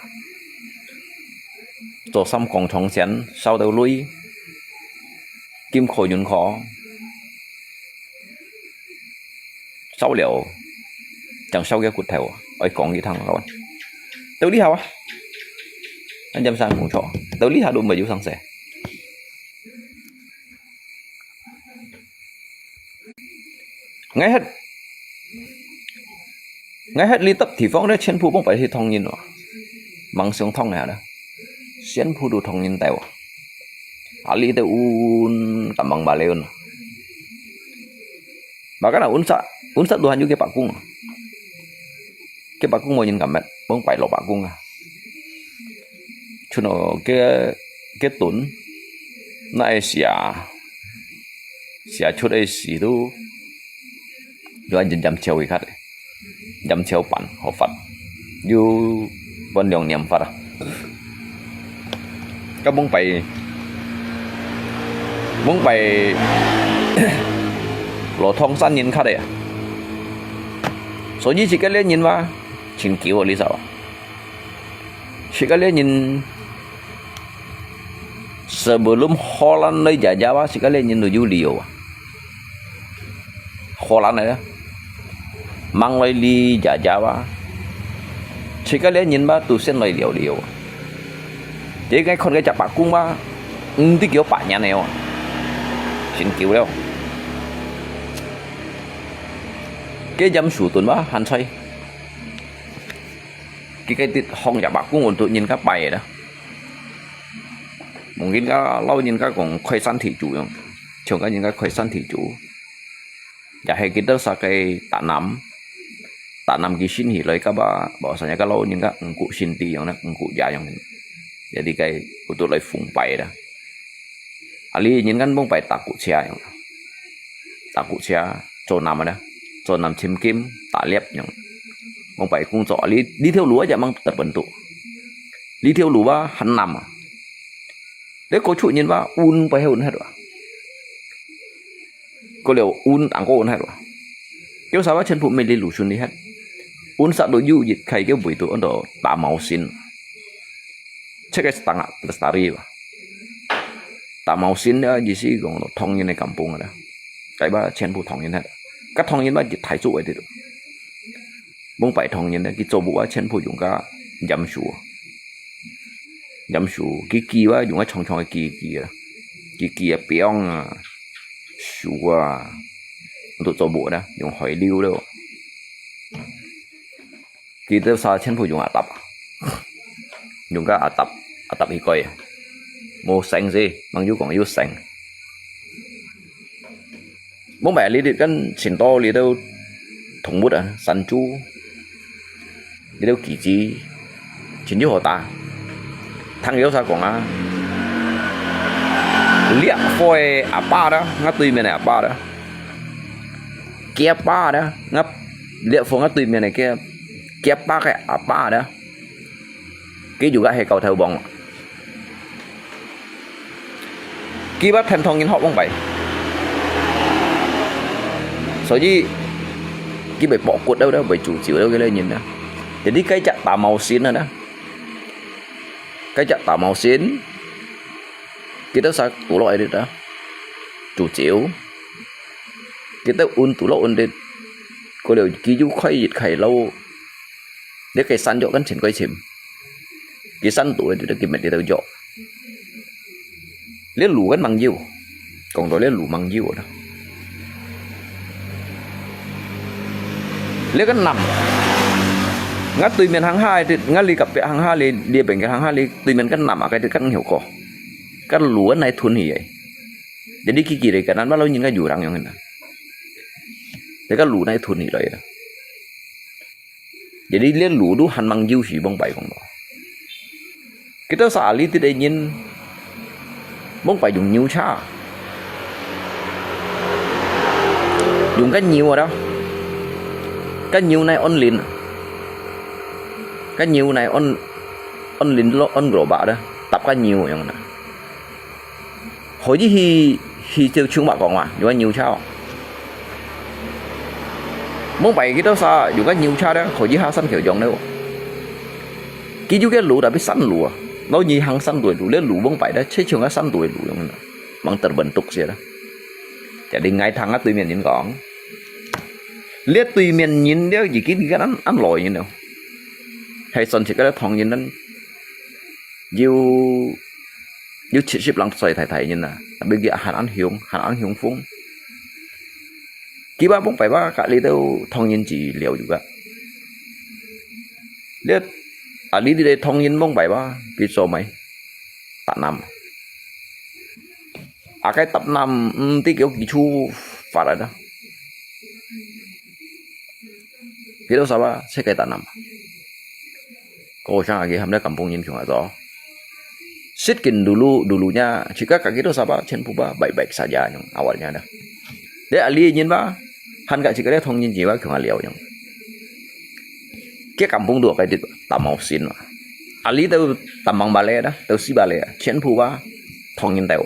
做三公床前，燒到累。 金箍銀箍，燒了，正燒个骨頭啊，愛講佢聽啊，到這下啊，恁點生工作，到這下都毋會有生事。𠊎歇，𠊎歇這搭地方咧，全部往擺去唐人哦，吂想通个啦，全部都唐人兜哦。啊，這兜溫，敢吂巴了呢。Bahkan啊，溫室，溫室都還有个罷工啊，个罷工無人敢乜，往擺落罷工啊。 Chun哦，个，个頓，那會寫，寫出个字都，有人念抄一下个，念抄版，好發，有分兩念法啊。个往擺，往擺，落唐山人較个啊，所以自家个人嘛，真久啊，你知道啊。 自家个人sebelum Holland來jajah啊，自家个人都有旅遊啊。Holland來啊，吂來這jajah啊，自家个人嘛都先來尞尞啊。這个看个隻罷工嘛，毋知幾多百年了啊，真久了。个鹽樹墩嘛，還在。 佢个地方也罷工，都人家拜个啦。望人家，老人家講開山地主樣，像个人家開山地主，也係佢兜儕个tanam，tanam佢先起來个吧，無啥人家老人家毋顧身體樣啦，毋顧家樣，jadi个，有都來奉拜啦。 啊，這人家往擺打骨車樣，打骨車做林个啦，做林尋金、打獵樣，往擺工作。啊，這，這條路啊，也吂得本度，這條路啊，還林啊。這過出人哇，運擺去運忒啊。過了運，當過運忒啊。叫啥話全部沒這路順利忒。運煞到有一個个位度，安到打毛線。 這个係當啊，lestari吧。打毛線个意思講，唐人个kampung个啦，該把全部唐人个，該唐人嘛，一大族个這種。往擺唐人个，佢做屋啊，全部用个鹽樹，鹽樹，佢鋸啊，用个長長个鋸鋸啊，佢鋸啊，枋啊，樹啊，都做屋啦，用海流了。 佢兜儕全部用啊搭啊，用个阿搭阿搭去改，無聲勢，吂有講有聲。往擺這兜跟盡多這兜動物啊，山豬，這兜雞子，盡有好打。聽有儕講啊，烈火个阿爸啦，𠊎對面个阿爸啦，佢阿爸啦，𠊎烈火𠊎對面个佢，佢阿爸个阿爸啦。 佢就个係狗頭王。佢摎天堂人學往擺。所以，佢會剝骨了，會煮酒了，該類人啊。Jadi，該隻打貓神啊，該隻打貓神，佢兜儕堵落來个啊，煮酒，佢兜運堵落運个，過了，佢就開一開路， 這个山腳跟前過尋，佢山肚个就佢乜這兜腳。這路跟吂有，講到這路吂有啦。這个南，𠊎對面鄉下个，𠊎這隔壁鄉下這，這邊个鄉下這，對面个南啊，該个跟後過，該路跟來吞去个。Jadi佢佢个，該南巴老人家有人樣个，這个路來吞去來个。 Jadi，這路都還吂有時往擺講到。佢兜儕這兜个人，往擺用牛車，用个牛啊，該牛來安輪，該牛來安，安輪咯，安gerobak啦，搭該牛樣啦。 可以去，去照像話講話，有个牛車哦。往擺佢兜儕有个牛車咧，可以下山橋上咧哦。佢有个路，tapi山路啊，老二行山路个路，這路往擺咧，就像个山路个路樣呢，吂terbentuk些啦。Jadi𠊎聽啊對面人講，這對面人了已經係恁，恁老人了，係算係个唐人人，有 有七十零歲大大人啊，tapi佢還恁雄，還恁雄風。佢話往擺話，隔離都唐人住寮有个。這，啊，這兜个唐人往擺話，佢做麼个？打南。啊，該打南，毋知叫幾處發來个。 Kita Sabah sekitar tanam. Ko sang agi hamda kampung nyin kiung ato. Sitkin dulu, dulunya, jika kaki kita Sabah, chen puba, baik-baik saja nyung awalnya dah. Dia ali nyin ba, han ka jika dia thong nyin jiwa kiung aliau nyung. Kia kampung dua kai dit, tamau sin ma. Ali tau tamang bale dah, tau si bale, chen puba, thong nyin tau.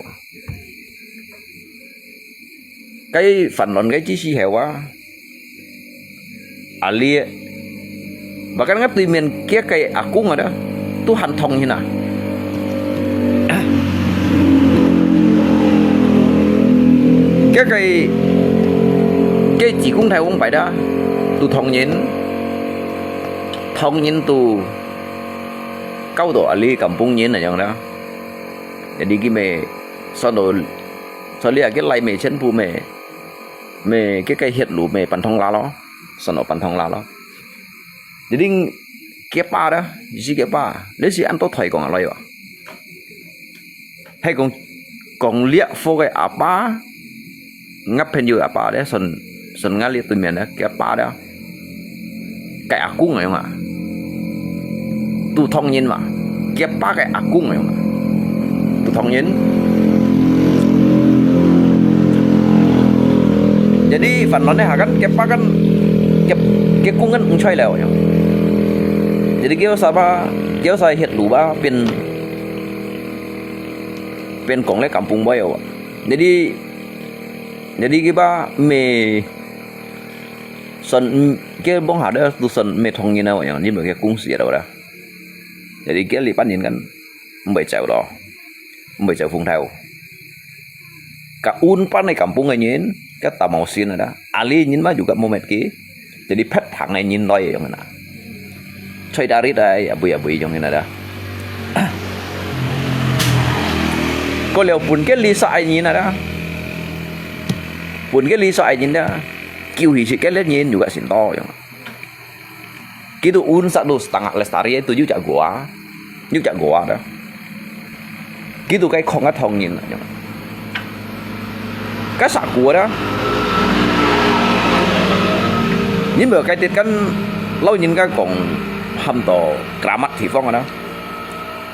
Cái phần lon cái chi si heo wa. Ali. Bahkan ngap tui miền kia cái akung ada. Tuhan thong hina. Kia cái, cái chỉ kung thai wong pai da. Tu thong nyin. Thong nyin tu. Kau tu ali kampung nyin na yang da. Jadi ki me. Sau tu. Sau lia ki lai me chen pu me. Me, kia cái hiet lu me pan thong la lo. Sano pan thong la lo. Jadi, kia pa da, isi kia pa. Lê si ăn tô thoi kong aloi wa. Hay kong, kong lia pho cái apa. Ngap phen yu apa de, son, son ngap lia tu mian da, kia pa da. Cái akung ayong à. Tu thong nyin mà. Kia pa cái akung ayong à. Tu thong nyin. Jadi phần lon này ha kan, kia pa kan, kia, kia kung kan ung choi leo ayong. Jadi kia sa ba, kia sa hiet lu ba, pin, pin kong le kampung boy ayong. Jadi, jadi kia ba me, son, kia bong ha de, tu son me thong nyin ayong, ni me kia kung si ayong da. Jadi kia li pan nyin kan, mbai chau lo. Mbai chau phung thau. Ka un pan ai kampung ai nyin, ka ta mau sin ada. Ali nyin ma juga momet ki. Jadi phet thang ai nyin loi yong na. Choi dari dai, abui abui yong na da. Ko leo pun ke li sa ai nyin ada. Pun ke li sa ai nyin da. Kiu hi si ke le nyin juga sin to yong. 佢都own satu setengah lestari，都有隻gua，有隻gua dah。佢都該囥个唐人啊，該石鼓啊，因為該啲跟老人家講，喊到keramat地方啊，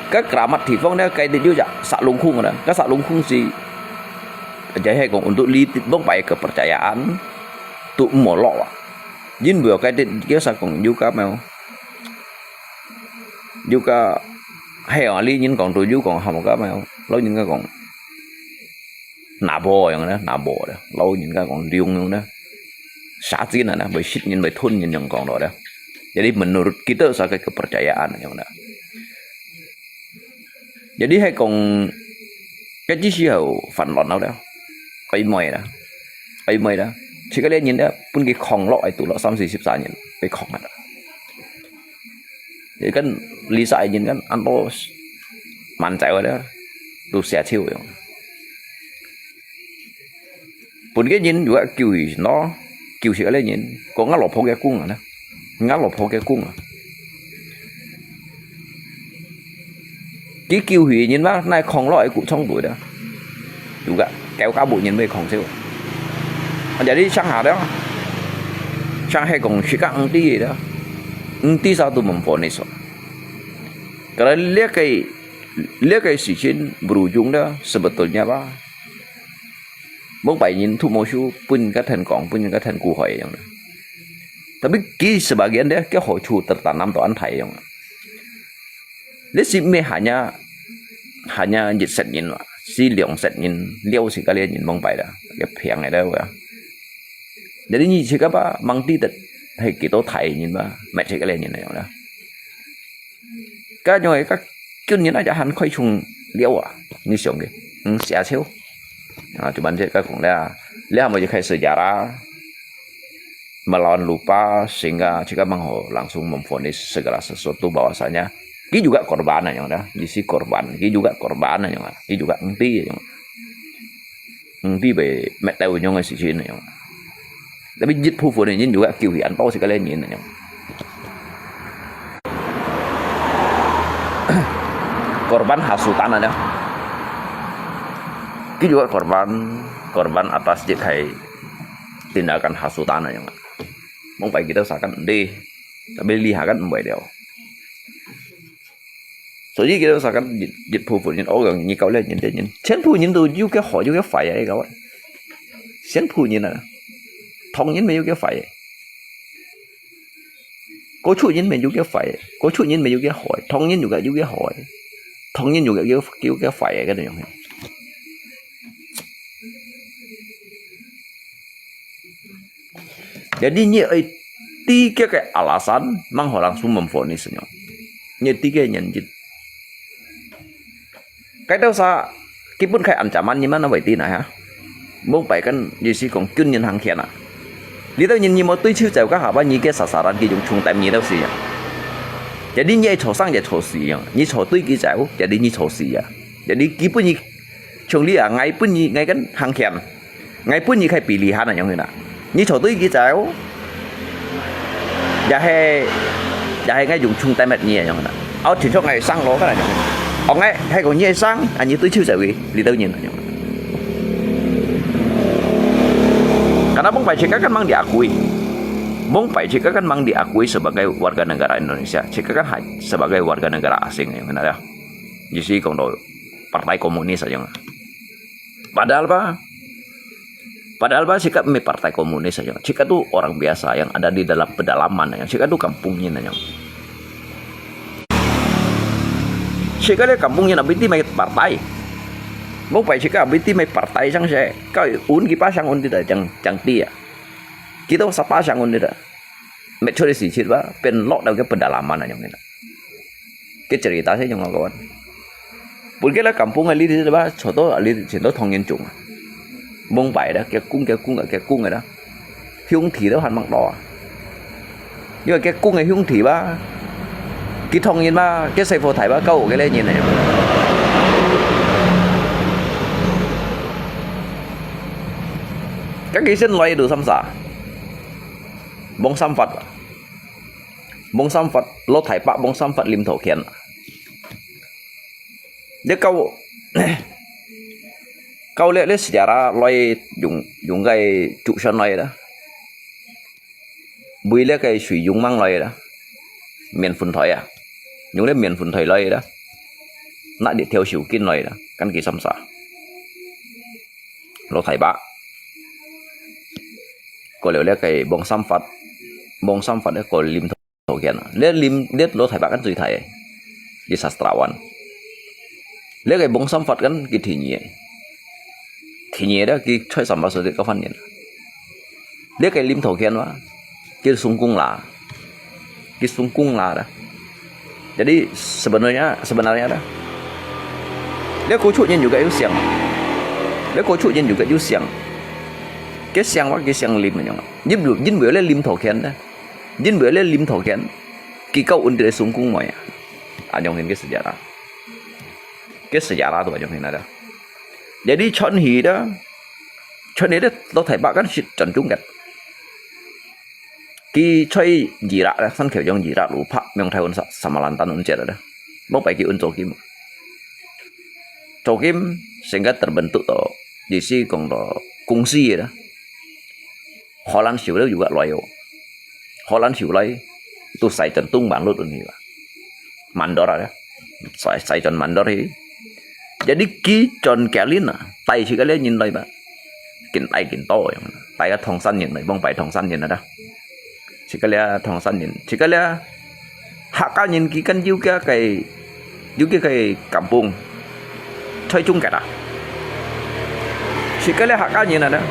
該keramat地方呢，該啲有隻石龍空啊，該石龍空係，就係講untuk li，mông pai kepercayaan，都毋好落啊。 因為該啲叫啥講有个咩？有个，係啊，你人講都有講喊个咩？老人家講，拿波樣呢，拿波的，老人家講龍樣呢，啥子呢？會食人，會吞人樣講落的。Jadi menurut kita sa kepercayaan樣呢。 Jadi係講，該只時候煩惱了，愛妹啦，愛妹啦，自家个人咧，分佢囥落，愛堵落三四十三年，被囥啊。你看，lisa人看，安到滿走个咧，都寫手用。 分个人又救佢喏，救死个人，講吾老婆个公啊呢，吾老婆个公啊。佢救佢人嘛，乃囥落个古倉度的，有个，教家無人會囥少。啊，jadi上下了，上下講自家毋知个了，毋知啥都問佛你說。Kalau這个，這个事情berujung的，sebetulnya吧， mông pai人都無收，分人家聽講，分人家聽古海樣。Tapi佢sebagian dia，佢好處tertanam到恁大樣。你係毋係hanya，hanya一set人哇，係兩set人，了自家个人mông pai啦，也平个了啊。Jadi你自家吧，毋知得係幾多大人吧，乜自家个人樣啦。 該種个，該今年啊，就還開創了啊，你想个，嗯，寫手。啊，就問這个講了，你還無一開始sejarah，melawan lupa，sehingga自家mengho langsung memvonis segala sesuatu bahwasanya，佢juga korban啊，樣啦，意思korban，佢juga korban啊，樣啊，佢juga毋知啊，樣。 毋知會搣到樣个事情樣。Tapi一部分个人juga救佢，恁多係个人樣。Korban hasutan啊，佢juga korban，korban atas一个tindakan hasutan啊，樣。Mông pai kita sakan，tapi lihat kan，毋會了。 所以佢兜sakan一，一部分人，哦，你搞了人，人，全部人都有个好，有个壞啊，你搞啊。全部人啊，唐人乜有个壞个，高手人乜有个壞个，高手人乜有个好个，唐人有个，有个好个，唐人有个，有，有个壞个，該種樣。 Jadi你愛知佢个alasan，mengho langsung memvonis nyo。你愛知佢个原因。Cái兜sa，基本个ancaman你乜會知哪哈？Mông pai kan，意思講軍人行權啊。你兜人你無對手走个下把，你个sasaran佢用銃彈你兜死啊。Jadi你愛坐生也坐死啊，你坐對佢走，jadi你坐死啊。Jadi基本你，像你啊，𠊎分你，𠊎跟行權。 𠊎分你个pilihan啊，樣啦。你坐對佢走，也係，也係𠊎用銃彈滅你啊，樣啦。哦，聽說𠊎生路个啦，樣。哦，𠊎係講你係生，啊，你對手走去，你兜人啊，樣。Karena mông pai自家kan mang diakui. Mông pai自家kan mang diakui sebagai warga negara Indonesia. Zika kan hai sebagai warga negara asing, yang kenal ya. Jadi講到Partai Komunis aja. Padahal apa? Padahal apa, zika mê partai komunis aja. Zika tu orang biasa yang ada di dalam pedalaman aja. Zika tu kampung nyin aja. Zika le kampung nyin abiti mê partai. Mông pai zika abiti mê partai sang se. Kau un kipa sang un tidak jang, jang ti ya. Kita sapa sang un tidak. Mê chori si chit ba, pen lok dau ke pedalaman aja nyin. Ke cerita se jong kawan. Pun ke la kampung ali di ba, choto ali di chento thong nyin chung. Mông pai da, ke kung, ke kung, ke kung da. Hiung thi da han mang to. Yua ke kung ke hiung thi ba. Ki thong nyin ba, ke sai pho thai ba, kau ke le nyin ne. Kan ki sen loi du sam sa. Mông sam fat ba. Bông Sam Phật, Lô Thái Bác Bông Sam Phật Lim Thổ Khiên. Dia kau, kau lihat, lihat sejarah lai, yung, yung gai trục sơn lai đó. Bui lihat gai Sui Yung Mang lai đó. Miền Phun Thoi à. Yung lihat Miền Phun Thoi lai đó. Nãy đi theo Siu Kin lai đó. Kan ki sam sa. Lô Thái Bác. Kau lihat, lihat gai Bông Sam Phật. Bông Sam Phật lihat kau Lim Thổ Khiên. Lihat Lim, lihat Lô Thái Bác kan chui thai. Ki sastrawan. Lihat gai Bông Sam Phật kan ki thi nyi. Thi nyi đó ki choi sam ba sơ kau phan nyi. Lihat gai Lim Thổ Khiên wa. Ki sung kung la. Ki sung kung la đó. Jadi sebenarnya, sebenarnya đó. Lihat kau chuk nyin juga yu siang. Lihat kau chuk nyin juga yu siang. Ki siang wa, ki siang Lim nyi. Jin bu, jin bu lihat Lim Thổ Khiên đó. Jin bu lihat Lim Thổ Khiên. Ki kau un ti sung kung moi. Ayong hin ki sejarah. Ki sejarah tu ayong hin ada. Jadi chon hi đó. Chon hi đó, Lô Thái Bác kan sit chon Trung Kiệt. Ki choi Iraq đó, san kheo yong Iraq lu phak, miang thai un sa, Samalantan un chet đó. Bông pai ki un Châu Kim. Châu Kim, sehingga terbentuk to, di si kong to, kungsi đó. Holland siu lihat juga lai yo. Holland siu lai, tu sai chon Tung Bang Lut un hi ba. Mandor ada. Sai, sai chon Mandor hi. Jadi ki chon Kalin à, tai si kali nyin lai ba. Kin tai kin to yang. Tai ka Thong San nyin lai, bông pai Thong San nyin ada. Si kali Thong San nyin. Si kali Hakka nyin ki kan yu kia gai, yu kia gai kampung. Choi Trung Kiệt à. Si kali Hakka nyin ada.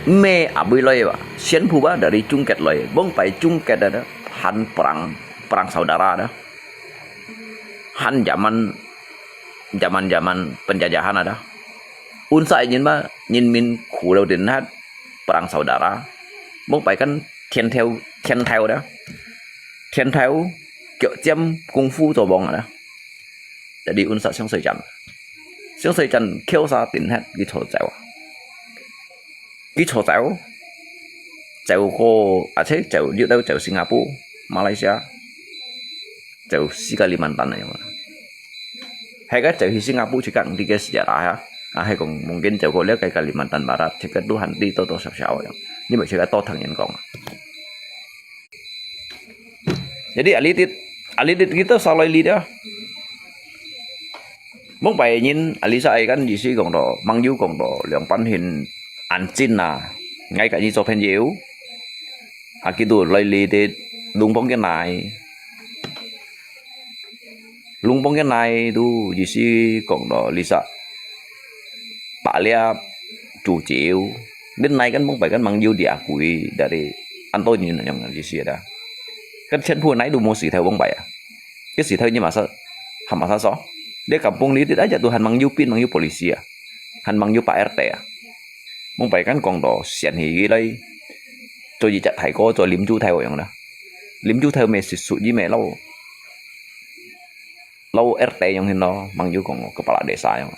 Me abui lai ba. Sian phu ba dari Trung Kiệt lai. Bông pai Trung Kiệt ada. Han perang, perang saudara ada. Han zaman, zaman-zaman penjajahan ada. Unsa nyin ba, nyin min khu lô din hat, perang saudara. Bông pai kan Thian Thèo, Thian Thèo ada. Thian Thèo, kiok chiam kung fu cho bông ada. Jadi unsa Siang Soi Chan. Siang Soi Chan kiok sa din hat ki cho chau. Ki cho chau. Chau ko, a che chau, liu tau chau Singapore, Malaysia. Chau si Kalimantan na yong. Hai ka chau hi Singapore chika ang di ke sejarah ya. Ah, hai kong mungkin chau ko lihat kai Kalimantan Barat, chika tu han di to to siap siap yong. Ni mai chika to thang yen kong. Jadi alitit, alitit kita salai lidah. Mong pai nyin, alisa ai kan di si kong to, mang yu kong to, liang pan hin an chin na, ngai ka ni cho phen yeu. Aki tu lai litit, lung pong ke nai. Lung pong ke nai tu, di si kong to, lisa. Pak liap, chu chiu. Đến nay kan mong pai kan mang yu dia kui, dari an to nyin yang di si da. Kan chen phu nai tu mo si thai mong pai a. Cái sự thật như mà sao, hàm mà sao so. Dia kampung ni, dia aja tu han mang yu pin, mang yu polisi à. Han mang yu pa R T à. Mong pai kan kong to, sian hi lai. Cho yi chat thai ko, cho lim chu thai yang da. Lim chu thai me sit su yi me lau. Lau R T yang hin lo, mang yu kong kepala desa yang.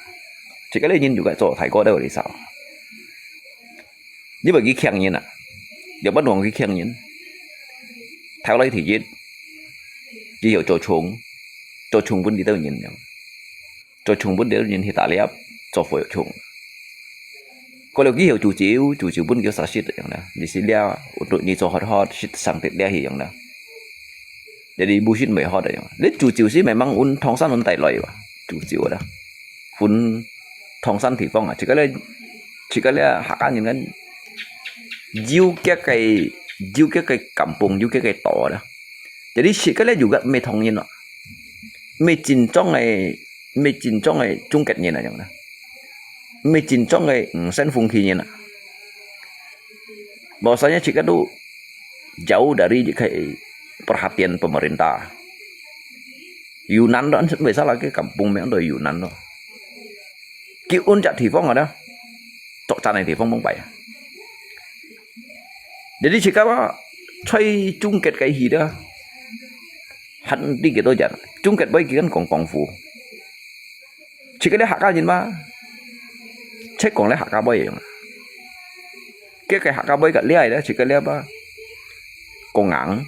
Chỉ cái này nhìn juga cho thai ko da desa. Ni bagi kiang nyin à. Dia ban wang ki kiang nyin. Thai lai thì yết. Ki hiểu cho chung. Cho chung pun đi tàu nyin yang. Cho chung pun đi tàu nyin hi ta liap. Cho phôi chung. Có lẽ ki hiểu chủ chiếu, chủ chiếu pun kiểu sa sit yang na. Di si lia, untuk ni cho hot hot, sit sang tit lia hi yang na. Jadi bu sit mai hot yang. Lê chủ chiếu si memang un thong san un tai lai ba. Chủ chiếu da. Phun thong san thì phong à. Chỉ cái lê, chỉ cái lê hạ cá nhìn kan. Jiu kia cái, jiu kia cái kampung, jiu kia cái to da. Jadi si cái lê juga me thong nyin lo. Me chin chong ai, me chin chong ai chung ket nyin a yang da. Me chin chong ai, mm, sen phung khi nyin a. Bahwasanya si cái tu jauh dari cái perhatian pemerintah. Yunan đó, anh biết sao là cái kampung me do Yunan đó. Ki un chat thì phong ada. Chok chan này thì phong mong pai. Jadi si cái ba, choi chung ket cái hi đó. Hẳn đi cái đó jan. Chung ket bai ki kan kong kong phu. Si cái lê hạ cá nhìn ba. Check kong lê hạ cá bai yang. Cái cái hạ cá bai cái lia đó, si cái lia ba. 過硬，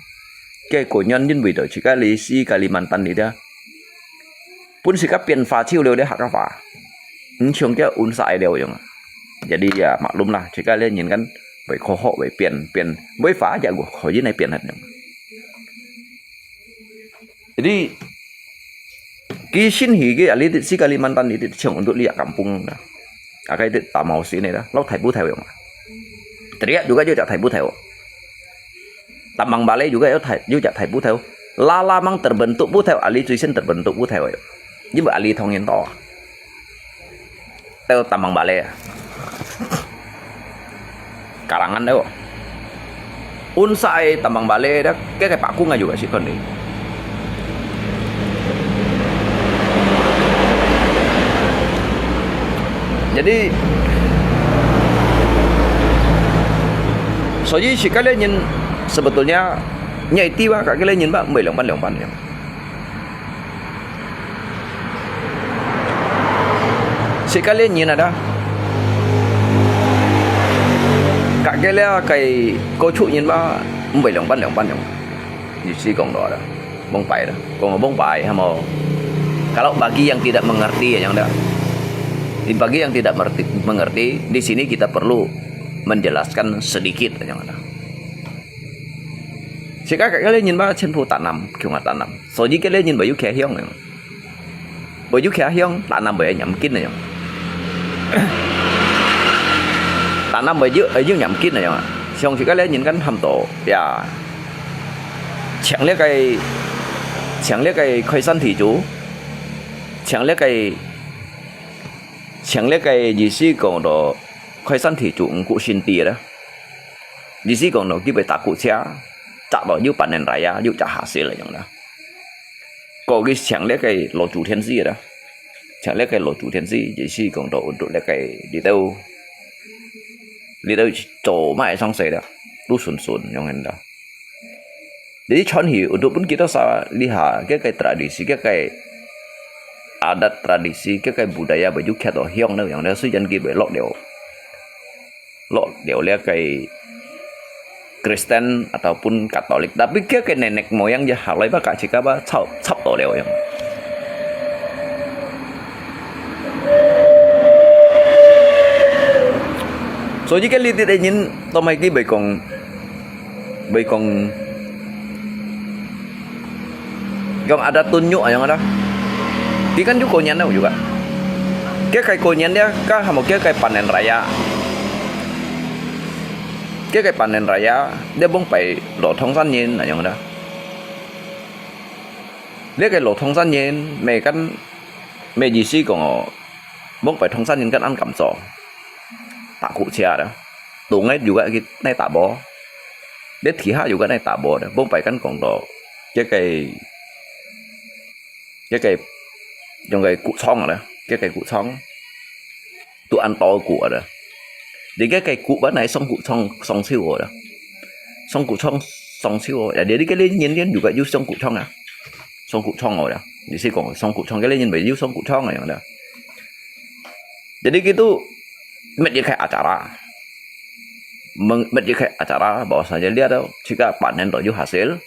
該過軟因為到自家哩西Kalimantan哩个，本自家變化就了哩客家話，毋像該溫室个了樣啊。Jadi ya maklum lah，自家哩人間會科學會變變，會話也可以來變个樣。Jadi佢新起个啊，你西Kalimantan你像untuk liak kampung dah. Akai di tamau sini dah, lau thai butau yang. Teriak juga juga thai butau. Tamang balai juga ya thai juga thai butau. Lala mang terbentuk butau, ali tuisin terbentuk butau ya. Ini buat ali thong yang tahu. Teu tamang balai. Karangan teu. Unsai tamang balai dah, kaya kaya pakung aja juga sih kan ni. Jadi, 所以 si kalian nyen sebetulnya nyai tiwa ka kalian nyen ba, mbai longpan longpan ya. Si kalian nyen ada. Ka kalian kai ko chu nyen ba, mbai longpan longpan ya. Ni si kong do ada. Bong pai ada. Kong bong pai hamo. Kalau bagi yang tidak mengerti ya yang ada. Di bagi yang tidak mengerti, mengerti, di sini kita perlu menjelaskan sedikit ya yang ada. Si ka kalian nyen ba, chen pu tanam, kiung tanam. 所以 kalian nyen ba yu kia hiong ya. Bơ yu kia hiong, tanam bơ nyam kin na yong. Tanam bơ yu, yu nyam kin na yong. Siang si kalian nyen kan ham to, ya. Cheng le kai, cheng le kai khai san thi chu. Cheng le kai, cheng le kai yi si kong to khai san thi chu, ngku sin ti da. Yi si kong to ki bơ ta ku chia. Chak to yu panen raya, yu chak hasil la yong da. Ko ki cheng le kai lo chu thien si da. Cheng le kai lo chu thien si, yi si kong to untuk le kai di tau. Di tau cho mai sang sai da. Tu sun sun yong hen da. Jadi chon hi untuk pun kita sa liha ke kai tradisi, ke kai adat tradisi, ke kai budaya baju kiat to hiong na yong da su jan ki bơ lok leo. Lok leo le kai Kristen ataupun Katolik. Tapi ke kai nenek moyang ja halai ba ka chika ba chau, chap to leo yong. 所以 ke li ti te nyin to mai ki bai kong, bai kong, kong ada tunjuk ayong ada. Ti kan ju ko nyan juga. Ke kai ko nyan dia ka hamo ke kai panen raya. Ke kai panen raya dia bong pai lo thong san nyin ayong ada. Dia kai lo thong san nyin me kan me yi si kong o. Bong pai thong san nyin kan an kam so. Ta ku chia da. Tu ngai juga ki nai ta bo. Dia thi ha juga nai ta bo da. Bong pai kan kong to. Ke kai, ke kai, yong kai ku chong da. Ke kai ku chong. Tu an to ku da. Di ke kai ku ba nai song ku chong, song siu da. Song ku chong, song siu da. Jadi ke li nyin nyin juga yu song ku chong da. Song ku chong da. Di si kong song ku chong ke li nyin bai yu song ku chong da yong da. Jadi kitu, met ye kai acara. Meng-, met ye kai acara, bahwasanya dia tu, jika panen to yu hasil,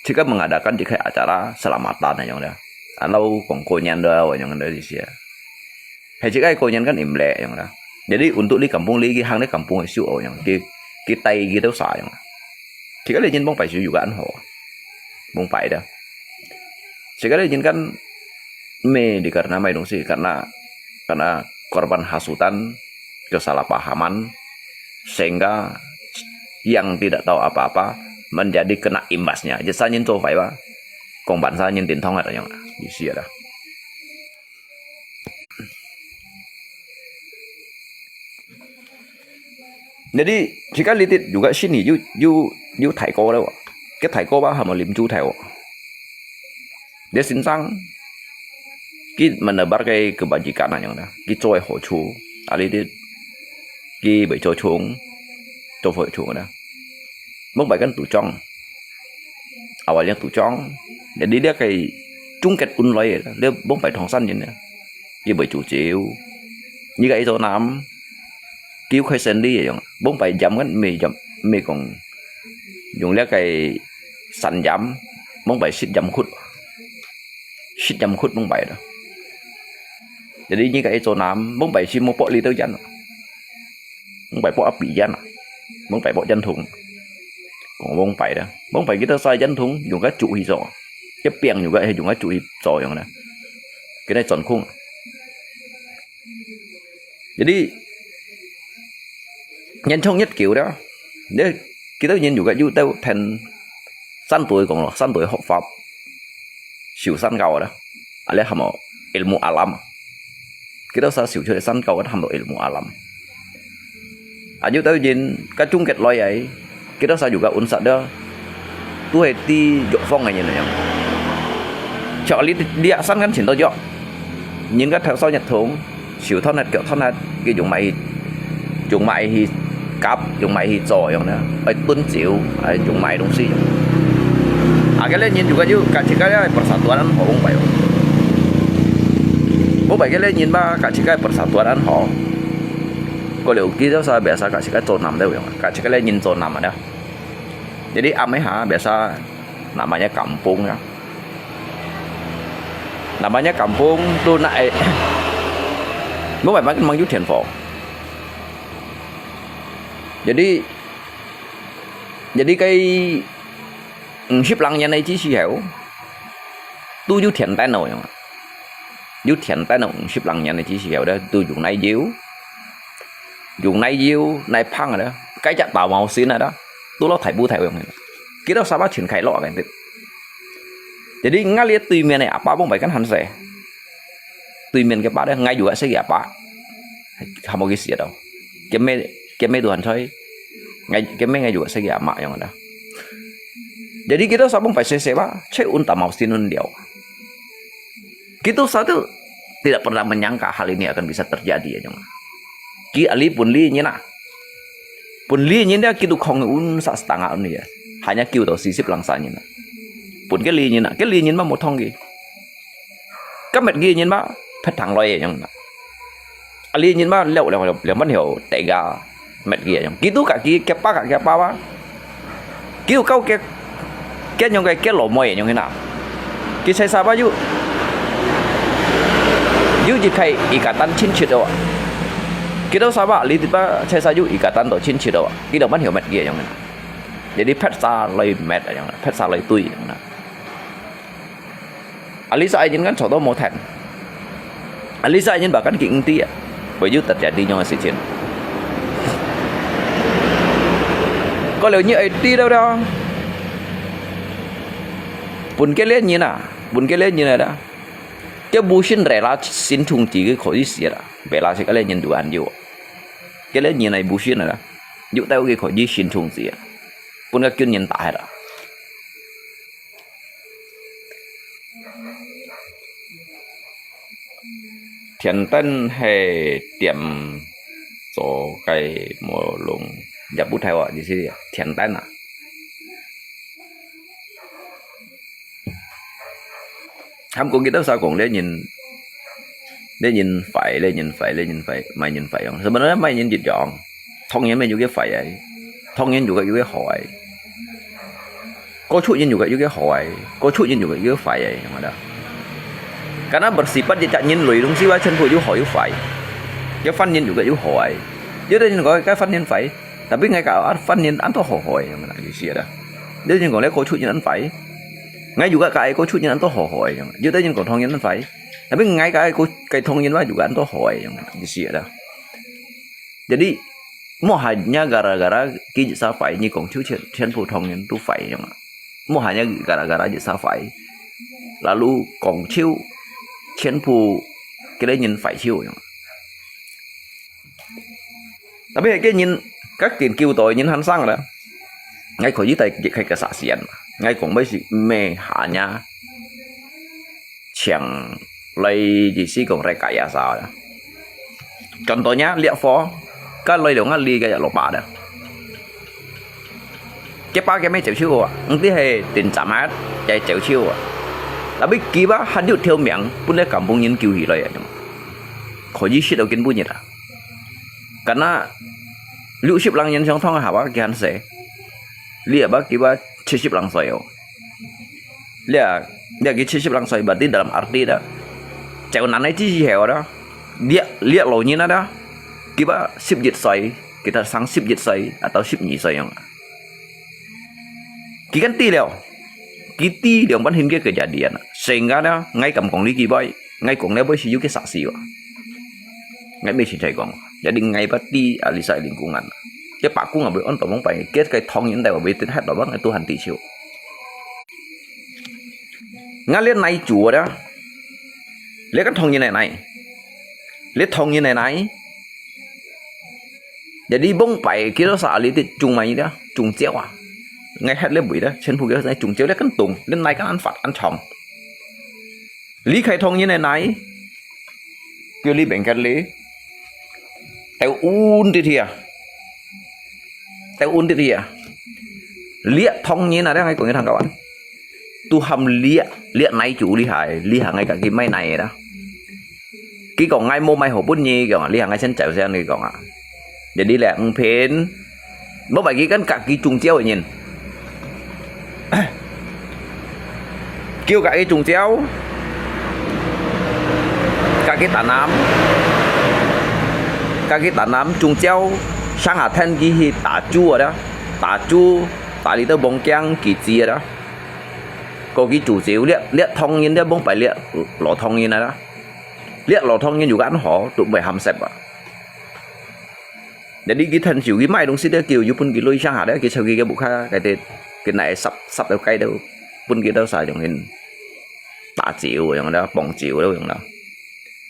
jika mengadakan ye kai acara selamatan ayong dia. Alau kong ko nyan do ayong dia di sia. Hai jika ko nyan kan Imlek ayong dia. Jadi untuk li kampung li ki hang li kampung siu ayong ki, ki tai ki tu sa ayong. Jika li nyin bong pai siu juga an ho. Bong pai da. Jika li nyin kan me di karena mai dong si, karena, karena korban hasutan, kesalahpahaman, sehingga yang tidak tahu apa-apa menjadi kena imbasnya. Jadi sanyin to fai ba, kong ban sanyin tin thong ada yang, di si ada. Jadi, jika litit juga sini, yu, yu, yu thai ko le wa. Ke thai ko ba hamo lim chu thai wa. Dia sinsang, ki menebar kai kebajikan ayong da. Ki choi ho chu. Ali di, ki bai cho chung. Cho ho chung da. Mong bai kan tu chong. Awalnya tu chong. Jadi dia kai chung ket un loi. Dia mong bai thong san nyin da. Ki bai chu chiu. Ni kai cho nam. Kiu khai sen di ayong. Bong pai jam kan me jam, me kong. 用這个山煙，往擺食煙窟，食煙窟往擺啦。Jadi你个一座南，往擺係無剝哩兜煙啊，往擺剝阿比煙啊，往擺剝煙筒，講往擺啦，往擺佢兜儕煙筒用个竹去做，一柄用个用个竹去做樣啦，佢个鑽空。Jadi 煙囪越久了，你幾多人有个有兜聽山對講咯，山對學法，修山教啦，啊，你喊我ilmu alam，幾多儕修出來山教，喊到ilmu alam。啊，有兜人个中國來个，幾多儕有个溫室了，都係知藥方个人來樣。像你，你山間尋到藥，人个頭燒熱痛， 手燙忒、腳燙忒，佢用麼个，用麼个去夾，用麼个去做樣呢？愛燉酒，愛用麼个東西樣？啊，該類人如果有，自家个persatuan好往擺哦。往擺該類人吧，自家个persatuan好。過了，佢就係biasa自家做nam了樣，自家个人做nam了。Jadi，阿妹哈，biasa namanya kampung啊。Namanya kampung都那，哎，無辦法，吂有電火。Jadi，jadi該五十零年个之時候，都有電燈了樣啊。有電燈了，五十零年个之時候咧，都用泥油，用泥油、泥礐个咧，該隻打毛線个啦，都落大埔頭樣个。佢兜儕全開落个。Jadi，𠊎這對面个阿爸，往擺還細。 對面个爸咧，𠊎有个細个阿爸，還無佢死到。佢姆，佢姆都還在，𠊎，佢姆𠊎有个細个阿媽樣啦。Jadi佢兜儕往擺細細吧，就運打毛線運了。Kita satu tidak pernah menyangka hal ini akan bisa terjadi，樣。佢阿里本里人啊，本里人咧，佢都囥運煞setengah運个，hanya救到四十零儕人啊。本个里人啊，个里人嘛無痛佢。 該搣佢人嘛，別堂來个樣啦。啊，你人嘛，了了了，了，乜條地个搣佢个樣。佢都家己，佢爸家，佢爸哇。佢有交佢，佢樣个，佢老妹个樣个啦。佢在沙巴有，有一個ikatan親戚个哇。佢到沙巴，你知吧，在沙有ikatan到親戚个哇。佢就乜條搣佢个樣个啦。Jadi別儕來搣个樣啦，別儕來對个樣啦。 啊，你儕人間吵到無停。啊，你儕人bahkan佢毋知啊，會有特別這樣个事情。過了你愛知了了，分該類人啊，分該類人來啦。佢無信rela心痛知佢可以死啦，rela係該類人都還有。該類人來無信啦，有兜佢可以心痛知啊，分該軍人打忒啦。 電燈係點著个無用，也毋透啊，意思電燈啊。佢講佢兜儕講，這人，這人壞，這人壞，這人壞，麼人壞樣。Sebenarnya麼人一樣，當然乜有个壞个，當然有个有个好个。 各族人有个有个好个，各族人有个有个壞个，樣个啦。Karena bersifat一隻人類東西話，全部有好有壞。該番人有个有好个，有兜人講該番人壞，tapi𠊎个番人恁多好好个，樣个啦，意思啦。有兜人講咧各族人恁壞，𠊎有个个各族人恁多好好个，樣。有兜人講唐人恁壞，tapi𠊎个个唐人話有个恁多好个，樣个啦，意思啦。Jadi， 莫hanya gara-gara佢一儕壞，你講就全，全部唐人都壞樣啊。莫hanya gara-gara一儕壞，lalu講就全部該類人壞就樣啊。Tapi係該人，該研究到个人還生啦。 𠊎可以帶佢去个沙縣，𠊎講乜係毋係hanya像類似講rekayasa啦。Contohnya liak火，該來了𠊎哩个老爸啦。佢爸佢乜走手啊，毋知係定站啊，也走手啊。Tapi佢爸還有條命，分該kampung人救起來啊，可以食到今晡日啊。Karena六十零年上堂个下話，佢還細。你也不给我七十零歲哦。你啊，你啊，佢七十零歲，berarti dalam arti dah，走難个之時候dah，你，你老人啊dah，佢把十一歲，佢得生十一歲，atau十二歲樣。佢kan知了，佢知兩班hin个kejadian啊，sehingga dah，ngai敢講你幾擺，ngai講了會是有个啥事哇。Ngai mesti cai kong. Jadi ngai pati alisa lingkungan. Dia pakung abis on tomong pai. Kia kai thong yin dai abis tin hat lobang Tuhan ti chiu. Ngai liat nai chu dah. Liat kan thong yin nai nai. Liat thong yin nai nai. Jadi bông pai kia sa ali ti chung mai dah, chung chiao à. Ngai hat liat bui dah, chen phu kia sa chung chiao liat kan tung, liat nai kan an fat an chong. Lý khai thong yin nai nai. Kêu Lý bên cạnh Lý. Tèo un ti thia. Tèo un ti thia. Liak thong yin à, ngai kong thang kawan. Tu ham liak, liak nai chu Lý hai, Lý hai ngai ka ki mai nai dah. Ki kong ngai mo mai ho pun nyi, kong Lý hai ngai chen chèo siang ni kong à. Jadi leh, ung phen. Bố bài ký kan kak ký chung chiao nyin. Kêu kak ký chung chiao. Kak ký tanam. Kak ký tanam chung chiao. Sang hà then ký hi ta chu dah. Ta chu, ta li tơ bông kiang ký chi dah. Kô ký chu chiao, liak, liak thong nyin, liak bông bài liak lo thong nyin dah. Liak lo thong nyin yu kan ho, tụ bài ham sep à. Jadi ký thân chiu ký mai dong si dia kiu yu pun ký lui sang hà dia ký chau ký ký buk kha cái tê ký nai sap sap tau cái tau pun ký tau sa jong hin ta chiu jong da pong chiu tau jong da.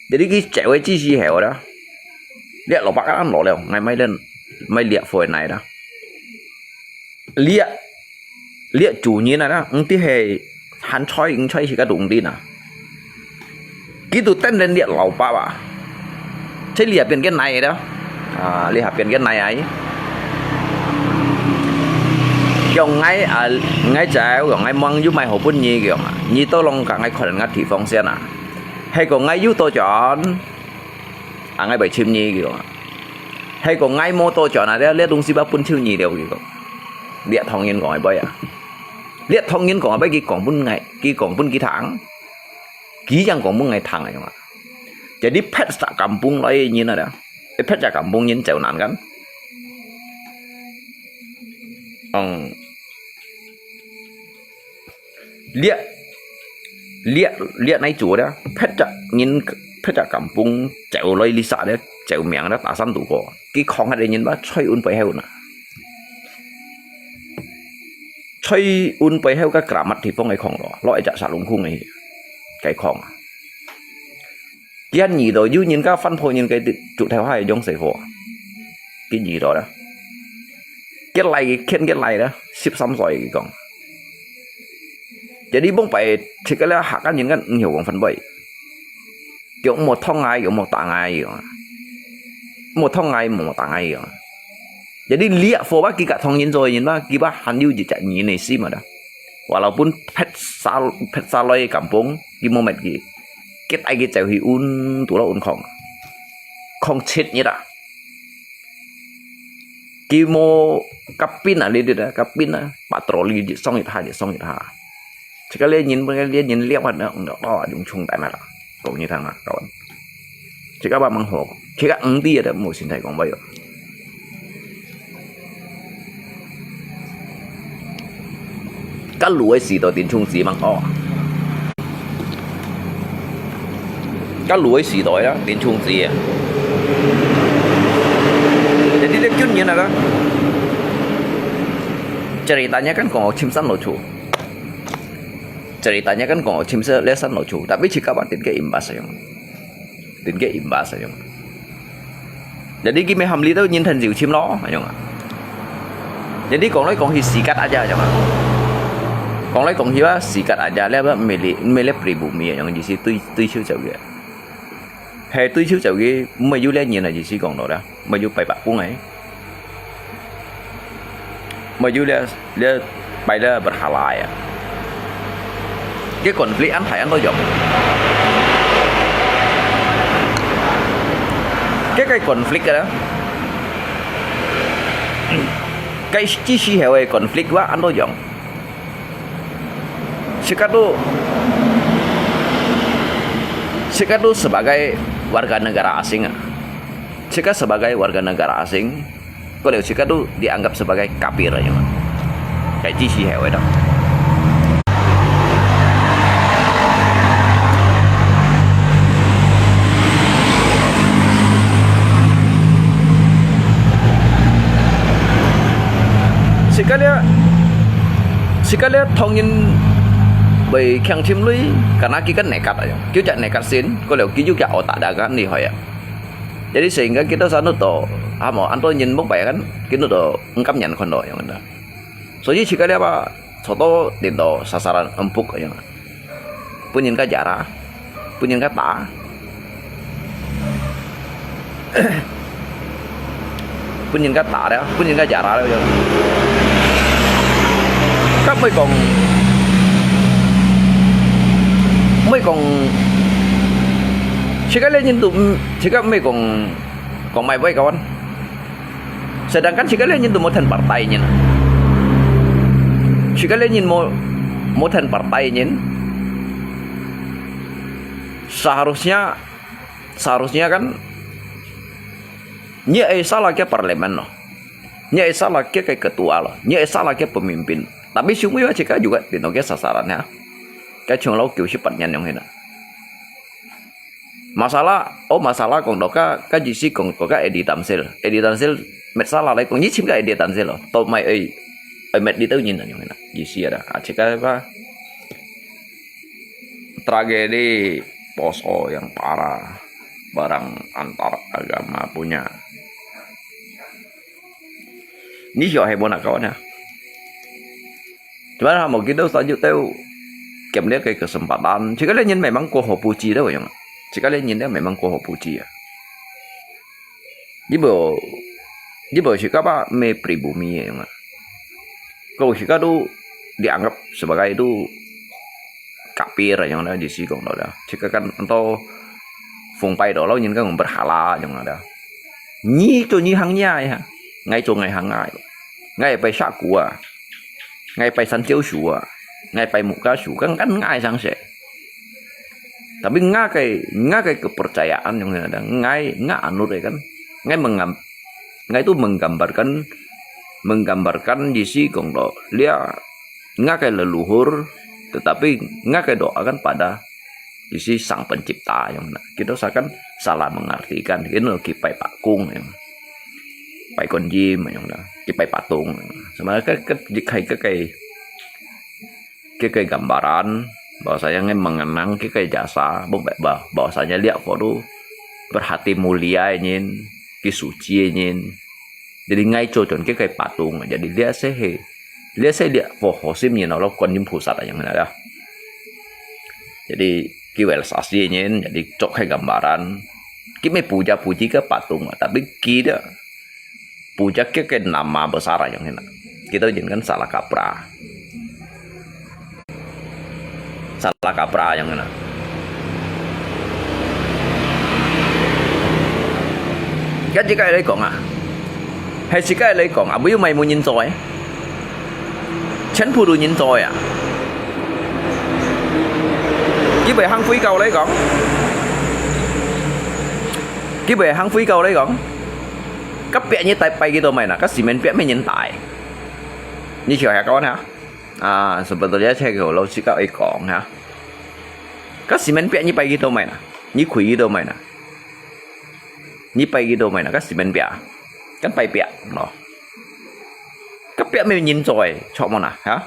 Jadi ký chèo cái chi si hèo da. Liak lo bak an lo leo ngai mai len mai liak phôi nai da. Liak, liak chủ nhân à đó, ung tí hè hàn choi, ung choi hi ka đúng đi nè. Ký tụ tên lên liak lẩu bắp à. Thế liak biển cái này đó. À, liak biển cái này ấy. Kiong ngai, à, ngai chèo, kiong ngai mong yu mai hồ bún nhi kiong à. Nhi tô long cả ngai khỏi ngắt thị phong xiên à. Hay kiong ngai yu tô chọn. À, ngai bảy chim nhi kiong à. Hay kiong ngai mô tô chọn à, liak, liak đúng si bắp bún chiu nhi liak kiong. Liak thong yin kiong ai bơi à. Liak thong yin kiong ai bơi ký kiong bún ngai, ký kiong bún ký thang. Ký yang kiong bún ngai thang ai kiong à. Jadi phet sa kampung lai yin à da. Ê, phet sa kampung yin chèo nan kan. Ong. Liak, liak, liak nai chu da. Phet sa yin, phet sa kampung chèo lai li sa da. Chèo miang da ta san tu ko. Ký khong hat yin ba choi un pai heu na. Choi un pai heu ka kramat thi phong ai khong lo. Lo ai cha sa lung khung ai. Cái khong à. Kian nyi do yu nyin ka phan pho nyin cái tụ theo hai jong sei pho. Kian nyi do da. Kian lai kian kian lai da. Sip sam soi kong. Jadi bông pai chik ka la hak kan nyin kan ngiu kong phan bai. Kiong mo thong ngai, kiong mo ta ngai. Mo thong ngai, mo ta ngai. Jadi liak pho ba ký ka thong yin zoi yin ba ký ba han yu ji cha nyi ne si ma da. Walaupun phet sa, phet sa loi kampung, ký mo met ký. Ký tai ký chèo hi un, tu lo un khong. Khong chit nyi da. Ký mo kapin à, li di da, kapin à. Patroli di song it ha, di song it ha. Chik ka liak yin, liak yin liak wat na, ung da, oh, yung chung tai ma la. Kong nyi thang à, kawan. Chik ka ba mang ho. Chik ka ung di da, mo sin tai kong ba yo. Ka lu ai si to tin chung zi mang ho. Ka lu ai si to ya, tin chung zi ya. Jadi dia kun yin ada. Ceritanya kan kong chim san lo chu. Ceritanya kan kong chim se lesan lo chu. Tapi chik ka ba tin ke imbas sayang. Tin ke imbas ayong. Jadi ký mê hàm lý tao nhìn thần diệu chim lo ayong à. Jadi kong loi kong hi sikat aja ayong à. Kong loi kong hi ba sikat aja le ba mê li mê le pribumi ayong ji si tui tui chiu chau ge. He tui chiu chau ge mê yu le nhìn à ji si kong lo da. Mê yu pai bak kung ai. Mê yu le le pai le berhala ya. Cái conflict ăn thải ăn to yom. Cái cái conflict đó. 該之時候个 conflict話安到樣？自家都自家都 sebagai warga negara asing啊，自家 sebagai warga negara asing，過了自家都 dianggap sebagai kafir 啊，該之時候个咯。自家這自家這當然會強侵鐳，karena佢kan nekat啊，佢隻nekat先，過了佢又隻otak dah kan厲害啊。Jadi sehingga kita sanu to，啊無，安到人目白kan，kita to 毋敢人看到樣个。所以自家這啊，坐到等到 sasaran empuk樣。分人家壓啊，分人家打，分人家打了，分人家壓啊了樣。佢毋會講，毋會講，自家這人都毋，自家毋會講，講麼个會講。 Sedangkan自家這人都無tentu partai人。自家這人無，無tentu partai人。Seharusnya, seharusnya kan，你愛salah个parlimen咯，你愛salah个ketua咯，你愛salah个pemimpin。Tapi semua自家juga等到个 sasaran ya。該像老九十八年樣个啦。 Masalah，哦，masalah講到該，該意思講到該Edi Tamsil，Edi Tamsil，masalah來講，你尋該Edi Tamsil咯，都毋係愛，愛搣你兜人啊，樣啦，意思啊，啊，這个話，tragedi Poso yang parah, perang antar agama punya。你曉係無哪个啊？ Cuman ha，無幾多，saja兜，kém了个kesempatan。自家這人memang過河不及了樣啊。自家這人了memang過河不及啊。你無，你無自家吧，咩pribumi樣啊。Kau自家都dianggap sebagai都kafir樣啦，意思講到啦。自家kan安到奉拜到，老人家講berhala樣啦。你做你行你个啊，𠊎做𠊎行𠊎，𠊎拜石鼓啊。 𠊎拜三朝樹啊，𠊎拜木瓜樹，kan，kan𠊎上勢。Tapi𠊎个，𠊎个kepercayaan yang ada，𠊎，𠊎anut kan，𠊎menggam-，𠊎itu menggambarkan，menggambarkan意思講到，這，𠊎个leluhur，tetapi𠊎个doa kan pada 意思 Sang Pencipta樣啦。Kita sakan salah mengartikan，kita kipay pakung樣，拜觀音樣啦，kipay patung樣。Sebenarnya ke，ke，ke，ke，ke，ke gambaran bahwasanya mengenang ke，ke jasa，bahwasanya 這個都 berhati mulia人，佢suci人。Jadi𠊎做轉佢个patung，jadi這些係，這些這佛，佛心人咯，觀音菩薩啊樣啦。Jadi佢為了啥事人，jadi做个gambaran，佢乜puja-puji个patung，tapi佢个puja佢个nama besar啊樣啦。Kita人kan salah kaprah。 Salah kaprah yang kena。該自家來講啊，係自家來講啊，毋係無人做个，全部都人做个啊。佢會行回教來講，佢會行回教來講，該壁你大拜幾多米啦？該四面壁咩人大？你想下講下。 啊，sebetulnya這个老實个愛講哈，該四面壁你拜幾多米啦？你跪幾多米啦？你拜幾多米啦？該四面壁，該拜壁咯。該壁咩人做个，著無啦？哈？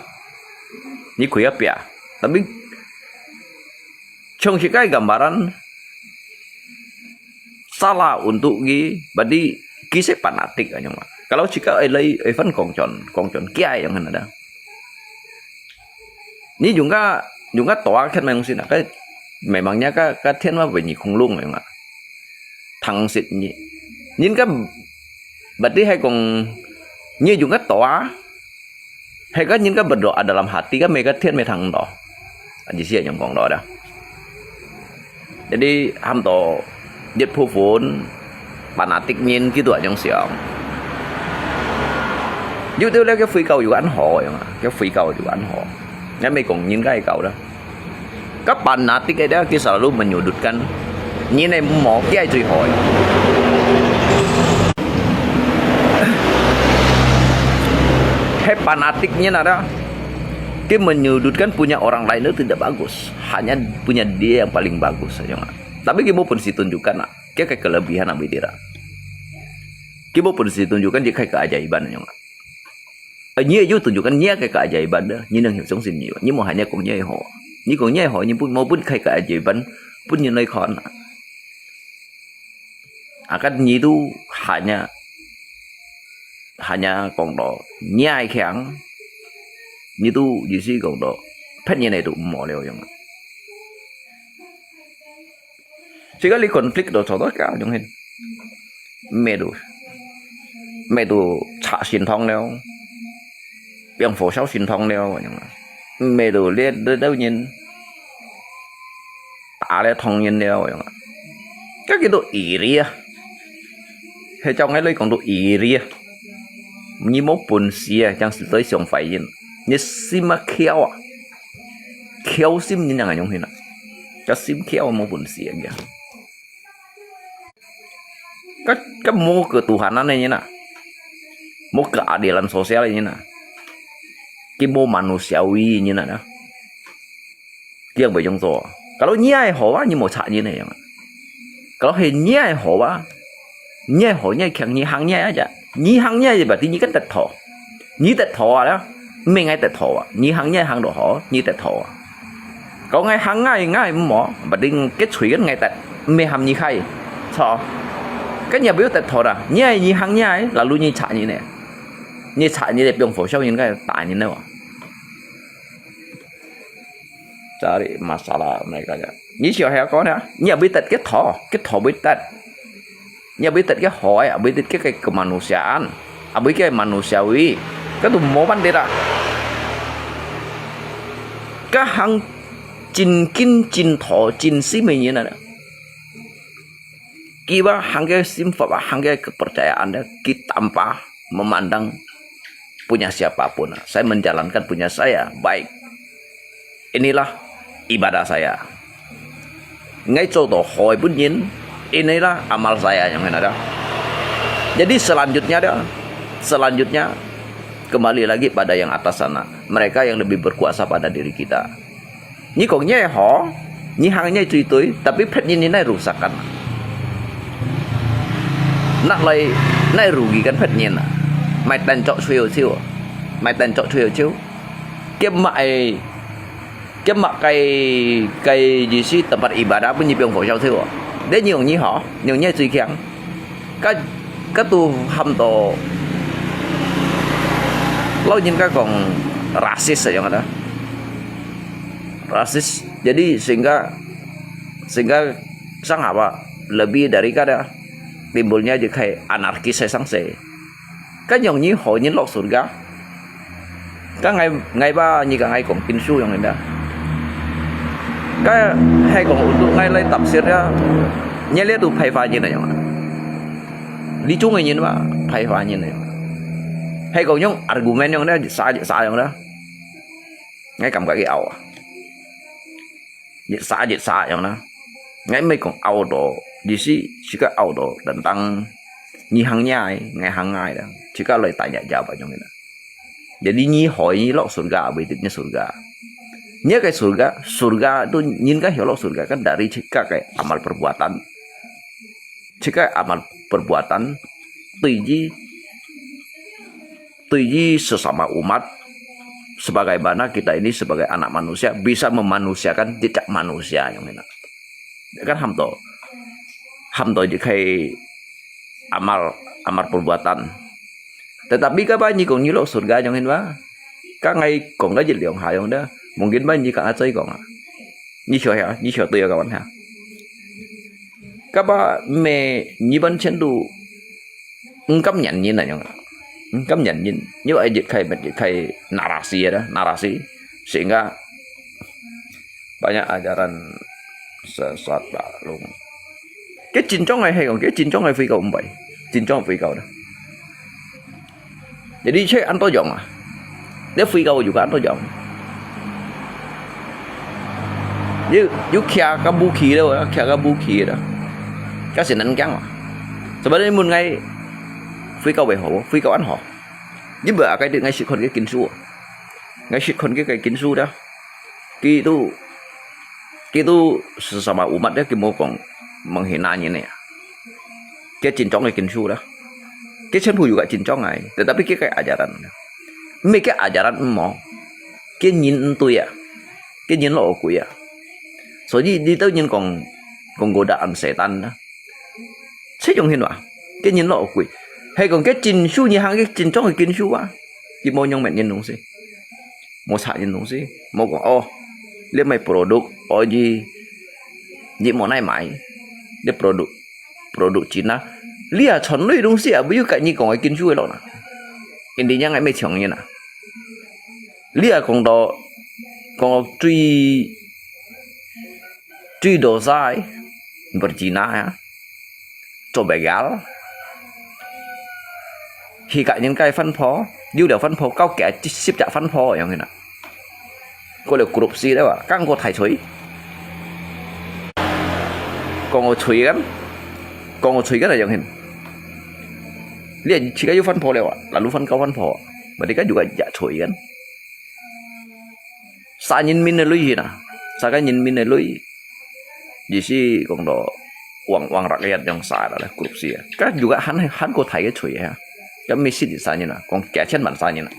你跪該壁，tapi像係該gambaran， salah untuk佢，berarti佢係fanatik啊，樣嘛。Kalau自家愛來，愛翻講轉，講轉，佢係樣个啦。你用个，用个大个memang先啊，該memangnya个，个天話會你空窿樣啊。聽識你，人个，berarti係講，你用个大啊， 係个人个berdoa dalam hati，該每个天每聽到。啊，意思係恁樣講咯啦。Jadi，喊到一部分fanatik人佢都恁樣想。有兜咧，佢回教有恁好樣啊，佢回教有恁好，你毋係講人家教啦。該fanatik个咧，佢selalu menyudutkan，人个無，佢係最好个。係fanatik人啊，佢menyudutkan punya orang lain itu tidak bagus, hanya punya dia yang paling bagus saja. Tapi佢無本事tunjukkan啊，佢个kelebihan apa tidak？佢無本事tunjukkan佢个keajaiban啊。啊，你也有tunjukkan你个keajaiban啊，你能相信你？你無hanya講你个好，你講你个好，你不，無分佢个keajaiban分人來看啊。啊，該你都hanya，hanya講到你个強，你都意思講到別人个都無了樣啊。 Sehingga你konflik都吵到家中去，咩都，咩都拆聖堂了，放火燒聖堂了，樣啊，咩都掠，掠到人，打了唐人了，樣啊。該叫做iri啊，係照𠊎來講做iri啊。你無本事啊，正係對上壞人，你心啊竅啊，竅心人樣樣去啦。 Ka sim kiau mo pun sia kia. Ka, ka mo ketuhanan ini na. Mo keadilan sosial ini na. Ki mo manusiawi ini na. Ki yang bejong to. Kalau niya ho wa ni mo cha ni ne yang. Kalau he niya ho wa 你係好，你係強，你行你係啊，你行你係，berarti你kan得到。你得到啊啦，毋係𠊎得到啊。你行你係行到好，你得到啊。講𠊎行𠊎，𠊎毋好，berarti結嘴kan𠊎得，毋係喊你開，錯。Kan你也不要得到啦，你係你行你係，lalu你插你呢，你插你呢，不用火燒人，該打人呢哇。 Cari masalah mereka ya. Ni siya haya ko na, ni abui tat ke tho, ke tho abui tat. Ni abui tat ke hoi, abui tat ke, ke kemanusiaan, abui ke manusiawi. Ka tu mo ban dera. Ka hang cin kin cin tho cin si me ni na. Kiwa hang ke simfap, hang ke kepercayaan dia, ki tanpa memandang punya siapapun. Saya menjalankan punya saya baik. Inilah ibadah saya. Ngai 做到好本人, inilah amal saya yang ada. Jadi selanjutnya dia, selanjutnya kembali lagi pada yang atas sana. Mereka yang lebih berkuasa pada diri kita. Ni kong nyai ho, ni hang nyai cui tui, tapi phet ni ni nai rusakan. Nak lai, nai rugikan phet ni na. Mai tan cok cui ciu, mai tan cok cui ciu. Kiam mak ai, kiam mak kai, kai jisi tempat ibadah pun ni piong fo siau ciu. Dia nyong ni ho, nyong nyai cui kiang. Ka, ka tu ham to, lau nyin ka kong rasis yang ada. Rasis. Jadi sehingga, sehingga sang apa lebih dari kada timbulnya je kai anarkis sang se. Kan yang ni ho nyin lok surga. Ka ngai, ngai ba ni ka ngai kong pinsu yang inda. Ka hai kong untuk ngai lai tafsir ya. Nyi le tu phai fa nyin yang. Li chung nyin ba phai fa nyin yang. Hai kong yang argumen yang da sa sa yang da. Ngai kam ka ki au. Jit sa jit sa yang na. Ngai mai kong au do, di si, si ka au do tentang ni hang nyai, ngai hang ngai da. Si ka lai tanya jawab yang na. Jadi ni hoi ni lok surga, abis itu ni surga. Ni kai surga, surga tu nyin ka hiu lok surga kan dari si ka kai amal perbuatan. Si ka amal perbuatan, tui ji, tui ji sesama umat, sebagaimana kita ini sebagai anak manusia bisa memanusiakan jejak manusia yang enak. Kan ham to, ham to je kai amal, amal perbuatan. Tetapi ka ba ni kong ni lok surga yang enak. Ka ngai kong ka jit liang ha yang da. Mungkin ba ni ka acai kong a. Ni sio ya, ni sio tu ya kawan ha. Ka ba me ni ban chen tu. Engkam nyan ni na yang. Engkam nyan ni. Ni ai jit kai, jit kai narasi ya da, narasi. Sehingga banyak ajaran sesat baru. Cái chính trong này hay còn cái chính trong này phi cầu bảy. Chính trong phi cầu đó. Jadi，這恁多樣啊，這回教又个恁多樣。又，又徛个武器了，徛个武器了，該係能講啊。Sebab你問𠊎回教會好無？回教恁好。你無啊，該對𠊎識看个經書啊，𠊎識看个个經書了。佢都，佢都係sama umat了，佢無講menghina人呢。佢正宗个經書了，佢全部有个正宗个，tetapi佢个ajaran。 毋係佢ajaran毋好，佢人毋對啊，佢人老鬼啊。所以你兜人講，講godaan setan啊，這種人話，佢人老鬼，係講佢經書，你行佢正宗个經書啊，佢無樣物人東西，無賊人東西，無講哦，你賣produk，哦，你，你無奈買，你produk，produk Cina，你啊，全類東西啊，不如跟你講个經書个咯啦。Intinya，𠊎乜強人啊。 你啊講到，講到最，最dosa个，berzina啊，做begal，去甲人个飯鋪，有了飯鋪，搞幾十隻飯鋪樣个啦。過了korupsi了啊，更過大罪。講到罪个，講到罪个來樣个。你自家有飯鋪了啊，lalu飯搞飯鋪，berarti kan juga jak罪kan。 Sa人民个鐳去啦，sa个人民个鐳，意思講到uang uang rakyat樣sa啦，korupsi啊，該juga還還過大个罪啊，該乜係sa人啊，講幾千萬sa人啊。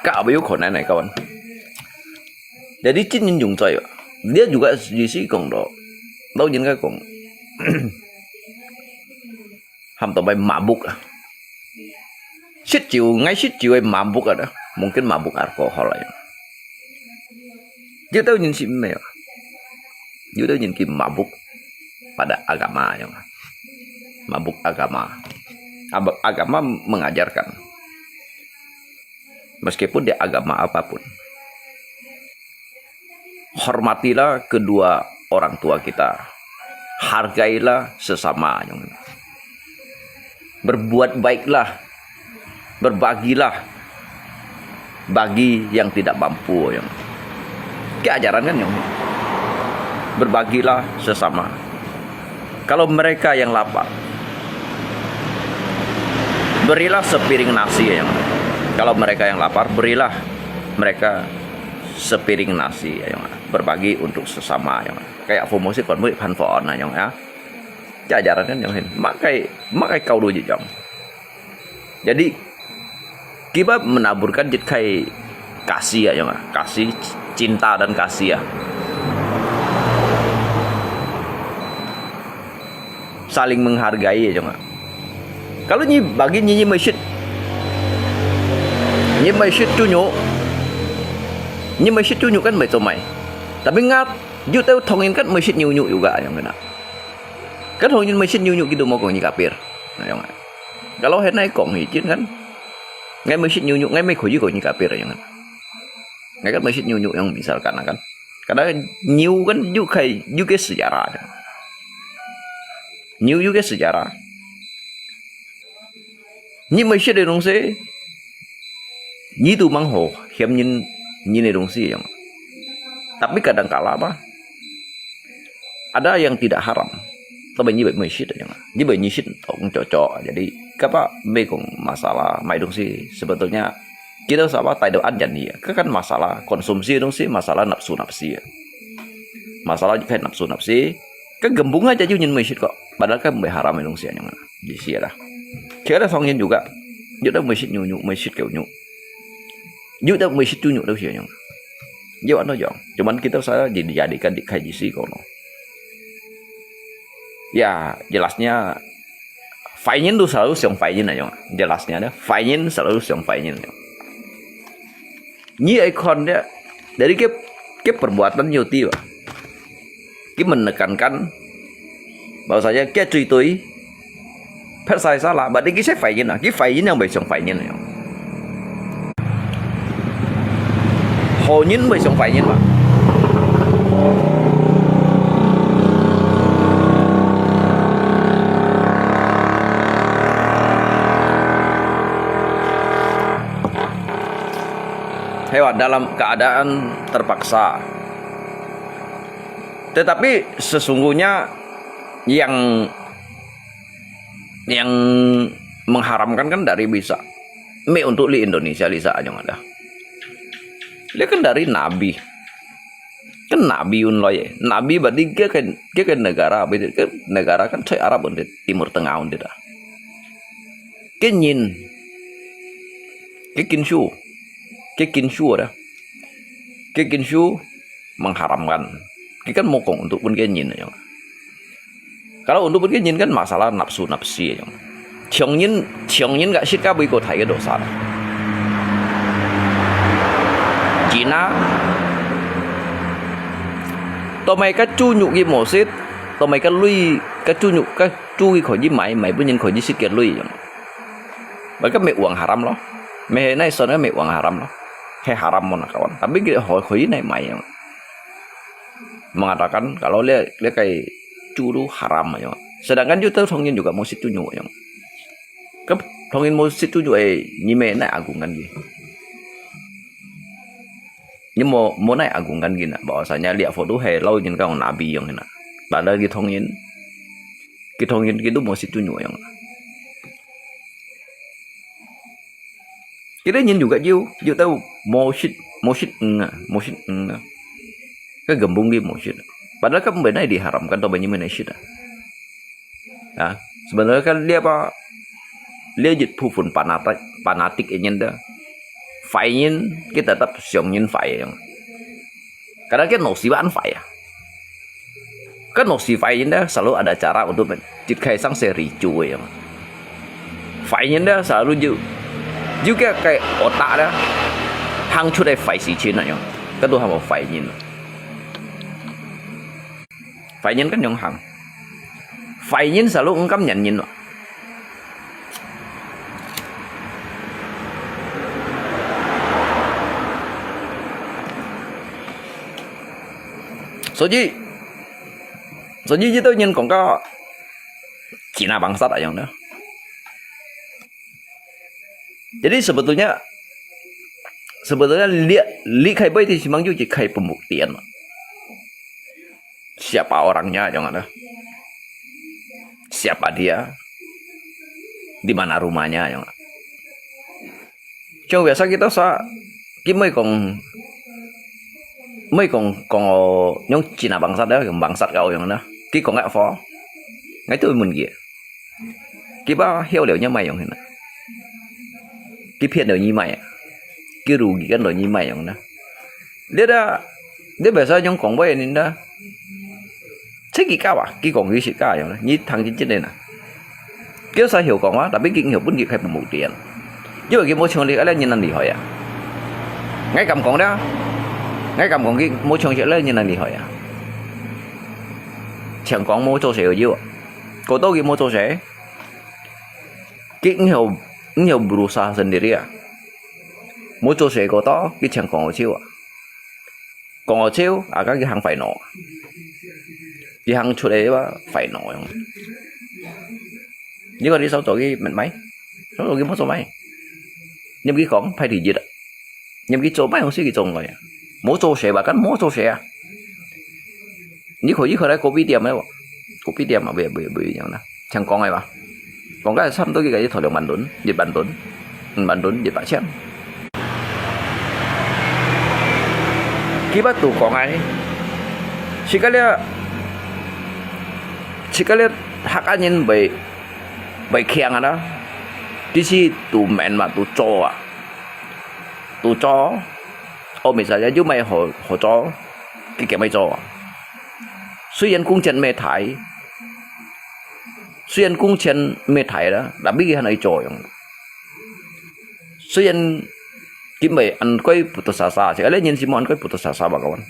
Ka apa有可能呢，kawan？Jadi真人用嘴啊，你juga意思講到，老人家講，喊到咪mabuk啊，食酒，愛食酒个mabuk啊，mungkin mabuk alkohol啊。有兜人係毋係啊？有兜人佢mabuk pada agama，mabuk agama。Agama mengajarkan. Meskipun dia agama apapun. Hormatilah kedua orang tua kita. Hargailah sesama. Berbuat baiklah. Berbagilah bagi yang tidak mampu. Keajaran kan yang berbagilah sesama. Kalau mereka yang lapar, berilah sepiring nasi, ya. Kalau mereka yang lapar, berilah mereka sepiring nasi, ya. Berbagi untuk sesama, ya. Kayak promosi kon murid pan fon, ya. Keajaran kan yang hin, makai, makai kau dulu jejong. Jadi, kita menaburkan jit kai kasih, ya, ya. Kasih, cinta dan kasih, ya. Saling menghargai, ya, ya. Kalau nyi bagi nyi, nyi masjid, nyi masjid tunjuk, nyi masjid tunjuk kan mai comai. Tapi ngat, yu tau thongin kan masjid nyunyu juga, ya, kena. Kan thongin masjid nyunyu gitu mau kong nyi kafir. Nah, ya. Kalau henai kong hijin kan, ngai masjid nyunyu, ngai mai khuyu kong nyi kafir, ya, kan. Ngai kan masjid nyunyu yang misalkan, kan. Karena nyu kan yu kai, yu ke sejarah. Nyu yu ke sejarah. Nyi masjid de dong se, nyi tu mang ho, hiam nyin, nyin de dong se yang. Tapi kadang kala apa? Ada yang tidak haram. Tapi nyi bai masjid yang. Nyi bai nyi sit tong cocok. Jadi, kapa mai kong masalah, mai dong se sebetulnya kita sama tai do an jan ni. Kan masalah konsumsi dong se, masalah nafsu nafsi. Masalah kai nafsu nafsi. Kan gembung aja yu nyin masjid kok. Padahal kan bai haram dong se yang. Di sia dah. Kira song nyin juga. Yu dah masjid nyunyu, masjid kau nyu. Yu dah masjid tunjuk dah sia yang. Yu ano yang. Cuman kita saya dijadikan di kai di si kono. Ya, jelasnya 壞人都 selalu 想壞人啊，用啊。Jelasnya ada, 壞人 selalu 想壞人啊。你愛看的，dari ke, ke perbuatan nyo ti ba. Ki menekankan bahwasanya ke cui tui, persai salah, berarti ki sai 壞人 ah, ki 壞人 yang bai 想壞人 ah, yung. 好人毋會想壞人嘛。Hewan dalam keadaan terpaksa. Tetapi sesungguhnya yang yang mengharamkan kan dari bisa. Meh untuk di Indonesia bisa aja ada. Dia kan dari Nabi. Kan Nabi un loh ye. Nabi berarti dia kan dia kan negara apa itu? Kan negara kan cai Arab untuk Timur Tengah untuk dah. Kenyin. Kekinsu. Kekinsu dah. Kekinsu mengharamkan. Ki kan mokong untuk pun kenyin aja. Kalau untuk pun kenyin kan masalah nafsu nafsi aja. Chongin chongin gak sit ka bui ko thai ke dosa. Cina. Tomai ka cunyu ki mosit. Tomai ka lui ka cunyu ka cu ki kho ji mai mai pun yin kho ji sit ke lui aja. Maka meh uang haram loh. Meh nai son meh uang haram loh. He haram mon kawan. Tapi ki kho ji nai mai aja. Mengatakan kalau dia dia kai cu tu haram aja. Sedangkan ju tahu thongin juga mosit tu nyu aja. Ke thongin mosit tu nyu eh ni meh nai agung kan ki. Ni mo mo nai agung kan ki na. Bahwasanya liak foto he lau jin kang nabi yang na. Padahal ki thongin ki thongin ki tu mosit tu nyu aja. Kita nyin juga jiu, jiu tahu mosit mosit nga mosit nga. Ke gembung ki mosit. Padahal kan benar diharamkan tu banyak mana sit ah. Ha, sebenarnya kan dia apa? Dia jit pupun panatik panatik nyin dah. Fai nyin kita tetap siang nyin fai yang. Kadang kan nasi ban fai ya. Kan nasi fai nyin dah selalu ada cara untuk jit kai sang sericu yang. Fai nyin dah selalu ju juga kai otak dah hang chu dai fai si chin yang. Kan tu hang fai nyin. Fai nyin kan yang hang. Fai nyin selalu engkam nyan nyin lo. Soji, soji itu nyin kong ka Cina bangsat aja dah. Jadi sebetulnya sebetulnya li li kai bai ti simang ju ji kai pembuktian. Siapa orangnya yang ada? Siapa dia? Di mana rumahnya yang ada? Cuma biasa kita sa ki mai kong mai kong kong nyong Cina bangsat dah, yang bangsat kau yang dah. Ki kong apa? Ngai tu mun ki. Ki ba hiau liau nya mai yang hina. Ki phian liau nyi mai. Ki ru ki kan liau nyi mai yang na. Dia dah dia biasa nyong kong bai ni dah. Cek ki ka ba, ki kong ki sit ka yang na. Nyi thang ki chin na. Ki sa hiau kong ba, tapi ki hiau pun ki khai pun mu tian. Yo ki mo chong li ala nyi nan li hoi ya. Ngai kam kong dah. Ngai kam kong ki mo chong li ala nyi nan li hoi ya. Chang kong mo cho se yo. Ko to ki mo cho se. Ki ngiau ngiau berusaha sendiri ah. Mo cho se ko to ki chang kong chiu ah. Kong chiu ah ka ki hang fai no. Ki hang chut e ba fai no yang. Ni ko ni sao cho ki men mai. Sao cho ki mo cho mai. Nyam ki kong phai di jit ah. Nyam ki cho mai hong si ki cho ngai ah. Mo cho se ba kan mo cho se ah. Ni ko yi ko lai kopi tiam ai. Kopi tiam ah bui bui bui yang na. Chang kong ai ba. Kong ka sam to ki ka yi thoi liang ban dun, jit ban dun. Ban dun jit ba chang. Ki ba tu kong ai. Sikali sikali hak anyin bai bai kiang ada. Di si tu men ma tu cho ah. Tu cho. O mi sa ya ju mai ho ho cho. Ki ke mai cho. Suyan kung chen me thai. Suyan kung chen me thai da. Tapi ki han ai cho yang. Suyan ki mai an koi putus asa. Cik ale nyin si mo an koi putus asa ba kawan.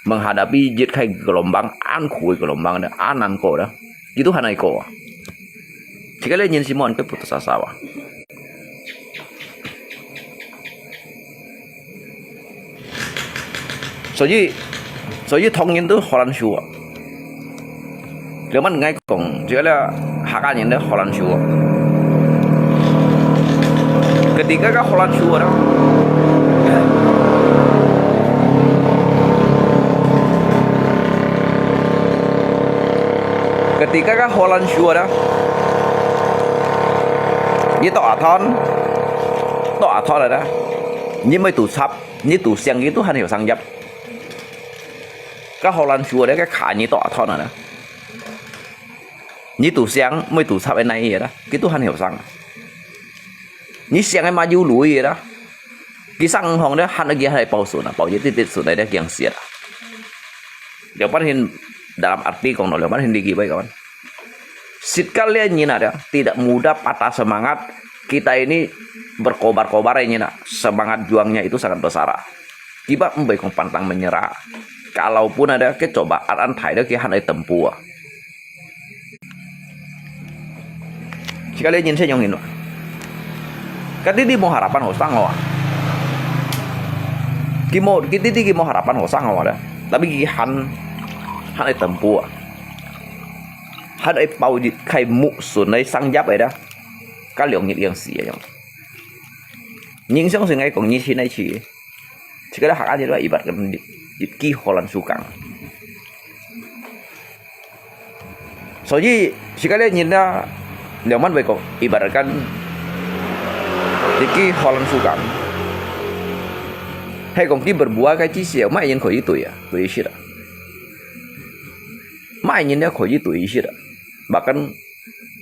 Menghadapi jit kai gelombang an kui gelombang da an an ko da. Itu han ai ko. Cik ale nyin si mo an koi putus asa ba. 所以，所以唐人都好難受啊。兩萬𠊎講，這個客家人都好難受啊。Ketika个好難受啊。Ketika个好難受啊。你到阿湯，到阿湯了啦。你乜堵插，你堵聲，你都還有聲音。 該好難受个，該卡你多痛啊啦！你堵聲，乜堵插个哪樣啦？佢都還後生啊！你聲个嘛有鐳个啦！佢上五項咧，還佢還包筍啊，包一滴滴筍來咧，驚死啊！兩百年，dalam arti講到兩百年歷史會講。 Sikat lian nyin ada, tidak mudah patah semangat. Kita ini berkobar-kobar ini nak, semangat juangnya itu sangat besar. Kiba mbai kong pantang menyerah. Kalaupun ada kecobaan, an thai ada kihan ai tempuh. Sikat lian nyin saya nyongin. Kati di mo harapan hosang awa. Kimo, kiti di kimo harapan hosang awa ada. Tapi kihan, han ai tempuh. Hat ai pau dit khai muk sun ai sang yap ai da. Ka liong ngit liang si ai yong. Ning siang sing ai kong nyi chin ai chi. Chika da hak aja da ibat kan dit, dit ki holan sukang. So ji, chika le nyin da liang man bai kong ibat kan dit ki holan sukang. Hai kong ki berbuah kai chi siau, mai yin ko yi tui ya, tui shi da. Mai yin ya ko yi tui shi da. Bahkan,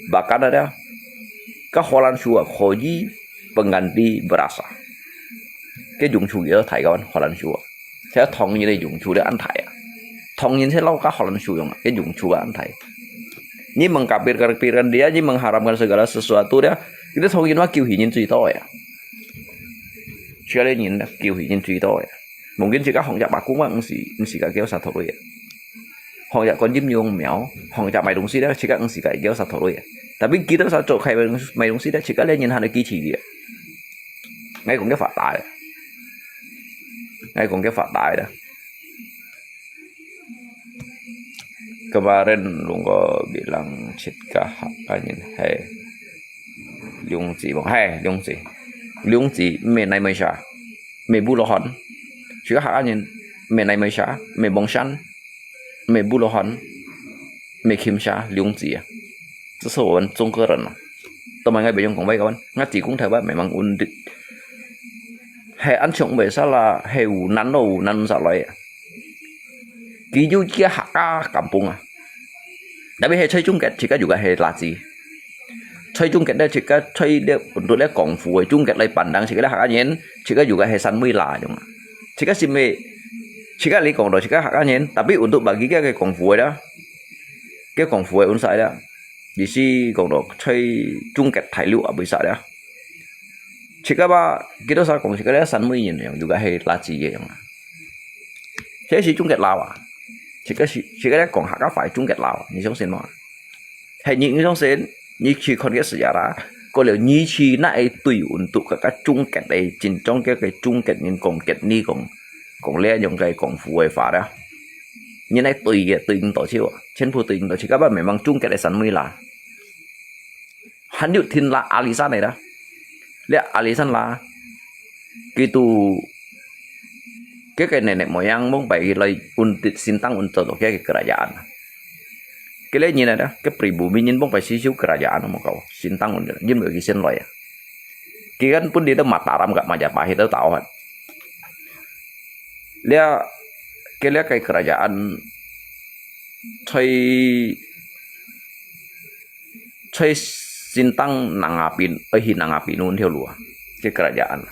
bahkan ada, ka holan sua ko yi pengganti berasa. Ke jung chu ya thai kawan holan sua. Saya thong yin jung chu dia an thai ya. Thong yin saya lau ka holan sua yong, ke jung chu an thai. Ni mengkapir-kapirkan dia, ni mengharamkan segala sesuatu dia. Kita thong yin wa kiu hi yin cui to ya. Chika le yin da kiu hi yin cui to ya. Mungkin chika hong jak bakung wa ngsi, ngsi ka kiu sa thorui ya. Hong jak kon jim yung miao, hong jak mai dong si da, chika ngsi ka kiu sa thorui ya. Tapi kita sa chok khai mai dong si da, chika le yin han ki chi ya. Ngai kong ke fa tai. Ngai kong ke fa tai da. Kemarin lungko bilang chit ka hak anyin hai. Liung zi bong hai, liung zi. Liung zi me nai me sha. Me bu lo hon. Chit ka hak anyin me nai me sha, me bong shan. Me bu lo hon. Me kim sha, liung zi. 这是我们中国人啊。Teman ngai bejong kong bai kawan. Ngai zi kong thai ba memang undit. Hai an chong bai sala, hai u nan lo u nan sa loi. Ki yu kia hak ka kampung ah. Tapi hai choi chung ket chika juga hai laci. Choi chung ket da chika choi de untuk le kong fu chung ket lai pandang chika le hak anyin, chika juga hai san mui la jong. Chika si me, chika li kong do chika hak anyin, tapi untuk bagi kia ke kong fu da. Ke kong fu un sa da. Di si kong do choi chung ket thai liu a bui sa da. Chika ba, kita sa kong chika le san mui yin jong juga hai laci ye jong. Chika si chung ket lao a. Chika si, chika le kong hak ka fai chung ket lao. Ni siang sin mo. Hai ni, ni siang sin, ni chi kon ke sejarah. Ko le ni chi na ai tui untuk ka ka chung ket ai, chin chong ke ke chung ket nin kong ket ni kong, kong le jong kai kong fu ai fa da. Ni nai tui ye, tui ndo chiu. Chen pu tui ndo chika ba memang chung ket ai san mui la. Han yu thin la alisan ne da. Le alisan la. Kitu. Ke ke nenek moyang mong pai lai undit sintang un to ke kerajaan. Ke le nyin da, ke pribumi nyin mong pai sisiu kerajaan mo kau. Sintang un, nyin mo ki sen loi ya. Kikan pun di da Mataram ka Majapahit da tau han. Lia, ke lia kai kerajaan choi, choi sintang nangapin, eh, hi nangapin un thiau lua. Ke kerajaan.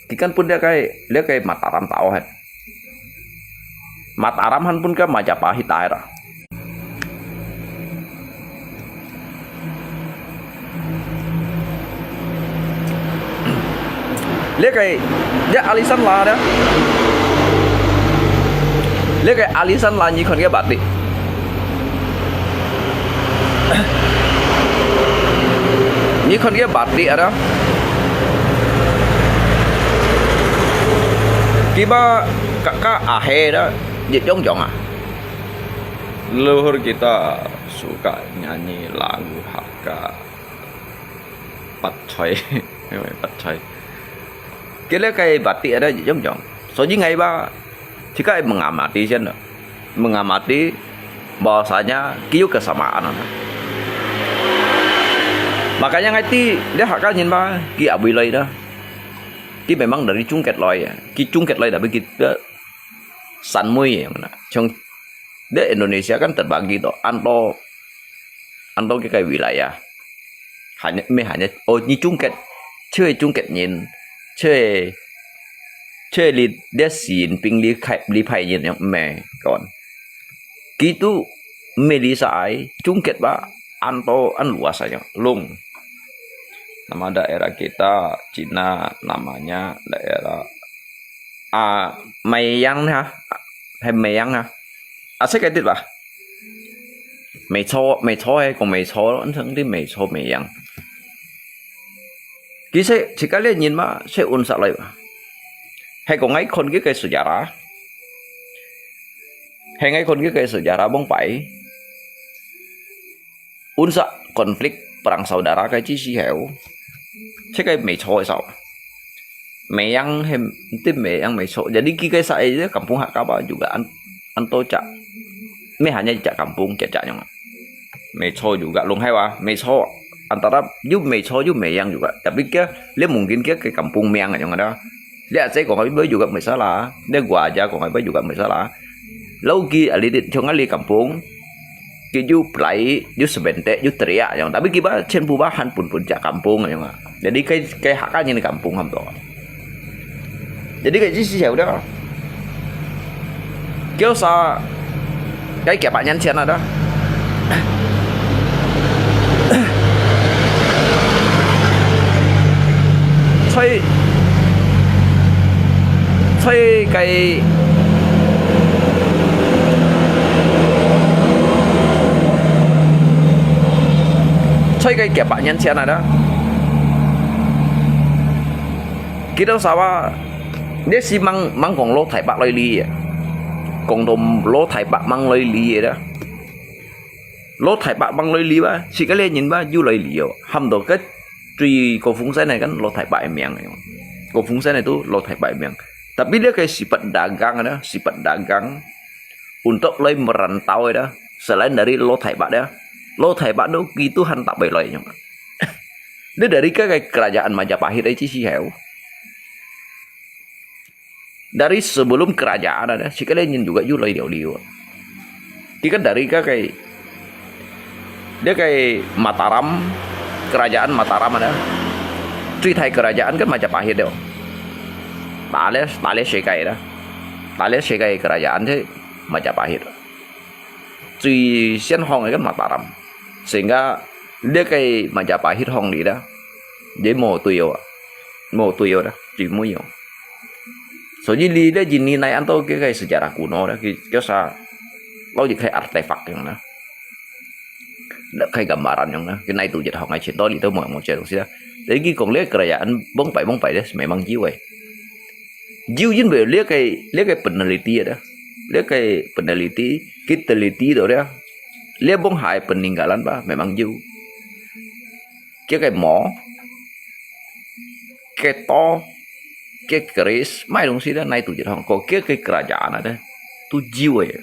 Kikan pun lia kai, lia kai Mataram tau han. Mataram han pun ka Majapahit daerah. Lia kai, lia alisan la da. Lia kai alisan la ni kon ke batik. Ni kon ke batik ada. Kiba Kakak ahé dah, Jit Jong Jong ah. Leluhur kita suka nyanyi lagu Hakka. Patcoy. Patcoy. Kira kai batik ada Jit Jong Jong. Soalnya ngai ba, jika mengamati sian dah. Mengamati bahwasanya ki有 kesamaan ada. Makanya ngai ti, dia Hakka nyin ba, ki abui lai dah. Ki memang dari Chungket lai ya. Ki Chungket lai tapi kita 山妹 yang mana. Chong, di Indonesia kan terbagi to, anto, anto kira wilayah. Hanya, meh hanya, oh, ni Chungket, chui Chungket nyin, chui, chui li, dia sin ping li kai, li pai nyin yang meh kon. Kitu meh li sa ai, Chungket ba, anto, an luas aja, lung. Nama daerah kita, Cina, namanya daerah Ah, Mê Yang ha, hay Mê Yang ha. Ah, sẽ cái dit ba. Mê Cho, Mê Cho hay kong Mê Cho, anh thằng đi Mê Cho Mê Yang. Ki sẽ, chỉ cái liên nhìn mà, sẽ ôn sa lại ba. Hay kong ngai khôn cái cái sejarah. Hay ngai khôn cái cái sejarah bông pai. Ôn sa konflik perang saudara cái chi si heo. Sẽ cái Mê Cho sao. Mê Yang hem, ti Mê Yang Mê Cho. Jadi ki kai sa ai kampung Hakka ba juga an, anto cak. Meh hanya cak kampung cak cak nyong. Mê Cho juga lung hai wa, Mê Cho antara yu Mê Cho yu Mê Yang juga. Tapi kia, dia mungkin kia ke kampung Meng nyong ada. Dia saya kong hai juga masalah. Dia gua aja kong hai juga masalah. Lau ki ali di chong ali kampung. Ki yu plai, yu sebentek, yu teriak yang. Tapi kiba chen pu ba han pun pun cak kampung yang. Jadi kai kai Hakka nyin kampung ham to. Jadi kai chi si heo dah. Kêu sa kai kia pak nyan chian ada. Choi, choi kai, choi kai kia pak nyan chian ada. Kita sawa, dia si mang, mang kong lo Thái Bắc lai li ya. Kong to lo Thái Bắc mang lai li ya dah. Lo Thái Bắc mang lai li ba, si cái liên nhìn ba, yu lai li yo. Ham to cái truy Cô Phung Sen này kan lo Thái Bắc Meng. Cô Phung Sen này tu lo Thái Bắc Meng. Tapi dia kai sipat dagang ada, sipat dagang. Untuk lai merantau ada. Selain dari lo Thái Bắc dia. Lo Thái Bắc tu kitu han tak bai lai nyong. Dia dari kai, kai kerajaan Majapahit ai chi si heo. Dari sebelum kerajaan ada, si kalian nyin juga yu lai liu liu. Kita dari kai, dia kai Mataram, kerajaan Mataram ada. Cuitai kerajaan kan Majapahit dia. Tales, Tales sekai dah. Tales sekai kerajaan si Majapahit. Cui sian hong kan Mataram. Sehingga dia kai Majapahit hong li dah. Jadi mo tui yo. Mo tui yo dah. Cui mo yo. So jadi dia jini nai anto ke kai sejarah kuno dah. Ke, ke sa. Lau jadi kai artefak yang dah. Dah kai gambaran yang dah. Ke nai tu jadi hong ai chin to li to mo mo cai dong si dah. Jadi ki kong lia kerajaan bong pai bong pai dah. Memang jiu ai. Jiu jin bai lia kai, lia kai peneliti dah. Lia kai peneliti, ki teliti to dah. Lia bông hải peninggalan ba, memang jiu. Kia kai mo, kia to, kia keris, mai dong si dah nai tu jit hong. Ko kia kai kerajaan ada, tu jiu ai.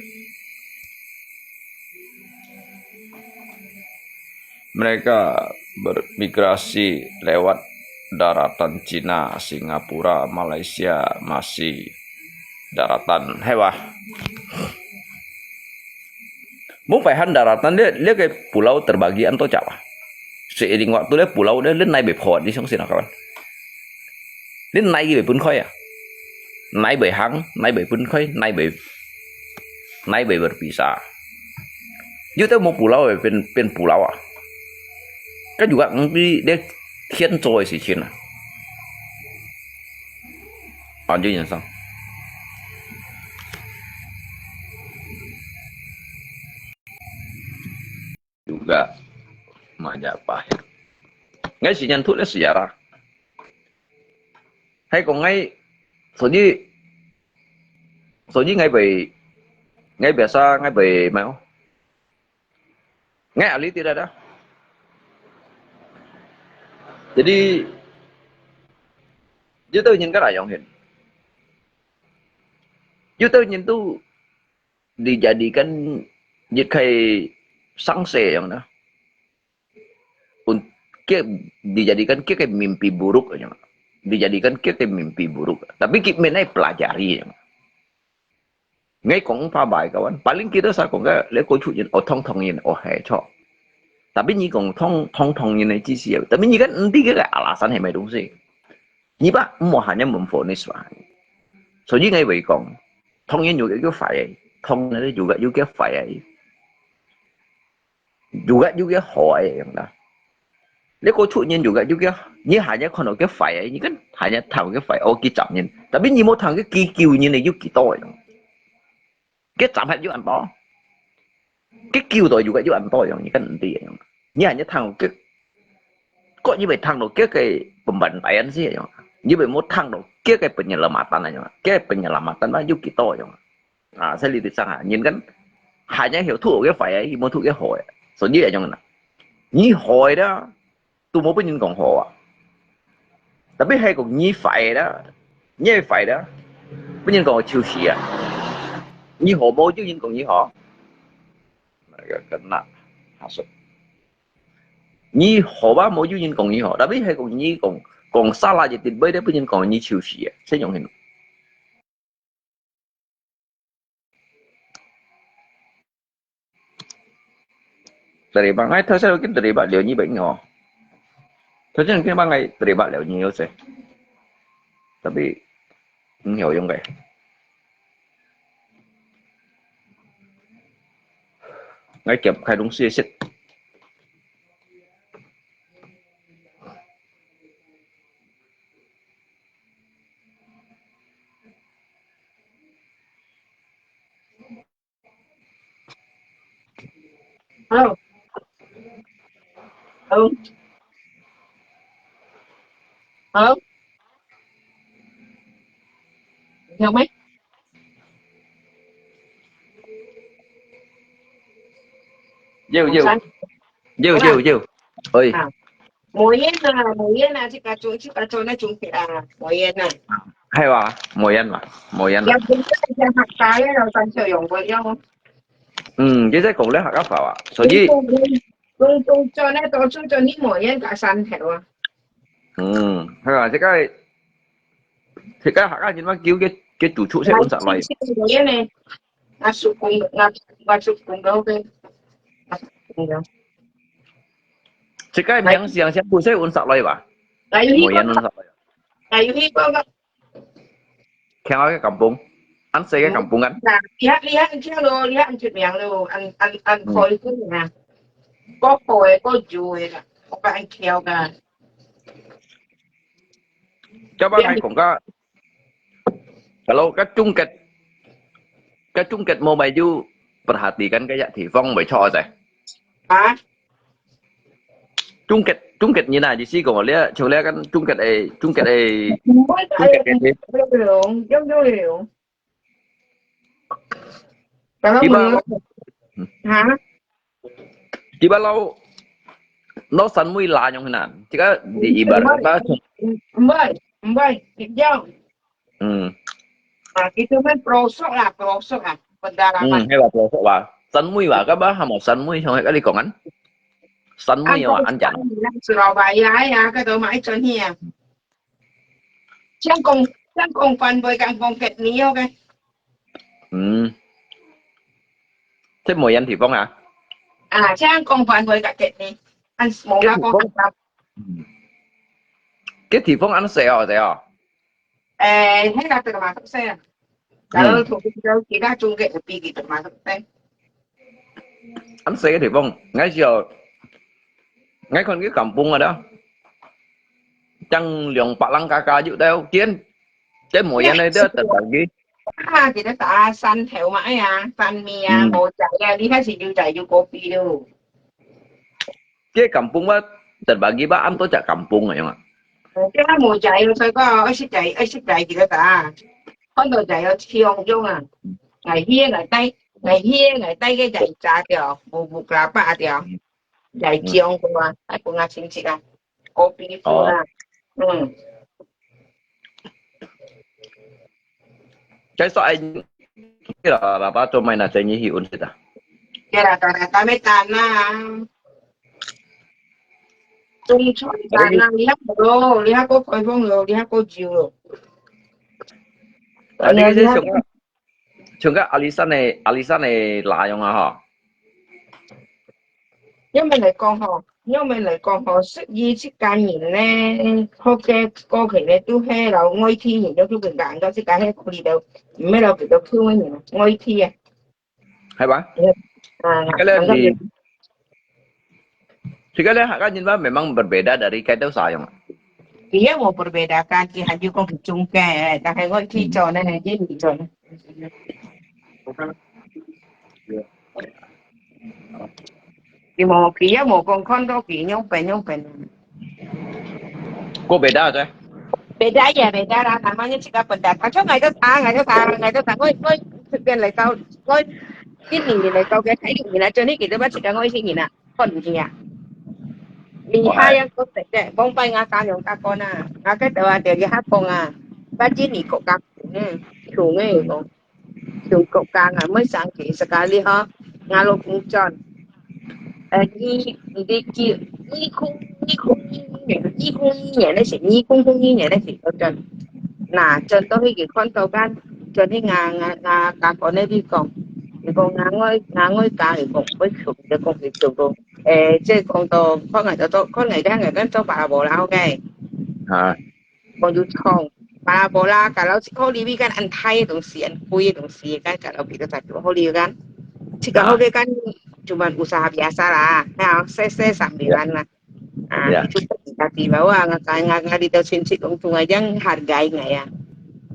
Mereka bermigrasi lewat daratan Cina, Singapura, Malaysia, masih daratan. Hai wah. Mông pai han daratan dia, dia kai pulau terbagi anto cak wah. Seiring waktu dia pulau dia, dia nai bai phot di song sina kawan. Dia nai bai pun khoi ah. Nai bai hang, nai bai pun khoi, nai bai, nai bai berpisah. Yu tau mo pulau pen, pen pulau ah. Kan juga ngerti dia 天作的事情啊。 Lanjut yang sang. Juga Majapahit. Ngai si nyan tu le sejarah. Hai kong ngai, so jadi, 所以𠊎會，𠊎biasa，𠊎會，咩哦？𠊎ahli tidak ada. Jadi, itu yang kata yang hin. Itu yang tu dijadikan 一個上司樣啦。Un-，佢dijadikan佢个mimpi buruk樣。Dijadikan佢个mimpi buruk。Tapi佢乜愛pelajari樣。𠊎講白白个，paling kita sa講个，你過出人，哦，痛痛人，哦，係，著。Tapi你講痛，痛痛人个意思，tapi你kan毋知佢个alasan係麼个東西。你吧，毋好hanya memvonis吧。所以𠊎會講，痛人有个叫壞个，痛人有个，有个壞个。 有个有个好个樣啦。你過出人有个有个，你hanya看到个壞个，你kan hanya聽个壞，哦，佢斬人。Tapi你無聽个佢救人个有幾多樣？佢斬忒有恁多，佢救到有个有恁多樣，你kan毋知樣。你hanya聽个，該你會聽到佢个pembantaian先樣，你會無聽到佢个penyelamatan樣，佢个penyelamatan嘛有幾多樣？ 啊，所以你哋想下，人kan hanya曉讀个壞个，佢無讀个好个，所以係恁樣啦。你好个啦，都無分人講好啊。Tapi係講你壞个啦，你係壞个啦，分人講就是啊。你好無有人講你好？那個跟那，他說，你好吧，無有人講你好，tapi係講你講，講salah一定，會得分人講你就是啊，係恁樣。 Terima，𠊎頭先已經terima了二百五哦。頭先已經幫𠊎terima了二百五，tapi毋曉用个。𠊎夾開東西食。 Hello。Hello。Hello。有沒？有，有。有，有，有。喂。啊。 無煙啊，無煙啊，自家做，自家做那種啊，無煙啊。係哇，無煙嘛，無煙啦。也毋使像客家个咯，單少用个用。嗯，佢在講咧客家話啊，所以用用用做那多做做你無煙个山頭啊。嗯，係啊，這個這個客家人嘛，叫佢佢煮出食溫室來。無煙呢。 Masuk pun, masuk pun kau ke. Masuk pun kau. 這個名聲先不是溫室來吧？無煙溫室來。Layu hiko ka. 聽下个kampung，恁細个kampung啊。Nah, lihat lihat dia lo, lihat dia biang lo, an an an koi pun ya. Ko koi ko jui ka, ko ka an kiau ka. 要不然還講个 Kalau ka Chungket, ka Chungket無買就 perhatikan 个地方會錯在。啊？Chungket，Chungket你那意思講咧，像咧跟 Chungket 个，Chungket 个，Chungket 个。用用用。Kalau tiba, ha? Tiba lau, lau san mui la nyong hinan. Tiga di ibarat apa? Mbai, mbai, kijang. Hmm. Ah, kita main pelosok lah, pelosok lah, pedalaman. Hmm, hewa pelosok lah. San mui lah, kaba hamo san mui, hong kali kongan. San mui lah, anjan. Surabaya ya, kata mai chon hia. Chang kong, chang kong pan boy kang kong ket ni yo ke. Hmm. Thế mùa yên thì phong hả? À, chang kong pan boy kang ket ni. An mo la kong. Cái thì phong ăn xe ở đây à? Ê, thế là từ mà sắp xe. Kalau thuộc cái chỉ đã chung cái ở pi kì từ mà sắp xe. Ăn xe cái thì phong, ngay chiều, ngay con cái kampung ở đó. Chẳng liang bạc lăng cá cá dịu đeo kiến. Cái mùa yên này đó, tận bằng gì? À, thì nó ta săn theo mà ai à, săn mì à, mùa chạy à, đi hết thì dư chạy dư cà phê đâu. Cái kampung bác, tận bằng gì bác ăn tôi chả kampung này mà. Cái mùa chạy rồi sao có, ai xích chạy, ai xích chạy thì nó ta. 看到就愛衝衝啊！𠊎去，𠊎帶，𠊎去，𠊎帶个就炸掉，無，無啦吧掉，就衝過啊，還分𠊎親戚啊，過皮膚啊，嗯。 該說哎，對啦，喇叭做麼个拿這日去運食啊？對啦，當然，當然，當然啦。中餐單啊，你還無咯，你還過開放咯，你還過久咯。啊，你這像，像个阿里山个，阿里山个那樣啊哈。 仰般來講吼，仰般來講吼，屬於自家人呢，好个過去呢，都係摎外地人，就去分人到自家係屋裡頭，毋係摎佢兜客人啊，外地啊。係吧？啊，該咧，你，這個咧，客家人嘛，memang berbeda dari kita sayang。佢也無berbeda kan，佢還有講佢中間，但係外地做呢，印尼做呢。 佢無，佢也無講看到佢樣般樣般。過beda个。Beda也beda啦，他們自家beda。他像𠊎都打，𠊎都打，𠊎都打，𠊎，𠊎這邊來到，𠊎印尼人來到个泰國人啊，真係佢都捌自家外星人啊，看毋起啊。你還要過beda，往擺𠊎家娘家講啊，𠊎个頭啊，就佢遐講啊，把印尼國家，嗯，窮个講。 中國家啊，每生佢自家哩吼，𠊎老公轉。呃，二，二零九，二零，二零二二年，二零二二年个時，二零二二年个時，佢轉。那，轉到去佢看到間，轉去𠊎，𠊎，𠊎家官那邊講，佢講𠊎外，𠊎外家，佢講，會窮，佢講佢窮講，誒，這講到，看𠊎就做，看𠊎這樣，𠊎做爸爸啦，OK。啊。 講就創，巴拉巴拉，搞到好利尾間恁大个東西，恁貴个東西，間搞到幾多隻好利尾間，這個好利間，cuma usaha biasa啦，還有細細sambilan啦，啊，就自己家己吧，哇，𠊎𠊎𠊎𠊎這兜親戚攏總係恁hargai𠊎啊，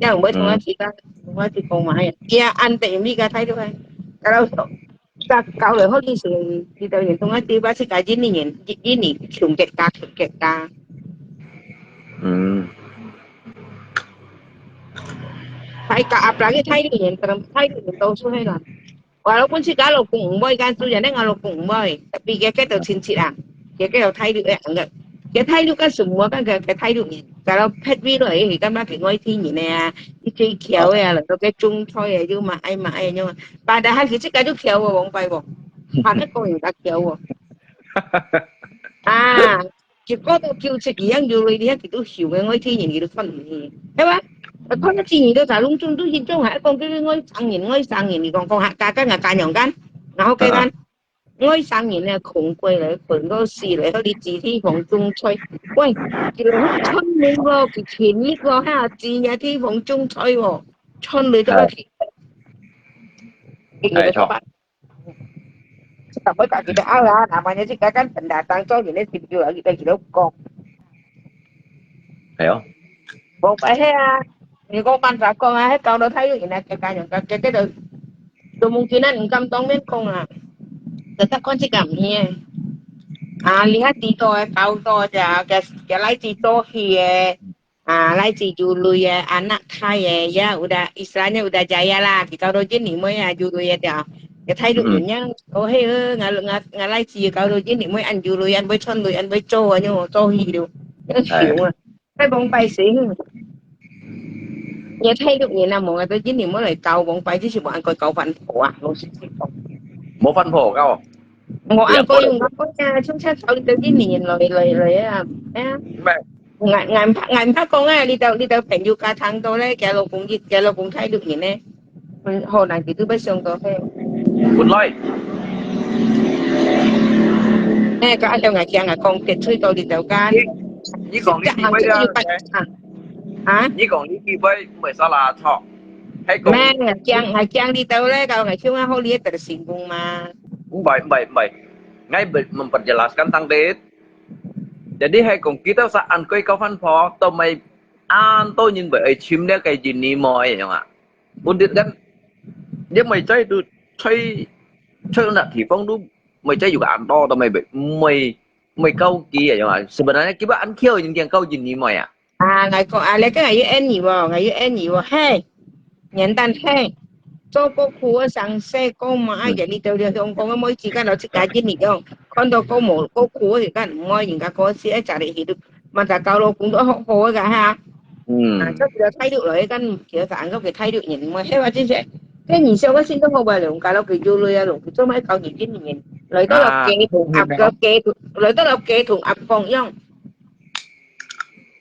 因為毋會同𠊎提个，同𠊎提講嘛，哎呀，佢啊，恁得意个態度啊，搞到 Kau le holi sung, kita yung tunga tiba si kaji ni yin, yin ni, sungkit ka, sungkit ka. Hmm. Hai ka apalagi Thai yin, terus Thai yin tau su hai na. Walaupun si kalau kung boy kan tu, jadi kalau kung boy, tapi dia kata cincin ah, dia kata Thai yin eh anggap. Dia Thai yin kan semua kan dia Thai yin. Kalau pet wi lo eh, kan makin ngoi Thai yin eh, 佢最巧个啊，落个種菜个，又嘛愛嘛愛樣啊。Padahal佢自家就巧哦，王伯伯，還係講人家巧哦。啊，結果到九七佢樣有來，你看佢都曉个，外地人佢都看毋起，係吧？啊，看到今年都在攏總都去種，還講佢外省人，外省人，你講講下，家家人家娘間，然後該間。 外省人呢，窮鬼來，笨到死來，好你自地方種菜。喂，佢來好賺你哦，佢勤力哦，哈，自家地方種菜哦，賺你都要去。哎，著。Sampai tak kita ala, namanya si kakak pendatang tu, ini video lagi tak kita kok. Ayo. Bông phải he à, người con bạn phải con à, hết con đâu thấy được, này cái cái những cái cái cái đó. Tôi muốn kia nó cũng cầm tông bên con à. Tớ tao con chỉ cảm nhẹ. À, lý hát tí tôi, tao tôi chả cái cái lái tí tôi thì à, lái tí du lui à, anak Thái à, ya udah istilahnya udah jaya lah. Thì tao đôi chân ni mới à, du lui à, dia. Cái thái độ nhá, ô he ơ, ngà ngà ngà lái tí tao đôi chân ni mới ăn du lui, ăn với chôn lui, ăn với trâu à, nhưng mà trâu hi được. Nó chịu à. Thái bông bay xí. Nhà Thái lúc nhà nào mà tôi chỉ niệm mới lại cầu bông bay chứ, chỉ bảo ăn coi cầu phản phổ à, nó sẽ không. Một phản phổ không? Một ăn coi dùng bông bay nha, chúng ta sau tôi chỉ niệm rồi rồi rồi à. Ngài ngài ngài phát con à, đi đâu đi đâu phải du ca thắng tôi đấy, cái lô cũng gì, cái lô cũng Thái được gì nè. Hồ này thì tôi biết xong tôi phải. Good life. Nè, có ai đâu ngài kia ngài con kẹt thui tôi đi đâu cả. 你講你幾歲啊？啊？你講你幾歲？毋係沙拉錯，係講。Mẹ，ngài kia ngài kia đi đâu đấy, kalau ngài chưa ngài holiday tersinggung mà. 毋係，毋係，毋係，𠊎會memperjelaskan tentang date. Jadi係講，佢兜係恁貴交番婆，都毋係恁多人會愛尋了个印尼妹樣啊。Undit kan，你毋係在都在在哪地方都毋係在有个恁多，都毋係毋係毋係高級个樣啊。Sebenarnya佢會恁巧，人家高級你妹啊。 啊，𠊎講啊，你講𠊎有恩義無？𠊎有恩義無？嘿，原旦係，做過苦个上世，過嘛愛人哋兜了香港个妹子，間老自家人嚟講，看到過無過苦个時間，毋愛人家過死，愛食你去，嘛在搞老公都好好个哈。啊，嗯，做佢个態度來，間其實反正佢態度人毋愛，係話真係，該你小个心都好吧，人家老佢有累啊，人佢做咩搞你這人，來到了啊，雞同鴨个雞同，來到了雞同鴨講樣，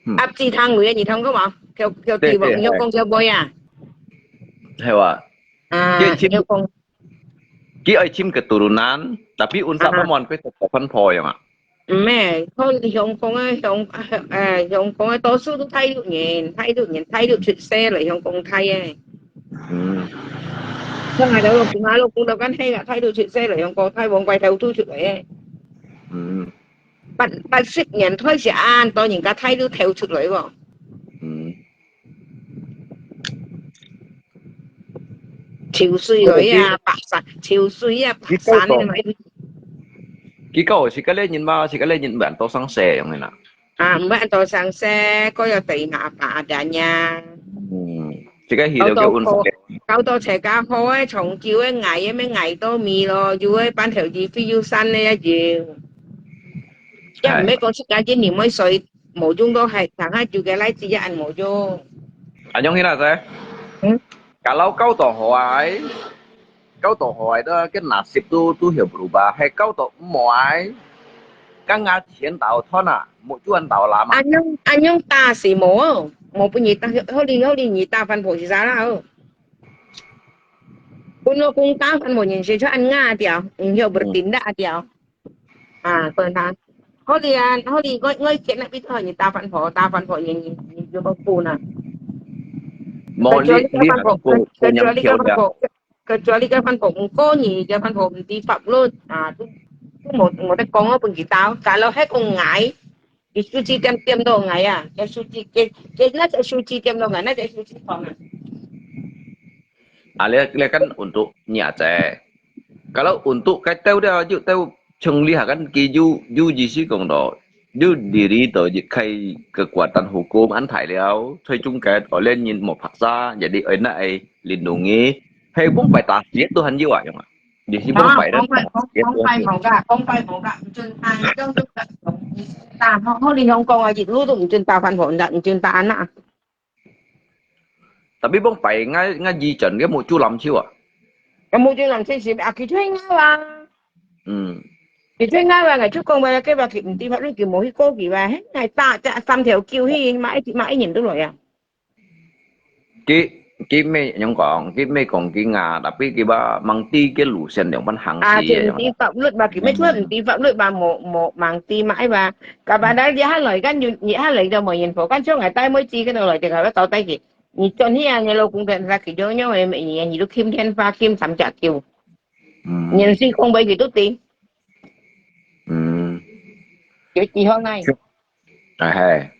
嗯，鴨子湯圓，你聽過無？叫叫地方，對對，你有講叫咩啊？係哇。啊，佢愛尋，你有講。佢愛尋keturunan，tapi unsa啊。Pamon佢就做番婆樣啊。毋係，好香港个香，誒，香港个多數都大陸人，大陸人，大陸出世來香港大个。嗯。像𠊎兜老公啊，老公都跟係个，大陸出世來香港大，往怪頭都出來个。嗯。八八十年代時啊，當人家大陸頭出來喎。嗯。 潮水來啊，白山，潮水啊，白山个嘛。佢講係該類人嘛，係該類人毋會安到上世樣个啦。啊，毋會安到上世，該有地下爸等呀。嗯，這個係了叫運勢。搞到自家好个，長久个，矮个，咩矮到尾咯，有个半條魚飛又散个也有。也毋係講自家一年每歲 無用到係，上下就个例子也恁無用。啊，用起來噻。嗯。Kalau kau tu hoai, kau tu hoai tu kan nasib tu tu hiểu berubah. Hai kau tu moai, kan ngah chén tao thon à, một chuan tao lắm à. Anh nhung, anh nhung ta xì mổ, một bữa nhị ta, holi holi nhị ta phân bổ xì ra là. Kuno kung ta phân bổ nhìn xì cho ăn ngah tiao, hiểu bertindak tiao. 啊，對啦。好哩啊，好哩，我我以前那邊都很大番婆，大番婆也也也有个苦呢。無，你你還過過年跳的。佢做呢個番婆，佢做呢個番婆，毋過你个番婆毋知法律啊，都都無無得講，我分佢打，打了還講矮，佢手指點點到矮啊，佢手指，佢佢那隻手指點到矮，那隻手指痛啊。 啊，你你kan untuk你阿姐。Kalau untuk cái tao dia aju tao chong lihat kan ki yu yu gì xí kong đó. Yu diri to yu khai kekuatan hukum an thai liao, thoi chung cái ở lên nhìn một phát ra, jadi ở nãy lindungi. Hay cũng phải ta siết tu han yu à, yang à. Gì xí cũng phải đó. Không phải, không, không phải một cái, không phải một cái, chân hai trong trong cái, ta không có đi Hồng Kông à, dịch lũ tụi chân ta phan phổ, chân ta ăn à. Tapi bông pai ngai ngai di chen ke mu chu lam chiu ah. Ke mu chu lam chiu si a ki chui ngai wa. Hmm. Ki chui ngai wa ngai chu kong wa ke wa ki ti pha lu ki mo hi ko ki wa he ngai ta cha sam thiao kiu hi ma ai ti ma ai nyin du lo ya. Ki ki me nyong kong ki me kong ki nga tapi ki ba mang ti ke lu sen dong ban hang si. A ki ti pha lu ba ki me chu ti pha lu ba mo mo mang ti ma ai wa. Ka ba dal di ha loi kan yu ni ha loi do mo yin pho kan chu ngai tai mo chi ke do loi de ka ba tao tai ki. 你转去啊，你老公跟他去，因为每年你都欠天花欠三家丢，嗯，年薪工资你都得，嗯，有几好呢？哎嘿，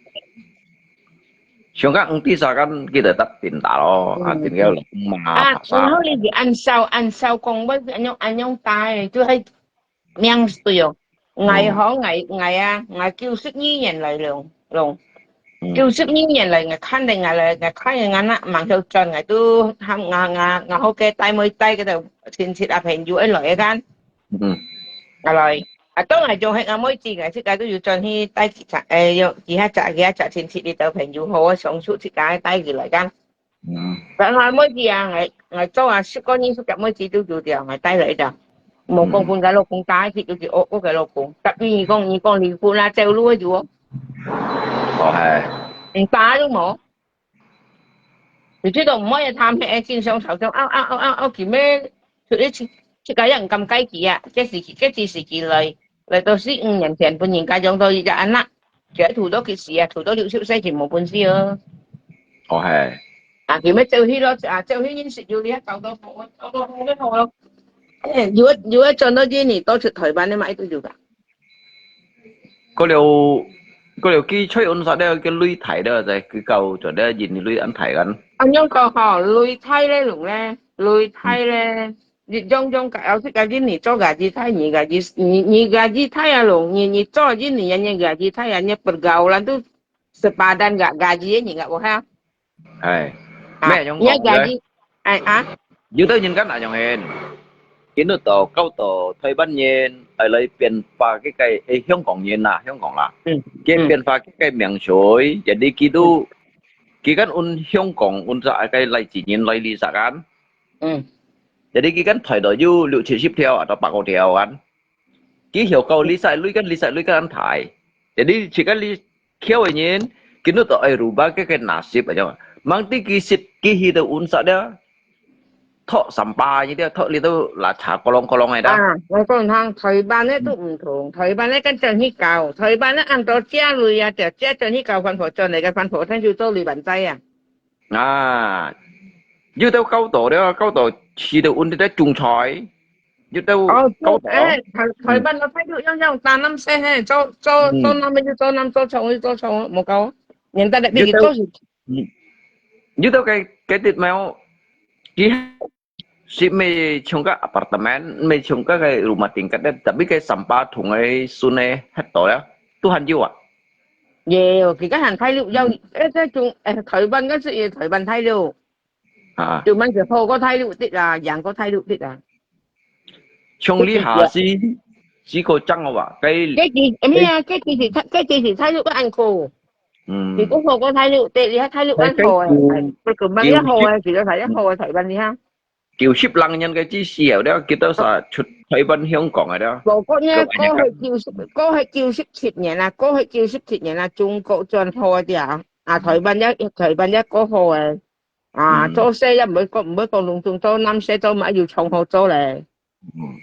香港五地三间记得搭顶打咯，啊，顶个老公嘛，啊，拍啥？然后你是按销按销工，我是按样按样打的，就系 名对哦。嗯。我吼，我我啊，我九十二年来了，了。嗯。九十二年来，我看到我来，我看到我那忙就转，我都喊我我我好个带妹带个亲戚啊朋友一来个看。嗯。啊来，啊当然就系我妹子，我自家都有转去带几只，诶，有几下只几下只亲戚里头朋友好，我相处自家带佢来看。 嗯。但系妹子啊，我我做啊，十个人十只妹子都有掉，我带来的。无讲分个老公带去，就是屋屋个老公。特别你讲你讲离婚啦，走路个有哦。哦，系。唔打都冇。你知道唔可以谈起经常吵架，拗拗拗拗拗，佢咩？佢啲自自家人咁该佢啊，这时这时佢来。 来到四五年前，分人家养到一只阿囡，佢还渡到佢死啊，渡到六十岁佢冇本事哦。哦，系。啊，佢咪走去咯，啊，走去认识有你，搞到好，搞到好个好咯。有个有个转到印尼，到出台湾的嘛，都有噶。嗰了，嗰了，佢吹安啥了，个擂台了，在佢搞转了印尼擂安台กัน。啊，样个哈，擂台咧，龙咧，擂台咧。 你种种个，有时个人你做个，你太你个，你你你个，你太啊龙，你你做人你人个，你太啊，你 pergaulan tu sepadan个，个人你个，我看。哎，啊，咩种讲咧？你个人，哎啊，有兜人講恁樣形，今日到搞到台灣人愛來變化个个，誒，香港人啦，香港啦，嗯，佢變化个个名水，jadi佢都，佢講用香港，用隻个例子人來理解啊。嗯，jadi佢講大概有六七十條啊，到百個條啊。 佢曉搞理財，理个理財，理个恁大。Jadi自家理巧个人，今日都愛rubah个个nasib aja。Mang ti佢識佢去到運勢了，托三百个了，托你都拉茶kolong kolong个啦。啊，我講聽，台灣个都毋同，台灣个跟轉去搞，台灣个恁多借鐳啊，就借轉去搞番婆，轉來个番婆，聽就做鐳板仔啊。 啊，有兜搞到了，搞到去到運得種菜，有兜哦，搞到。哎，台台灣个態度樣樣打南西嘿，做做做南个就做南，做沖就做沖，無搞。人家个有兜，做是，嗯，有兜个个地方，佢 係毋係像个apartemen，毋係像个个rumah tingkat，tapi个sampah同个sun个核到了，都還有啊。也有，佢个還大陸要，誒，這種，誒，台灣个係也台灣大陸，啊，就蠻是好過大陸的啊，贏過大陸的啊。像你下是是个正个哇，該該其，誒，咩啊，該其實，該其實大陸个安可，嗯，佢个好過大陸，對，你看大陸安可誒，不過蠻要好誒，其實還要好誒，台灣你看。 九十零年个之時候了，幾多儕出台灣香港个了？無，過呢，過去九十，過去九十七年啊，過去九十七年啊，中國轉好个了，啊，台灣也，台灣也過好个，啊，嗯，做事也毋會講，毋會講攏總做南西做嘛，有創好做咧。嗯。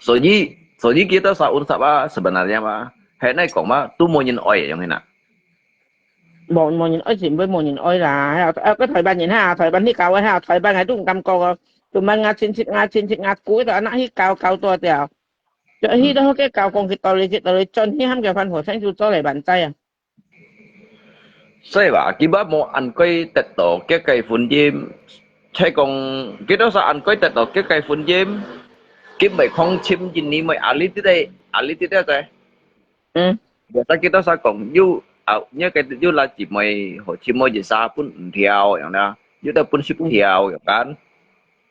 所以，所以幾多儕運勢啊，sebenarnya嘛，係恁講嘛，都無人愛个樣形啊。 無，無人愛，自然會無人愛啦。還有，啊，个台灣人哈，台灣去搞个哈，台灣个都毋敢講哦。就問𠊎親戚，𠊎親戚，𠊎姑都恁樣去搞，搞大條。就去到該搞講去到底，去到底轉去喊佢番婆親就做來還債啊。所以話，佢話無恁該得到該个婚姻，才講，佢都係恁該得到該个婚姻，佢毋係講尋印尼妹，啊，你知得，啊，你知得在。 嗯。Biasa kita sa kong, you, ah, nya kaya you lah si mai ho, si mai je sa pun ntiao yang na. You ta pun si ntiao yang kan.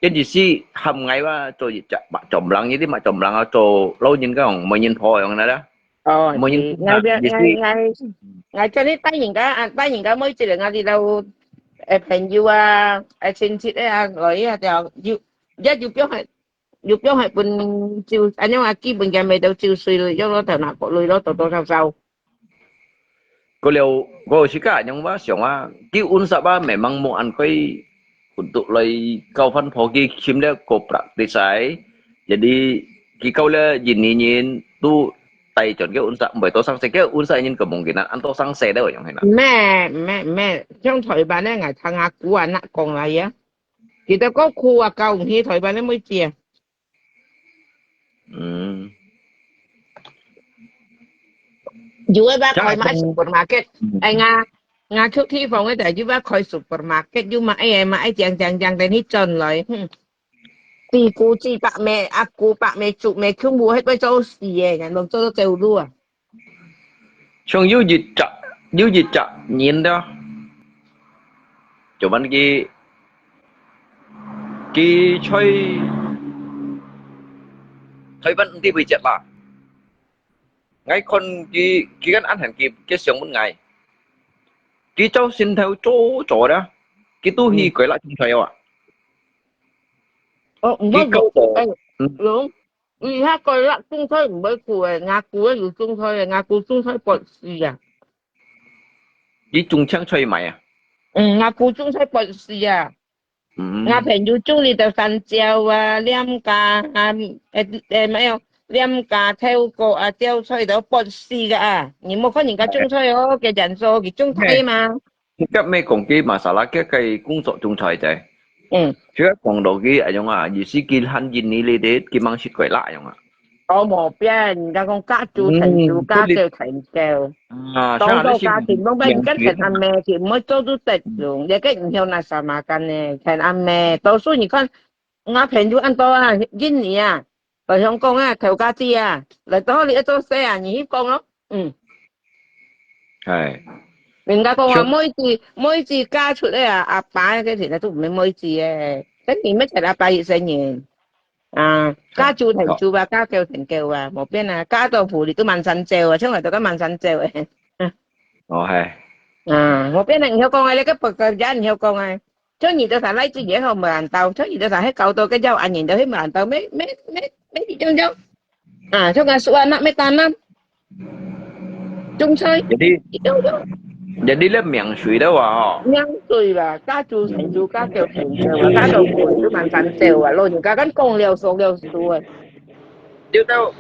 Jadi si ham ngai wa, cho je chak mak chom lang, jadi mak chom lang, cho lau nyin kong, mai nyin pho yang na da. Oh, mai nyin si, ngai, ngai, ngai, ngai, cho nên tay nhìn cả, à, tay nhìn cả mới chỉ là ngai đi đâu, eh, 朋友啊, eh, 親戚啊, rồi à, 就, ya, you 表示 又變係分就，恁樣啊，基本上未到九歲了，又落頭那個累咯，多多少少。過了，過時間恁樣話想啊，佢運勢啊，memang無恁該untuk來交番婆佢尋了個praktis ai。Jadi，佢交了印尼人都帶轉个運勢，毋係多生事，个運勢人kemungkinan，恁多生事了，樣係啦。咩，咩，咩，像台灣个，𠊎聽阿姑啊，那講來呀。 佢兜个苦啊，交毋起台灣个妹子啊。嗯。有个話開買supermarket，嗯。哎，𠊎，𠊎出地方个就有話開supermarket，有買个買个，將將將，等佢轉來，哼。弟姑姊伯姆，阿姑伯姆，叔姆，全部迄個做事个，人都做到走路啊。 像有一隻，有一隻人了，就問佢，佢在台灣毋知位置啦。𠊎看佢，佢跟恁行佢，佢想問𠊎，佢朝晨頭早早了，佢都去改啦，種菜啊。哦，毋過佢搞到，哎，嗯。 你下个月種菜毋會苦个，𠊎姑个有種菜个，𠊎姑種菜八四啊。你種青菜賣啊？嗯，𠊎姑種菜八四啊。嗯。𠊎朋友種哩就山椒啊、黏荚啊，誒誒，沒有，黏荚、豆角啊、椒菜都八四个啊。你莫看人家種菜哦，佢人做佢種菜嘛。 你甲咩講佢masalah，佢个工作種菜仔。嗯。就講到佢，哎呀啊，意思佢喊印尼呢啲，佢忙識鬼啦，哎呀啊。哦，無變，人家講價就成就，嗯，價就成就。啊，當做價錢，講白，你跟陳阿妹，佢毋會做都得用，也跟你有那啥嘛干呢，陳阿妹，多數你看，我朋友恁多啊，印尼啊， 來香港啊，頭家姐啊，來到你一做事啊，你去講咯。嗯。哎，人家講話，像妹子，妹子嫁出來啊，阿爸个時代都毋係妹子个，等於乜係阿爸一生人。啊，嫁豬成豬啊，嫁狗成狗啊，無變啊，嫁到狐狸都滿山走啊，從來都該滿山走个。哦，係。啊，無變啊，你曉講啊，你个不个人你曉講啊，像你都啥來自己好無人道，像你都啥係搞到个要安人都係無人道，沒没没没一種種。啊，像个樹啊，那沒單啊，種菜，有啲一種种。有啲咧名水了哇吼。名水吧，嫁豬成豬，嫁狗成狗啊，嫁到狐狸都滿山走啊，老人家敢講了說了事啊。有到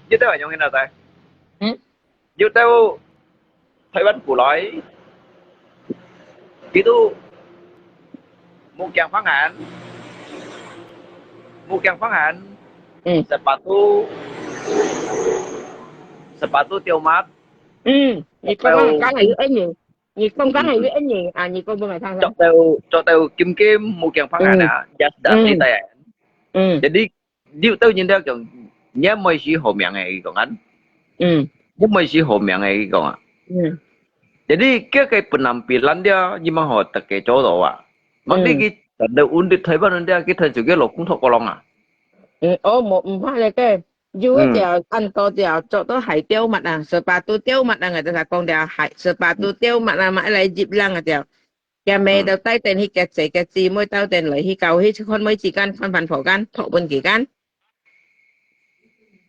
有到用現在在。嗯。有到台灣過來，佢都冇驚方案，冇驚方案。嗯。Sepatu，sepatu tiêu mát。嗯，你講講係有恩人，你講講係有恩人啊，你講講係聽著到著到金金冇驚方案啊，一打你帶。嗯。Jadi 你兜人都講，你妹係好命个，佢講啊。嗯。你妹係好命个，佢講啊。嗯。 Jadi 佢个本能比咱了，你乜好特个做到啊。Mang đi佢等到穩定台灣人了，佢睇自己老公托過lòng啊。嗯，哦，無毋怕咧个，有一條恁多條做到鞋掉物啊，sepatu掉物啊，𠊎就係講條鞋，sepatu掉物啊，買來入冷啊條。佢姆就帶等佢个姐个姊妹到等來去教，去看妹子間，看番婆間，托分佢間。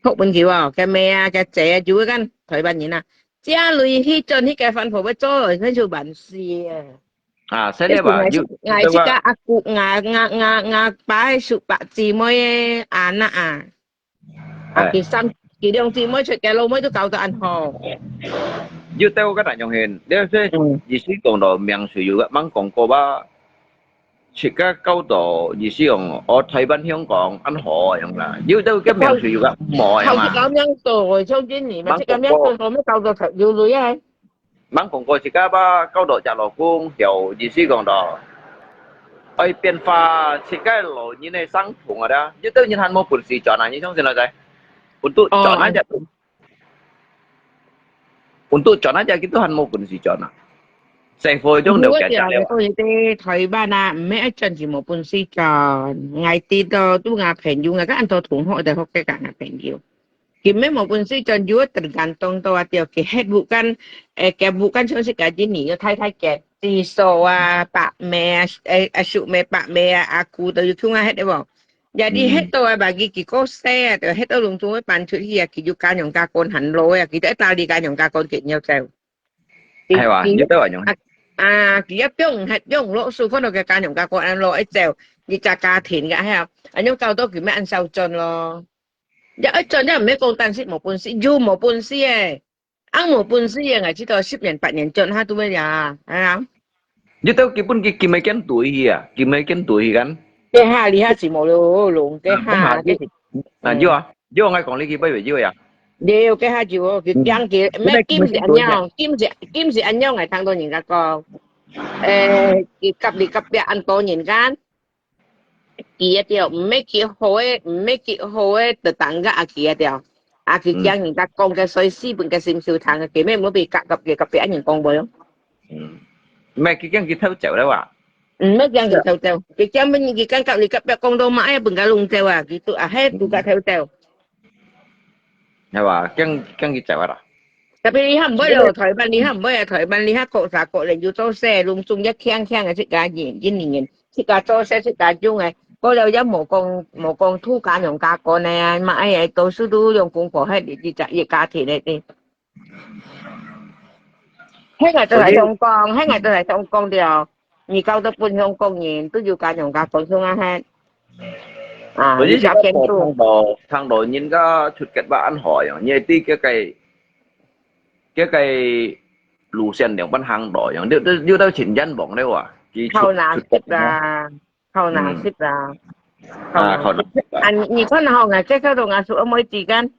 學問佢哦，佢姆啊，佢姐啊，有个台灣人啊，這類去轉去个番婆會做，佢就萬事啊。啊，真个吧？有，𠊎自家阿姑，𠊎𠊎𠊎𠊎爸个叔伯姊妹个阿奶啊，啊，佢三佢兩姊妹出个老妹都搞到恁好。有兜个難用現，你說意思講到名水有个，吂講過吧？ 自家搞到意思講，哦，台灣香港恁好樣啦，有兜个名水有个毋好樣啊。好，自家名做，像今年嘛，自家名做，後尾搞到有鐳啊。吂講過自家吧，搞到隻老公，就意思講到，愛變化，自家老人个生痛啊啦，有兜人還無本事轉啊，你相信啦，在？Untuk轉啊隻。 Untuk轉啊隻佢都還無本事轉啊。社會中了解了。我講你在台灣啊，毋係愛轉就無本事轉。𠊎知道，都𠊎朋友，𠊎个恁多同學在學个，𠊎朋友。佢乜無本事轉，有个等間當多啊，掉佢hết bukan，誒，佢bukan像自家今年有太太个，至少啊，伯姆啊，誒，阿叔姆、伯姆啊，阿姑都有同啊，hết个無？ Jadi 歇到啊，bagi佢過世啊，就歇到攏總會搬出去啊，佢就家娘家官還老啊，佢就一打理家娘家官佢要走。係哇，你都話用。啊，佢一放歇放落手，看到佢家娘家官安老一走，你隻家庭个係啊，恁樣搞到佢乜恁少轉咯。也愛轉，也毋係講單係無本事，有無本事誒。 恁無本事个，𠊎知道十年八年轉下都會呀，係啊。你都基本佢佢咪跟對去啊，佢咪跟對去kan。該下你下是無咯，龍該下。啊，有啊，有啊，𠊎講你去拜拜有啊。有該下有哦，佢驚佢，咩金是恁樣，金是金是恁樣，𠊎聽到人家講，誒，佢隔離隔壁恁多人間。 佢啊條，毋係佢好个，毋係佢好个，就等个啊佢啊條。啊佢驚人家講个，所以四本个心受傷个，佢乜無被隔隔壁隔壁人講過咯。嗯，毋係佢驚佢偷走了哇？毋係驚佢偷走，佢驚乜佢驚隔離隔壁講到嘛，哎，分佢弄走啊，佢都啊，嘿，都个偷走。係哇？驚驚佢走啊啦？ Tapi你還毋會哦，台灣你還毋會啊，台灣你還國家國人有做事，攏總一強強个自家人，一年人，自家做事自家用个，過了也無講無講渡家娘家官个啊，嘛哎呀，多數都兩公婆，係你一隻一家庭个。係𠊎都係想講，係𠊎都係想講了，你搞到分香港人都有家娘家官，像啊係。啊，我以前你家見到。聽到聽到人家出國吧，恁好樣，你知該个 該个路線兩半行路樣，你你你都前人望了啊？佢出好難食出國啊，好難食啊。啊，好難食啊。啊，你你看吼，𠊎介紹到𠊎叔阿妹之間，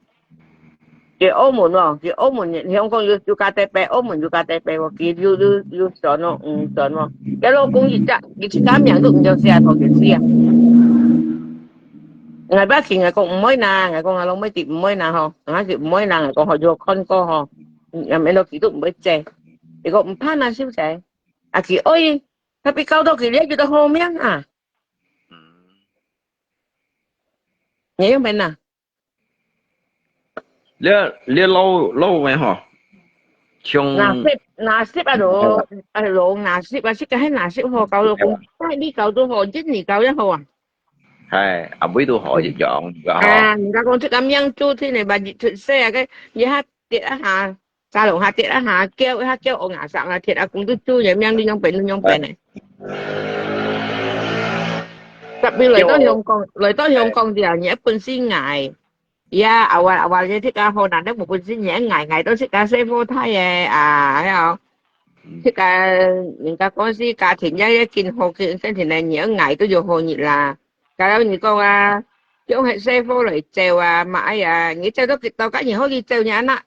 佢澳門哦，佢澳門，香港有有家底背，澳門有家底背哦，佢有有有轉哦，嗯轉哦。佢老公一隻，佢自家名都毋曉寫，同佢寫。𠊎捌佢，𠊎講毋會啦，𠊎講𠊎老妹子毋會啦吼，𠊎係毋會啦，𠊎講好有看過吼，也免到佢都毋會借。佢講毋怕啦，小姐。啊，佢愛，tapi搞到佢了，佢都好命啊。嗯。你樣般啊？你，你老，老个吼，像，nasib，nasib啊，老，啊，老nasib啊，這个係nasib好，搞到講，哎，你搞到好，一年搞也好啊。係，阿妹都好，一樣，一樣好。啊，人家講這个命注定个，萬一出世啊，个，你下跌啊下，沙龍下跌啊下，叫，下叫我牙上啊，跌啊，公都注人命，你樣般，你樣般呢？特別來到香港，來到香港的啊，你一本身矮。 Ya，awal-awalnya自家好難得無本事，你矮矮都自家細貨太个啊，還有，自家人家講是家庭也也緊好緊，真正个你矮都有好日啦。假如你講啊，用係細貨來走啊，嘛哎呀，你走到幾多个，你好去走，你阿那，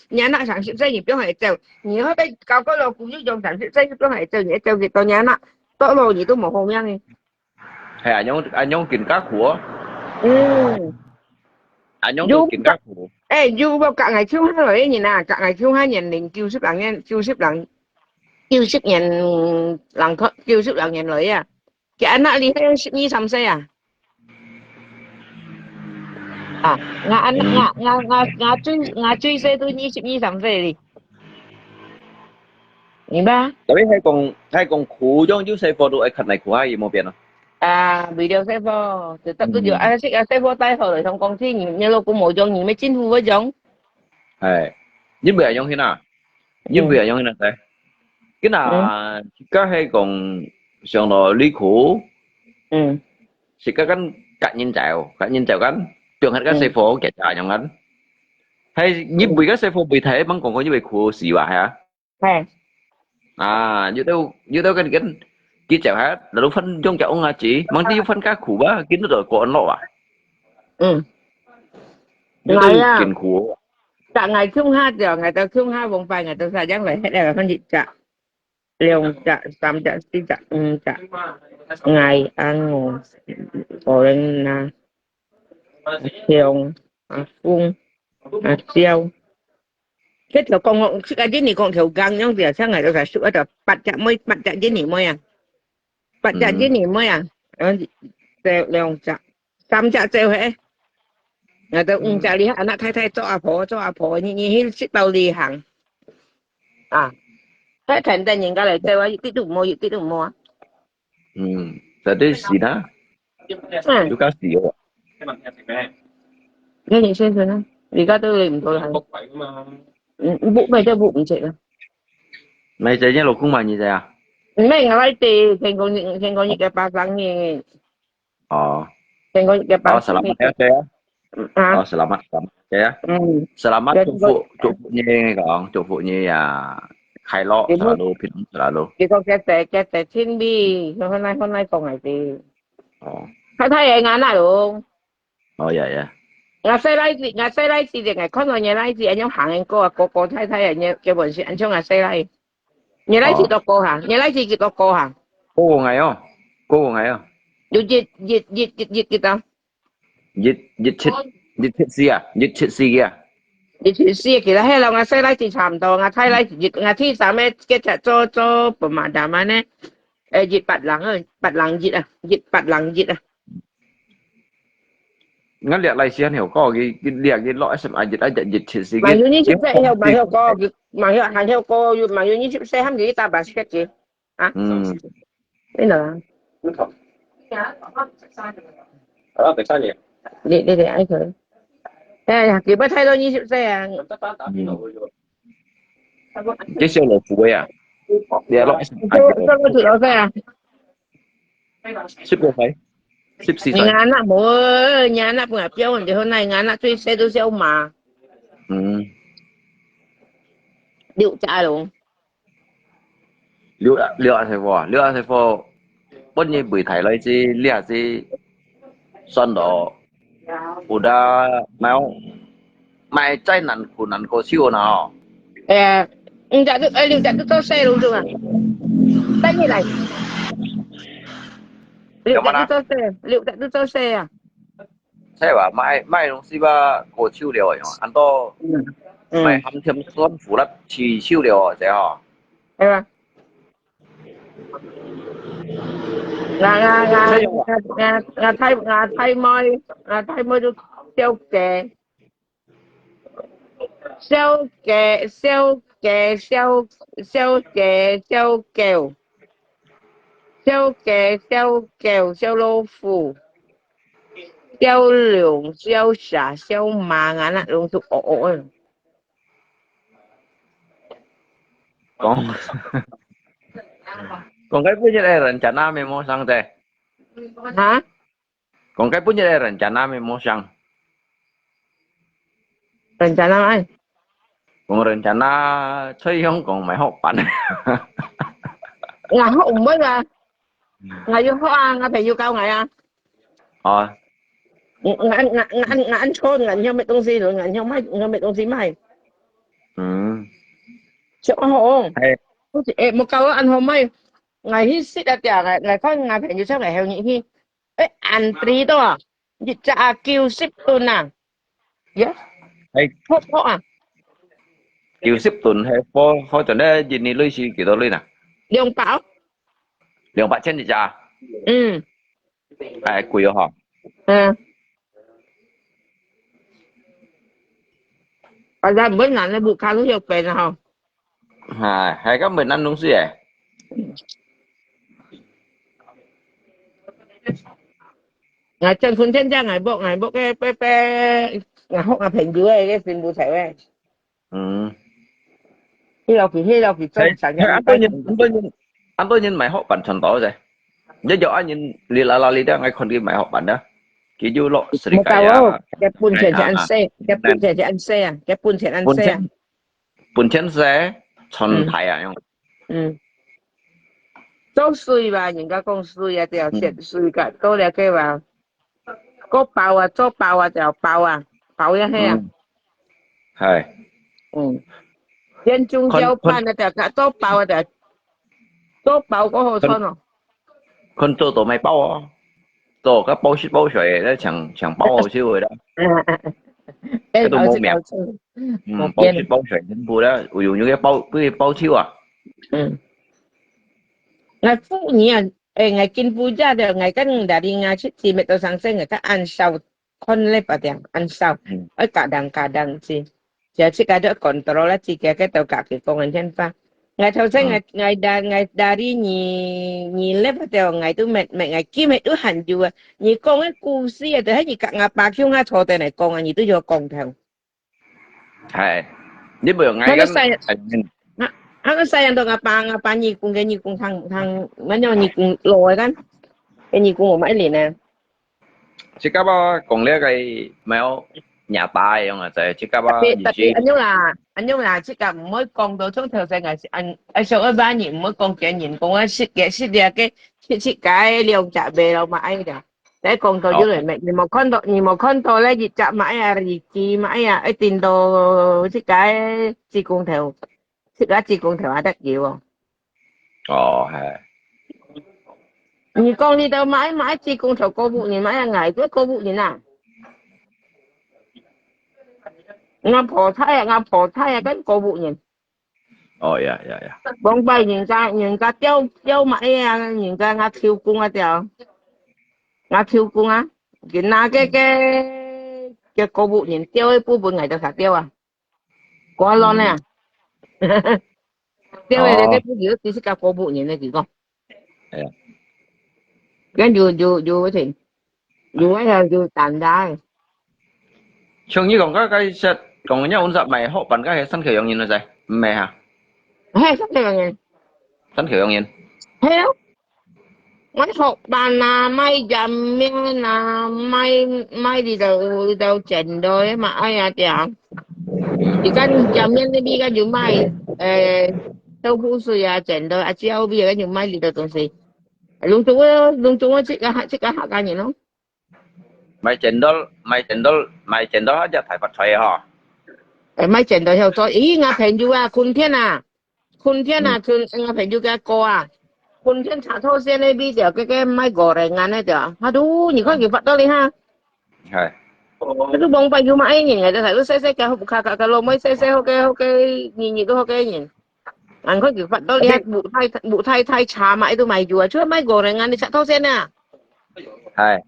你阿那三十歲，你不用去走，你好被搞个老古就用三十歲就不用去走，你走幾多，你阿那，到老你都無好命个。 係啊，恁樣，恁樣更加苦哦。嗯。恁樣就更加苦。有，哎，有無隔𠊎鄉下來个人啊？隔𠊎鄉下年齡九十零年，九十零，九十年，人口九十零年來啊。佢阿那裡還十二三歲啊？啊，𠊎阿那，嗯。𠊎，𠊎，𠊎，𠊎最，𠊎最細都二十二三歲哩。明白？Tapi係講，係講苦，樣就細貨都愛看來苦，還有無變咯？啊，為了細貨，就得不了。嗯。啊，這个細貨帶好了，像講起你，你老公無用，你乜政府會用？係，你毋會用去哪？你毋會用去哪？嗯。今啊，嗯。自家係講上到旅苦，嗯。自家跟隔人走，隔人走跟，放下个細貨，嗯。佢家用跟。係，你為个細貨為大，吂講過你為苦死哇，係啊？ 係。啊，有兜，有兜跟，跟，佢就係，lalu分用隻翁啊子，吂知分加苦啊，佢都過安樂啊。嗯。有兜艱苦。隔𠊎鄉下就，𠊎兜鄉下往擺，𠊎兜儕樣來歇了，分一隻、兩隻、三隻、四隻、五隻。𠊎、阿我、我人啊，阿強、阿峰、阿蕭。 該條講哦，自家印尼講條gang樣子啊，像𠊎兜个屬於條八隻妹，八隻印尼妹啊，八隻印尼妹啊，嗯，走兩隻，三隻走嘿，𠊎兜五隻哩，阿那太太做阿婆，做阿婆，日日去食飽哩行，啊，太太等人家來走啊，一滴都無，一滴都無啊。嗯，絕對是啦。嗯。有夠死哦。該你先生呢？而家都你毋到啦。嗯，屋咩都屋毋值啊。你知你老公嘛？你知啊？毋係，𠊎來知，聽講你，聽講你个巴掌呢。哦。聽講你个巴掌呢。哦，selamat ya，姐啊。啊。哦，selamat，selamat，姐啊。嗯。Selamat，祝福，祝福你講，祝福你啊，快樂，selalu，平安，selalu。佢講，佢姐，佢姐親密，佢好耐，好耐講來知。哦。太太个，𠊎那咯。哦，ya，ya。𠊎細倈仔，𠊎細倈仔，𠊎看到你倈仔，恁樣行个過啊，哥哥太太啊，你，佢本身恁像𠊎細倈。你倈仔幾多個哈？你倈仔幾多個哈？哥哥𠊎哦，哥哥𠊎哦。有一，一，一，一，一，幾多？ 一，一七，一七四啊，一七四个啊。一七四，其實係咯，𠊎細倈仔差毋多，𠊎大倈仔一，𠊎第三个，佢就做，做pemadam呢，誒，一八零啊，八零一啊，一八零一啊。𠊎這來時還有個，佢，佢這佢落S M I一啊，一七四个。還有二十歲，還有，還有個，佢，還有，還有個，有，還有二十歲，還有一大把時間。 啊？嗯。你呢？啊，第三年。你，你，你，哎，可能。哎呀，佢毋係大到二十歲啊。嗯。這小老虎个啊，你還落，你做，做過幾多歲啊？十過歲，十四歲。你阿那無，你阿那本來標準就好，那你阿那最細都小馬。嗯。六隻咯。 六，六阿細貨啊，六阿細貨，分你賣大來子，這子算到，有得買，買再難苦難過手呢哦。誒，五隻都，誒，六隻都做細路是吧？帶你來。六隻都做細，六隻都做細啊。 係吧？賣，賣東西吧，過手了哦，恁多，嗯，嗯。賣鹹甜酸苦辣起手了哦，這哦。係嘛？𠊎𠊎𠊎𠊎𠊎大𠊎大妹，𠊎大妹都小姐，小姐小姐小小姐小狗，小姐小狗小老虎，小龍小蛇小馬啊，那種都哦哦。 講講該本日个人家那面無聲啫。哈？講該本日个人家那面無聲。人家那哎？講人家那吹響講買好辦。𠊎學毋會啊，𠊎有學啊，𠊎朋友教𠊎啊。哦。𠊎𠊎𠊎𠊎𠊎𠊎𠊎𠊎𠊎𠊎𠊎𠊎𠊎𠊎𠊎 嗯。小學，哎。好似，哎，無教到恁好，毋係，𠊎去食啊，點啊，𠊎看𠊎朋友上來後日去，哎，恁貴到啊，一隻啊九十銀啊，耶，哎。好好啊。九十銀係好，好像咧，印尼鐳係幾多鐳啊？兩百。兩百千一隻啊？嗯。 哎，貴哦吼。嗯。啊，咱毋會難个，物價都有變啊吼。哎，還敢問恁東西誒？𠊎真分天將𠊎屋，𠊎屋个伯伯，𠊎學𠊎朋友个，个新婦頭誒。 嗯。去落去，去落去，做哎，生意，哎，恁多人，恁多人，恁多人買好辦賺到啫。一有恁人，你啦啦，你聽，𠊎看佢買好辦啊。佢就落Sri Kaya啊，無搞哦，佢本錢係恁細，佢本錢係恁細啊，佢本錢恁細啊。本錢，本錢細，賺大啊，樣。嗯。做水吧，人家講水啊，對，嗯。食水个，到了个吧。 个包啊，做包啊，就包啊，包也係啊。嗯。係。嗯。煎中焦飯啊，就做包啊，就做包个好賺哦。看做到買包哦，做个包食包睡，咧搶搶包好笑个啦。哎，該都無命。包食包睡。嗯，無變。包食包睡，全部咧，有有有个包，不是包手啊。嗯。𠊎婦女啊， 哎，𠊎今晡日了，𠊎跟Dari ngah出去，乜到上山，𠊎个恁少，看咧八點，恁少，嗯。愛kadang-kadang去，就自家都control啦，自家个都家己講个天花。𠊎頭先，嗯。𠊎，𠊎Dari，𠊎Dari你，你咧八點，𠊎都乜，乜，𠊎今日都還有啊，你講个故事啊，就係你甲𠊎爸共下坐等來講啊，你都有講頭。 係，你毋用𠊎个，佢个細，哎，嗯。啊，佢个細人到𠊎爸，𠊎爸耳公个耳公通，通，乜樣耳公老个kan，个耳公無麼个靈呢。自家吧，講了个，無有，nyata个樣啊，在自家吧，特別，特別，恁樣啦，恁樣啦，自家毋會講到從頭先个，恁，哎，想愛罵人，毋會講別人，講啊，識个，識了个，識，識个，兩隻尾咯，嘛，哎呀。 來講到這個，哦。你，你無看到，你無看到咧，一隻麼个啊，日記麼个啊，一定到自家个子公頭，自家子公頭啊，得有哦。哦，係。你講你兜麼个，麼个子公頭過屋人，麼个𠊎个過屋人啊？𠊎婆胎啊，𠊎婆胎啊，跟過屋人。 哦，呀，呀，呀。往擺人家，人家吊，吊麼个啊，人家𠊎舅公啊吊，𠊎舅公啊，佢拿个，个，个過屋人吊个布分𠊎兜儕吊啊，過亂啊。吊个，哦。个布就只係个過屋人个，佢講。 哎呀。該有，有，有，有，有，有，有，有，有，有，像你講个，該係講人家本身賣好辦个係山口洋人个噻，毋係哈？係，山口洋人。山口洋人。係啊。賣好辦啊，賣煎麵啊，賣，賣這兜，這兜煎堆嘛，哎呀，對啊。你看煎麵那邊，該有賣，呃，豆腐水啊，煎堆啊，G L B啊，該有賣這兜東西。 攏總个，攏總个，自家，自家客家人咯。賣煎堆，賣煎堆，賣煎堆，還係大發財个吼。誒，賣煎堆曉做，咦，𠊎朋友啊，坤田啊，坤田啊，嗯。坤，𠊎朋友个哥啊，坤田茶頭線个味道，个，个賣五零銀个對啊，aduh，你看佢發到你哈。係。佢都往擺有麼个人，𠊎就睇到細細个，好不卡卡个，老妹細細好个，好个，年年都好个人。恁看佢發到你還無太無太太差嘛，一直買油啊，就買五零啊，你食到先啊。係，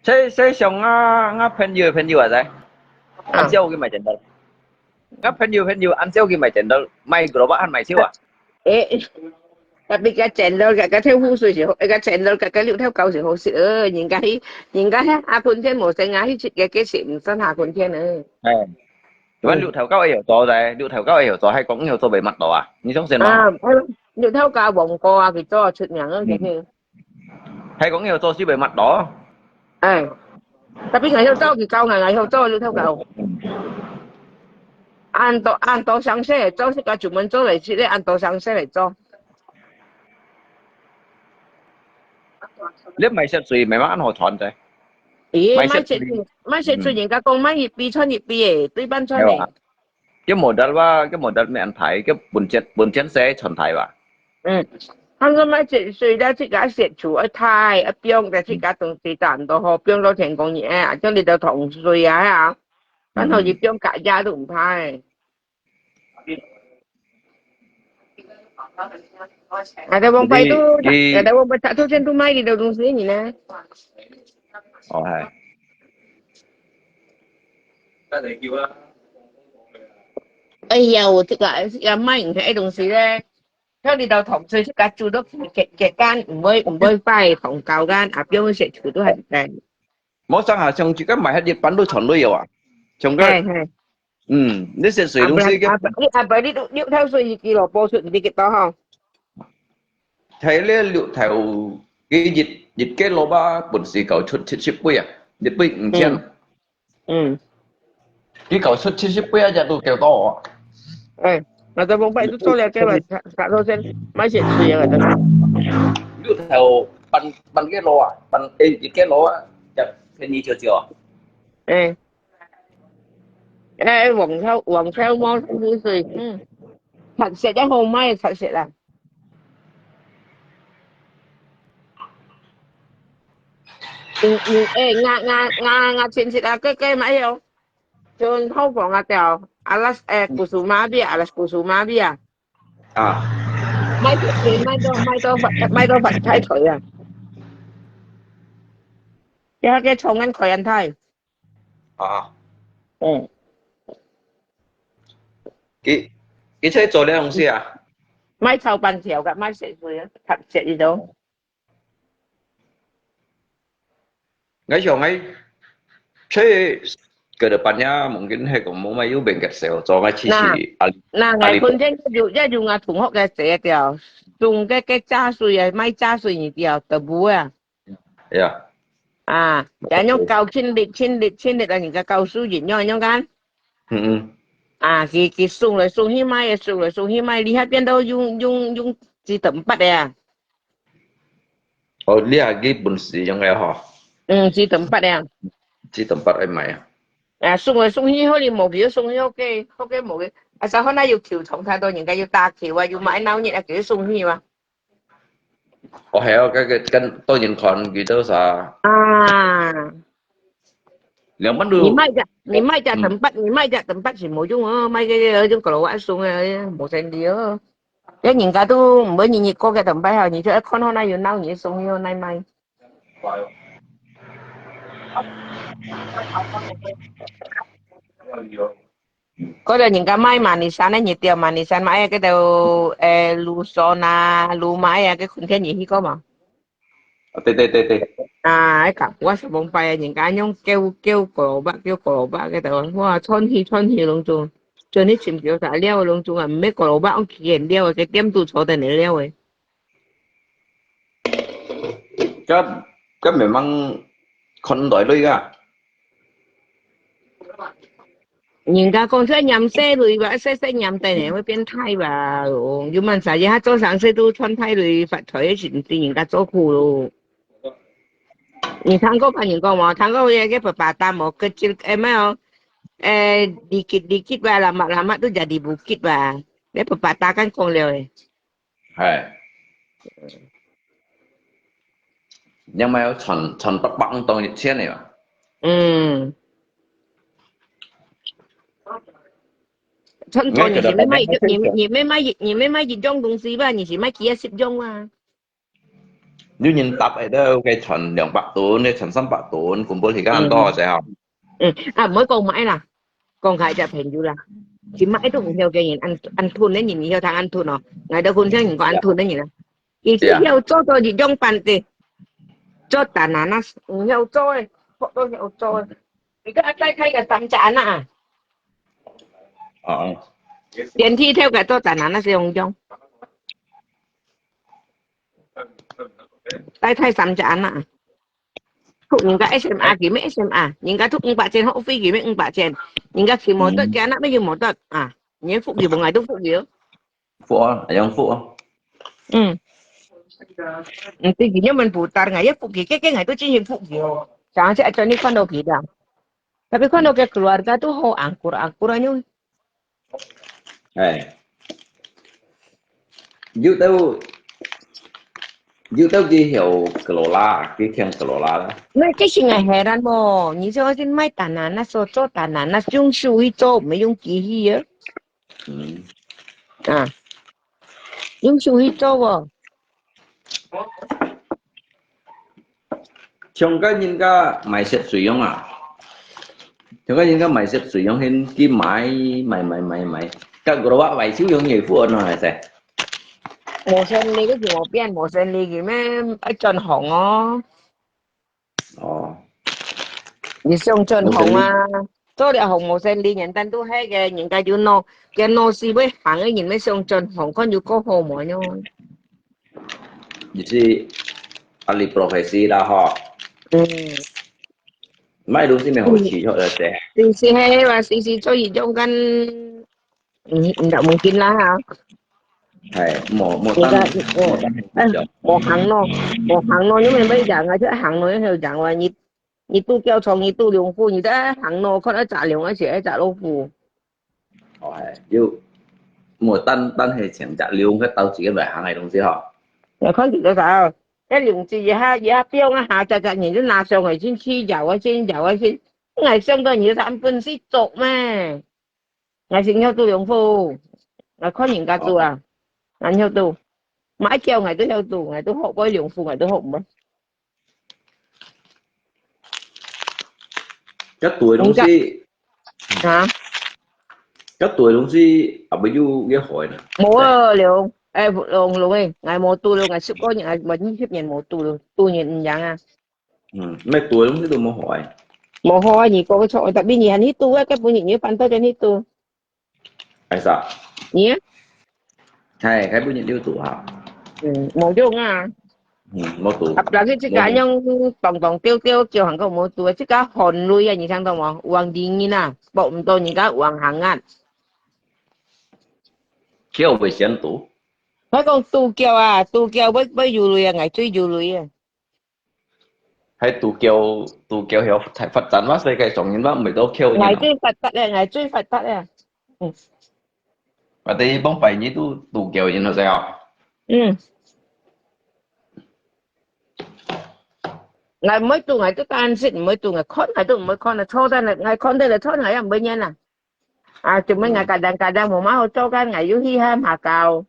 這這上啊，我朋友朋友啊，在，啊恁少去買剪刀，我朋友朋友恁少去買剪刀，買个老闆還買少啊。誒，tapi个剪刀个个豆腐水是好，个剪刀个个綠豆糕是好食，呃，人家去人家遐阿坤天無生啊，去食个个食毋算阿坤天啊。係，你看綠豆糕也有做的，綠豆糕也有做，還講有做被麥多啊，你相信嗎？啊，綠豆糕黃哥啊，佢做出名啊，佢。還講有做四百麥多。哎，tapi𠊎曉做，佢教𠊎，𠊎曉做綠豆糕。恁多恁多詳細來做，自家專門做來食咧，恁多詳細來做。你買雪水，買乜好賺啫？咦，買雪買雪水，買雪水，人家講買一杯賺一杯誒，對半賺誒。佢無得哇，佢無得咩安排，佢本錢本錢使賺大哇。嗯，佢講買雪水咧，自家雪球愛大，愛放在自家東西站到好，放到天公爺啊，叫你到糖水啊，啊，然後你放假牙都毋怕誒。 Ada wong pai tu, ada wong pai tak tu macam tu mai di dalam sini ni. 哦，係。哎呀，我這個也賣你个東西咧，像你到糖水自家煮到結結乾，毋會毋會壞，糖糕乾，啊，放雪球都還在。無想下，像自家買一般都全都有啊。像个，係係。嗯，你食水東西个，啊，你啊，你你六頭水一支蘿蔔出，毋知幾多吼？睇你六頭个一一個蘿蔔本時夠出七十杯啊，一杯五千。嗯，佢夠出七十杯啊，只都夠多啊。哎，那在往擺就做了，這個啥啥都先買些水啊，真的。六頭半半個蘿啊，半誒一個蘿啊，只便宜少少啊。哎。 哎，黃豆黃豆毛水水，嗯，白色个好賣，白色啦。嗯嗯，哎，我我我我親戚啊，个个買哦，就好講啊條，alas eh kusuma bia，alas kusuma bia，啊，買到買到買到發買到發大財啊！然後个創安開安泰。 啊，嗯，佢佢在做這東西啊？賣炒粄條个，賣雪水啊，白色呢度。𠊎想𠊎這个个半夜mungkin係講無買有變个少，做𠊎試試啊。那𠊎本身有也有𠊎同學个姐條，送个个炸水啊，賣炸水呢條，都無啊。 呀，啊，然後搞清理清理清理啊，人家搞輸贏樣樣間。嗯嗯。啊，佢佢送來送去賣，送來送去賣，你還變到用用用紙等八个啊？哦，你還佢本時用个吼？嗯，紙等八个啊。紙等八愛買啊？啊，送來送去，好你無佢送去，好个好个無个，啊，啥好那有球蟲，他都人家有打球啊，有買鬧熱啊，佢送去嘛。 哦，係哦，該个跟當然看佢做啥。啊，兩萬六。你賣只你賣只等八，你賣只等八是無用哦，賣个个種个老外送个，無生理哦。這人家都毋會日日過个等八哈，你就愛看好那有鬧熱送去哦，那賣。 嗰度人家賣馬尼山呢，你釣馬尼山買个都誒，滷酸啊，滷麥啊，个昆天你去過無？啊，對對對對。啊，該个我上網擺啊，人家用叫叫胡蘿蔔，叫胡蘿蔔，个都哇，穿去穿去攏總，就你尋到啥料攏總啊，毋係胡蘿蔔，用起个料，个店都坐等你料誒。 該該慢慢看來來啊。人家講出來染色類吧，色色染得呢會變態吧？哦，有蠻啥人他做生意都穿態類發財，是毋知人家做苦咯。你聽過別人講無？聽過有个爸爸打無，个就誒咩哦，誒，dikit-dikit吧，lama-lama都jadi bukit吧。你爸爸打敢講了誒。 係。因為有賺賺百百當一千个嘛。嗯。賺多你係買一，你，你買買一，你買買一樣東西吧，你係買幾十樣啊？有人搭个都，佢賺兩百噸，佢賺三百噸，根本係咁多个吼。嗯，啊，毋好講買啦，講下隻朋友啦，係買都毋曉个人，恁，恁吞个人，你曉聽恁吞哦，𠊎都分享人講恁吞个人啊。佢係曉做到一樣般个，做單啊，那毋曉做个，學到曉做个。你个阿戴開个三隻啊？哦，電梯頭个做單啊，那係用用。戴開三隻啊？ 人家S M R佢乜S M R，人家都五百千，學費佢乜五百千，人家騎摩托，佢阿那乜有摩托啊，你福氣無，𠊎都福氣哦。福啊，用福啊。嗯。嗯，對，佢又問不到，𠊎也福氣，个个𠊎都真係福氣哦。想起來，真係看到佢了，tapi看到个keluarga都好angkur-angkur啊，哎，有兜，有兜佢曉kelola，佢聽kelola啦。那這是𠊎heran無？你就係買單啊，那時候做單啊，那用手去做，毋係用機器啊。嗯。啊，用手去做哦。 像个人家買食水樣啊，像个人家買食水樣，佢買買買買買，个gua買就容易富安咯，係噻。無生理个就無變，無生理个咩愛轉行哦。哦，你想轉行啊？做了行無生理，人單都係个，人家有腦，个腦屎會行个人，乜想轉行，看有過好無呢？ 你係ahli profesi啦吼。嗯。買東西咪好處學了噻。平時係話，時時做義工間，嗯，毋得，毋緊啦哈。係，無，無單，無單係，無行路，無行路，因為乜講啊，就行路，又講話，你，你都叫從，你都兩步，你在行路，看到隻龍，而且一隻老虎。 哦，係，又無單，單係淨隻龍去鬥自家來行个東西吼。𠊎看佢个啥，該龍子一下，一下飆啊，下隻隻人就拿上來，先去搖啊，先搖啊，先。𠊎想到你三本是做咩？𠊎先曉做龍虎，𠊎看人家做啊，𠊎曉做。買叫𠊎都曉做，𠊎都學過龍虎，𠊎都學毋會。 該對个東西，啊？該對个東西，啊，毋有个害呢。無啊，龍，哎，龍，龍哎，𠊎無做了，𠊎十過年，𠊎，𠊎二十年無做了，做人毋贏啊。嗯，乜對个東西都無害。無害啊，你講个錯，tapi你還去做啊，該本人你反倒正去做。 係啥？你啊？係，該本人有做哈。嗯，無用啊。嗯，無做。啊，但是自家樣當當丟丟，就還講無做，自家很累啊，你聽到無？有人理人啊，博毋到人家有人行啊。叫會先做。𠊎講做狗啊，做狗會，會有累啊，𠊎最有累啊。 還做狗，做狗曉發，發展嘛，世界上人嘛，毋係都狗人哦。𠊎最發達咧，𠊎最發達咧。嗯。啊，第一幫拜二都做狗人好勢哦。嗯。𠊎毋會做，𠊎都單身，毋會做，𠊎看𠊎都毋會看啊，坐等啊，𠊎看得了，坐等𠊎也毋會念啊。 啊，做麼个𠊎kadang-kadang無麼好做，kan𠊎又去下Macau。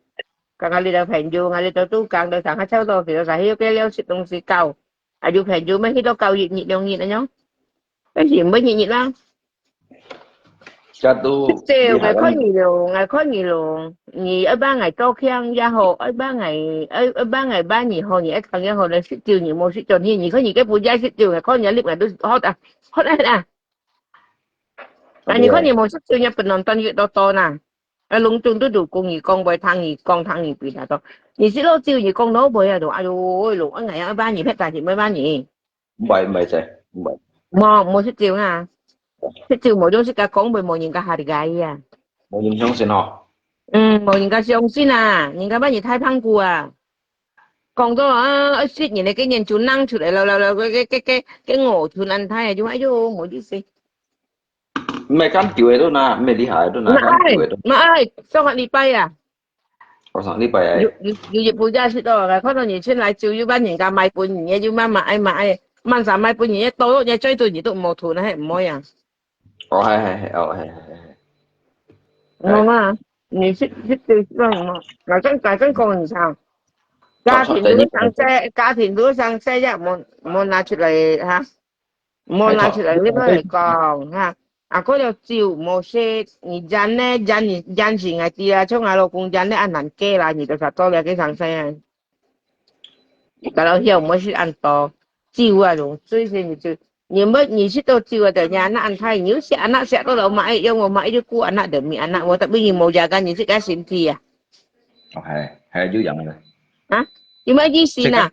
Kan𠊎這兜朋友，𠊎這兜都講到上下差不多，其實係有个了食東西搞。啊，有朋友乜去到搞一日兩日恁樣，但是毋會日日啦。這都，食朝𠊎看你咯，𠊎看你咯，你愛幫𠊎做強也好，愛幫𠊎，愛，愛幫𠊎辦也好，你愛扛也好，來食朝你無食朝你，你看你个不也食朝，𠊎看你个力𠊎都好啊，好啊。 啊，你看你無食朝，你本來當日都多呐。啊，攏總都有講你講，會聽你講，聽你比他多。你食落朝，你講到尾啊，都，哎喲，攏，哎呀，愛罵你，別單是愛罵你。毋係，毋係，毋係。無，無食朝啊。食朝無種自家講，會無人家hargai啊。無人相信哦。嗯，無人家相信啊，人家罵你大胖虎啊。 講到啊，愛食人个，个人就năng出來了，了，了，个，个，个，个，个我就恁大啊，就哎喲，無意思。毋係咁久个都拿，毋係厲害个都拿，毋係，咁久个都。毋係，上個禮拜啊。哦，上禮拜啊。有，有，有一部也係到，𠊎看到你先來就有幫人家買分你个，有慢慢愛買，慢慢買分你个，到了你最多你都無圖，那還毋會啊。哦，係，係，係，哦，係，係，係，係。無啊，你識識對算無？我正我正講你聽，家庭都相識，家庭都相識呀，莫莫拿出來哈，莫拿出來你來講哈。啊，過了酒無食，你人呢，人你人是愛知啊，像我老公人呢，啊難過啦，你就發到了个上身啊。Kalau hiau mesti anto. Jiwa dong, sui sui ni tu. Ni mesti ni situ jiwa dah ni anak antai ni si anak siap tu lah mak ai yang mak ai ku anak demi anak wa tapi ni mau jaga ni si ka sinti ya. Oh, hai, hai ju yang ni. Ha? Ni mesti si na.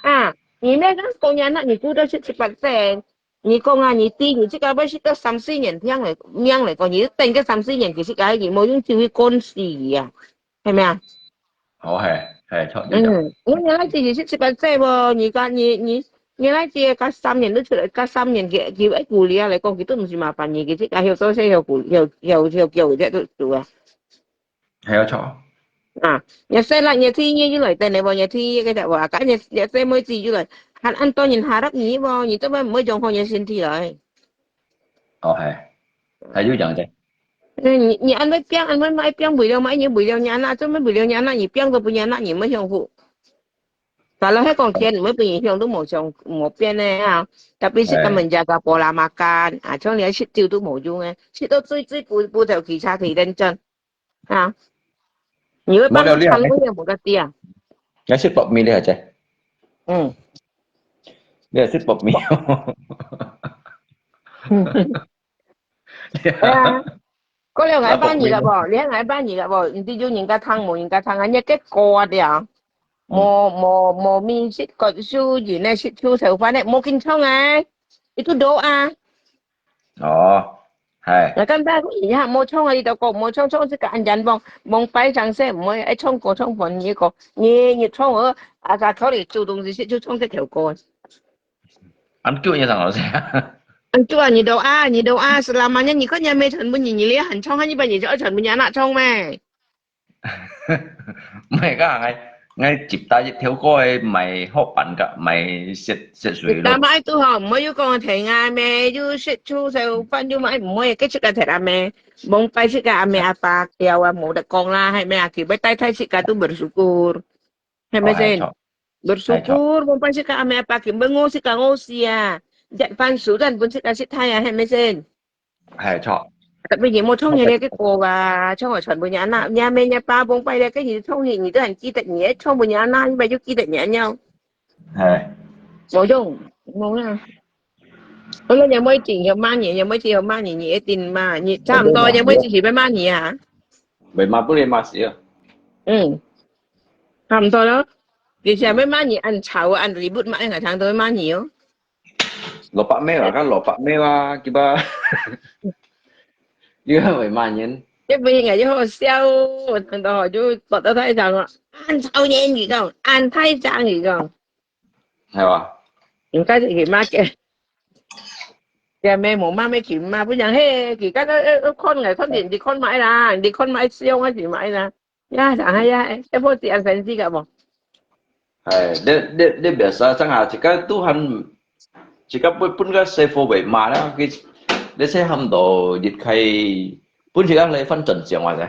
Ah, ni mesti kan kau ni anak ni ku dah si cepat sen. Ni kau ngah ni ti ni si ka ba si tu samsi nyen tiang le, miang le kau ni teng ke samsi nyen ki si ka ni mau yung jiwi kon si ya. 係咪啊？好，係係，錯，你講。嗯，我原來自己識識个姐喎，而家你你原來自己加三年都出來，加三年佢佢一顧慮啊嚟講，佢都毋係麻煩你，佢自家曉做事曉顧曉曉曉叫佢都做啊。係啊，錯。啊，你細啦，你天爺又來等你喎，你天爺个隻話，咁你你細妹子又來，還恁多人下落你喎，你做咩毋會用好你身體來？哦，係，係就這樣子。 你你安排病，安排買病，為了買你，為了你那，做咩為了你那，你病都不你那，你沒幸福。Kalau 係講錢，毋會分你想都無想無變个啊。Tapi 係根本就个pola makan，啊，像你食酒都無用个，食到醉醉不不頭其他可以認真啊。你會幫你看路也無个地啊。你食薄米你還在？嗯。你還食薄米？嗯。 係啊，過了𠊎幫你个啵，你看𠊎幫你个啵，你知有人家聽無人家聽啊，你結果啊了，無無無面色个手人呢，食出手飯呢，無緊張啊，itu doa。哦，係。那剛才你看無唱啊，你都講無唱唱這個安然幫幫擺上先，毋會愛唱歌唱飯，你講你你唱啊，啊，佢可以主動一些就唱這條歌。 Ăn cua như thằng nó sẽ. Ăn cua như đâu à, như đâu à, selamanya như có nhà mẹ chọn bún như như lia hẳn chong hay như bà như cho chọn bún nhà nạ chong mẹ. Mày có hàng ngay ngay chụp ta thiếu coi mày hốt bắn cả mày xịt xịt suối Ta luôn. Mãi tu hòm mới yêu con thể ngài mẹ, yêu shit chu sao phân yêu mãi mới cái chiếc cái thể là mẹ. Bông bay chiếc cái mẹ apa kiao à mù đặc con la hay mẹ à thì bơi tay thay chiếc cái tu bersyukur. Hay mẹ Hay sen. chọn. Bersyukur, bông bay chiếc cái mẹ apa thì bơi ngô chiếc cái ngô sia. Giặt phan sú dần bún chiếc cái chiếc thay à hay mẹ sen. Hay chọn. Tapi ni mo chong ni ke ko ba, chong chon bu ni anak, ni me ni pa bông bay le ke ni chong ni, ni tu han chi tet ni chong bu ni anak, ni ba yu chi tet ni anyau. Hay. Mo chong, mo na. Ôi, ni mo chi yo ma ni, ni mo chi yo ma ni, ni e tin ma, ni chăm to ni mo chi si be ma ni à. Vậy mà bữa nay mà xỉa. Ừ. Chăm to đó. Thì sẽ be ma ni ăn cháo, ăn ribut ma ăn chăm to ma ni yo. Lọ bạc mê à, các lọ bạc mê à, kì ba. Như vậy mà nhìn. Chứ bây giờ hô xeo, thằng đó chú bật tao thấy rằng ăn cháo nhện gì không, ăn thái trang gì không. Hay à. Những cái gì mà kì. Kì mẹ mổ ma mẹ kì ma, bây giờ hê, kì cái đó con ngày con điện thì con mãi là, thì con mãi xeo cái gì mãi là. Ya, chẳng hay ya, cái phô thì ăn phải gì cả bông. Hay, để để để biết sao chẳng hả, chỉ cái tu hành, chỉ cái bún bún cái xe phô vậy mà đó, cái để xe hầm đồ dịch khay, bún chỉ cái lấy phân trần chiang ngoài thế.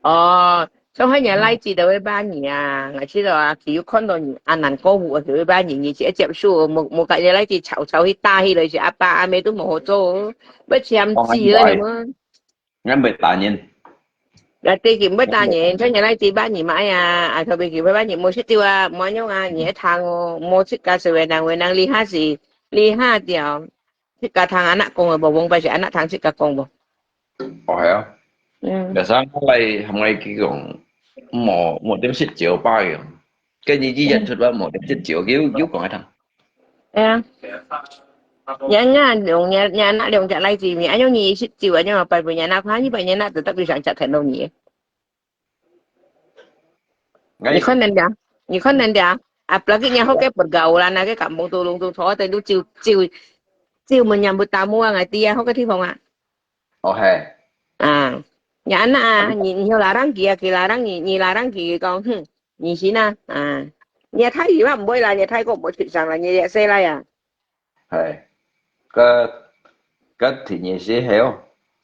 Ồ, trong hai nhà lai chỉ đâu ba nhà, ngày xưa là chỉ có con đồ ăn ăn có vụ thì ba nhà, nhà chỉ chịu số một một cái nhà lai chỉ chảo chảo hít ta hít rồi chỉ apa ame tu một hồ châu, bất chém chỉ rồi mà. Ngay bảy tám nhân. Là tê kì mới ta nhỉ, cho nhà lai tê ba nhỉ mà ai à, à thôi bị kì ba nhỉ mua xích tiêu à, mua nhông à, nhỉ thang ô, mua xích cá sấu về năng về năng li ha gì, li ha tiểu, xích cá thang anak công rồi, bảo vong ba sẽ anak thang xích cá công bảo. Ồ hay à. Ừ. Để sáng ngày hôm nay kì cũng mua mua điểm xích chiều ba kì. Cái gì chỉ nhận thật là mua điểm xích chiều, kiểu kiểu còn ai thằng. Ê, nhà nhà dòng nhà nhà nạ dòng chả lai gì mi, anh nhung nhị xích chiu anh nhung bài bữa nhà nạ khóa như bài nhà nạ từ tập đi sang chặt thành đâu nhỉ. Nhị con nên đã, nhị con nên đã. Apalagi nhà hốc cái bật gạo là na cái cảm bông tu lung tu thó tên đu chiu chiu chiu mình nhầm bữa ta mua ngày tia hốc cái thi phòng à. Ồ hay. À, nhà nạ à, nhị nhiều là răng kia kia là răng nhị nhị là răng kia con, hmm. Nhị xí na, à, nhà Thái gì mà không bơi là nhà Thái có bơi thủy sản là nhà dạy xe lai à. Hay. Cái cái thì nhị xí hiểu.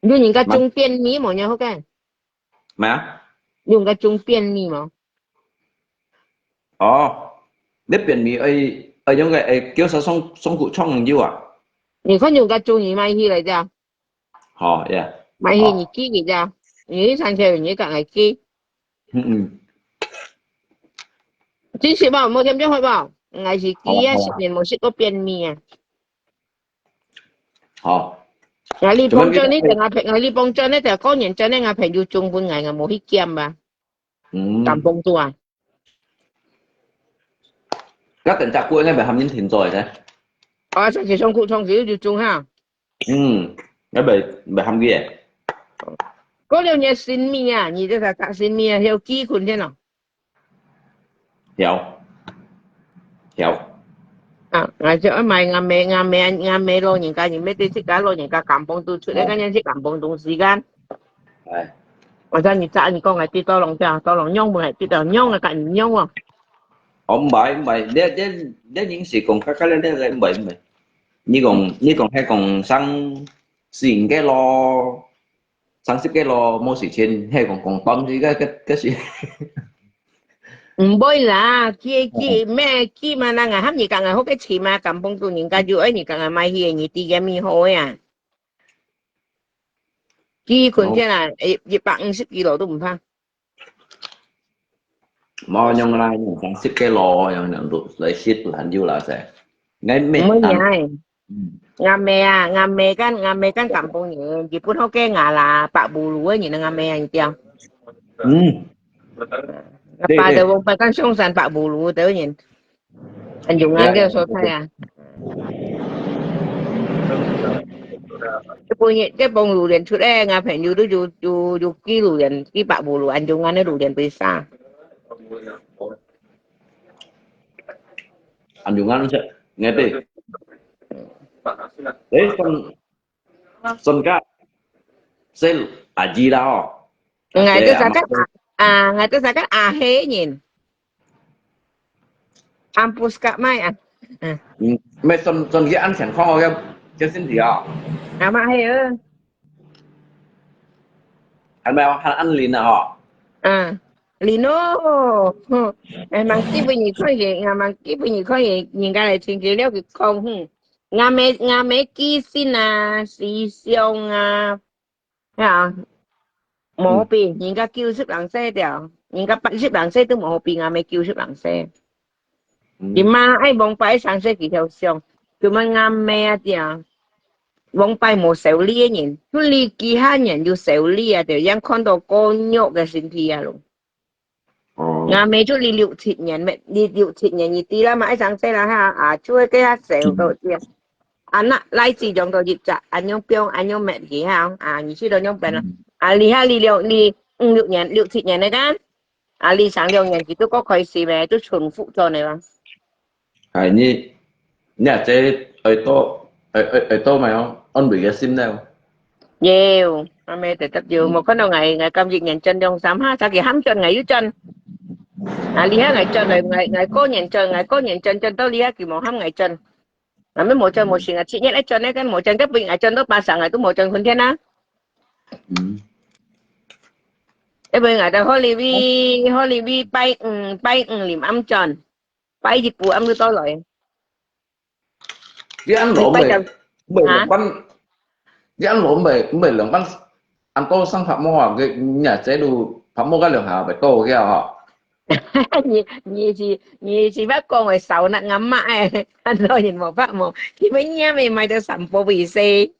有人家種便秘無？你好个？咩啊？有人家種便秘無？哦，你便秘愛愛用个，愛叫佢上上苦腸有啊？你看有人家種，你買起來个，好，yeah。買起你寄佢个，你去餐廳你講來寄。嗯嗯。真食無？無添就好無？𠊎係幾啊十年無食過便秘啊。好。𠊎哩幫襯呢，𠊎朋，𠊎哩幫襯呢，就過年前呢，𠊎朋友種分𠊎，𠊎無去撿啊。嗯。感碰著啊。該等隻歌應該會喊人聽著个噻。啊，上次上苦腸就就種哈。嗯，該會會喊佢个。過了你个性命啊，你這個大性命啊，要寄分先咯。 曉，曉。啊，𠊎就愛買𠊎姆，𠊎姆，𠊎姆老人家，你乜對自家老人家感碰著出來，哦。該樣係感碰著時間。哎。𠊎知你早你講个，知道攏知，到攏樣本來知道，樣个，該你樣哦。哦，毋係，毋係，你你你認識講，該該你你毋係，毋係。你講你講係講生死个咯。 三十个咯，無時間，係講講當時个个个事。毋會啦，佢佢咩佢嘛，人啊，喊你講啊，好个錢嘛，感碰著人家就愛你講啊，買去你知个物好个啊。佢困天啊，一一百五十kilo都毋怕。 無用啦，用三十kilo，用用都來食都還有啦噻。𠊎乜毋會啊，嗯。𠊎姆啊，𠊎姆跟𠊎姆跟感碰人，日本好个牙啦，白布魯个人啊，𠊎姆啊，你知。嗯。𠊎爸就往白跟上山白布魯个人。 恁樣啊，這个所在啊。這本這本榴槤出來，𠊎朋友都有有有寄榴槤，寄白布魯，恁樣啊，那榴槤為啥？恁樣啊，你係，哎，算算个，係阿姨啦哦。 𠊎都係个阿，啊，𠊎都係个阿黑人。Ampus Kak Mai啊。嗯。嗯，乜算算佢恁健康哦，个个身體啊。阿媽係哦。還沒有，還恁靈啊吼。嗯，靈哦。哼，哎，吂寄分你看个，啊，吂寄分你看个，人家來尋佢了，佢講，哼，𠊎姆𠊎姆寄信啊，思想啊， 係啊，無比，人家九十零歲了，人家八十零歲都無比𠊎姆九十零歲。嗯。佢嘛愛往擺三十幾條想，佢問𠊎姆啊，對啊，往擺無愁慮个人，就你幾下年有愁慮啊，對，樣看到過肉个身體啊咯。 哦。𠊎姆就離六七年咩，離六七年一啲啦嘛，愛生細啦哈，啊，就會給佢愁到這。啊，那來自兩到一隻，恁樣病，恁樣滅佢哈，啊，你去到兩邊啦。嗯。啊，離下離六，離五六年，六七年个間，啊，離上兩年佢都過開始咩，都重複咗呢嘛。 哎，你你阿姐愛多愛愛愛多買哦，安慰个心了。有，阿妹特特有，嗯。無看到𠊎，𠊎今日年轉兩三下，早起喊轉𠊎又轉。啊，這下𠊎轉來，𠊎𠊎過年轉，𠊎過年轉轉到這下佢無喊𠊎轉。阿妹無轉無事啊，七月愛轉个，跟無轉，該分𠊎轉到巴生，𠊎都無轉分天啊。嗯。因為𠊎到Holy Week，Holy Week拜五拜五臨暗轉。 拜一步，暗時到來。你恁老毋係，拜六，毋係兩班，啊？你恁老毋係，毋係兩班，恁多生白毛啊？佢，你啊，這路白毛該兩下會多个吼。你，你是，你是捌講个少那阿媽誒，恁多人無白毛，佢乜染个買到三寶為細。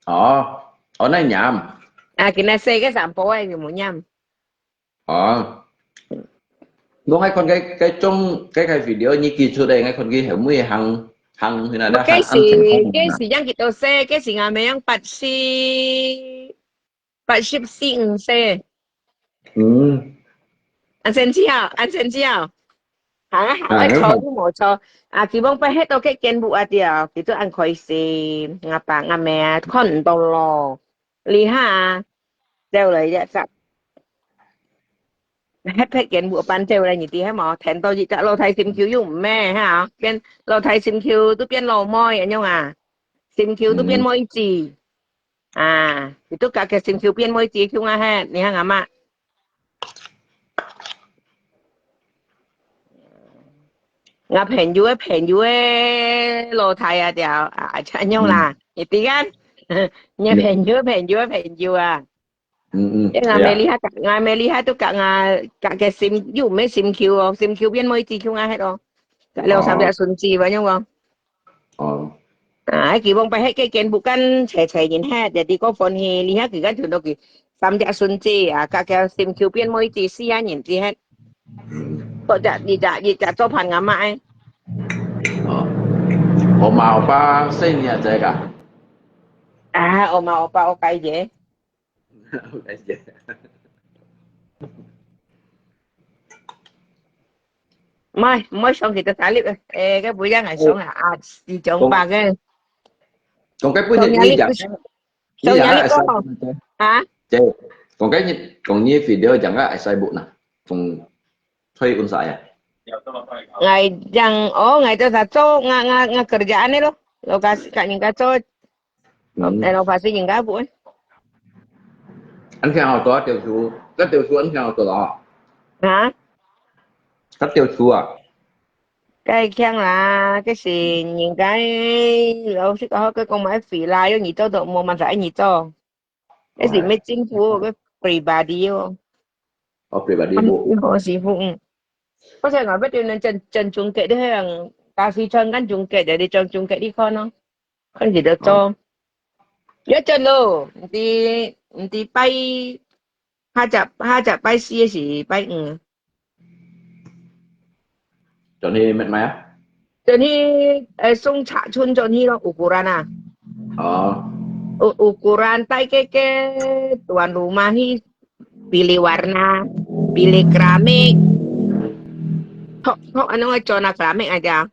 哦，哦，那染。啊，今日細个三寶誒，有無染？ 哦。𠊎還看該該種該个video你寄出來，𠊎看佢後尾行行去哪，該時該時樣幾多歲？該時阿妹樣八十八十四五歲。嗯。恁神奇啊，恁神奇啊！行啊行啊，坐都無坐。啊，佢望擺歇到該間屋啊，對啊，佢都恁開心。阿爸阿姆啊，看毋到咯。 這下啊，走來一隻，歇歇間屋搬走來，你知係無？跈到一隻老弟心臼又毋咩哈，變老弟心臼都變老妹恁樣啊，心臼都變妹子。啊，你都甲个心臼變妹子，去啊嘿，你看阿媽。 𠊎朋友个朋友个老弟啊，條啊，恁樣啦，你知啊？你朋友个朋友个朋友啊。嗯嗯，𠊎每日下，𠊎每日下都甲𠊎甲个心，又毋係心臼哦，心臼變妹子去啊嘿哦，甲了三隻孫子，恁樣哦。哦。啊，希望把迄个肩部跟齊齊人嘿，就係个歡喜，你遐佢个存到佢三隻孫子啊，甲个心臼變妹子四下人之嘿。 或者你隻你隻做伴阿媽誒。哦，我嘛有把細人仔个。啊，我嘛有把我个姐。我个姐。唔係，唔好上去到大力誒，誒，該不一樣係上啊，啊，四張八个。講該本日你講，你講該係。啊？姐，講該日講你 video 講該係細部啦，從。 所以講啥呀？𠊎講哦，𠊎就在做，𠊎𠊎𠊎 kerjaan 个咯，lokasi kat 人家做，lokasi 人家 buat。恁聽好做啊，釣魚，該釣魚恁聽好做咯。啊？該釣魚啊？該強啦，該是人家老實講，佢講買肥啦，有你做都無，嘛在你做。 該是毋係政府个pribadi哦。哦，pribadi 無。好師傅，嗯。好像𠊎捌對人整整中國个，假使穿緊中國个，你整中國你看咯，看佢都做。要整咯，毋知毋知拜，下隻下隻拜四係拜五。 轉去搣賣啊？轉去，誒，送尺寸轉去咯，ukuran啊。哦。 ukuran帶个个tuan rumah去pilih warna, pilih keramik。托托，安怎个做那 keramik 啊？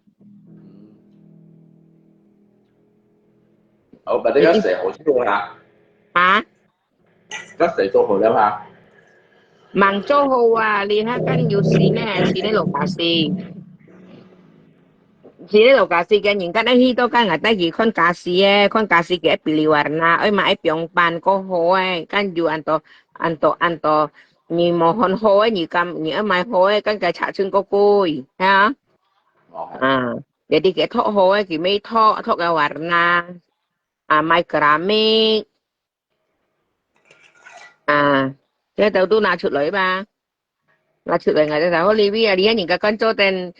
哦，把這个洗好之後啊。啊？該洗做好了哈。吂做好啊，你還敢有洗呢？洗呢落家私。洗呢落家私个人，敢愛去到間，𠊎帶佢看家私个，看家私个pilih warna，愛買愛平板个好个，敢有恁多恁多恁多，你無看好个，你敢你愛買好个，敢个尺寸个貴，哈？啊。 Jadi佢托好个，佢乜托，托个warna，啊，買keramik，啊，這兜都拿出來吧，拿出來，𠊎就講，好，你啊，你人家講做等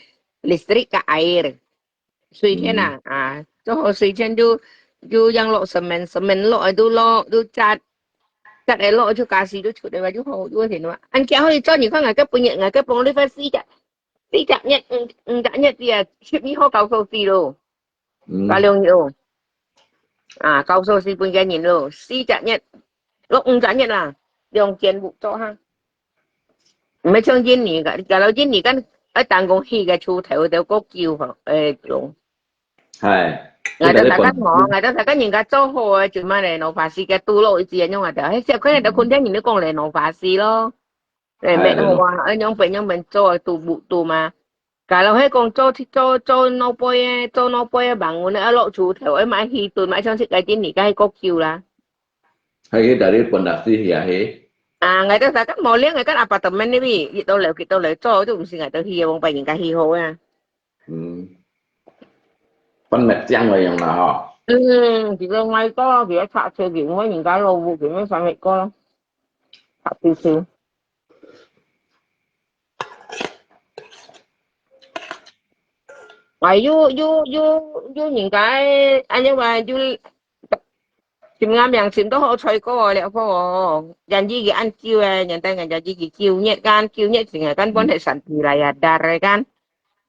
listrik个air，水電啊，啊，做好水電就就樣落semen，semen落个都落，都紮，紮个落就家私都出來吧，就好，就好，恁樣可以做，你看，𠊎个半日，𠊎个半日分四隻。 四隻月，五五隻月个，十二號交收時咯，交兩日咯。啊，交收時分个人咯，四隻月，落五隻月啦，兩間屋做下。毋係像印尼个，假如印尼間，愛等講起个厝頭就過久吼，誒，用。係。𠊎就大家講，𠊎就大家人家做好个，就買來renovasi个，堵落一隻樣啊，就，迄小可能就肯定人都講來renovasi咯。 誒，免好啊，愛樣般樣般做，堵堵嘛。假如係講做做做老輩个，做老輩个房屋，愛落厝頭，愛買起墩，買上去該店，你該過久啦。係去哪裡搬落去啊？係。啊，𠊎都大家無兩个，跟apartment呢位，一到樓幾到樓做，都毋係𠊎都起，往別人家起好啊。嗯。搬物件个樣啦吼。嗯，其實買多，其實拆車，其實人家老屋，其實三十個咯，拆少少。 哎，有有有有人家，哎呀，有尋个名尋到好彩過了好哦。人伊个恁久誒，人等人家伊个九月間，九月前啊，根本係Santi Raya Dar个間。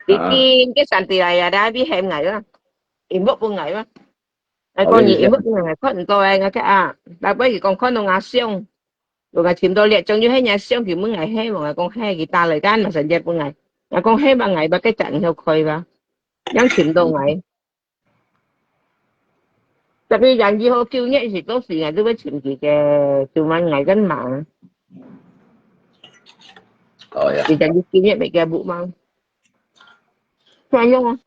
已經个Santi Raya Dar比喊𠊎啦，因為分𠊎啦。哎，講你因為分𠊎看毋到誒，𠊎講啊，後尾佢講看到𠊎相。 我尋到這種就係人相佢問𠊎係無，𠊎講係，佢打來間嘛，成日問𠊎，𠊎講係嘛，𠊎把該隻你好開吧，樣尋到𠊎。Tapi janji好九月時到時，𠊎都會尋佢个，就問𠊎幹嘛？哦呀，佢janji九月未嘅屋嘛？係樣啊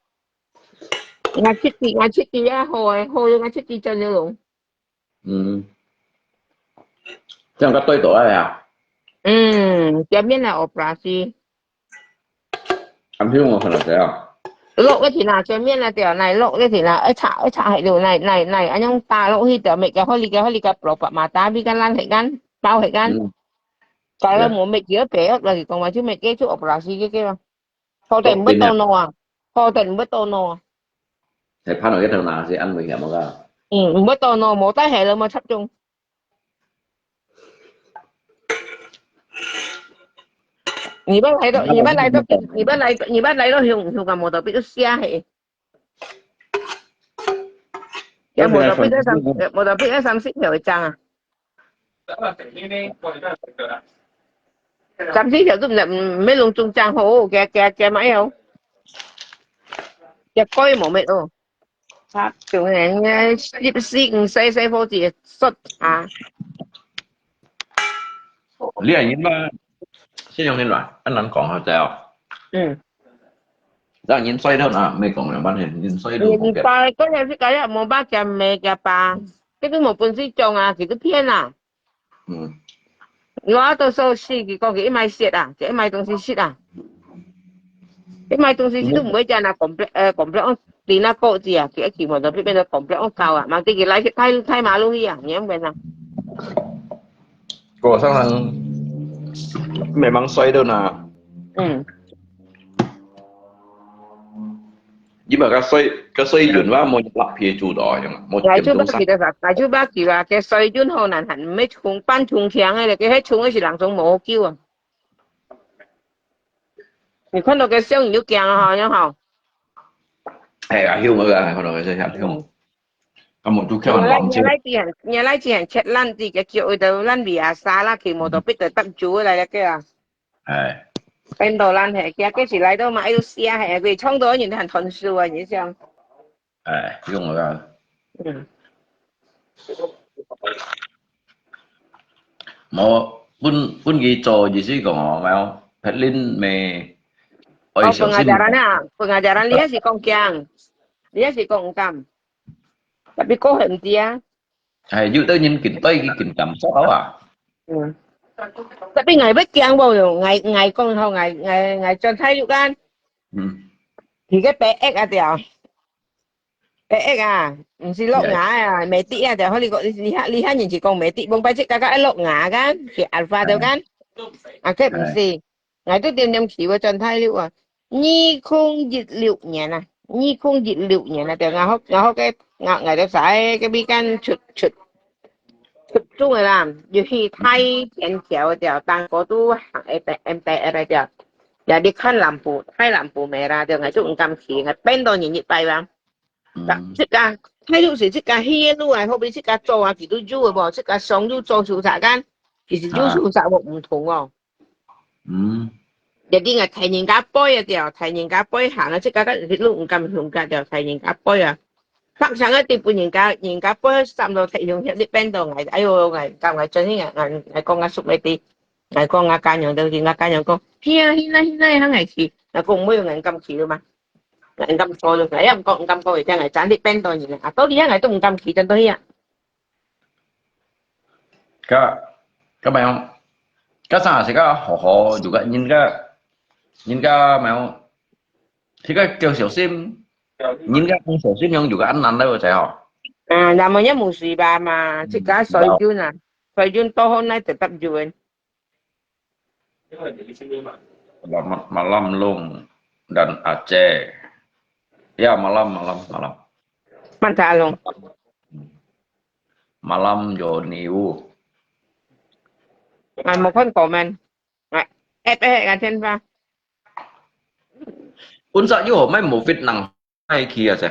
，𠊎出去，𠊎出去啊，好誒，好誒，𠊎出去真了咯。嗯，這樣較對倒來啊。嗯，前面个operasi。 暗香哦，看到這啊。落个天啊，前面啊，對啊，來落个天啊，愛插，愛插下了，來，來，來，恁樣打落去，對啊，每个好哩个，好哩个，block mata，比个爛下个，包下个。嗯。搞到無乜幾多白落，來講話就乜繼續operasi个个啊。好得毋會倒腦啊，好得毋會倒腦啊。係拍落个頭那係恁危險个。嗯，毋會倒腦，無帶下了嘛，插中。 你捌來到，你捌來到，你捌來，你捌來到香，香港無到，比如寫嘿。也無到，比如三，無到，比如三十條一張啊。三十條都毋，毋，毋，攏中獎好，加，加，加買哦。加貴無乜哦。 佢中年个十四五歲細伙仔，摔啊。你係人嘛，先用你來，恁難講下仔哦。嗯。讓人摔到哪，毋係講兩半天，人摔到你，你爸个人係該樣，無爸佢姆佢爸，佢都無本事種啊，佢都騙啊。 嗯。我都說死，佢講佢一買雪啊，佢一買東西食啊。一買東西食都毋會講那complex，呃，complex on，你那個子啊，佢一起毛都變成complex on高啊，嘛，佢來去太，太馬路去啊，你樣變啊。我常常memang摔到那。嗯。 你嘛較衰，較衰運哇，無落皮做到樣，無𠊎就毋知佢个啥，𠊎就毋知啊，佢衰運好難看，毋係衝，半衝強个咧，佢係衝个是人總無救啊。你看到个相你就驚啊，吼，樣吼。哎呀，凶个啊，看到个相凶，啊，無就叫人望住。你來，你來之前，你來之前，切爛啲个腳，佢都爛尾啊，沙啦，佢無到必得搭住來了个啊。 哎。變到爛嘿，佢个是來到嘛，又寫嘿，佢創到人還傳輸啊，你想。哎，用个。嗯。無，本，本佢做意思講哦，𠊎講，別人咩，愛哦，小心。Pengajaran啊，pengajaran，你也是講驚，你也是講毋敢，tapi過後毋知啊。 哎，有兜人緊對佢緊感受啊。嗯。Tapi𠊎會驚無用，𠊎，𠊎講吼，𠊎，𠊎，𠊎轉大陸啊。嗯。佢个白蟻啊條，白蟻啊，毋係落牙啊，medic啊條，好你講，你，你，你，你人就講medic，往擺就剛剛愛落牙个，佢alpha條个，啊，佢毋係。 𠊎都念念佢會轉大陸啊。二零一六年啊，二零一六年啊，對，𠊎學，𠊎學个，𠊎，𠊎兜儕个比間出，出，出眾个啦，又去大田橋个，當哥都行个M T S个，也你看lampu，大lampu merah个，𠊎就毋敢去，𠊎變到人一擺吧。嗯。自家，大陸係自家去个路啊，後尾自家做啊，佢都有个無，自家想有做手續个，其實有手續無毋同哦。 嗯。Jadi𠊎大人家背啊條，大人家背行啊，自家个路毋敢行个條，大人家背啊。拍上个地步，人家，人家背三路大雄，你變到𠊎，哎喲，𠊎，𠊎，𠊎真係，𠊎，𠊎講啊，叔妹弟，𠊎講啊，家娘都，𠊎家娘講，去啊，去啊，去啊，行𠊎去。𠊎講，毋會，𠊎敢去了嘛。𠊎敢坐了，𠊎也毋講，毋敢講，佢聽𠊎，真係變到人啊，到底啊，𠊎都毋敢去，真到去啊。 該，該麼樣？該生係个好好，有个人个，人个麼樣？佢个較小心，人个毋小心樣，有个恁難个，知吼？啊，那麼也無事吧嘛，自家水準啊，水準多好，那直接就。 Malam, malam Long dan Aceh. Ya, malam, malam, malam. Mantap, Long. Malam Joniu. Ai, mau kon komen. Ai, eh, eh, ngajen pa. Unsa yo, mai mufit nang ai kia se.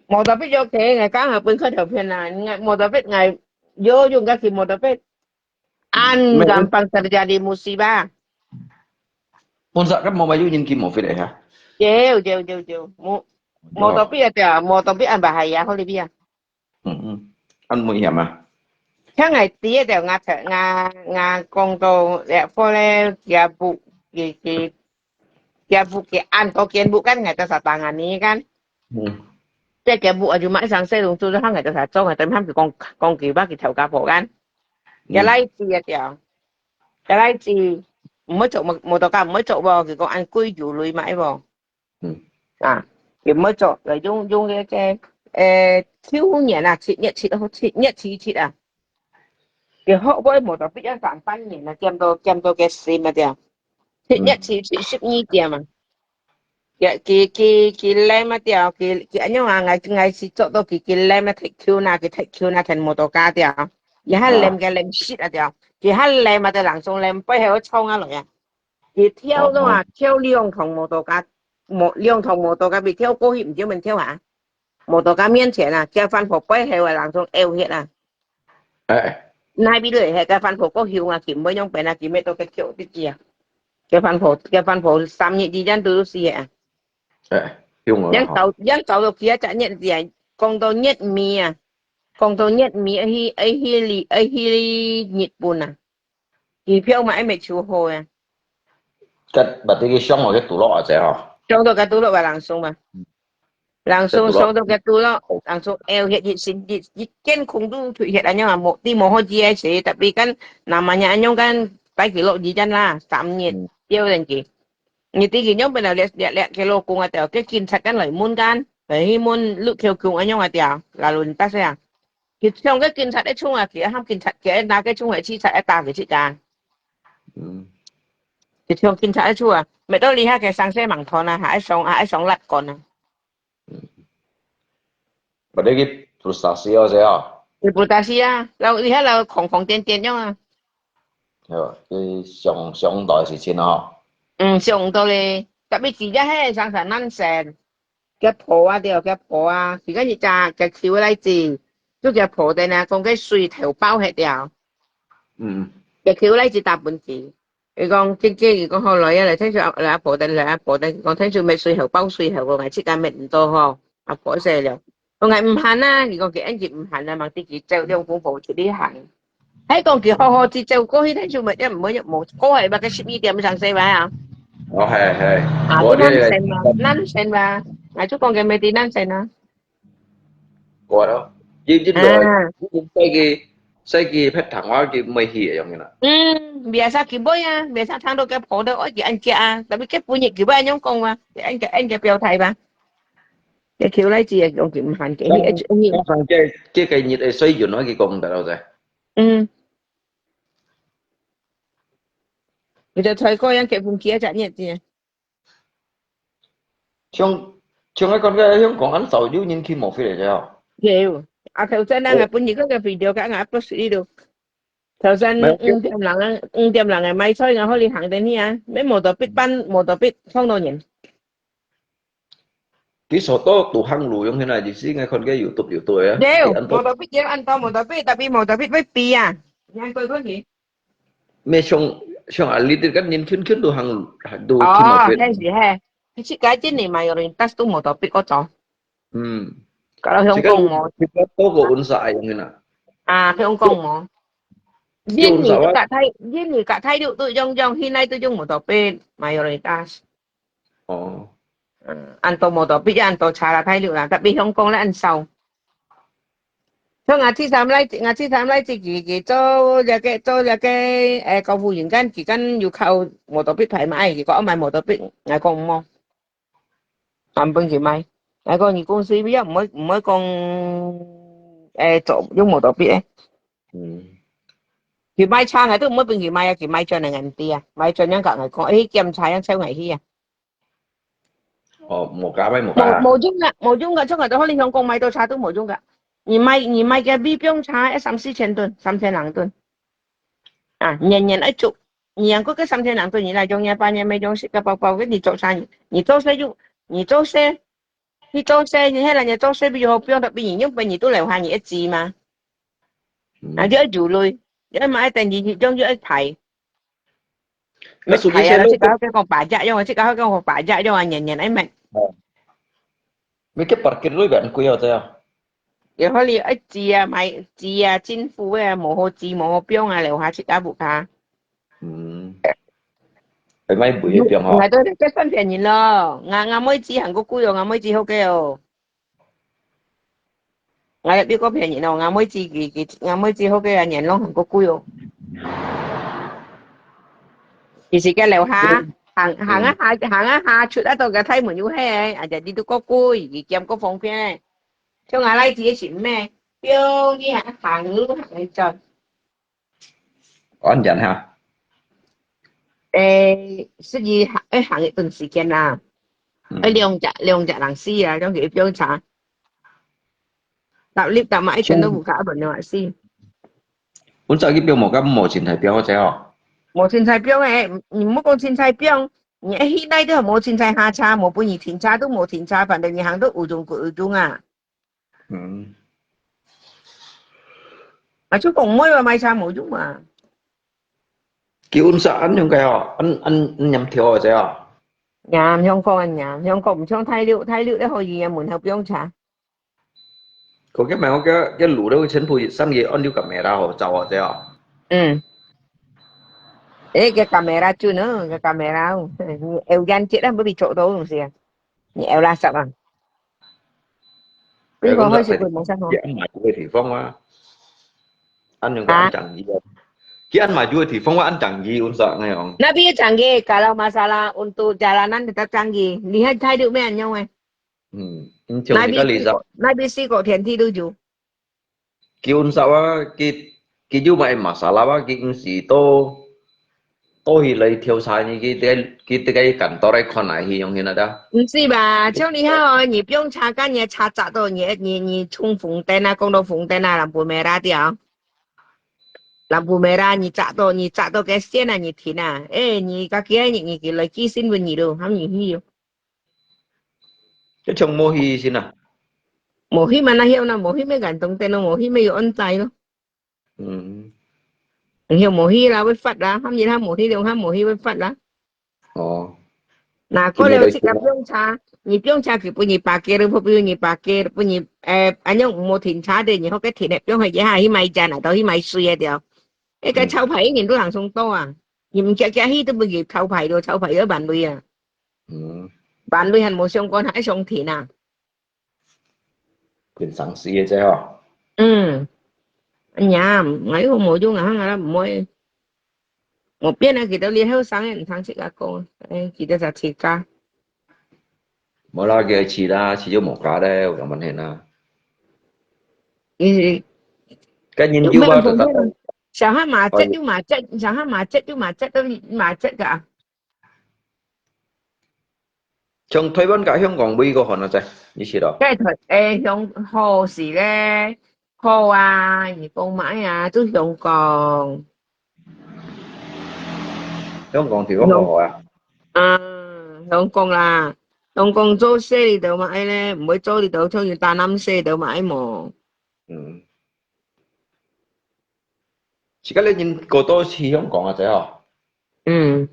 Mau tapi yo ke, ngai kang ha pun ko tau pian na, ngai mau tapi ngai yo yung ka ki mau tapi. An gampang terjadi musibah. Pun sa kan mau bayu nyin ki mau fit eh ha. Jeu, jeu, jeu, jeu. Mau, mau tapi ya, mau tapi an bahaya ko li bia. Hmm. An mu iya ma. Kang ai ti ya, nga, nga, nga kong to ya, po le, ya bu, ki, ki, ya bu ki an to kian bu kan ngai ta sa tangan ni kan. Hmm. 這个屋啊，就買上細路做，做下个就才做个，等下佢講講佢把佢頭家婆間，佢來知啊條，佢來知，毋會做摩摩托車，毋會做無？佢講恁貴有鐳買無？嗯，啊，佢毋會做，來用用个个，誒，舊年啊，七月七號，七月七七啊，佢學會摩托車要三半年啊，減到減到个心啊條，七月七七十二點啊。 佢佢佢佢揇啊條，佢佢恁樣啊，𠊎𠊎係做到佢佢揇啊，踢球那佢踢球那，踢摩托車條，佢還揇个揇死啊條，佢還揇啊條，人送揇背後衝啊來啊，佢跳到啊，跳兩趟摩托車，摩兩趟摩托車，佢跳過去，毋知問跳下，摩托車面前啊，佢番婆背後啊，人送拗血啊。 哎，哪位都係个番婆个凶啊，佢毋會用別人佢搣到个腳直直啊。个番婆个番婆三日之間都死啊。哎，用了樣哈。搞樣搞到幾多隻月啊，講到月尾啊，講到月尾愛去愛去愛去日本啊，機票嘛還沒抽好啊。該把這个上網去堵落啊，這吼。上到个堵落个人送嘛。 人送送到个堵咯，人送拗血一身一一件空都退血恁樣啊，無你無好意思，tapi kan namanya恁樣kan，帶佢落雨陣啦，三日，吊等佢。你知佢樣本來掠掠掠佢老公啊，掉个警察kan來問kan，來去問陸橋公恁樣啊掉，lalu entah啊。佢像个警察一衝啊，佢喊警察，佢拿个衝个汽車一打佢自家。嗯，佢像警察一衝啊，每到你下个上西盲團啊，還愛上還愛上辣管啊。 把這个不是啥事哦，這哦。你不打死啊，然後你還來狂狂癲癲樣啊。係吧？這想想到的事情哦。嗯，想到咧，tapi佢个係常常難生，佢婆啊對，佢婆啊，佢个一隻佢求來子，就佢婆的呢，講个水頭包忒掉，嗯，佢求來子打本子。佢講，姐姐，佢講好來啊，來聽說來阿婆的，來阿婆的，佢講聽說乜水喉包水喉，我自家乜毋到吼。 啊，過世了。講𠊎毋閒啊，佢講佢恁時毋閒啊，望自己走兩公婆出去行。還講佢好好去走過去，但是毋會毋會無過係吧？个十二點上西吧啊。哦，係係。啊，我都難生嘛，難生嘛，𠊎就講佢乜啲難生啊。我咯，一一啊來，一細个細个別談話佢毋會去个樣个啦。嗯，biasa佢會啊，biasa聽到佢婆都愛佢恁激啊，tapi佢本日佢會恁樣講啊，佢恁激恁激表態吧。佢求來子啊，講佢毋閒，佢當佢佢當然，這這个日个水準，我佢講得到在。嗯。佢就在嗰樣結婚幾多隻日子啊？像像我講个香港恁少有人去無飛嚟个哦。有，啊頭先啊，本日嗰个 video 个，𠊎upload去度。頭先五點零啊，五點零个買菜，然後你行等去啊，乜摩托逼班，摩托逼撞到人。佢所到堵行路用現在就是應該看个YouTube YouTube个啊。有，佢恁多摩托逼有恁多摩托逼，tapi摩托逼會飛啊，人對過去。咩像像啊，你哋跟人圈圈都行路，都去哦，無飛。係係係，佢自家真係mayoritas都摩托逼嗰種。嗯，搞到香港無。自家多過運晒用个啦。啊，香港無。印尼个大，印尼个大陸都用用，現在都用摩托逼，mayoritas。哦，嗯，恁多摩托逼，恁多車啦，大陸啦，tapi香港咧恁少。所以𠊎第三來，𠊎第三來自己去做這个做這个誒，高夫人間，佢間有靠摩托逼牌嘛，佢講愛買摩托逼，𠊎講毋好，還分佢買。𠊎講你公司也毋會毋會講誒做用摩托逼誒。嗯，佢買車𠊎都毋會分佢買啊，佢買轉來𠊎毋知啊，買轉樣甲𠊎講，誒檢查樣抽𠊎去啊。哦，無加咩無加。無無用个，無用个，從來都可能香港買到車都無用个。你買你買个B標車，一三四千噸，三千零噸。啊，年年愛做，你養過个三千零噸，你來用年半年沒用，食个飽飽个，你做啥？你做事就你做事，你做事，你係人家做事比較好，不用得比你用，比你都留下你一支嘛。啊，就愛有鐳，你愛買等你用就愛排。那手機係啊，線自家好講白日用啊，自家好講白日用啊，年年愛買。你个 parkir 都變貴哦，這樣。然後你愛紙啊，買紙啊，政府个啊，無好紙，無好放啊，留下自家屋下。嗯，係買唔會放吼。𠊎都係三千人咯，𠊎𠊎妹紙還過貴哦，𠊎妹紙好个哦。𠊎也比較便宜咯，𠊎妹子佢佢𠊎妹子好个啊，年long還過貴哦。其實該樓下行行一下行一下出得到个大門有係，啊，就你都過貴，佢兼過方便。像𠊎倈仔係咩？不用你行行路行去轉。安全哈。誒，實際行愛行一段時間啦，愛兩隻兩隻人死啊，兩隻一邊差。搭lift搭埋一圈都無卡門了死。本早去表無甲無凊彩表好勢哦。無凊彩表誒，你莫講凊彩表，你愛去哪都無凊彩下車，無分你停車都無停車，反正你行到有中過有中啊。 嗯。啊，就講毋會話買車無用啊。佢溫室恁樣个哦，恁恁恁黏條个哦。呀，香港啊呀，香港毋像大陸，大陸咧可以啊，門口毋用車。佢个買个个路都全部上个安了个咩啦，好走啊，這哦。嗯。誒，个camera準哦，个camera哦，你有眼睛啊，不必做到東西啊。 你有垃圾啊？你講開始佢無啥好。佢安埋住个地方啊，安樣个安正義啊。佢安埋住个地方啊，安正義，有啥个樣？那邊正義，kalau masalah untuk jalanan tetap正義。你還態度咩樣誒？嗯，你像你个例子，那邊四個天地都有。 基本上啊，佢佢有麼个masalah啊，佢毋係都都係來調查你，佢這佢這个感到來看來去用現在的。毋係吧？像你看哦，你毋用查看你个車閘到你你你衝紅燈啊，講到紅燈啊，lampu merah掉。Lampu merah，你閘到你閘到个線啊，你停啊，誒，你家己你你佢來寄信分你咯，喊你去咯。 這像無去先啊。無去嘛，那曉啦，無去咩感動等咯，無去咩有安在咯。嗯。你曉無去啦，會罰啦，喊你他無去，兩下無去會罰啦。哦。那過了自家毋用查，你毋用查佢分你parkir，佢分你parkir，分你誒，恁樣無停車的，你好个停的，毋用去一下去買煙啊，到去買水啊掉。一個招牌一年都行上多啊，你毋夾夾去都分佢招牌咯，招牌要萬鐳啊。 嗯。萬鐳還無相關，還相停啊。變生死个啫吼。嗯，哎呀，𠊎又無用啊，𠊎毋會。無變啊，佢兜你後生个毋通自家講，誒，佢兜就自家。無啦，佢去啦，去就無家咧，有咁樣啦。佢該人有啊，就小下麻雀又麻雀，小下麻雀又麻雀，都麻雀个啊。 像台灣甲香港尾个可能在，你知道？該台誒香好是咧，好啊，你講買啊，都香港。香港地方好啊。啊，香港啦，香港做事你都買咧，毋會做你都像你打南西都買無。嗯。自家咧人過多去香港啊，仔吼。 嗯，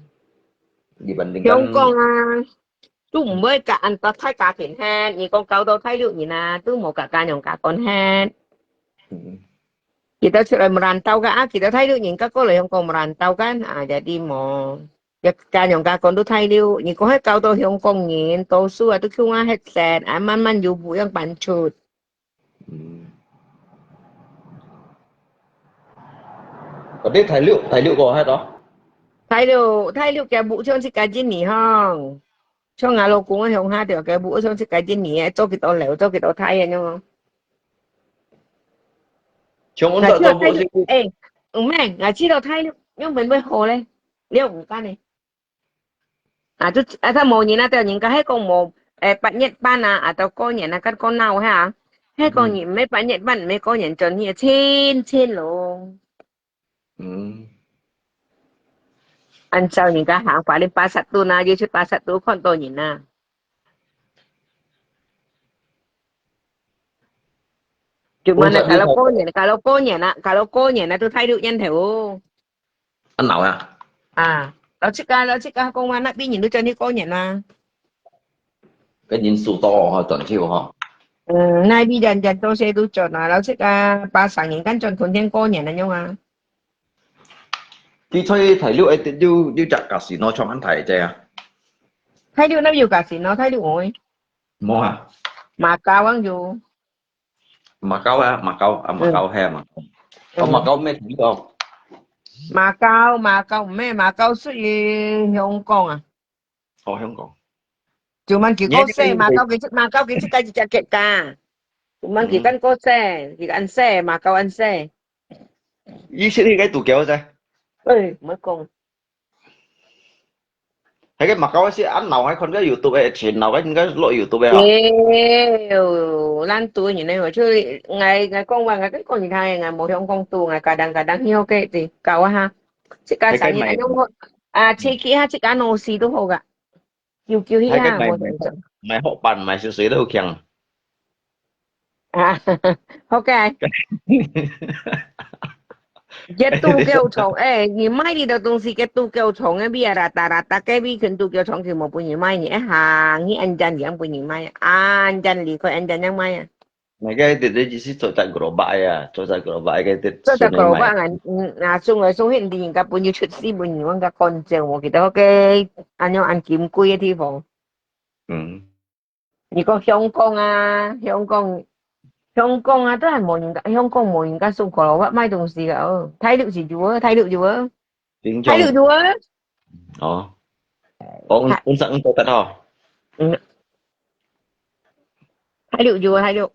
你問人香港啊，都毋會甲恁多大家庭歇，你講搞到大陸人啊，都無甲家娘家官歇。嗯，佢兜出來merantau个啊，佢兜大陸人甲過來香港merantau个啊，jadi無，一家娘家官都大陸，你講係搞到香港人，多數啊都共下歇先，啊慢慢有步樣搬出。 嗯。Tapi大陸，大陸過歇咯。大陸，大陸个屋像自家印尼吼，像𠊎老公个鄉下條个屋像自家印尼个，做幾多樓，做幾多大个樣哦。像阮兜做屋是，誒，毋係，𠊎知道大陸樣本會好咧，你有毋敢呢？ 啊，就啊，他無人啊，對人家迄講無，誒，八月半啊，啊，到過年啊，甲過鬧哈，迄講你毋係八月半，毋係過年轉去，千千咯。嗯，按照人家行法，你巴塞顿啊，又去巴塞顿看到人啊。就問啊，搞到過年，搞到過年啊，搞到過年啊，都大陸人頭哦。 啊，鬧啊！啊，老實講，老實講，講話那邊人都轉去過年啦。个人數多吼，轉去吼。嗯，那邊人人多些都轉啊，老實講，巴生人敢轉墾田過年那樣啊。佢在大陸誒，有有隻casino創安大隻啊。大陸那邊有casino，大陸會。無啊。馬家灣有。馬交啊，馬交啊，馬交係啊，馬交。哦，馬交咩聽過？馬交，馬交，毋係，馬交屬於香港啊。哦，香港。就問佢過細，馬交佢，馬交佢自家一隻國家。就問佢跟過細，佢安細，馬交安細。以前佢个都叫啫。誒，毋好講。 係个，馬交係恁老，還看个YouTube个，前老个應該落YouTube个啊。有，咱都人呢，就𠊎𠊎講話，𠊎跟講其他人，𠊎無香港都，𠊎kadang-kadang去學个，搞啊哈，自家生意，哎，用好啊，自己哈，自家老師都好个，救救去啊，係个，買無得做。買學班，買水水都強。 啊，好个。佢肚夠長，誒，你買你个東西，佢肚夠長个，比啊啦，打啦，打个比佢肚夠長，佢無分你買呢，一行，你安全你分你買，安全離開安全樣買啊。那个直接就是做隻gerobak啊，做隻gerobak个直做隻gerobak啊，嗯，啊，送來送去，人家分你出世，分你往个乾淨，我記得好个，安樣安金貴个地方。嗯。 你講香港啊，香港，香港啊，都還無人家，香港無人家送gerobak賣東西个哦。大陸是有啊，大陸有啊，大陸有啊。哦，哦，本身做得哦。嗯，大陸有啊，大陸。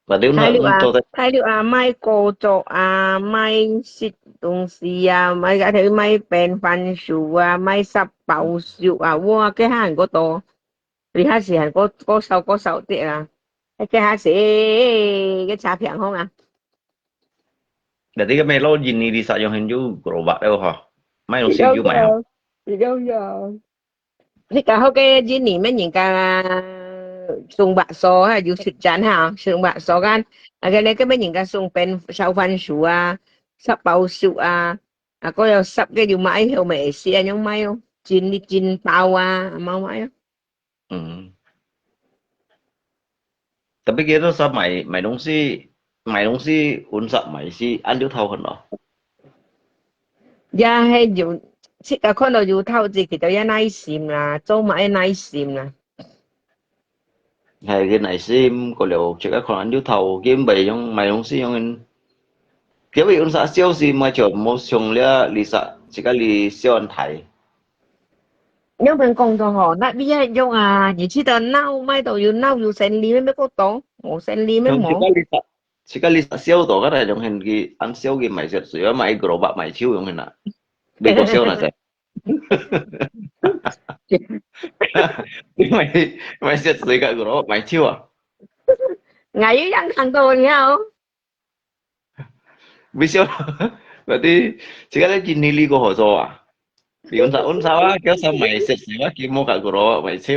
Berarti大陸啊，做得大陸啊，賣果汁啊，賣食東西啊，賣个賣便番薯啊，賣十包粟啊，哇，該下還過多，你下時還過過少過少啲啊，該下時个差別好啊。 Jadi kami lo jin ni di sa yung henju gerobak lo ha. Mai lo si ju mai ha. 比較有。你搞好个印尼咩人家送白素哈，有食餐哈，送白素干，啊个那个咩人家送便小番薯啊，十包粟啊，啊个有十个有买后尾是安样买哦，真真包啊，冇买哦。 嗯。Tapi kita sa mai mai dong si mai dong si unsa mai si andiu tau kan lo. 也係有，自家看到有透支，佢就有耐心啦，做嘛愛耐心啦。係个耐心，過了自家看到有透，佢毋係用買東西用，佢會用啥消息嘛就無像了，你啥自家你少人睇。你毋講到吼，那邊係用啊，你去到鬧賣到有鬧有生理咩？咩个多，無生理咩無？自家你啥自家你少到，該係用現佢按少佢買食水啊，買个蘿蔔買超用現啊，美國少那隻。你買買食水个蘿蔔買超啊？我一樣看到了。美少，berarti自家你今日你个好做啊？你用啥用啥啊？叫啥買食水啊？佢無个蘿蔔買超，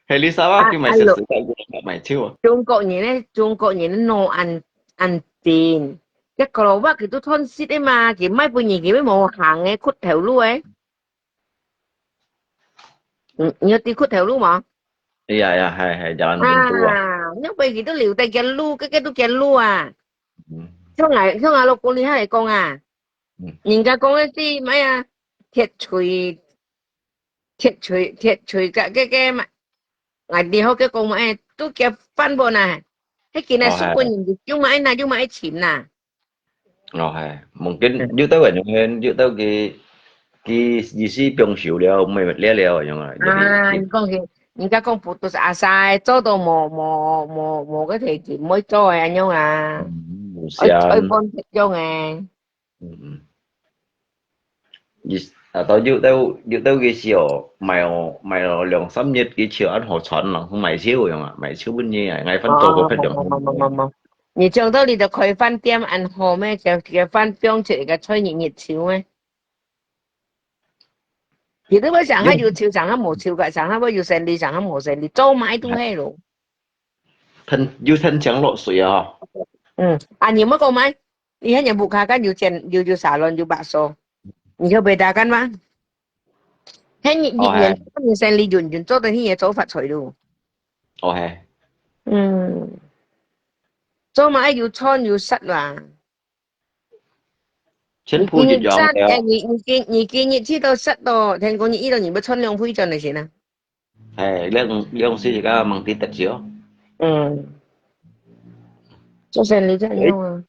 係你啥啊？佢買食水个蘿蔔買超啊？中國人呢，中國人呢，腦恁恁精，一个蘿蔔佢都吞食个嘛，佢買分你，佢無行个，骨頭路个。 嗯，你有知骨頭路無？哎呀呀，係係，jalan pintu啊。啊，因為佢都留低个路，个个都个路啊。嗯。像𠊎像𠊎老公你下來講啊，嗯。人家講个是咩啊？鐵錘，鐵錘，鐵錘个个个嘛，𠊎你好个講嘛，哎，都叫翻本啊。迄件啊，哦，係。日本人就用嘛，哎，那用嘛，哎，錢呐。 哦，係，mungkin有兜人用，有兜佢佢意思放手了，毋係了了樣啊。啊，你講佢，人家講putus asa，做到無無無無个提錢，毋會做个安樣啊。嗯，無愛愛想。放一種个。嗯嗯。你啊，到有兜有兜个時候，買哦買哦兩三日，佢就按好賺，人買少樣啊，買少分你啊，𠊎翻做過別樣。哦，無無無無無，你講到你就開飯店，安好咩？叫叫飯放出一个菜日日燒咩？ 佢都會上下有潮，上下無潮个，上下會有生理，上下無生理，做買都係咯。趁有趁強落水啊！嗯，啊，你莫講買，你看你屋下間有間有有沙龍有白所，你就被打幹嘛？看你你哦，係。你你生理運運做得去也做發財咯。哦，係。嗯，做買有穿有實啦。全部一樣你今日穿，个哦。哎，你你今你今日去到實咯，聽講你一到你要穿兩倍轉來先啊。係，兩兩時而家mang啲特少。嗯。做生理就恁樣啊。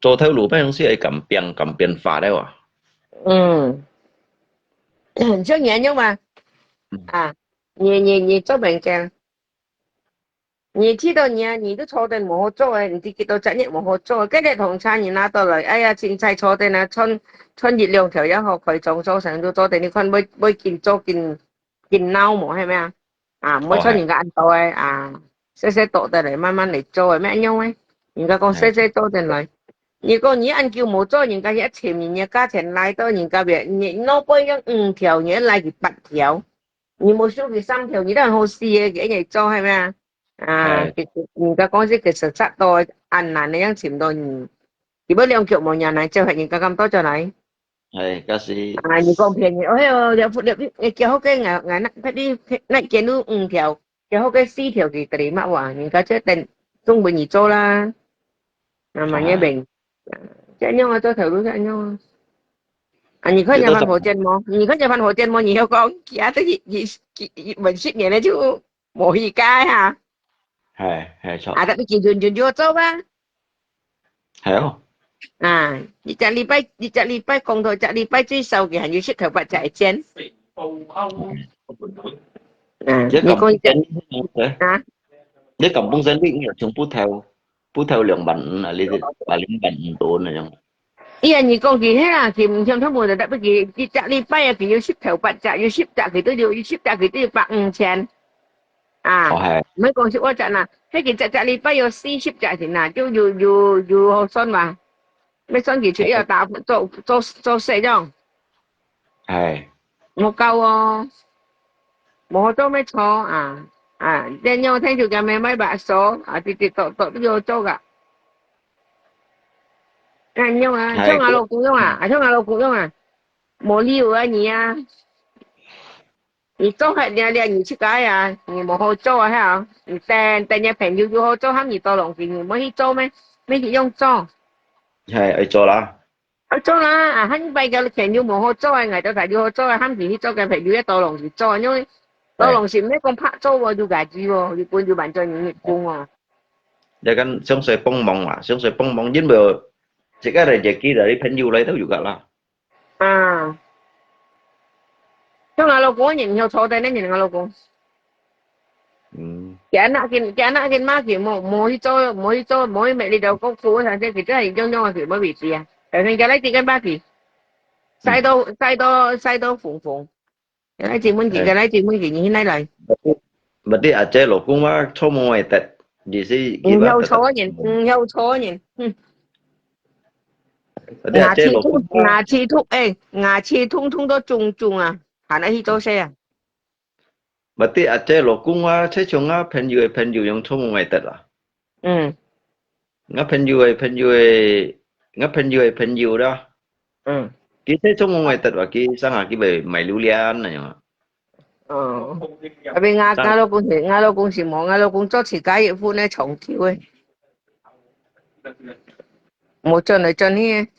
做頭路，平時愛敢變，敢變化个哇。嗯，像你恁樣嘛，啊，你你你做物件，你知道你啊，你都坐等無好做个，你知幾多隻月無好做，該日同車你拿到來，哎呀，凊彩坐等啊，穿穿一兩條也好，開張做生都做等，你看會會緊做緊緊鬧無，係咪啊？啊，毋好像人家恁多个啊，細細剁得來，慢慢來做个，咩樣个？人家講細細剁得來。如果你恁久無做，人家也尋你，你價錢來到人家別，你老板用五條，你來佢八條，你無收佢三條，你都很好死个，佢一日做係咩啊？啊，其實人家講是佢實實多，恁難个樣尋到你，佢要兩腳無人來，就係人家咁多出來。 哎，假使啊，你講便宜，哎喲，了不了，你叫好个，𠊎𠊎那別地那間有五條，叫好个四條佢得嘛哇，人家就等中文你做啦，那麼也明，這樣啊，做頭路這樣啊。啊，你看人家翻火箭無？你看人家翻火箭無？你要講其他的一一一一文十年的就無一个哈。哎，哎，錯。啊，但是基準準就做吧。 係哦。啊，一隻禮拜，一隻禮拜工作，一隻禮拜最少佢還有十頭八隻个錢。啊，你講一隻啊？你講本身你應該從不頭，不頭兩萬五啊，你係把兩萬五多那種。哎呀，你講佢係啦，佢毋想全部就得佢一隻禮拜啊，佢有十頭八隻，有十隻佢都有，有十隻佢都有百五千。 啊，哦，係。毋係講食我隻啦，該佢隻隻禮拜有四十隻錢啊，就有有有好算嘛。要算佢就要打做做做事樣。係。無夠哦，無好做咩錯啊啊！恁樣天就叫咩買白手啊，直直做做都有做个。恁樣啊，係。像𠊎老公樣啊，啊像𠊎老公樣啊，無理由啊你啊。 你做忒了了，你自家啊，你無好做啊，係啊？你等等你朋友有好做，喊你多浪費，你無去做咩？無去用做。係，愛做啦。愛做啦，啊，下擺个朋友無好做啊，𠊎兜大家好做啊，喊佢去做个朋友，也多浪費做，因為多浪費，毋係講白做哦，有價值哦，日本有萬轉人日本哦。你講相隨幫忙嘛，相隨幫忙，因為自家來自己，你朋友來都有个啦。 啊。像𠊎老公人有坐在那，𠊎老公。嗯。佢anak佢，佢anak佢嘛，佢無無去做，無去做，無去買你兜國庫，但是佢真係用用啊，佢無位置啊。但是佢來自己買佢，晒到晒到晒到紅紅。佢來自問佢，佢來自問佢，你現在來。Berarti阿姐老公嘛，做麼个得，意思佢話得。毋曉坐人，毋曉坐人，嗯。 牙齒痛，牙齒痛，哎，牙齒痛痛到腫腫啊，還愛去做事啊。Berarti阿姐老公啊，這種啊，朋友个朋友用做麼个得啊？嗯。𠊎朋友个朋友个，𠊎朋友个朋友啦。嗯。佢這種麼个得啊？佢上下佢會買榴槤那樣啊。 哦，tapi𠊎，𠊎老公係，𠊎老公係無，𠊎老公做自家一份个長久个，無轉來轉去个。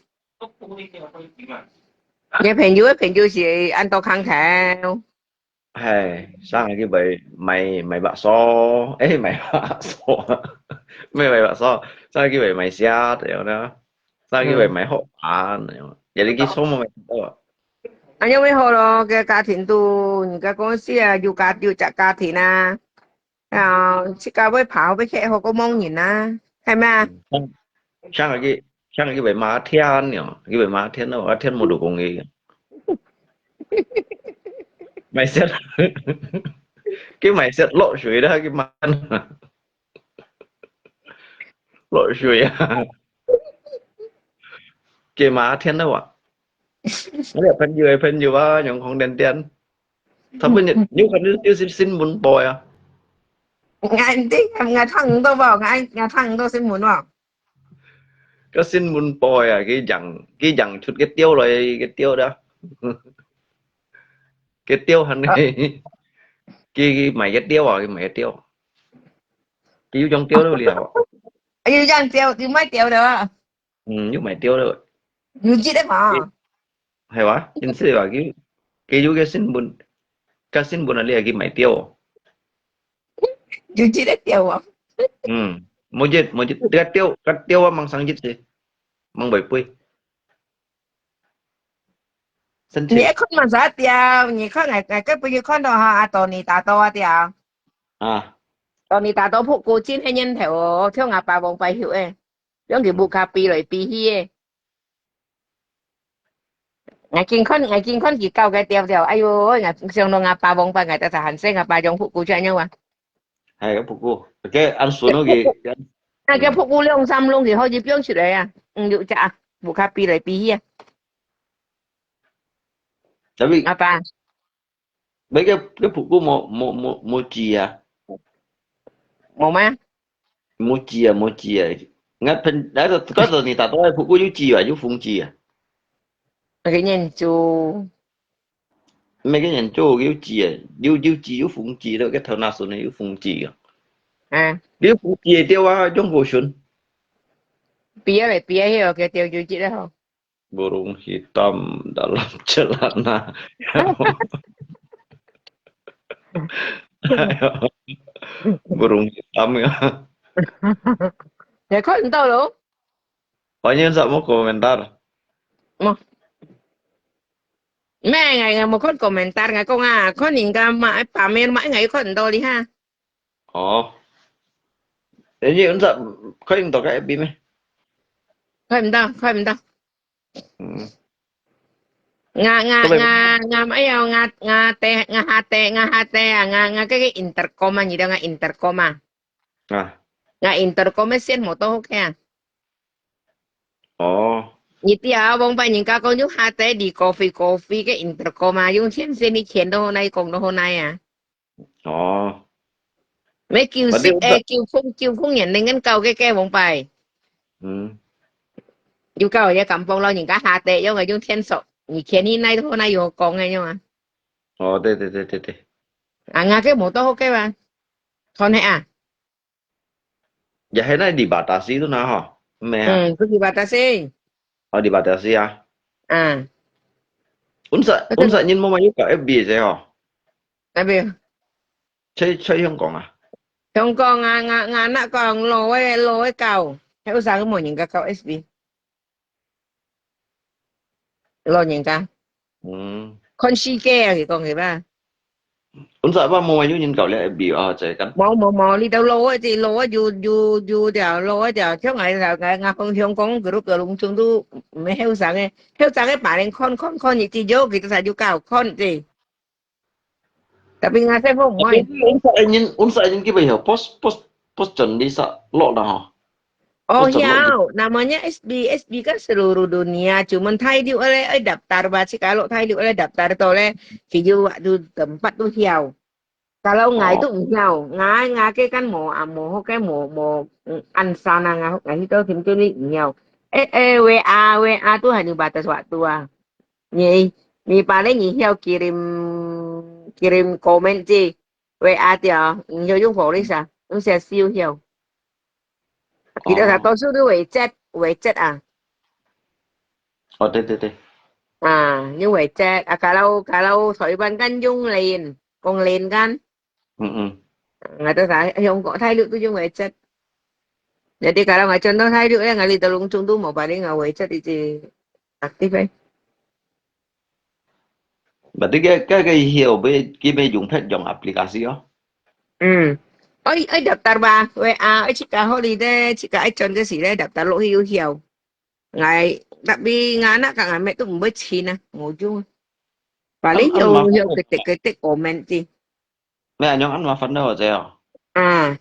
你朋友个朋友係恁多空頭。係，上去買買買白沙，誒，買白沙，毋係買白沙，上去買買蝦，對啦，上去買殼啊，對啦，也你去做麼个？ 恁樣會好咯，个家庭都，人家講係啊，有家有隻家庭啊，啊，自家會爬會吃好過望人啊，係咩啊？像佢，像佢會罵天了，佢會罵天咯，罵天無老公个。買雪，佢買雪落水啦，佢罵落水啊，佢罵天咯啊！ 𠊎个朋友个朋友啊，用紅點點。他們有，有可能就是新聞報啊。𠊎，𠊎聽毋到無？𠊎，𠊎聽毋到新聞無？个新聞報啊，佢養，佢養出个鳥來，个鳥啦。个鳥還係，佢，佢買个鳥啊，佢買个鳥。佢有養鳥了了。有養鳥，有買鳥了啊？ 嗯，有買鳥了。有這个嘛？係哇，真係哇，佢，佢有个新聞，个新聞啊，你還去買鳥哦？有這个鳥啊？嗯，無一，無一，該鳥，該鳥啊，吂生一隻，吂會飛。生趣。你愛看麼儕鳥？你看𠊎，𠊎个朋友看到哈，啊，多尼大多啊鳥。啊。多尼大多仆過真係年頭哦，像阿爸往擺後誒，用佢屋下飛來飛去誒。 𠊎緊看，𠊎緊看佢搞个調調。哎喲，𠊎想到𠊎爸往擺，𠊎在台灣生，𠊎爸用復古出來樣啊。哎，復古，OK，恁順，OK。那个復古兩三籠，佢可以變出來啊。嗯，有隻啊，屋下飛來飛去啊。Tapi，阿爸。 該个，該復古無，無，無，無紙啊？無咩？無紙啊，無紙啊。𠊎朋，該个，該个你打到个復古有紙啊，有紅紙啊？那个念珠。毋係个念珠，有紙啊，有，有紙，有紅紙咯，該頭那順个有紅紙啊。啊。有紅紙个鳥啊，用好順。飛啊，飛啊，迄个叫鳥就知啦吼。 Burung hitam dalam celana. Burung hitam ya. 你看毋到咯？我應該怎麼 komentar？無。咩？𠊎，𠊎無看 komentar，𠊎講啊，看人家買，pamer買，𠊎又看毋到哩哈。哦。你應該看毋到个FB咩？看毋到，看毋到。 嗯。𠊎，𠊎，各位，𠊎，𠊎，哎呀，𠊎，𠊎爹，𠊎下爹，𠊎下爹啊，𠊎，𠊎个，个intercom啊，你知𠊎intercom啊？啊。𠊎intercom个線無到好个啊。哦。你知啊，往擺人家講用下爹，你coffee coffee个intercom啊，用天線你牽到好耐，講到好耐啊。 哦。咩九十，反正我，誒，九空，九空年零跟九个个往擺。嗯。有搞也敢幫老人家下底，用个用天手，你前一代都那有講个用啊。哦，對，對，對，對，對。啊，𠊎个無到好个嘛。看下啊。 也係那里巴达西都那吼，毋係啊？嗯，不是巴达西。哦，里巴达西啊。啊。Unsa，那个，unsa人無嘛有搞FB个吼？那邊。在，在香港啊？香港啊，𠊎，𠊎那講老个，老个搞，還有啥个無人家搞FB？ 老人家。嗯。看世界啊，佢講个吧。Unsa ba無有人搞了FB啊，這个。無，無，無，你都老个，這老个有，有，有條，老个條，像𠊎，𠊎，𠊎，𠊎香港个，个攏全都毋係後生个，後生个別人看，看，看，你只有佢都才有搞看个。 Tapi ngase pun Tapi muai. Unsa人，unsa人佢會曉post，post，post John Lisa落啦吼。Oh, post John Lisa。Hiau, namanya FB, FB kan seluruh dunia, cuman 大陸个咧，愛 daftar ba，自家落大陸个咧 daftar到咧，佢有waktu tempat都曉。Kalau𠊎都毋曉，𠊎，𠊎个kan無啊，無好个無，無，嗯，按算啊，𠊎，𠊎去到天津你毋曉。誒，誒，WA，WA都還有 batas waktu啊。 你，你把你，你曉kirim，kirim comment去WA掉，你曉用WhatsApp啊，用寫字曉。佢兜大多數都WeChat，WeChat啊。哦，對，對，對。啊，用WeChat啊，kalau，kalau台灣kan用Line，講Line kan。 嗯，嗯。Ngata sa, yung ko, Thailand tu yung WeChat. Jadi kalau ngacun tu Thailand, yang ngali telung cung tu mau paling ngau WeChat iti aktif eh. Berarti ke, ke, ke hiu be, ki be yung pet yung aplikasi oh. Hmm. Oi, oi daftar ba, WA, oi chika holiday, chika ai chon ke si le daftar lo hiu hiu. Ngai, tapi ngana ka ngai me tu mbe China, mo jung. Paling hiu hiu ketik ketik comment ti. 咩啊，用恁麻煩个或者哦？啊。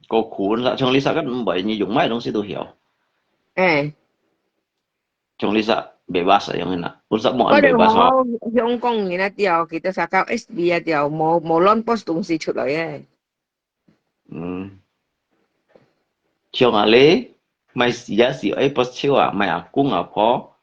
个苦啦，像你實个毋會，你用麼个東西都曉。誒。像你實袂巴使用个啦，本身無恁袂巴使。我哋好香港人啊，掉，佢都撒到S B啊，掉，無，無亂post東西出來誒。嗯。像啊你，買時啊時，誒，post手啊，買阿公阿婆，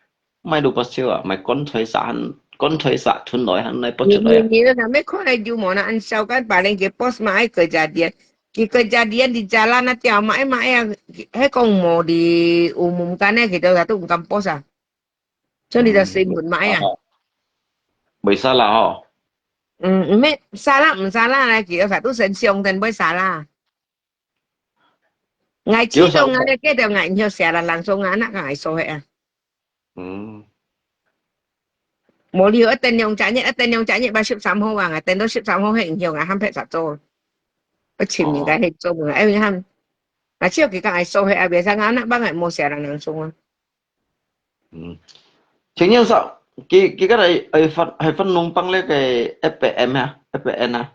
買到不少啊，買棺材沙，棺材沙吞來，還來不出來啊。你，你，你，你看來有無呢？恁少个，把人个 post 嘛，愛个家店，佢个家店你 jalan 啊，掉嘛，哎嘛，哎呀，還講無的，有門間呢，佢都都毋敢 post 啊。所以你就新聞嘛，哎呀。哦。袂使啦吼。嗯，毋係，salah，毋salah啦，佢都都先相等，袂salah。，𠊎知道𠊎个，該條𠊎毋曉寫啦，人送𠊎，那个𠊎收起啊。嗯。無理由，一等兩隻月，一等兩隻月，把十三號啊，𠊎等到十三號，該毋曉，𠊎喊別儕做，我尋人家去做，哎，喊，啊，只有佢講𠊎收起啊，別儕啊，那幫𠊎無寫啦，人送啊。嗯，請問一下，佢佢个係係分係分農幫个个F P N啊，F P N啊？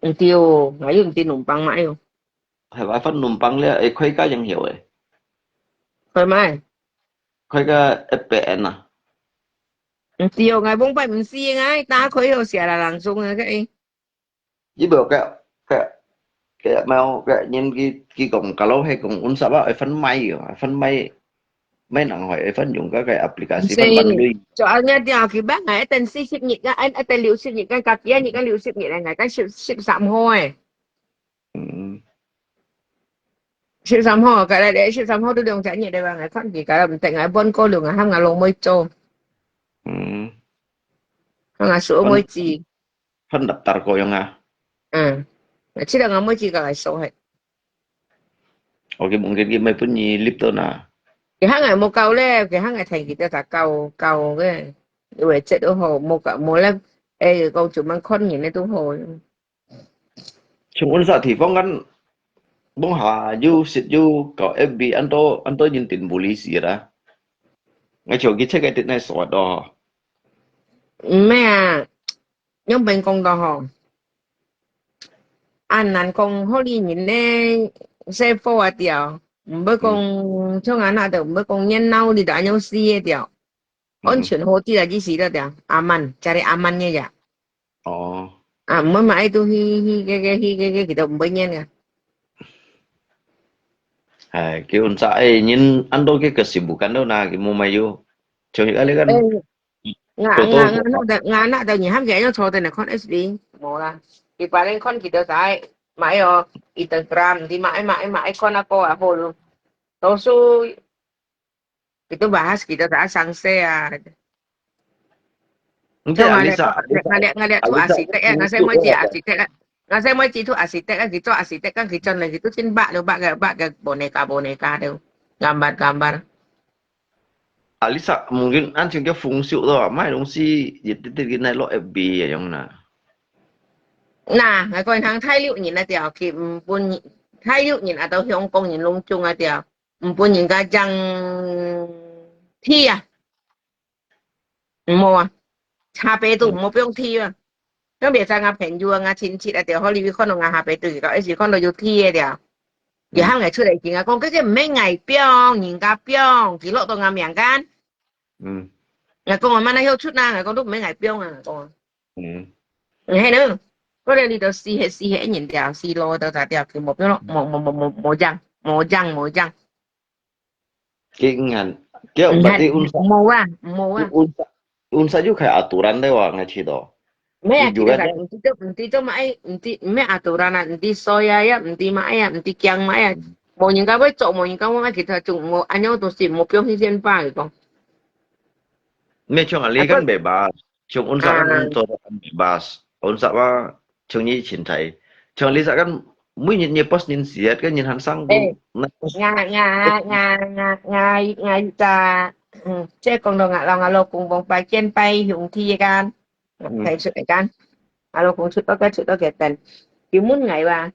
毋對，𠊎又毋知農幫嘛，哎喲。 係話分農幫了，會開个樣樣誒。開麼个？開个F P N啊。毋對哦，𠊎往擺毋係，𠊎打開好寫啦，人送个个。你無个个个無个人佢佢講，假如係講阮啥話，會分買哦，分買買人會會分用个个application分分類。就恁樣掉，佢幫𠊎一等四十日个，一等六十日个，隔幾日个六十日个，𠊎等十十三號誒。 嗯。十三號，隔日十三號都兩隻月了吧？𠊎看佢隔日毋得，𠊎搬過來，𠊎喊𠊎老妹做。嗯。喊𠊎細妹子。分daftar過樣啊？嗯。𠊎知道𠊎妹子个來收嘿。OK，mungkin佢毋分你立到哪。佢喊𠊎無夠咧，佢喊𠊎聽佢兜才夠夠个，因為這都好，無夠無咧，誒，講專門看人个都好。 像阮啥地方kan，往下又食又搞F B，恁多恁多人定無理事啦。𠊎像佢切个定來說到。毋係啊，樣般講到吼，恁難講，好哩人呢，細伙啊掉，毋會講像恁那都毋會講熱鬧哩，就恁樣死个掉。 安全好啲啦，意思了點，aman，cari aman个呀。哦。啊，毋會嘛，愛都去去个个去个个，佢都毋會念个。哎，佢阮啥哎，人恁多个个事務干到哪，佢無買有，像一个你看，誒，𠊎𠊎𠊎那个𠊎那个，你喊佢愛坐等來看S B，無啦。佢把人看佢都在，買哦，Instagram，你買買買看那个啊，好咯。多數 Kita bahas kita tak sangse ah. Ngalek ngalek tu arsitek ah, ngasai moi cik arsitek ah. Ngasai moi cik tu arsitek ah, kita arsitek kan kita lagi tu tin bak tu bak bak boneka boneka tu, gambar gambar. Alisa mungkin an ching ke feng shui tu, mai dong si ye ti ti nai lo F B ya yong na. Nah, ngai koi hang Thai liu nyin a tiao, ki pun Thai liu nyin atau Hong Kong nyin lung chung a tiao. 毋分人家種地啊。無啊，下背肚無放地啊。都袂使𠊎朋友啊，𠊎親戚啊，就好，你看到𠊎下背肚，佢講，一時看到有地个了。佢喊𠊎出來，佢講，這个毋係𠊎放，人家放，佢落到𠊎名間。嗯。𠊎講，𠊎哪曉出啊？𠊎講，都毋係𠊎放啊，𠊎講。 嗯。係咯，過了你都死忒死忒人了，死老都咋掉，佢無變咯，無無無無無樣，無樣無樣。佢硬，佢毋係，berarti unsa，無啊，無啊。Unsa，unsa又開aturan了哇，𠊎知道。毋係啊，佢就係毋知做，毋知做麼个，毋知，毋係aturan啊，毋知衰啊，也毋知麼个啊，毋知驚麼个啊。無人家會做，無人家會，其實就無，恁樣都係無表現先吧，佢講。 咩像啊，你kan bebas，像阮啥kan做得kan bebas，阮啥話，像你凊彩，像你啥kan每日你post人事，跟人還生都，哎，那post。𠊎𠊎𠊎𠊎𠊎𠊎，嗯，即係講到𠊎老𠊎老公公拜見拜兄弟个，嗯。拜出來个，𠊎老公出到个出到个等，佢問𠊎話，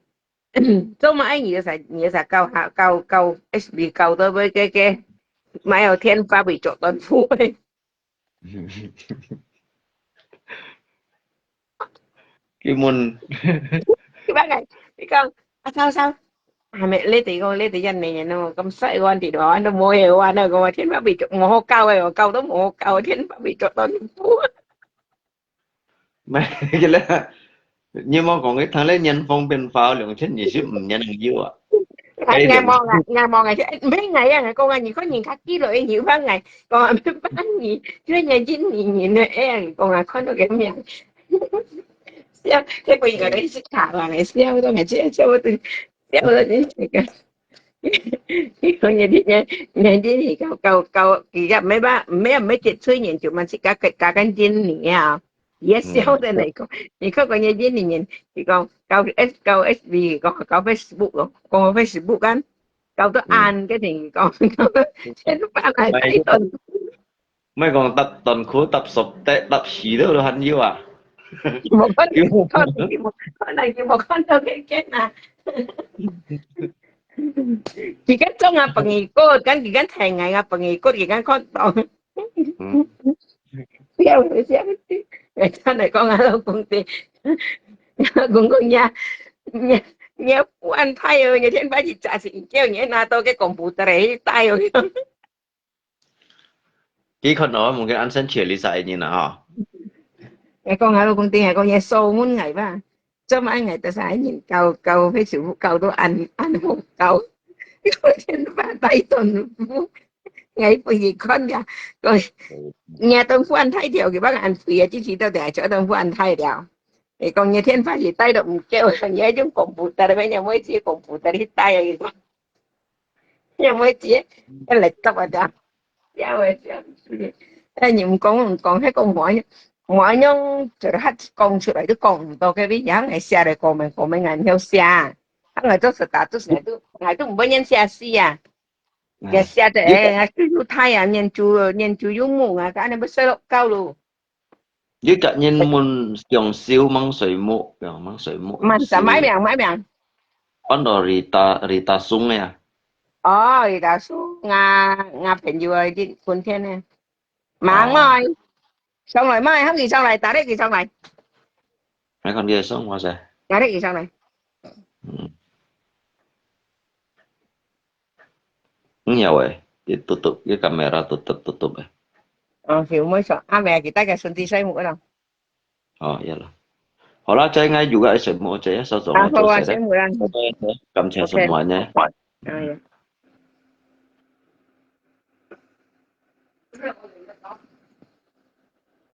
做麼个你就使你就使搞下搞搞S B搞到尾个个，買有天花板做短褲个。 佢問。佢問𠊎，佢講，阿秋秋，係咪你哋講你哋印尼人咯？咁細個地方都冇嘢玩啊！我話天花板做，無好搞个，我搞都無好搞，天花板做到你。 毋係，佢咧，你莫講佢聽咧年風變化，兩千二十五年有啊。𠊎𠊎望啊，𠊎望啊，毋係𠊎啊，𠊎講啊，你看人家記錄个，你問𠊎，講啊，問你，就係印尼人个，哎呀，講啊，看到个面，笑，結果佢个意思卡啊，笑到𠊎笑笑到，笑到你這個。 你講你你你你搞搞搞，佢个毋係吧？毋係毋係幾歲人就嘛自家加加緊年啊！也笑得來講，你看講你年年，佢講搞S搞S B，講搞Facebook咯，講Facebook kan。搞到恁个情況，搞到千八來帶短褲。 莫講搭短褲、搭束帶、搭死了都還有啊。無可能，可能佢無，可能佢無看到該件啊。佢敢裝啊，朋友个，敢佢敢聽𠊎啊，朋友个，佢敢看到。嗯，笑，笑，笑。𠊎來講啊，老公的，老公講呀，你你換太哦，你天把你炸醒，叫你拿到个computer去帶哦。 佢看到我，mungkin安生切你啥人啊？𠊎講，𠊎老公聽，𠊎講，你掃問𠊎吧，做麼个𠊎得啥人搞搞Facebook搞到恁恁好搞？我天把帶短褲，𠊎分佢看呀，講你短褲恁大條，佢把恁肥啊，支持到底，就短褲恁大條。你講你天把佢帶到毋夠，你還用computer，你還會接computer去帶啊？佢講。 也毋會接，一來答啊，也毋會接。哎，你毋講毋講，迄個我我用這個客講出來都講毋到，該位人係寫來講明講明，𠊎毋曉寫。啊，𠊎做status，𠊎都𠊎都毋會念寫詩啊。也寫得，哎，就有太陽，念珠念珠有目啊，該你不睡落覺咯。 你甲人問上少mang水木，樣mang水木。慢，再買名，買名。安到Rita Rita Sung呀？哦，Rita Sung，我我朋友啊，今天呢，忙嘛，上來嘛，喊佢上來，打你佢上來，還看佢上我噻。打你佢上來。嗯。嗯，有誒，佢tutup，佢kamera tutup tutup誒。哦，佢毋會上，阿妹佢帶个孫子睡目咯。哦，有啦。好啦，再愛有个睡目，再稍早啊，好啊，做事咧。睡目啦。感謝什麼呢？哎呀。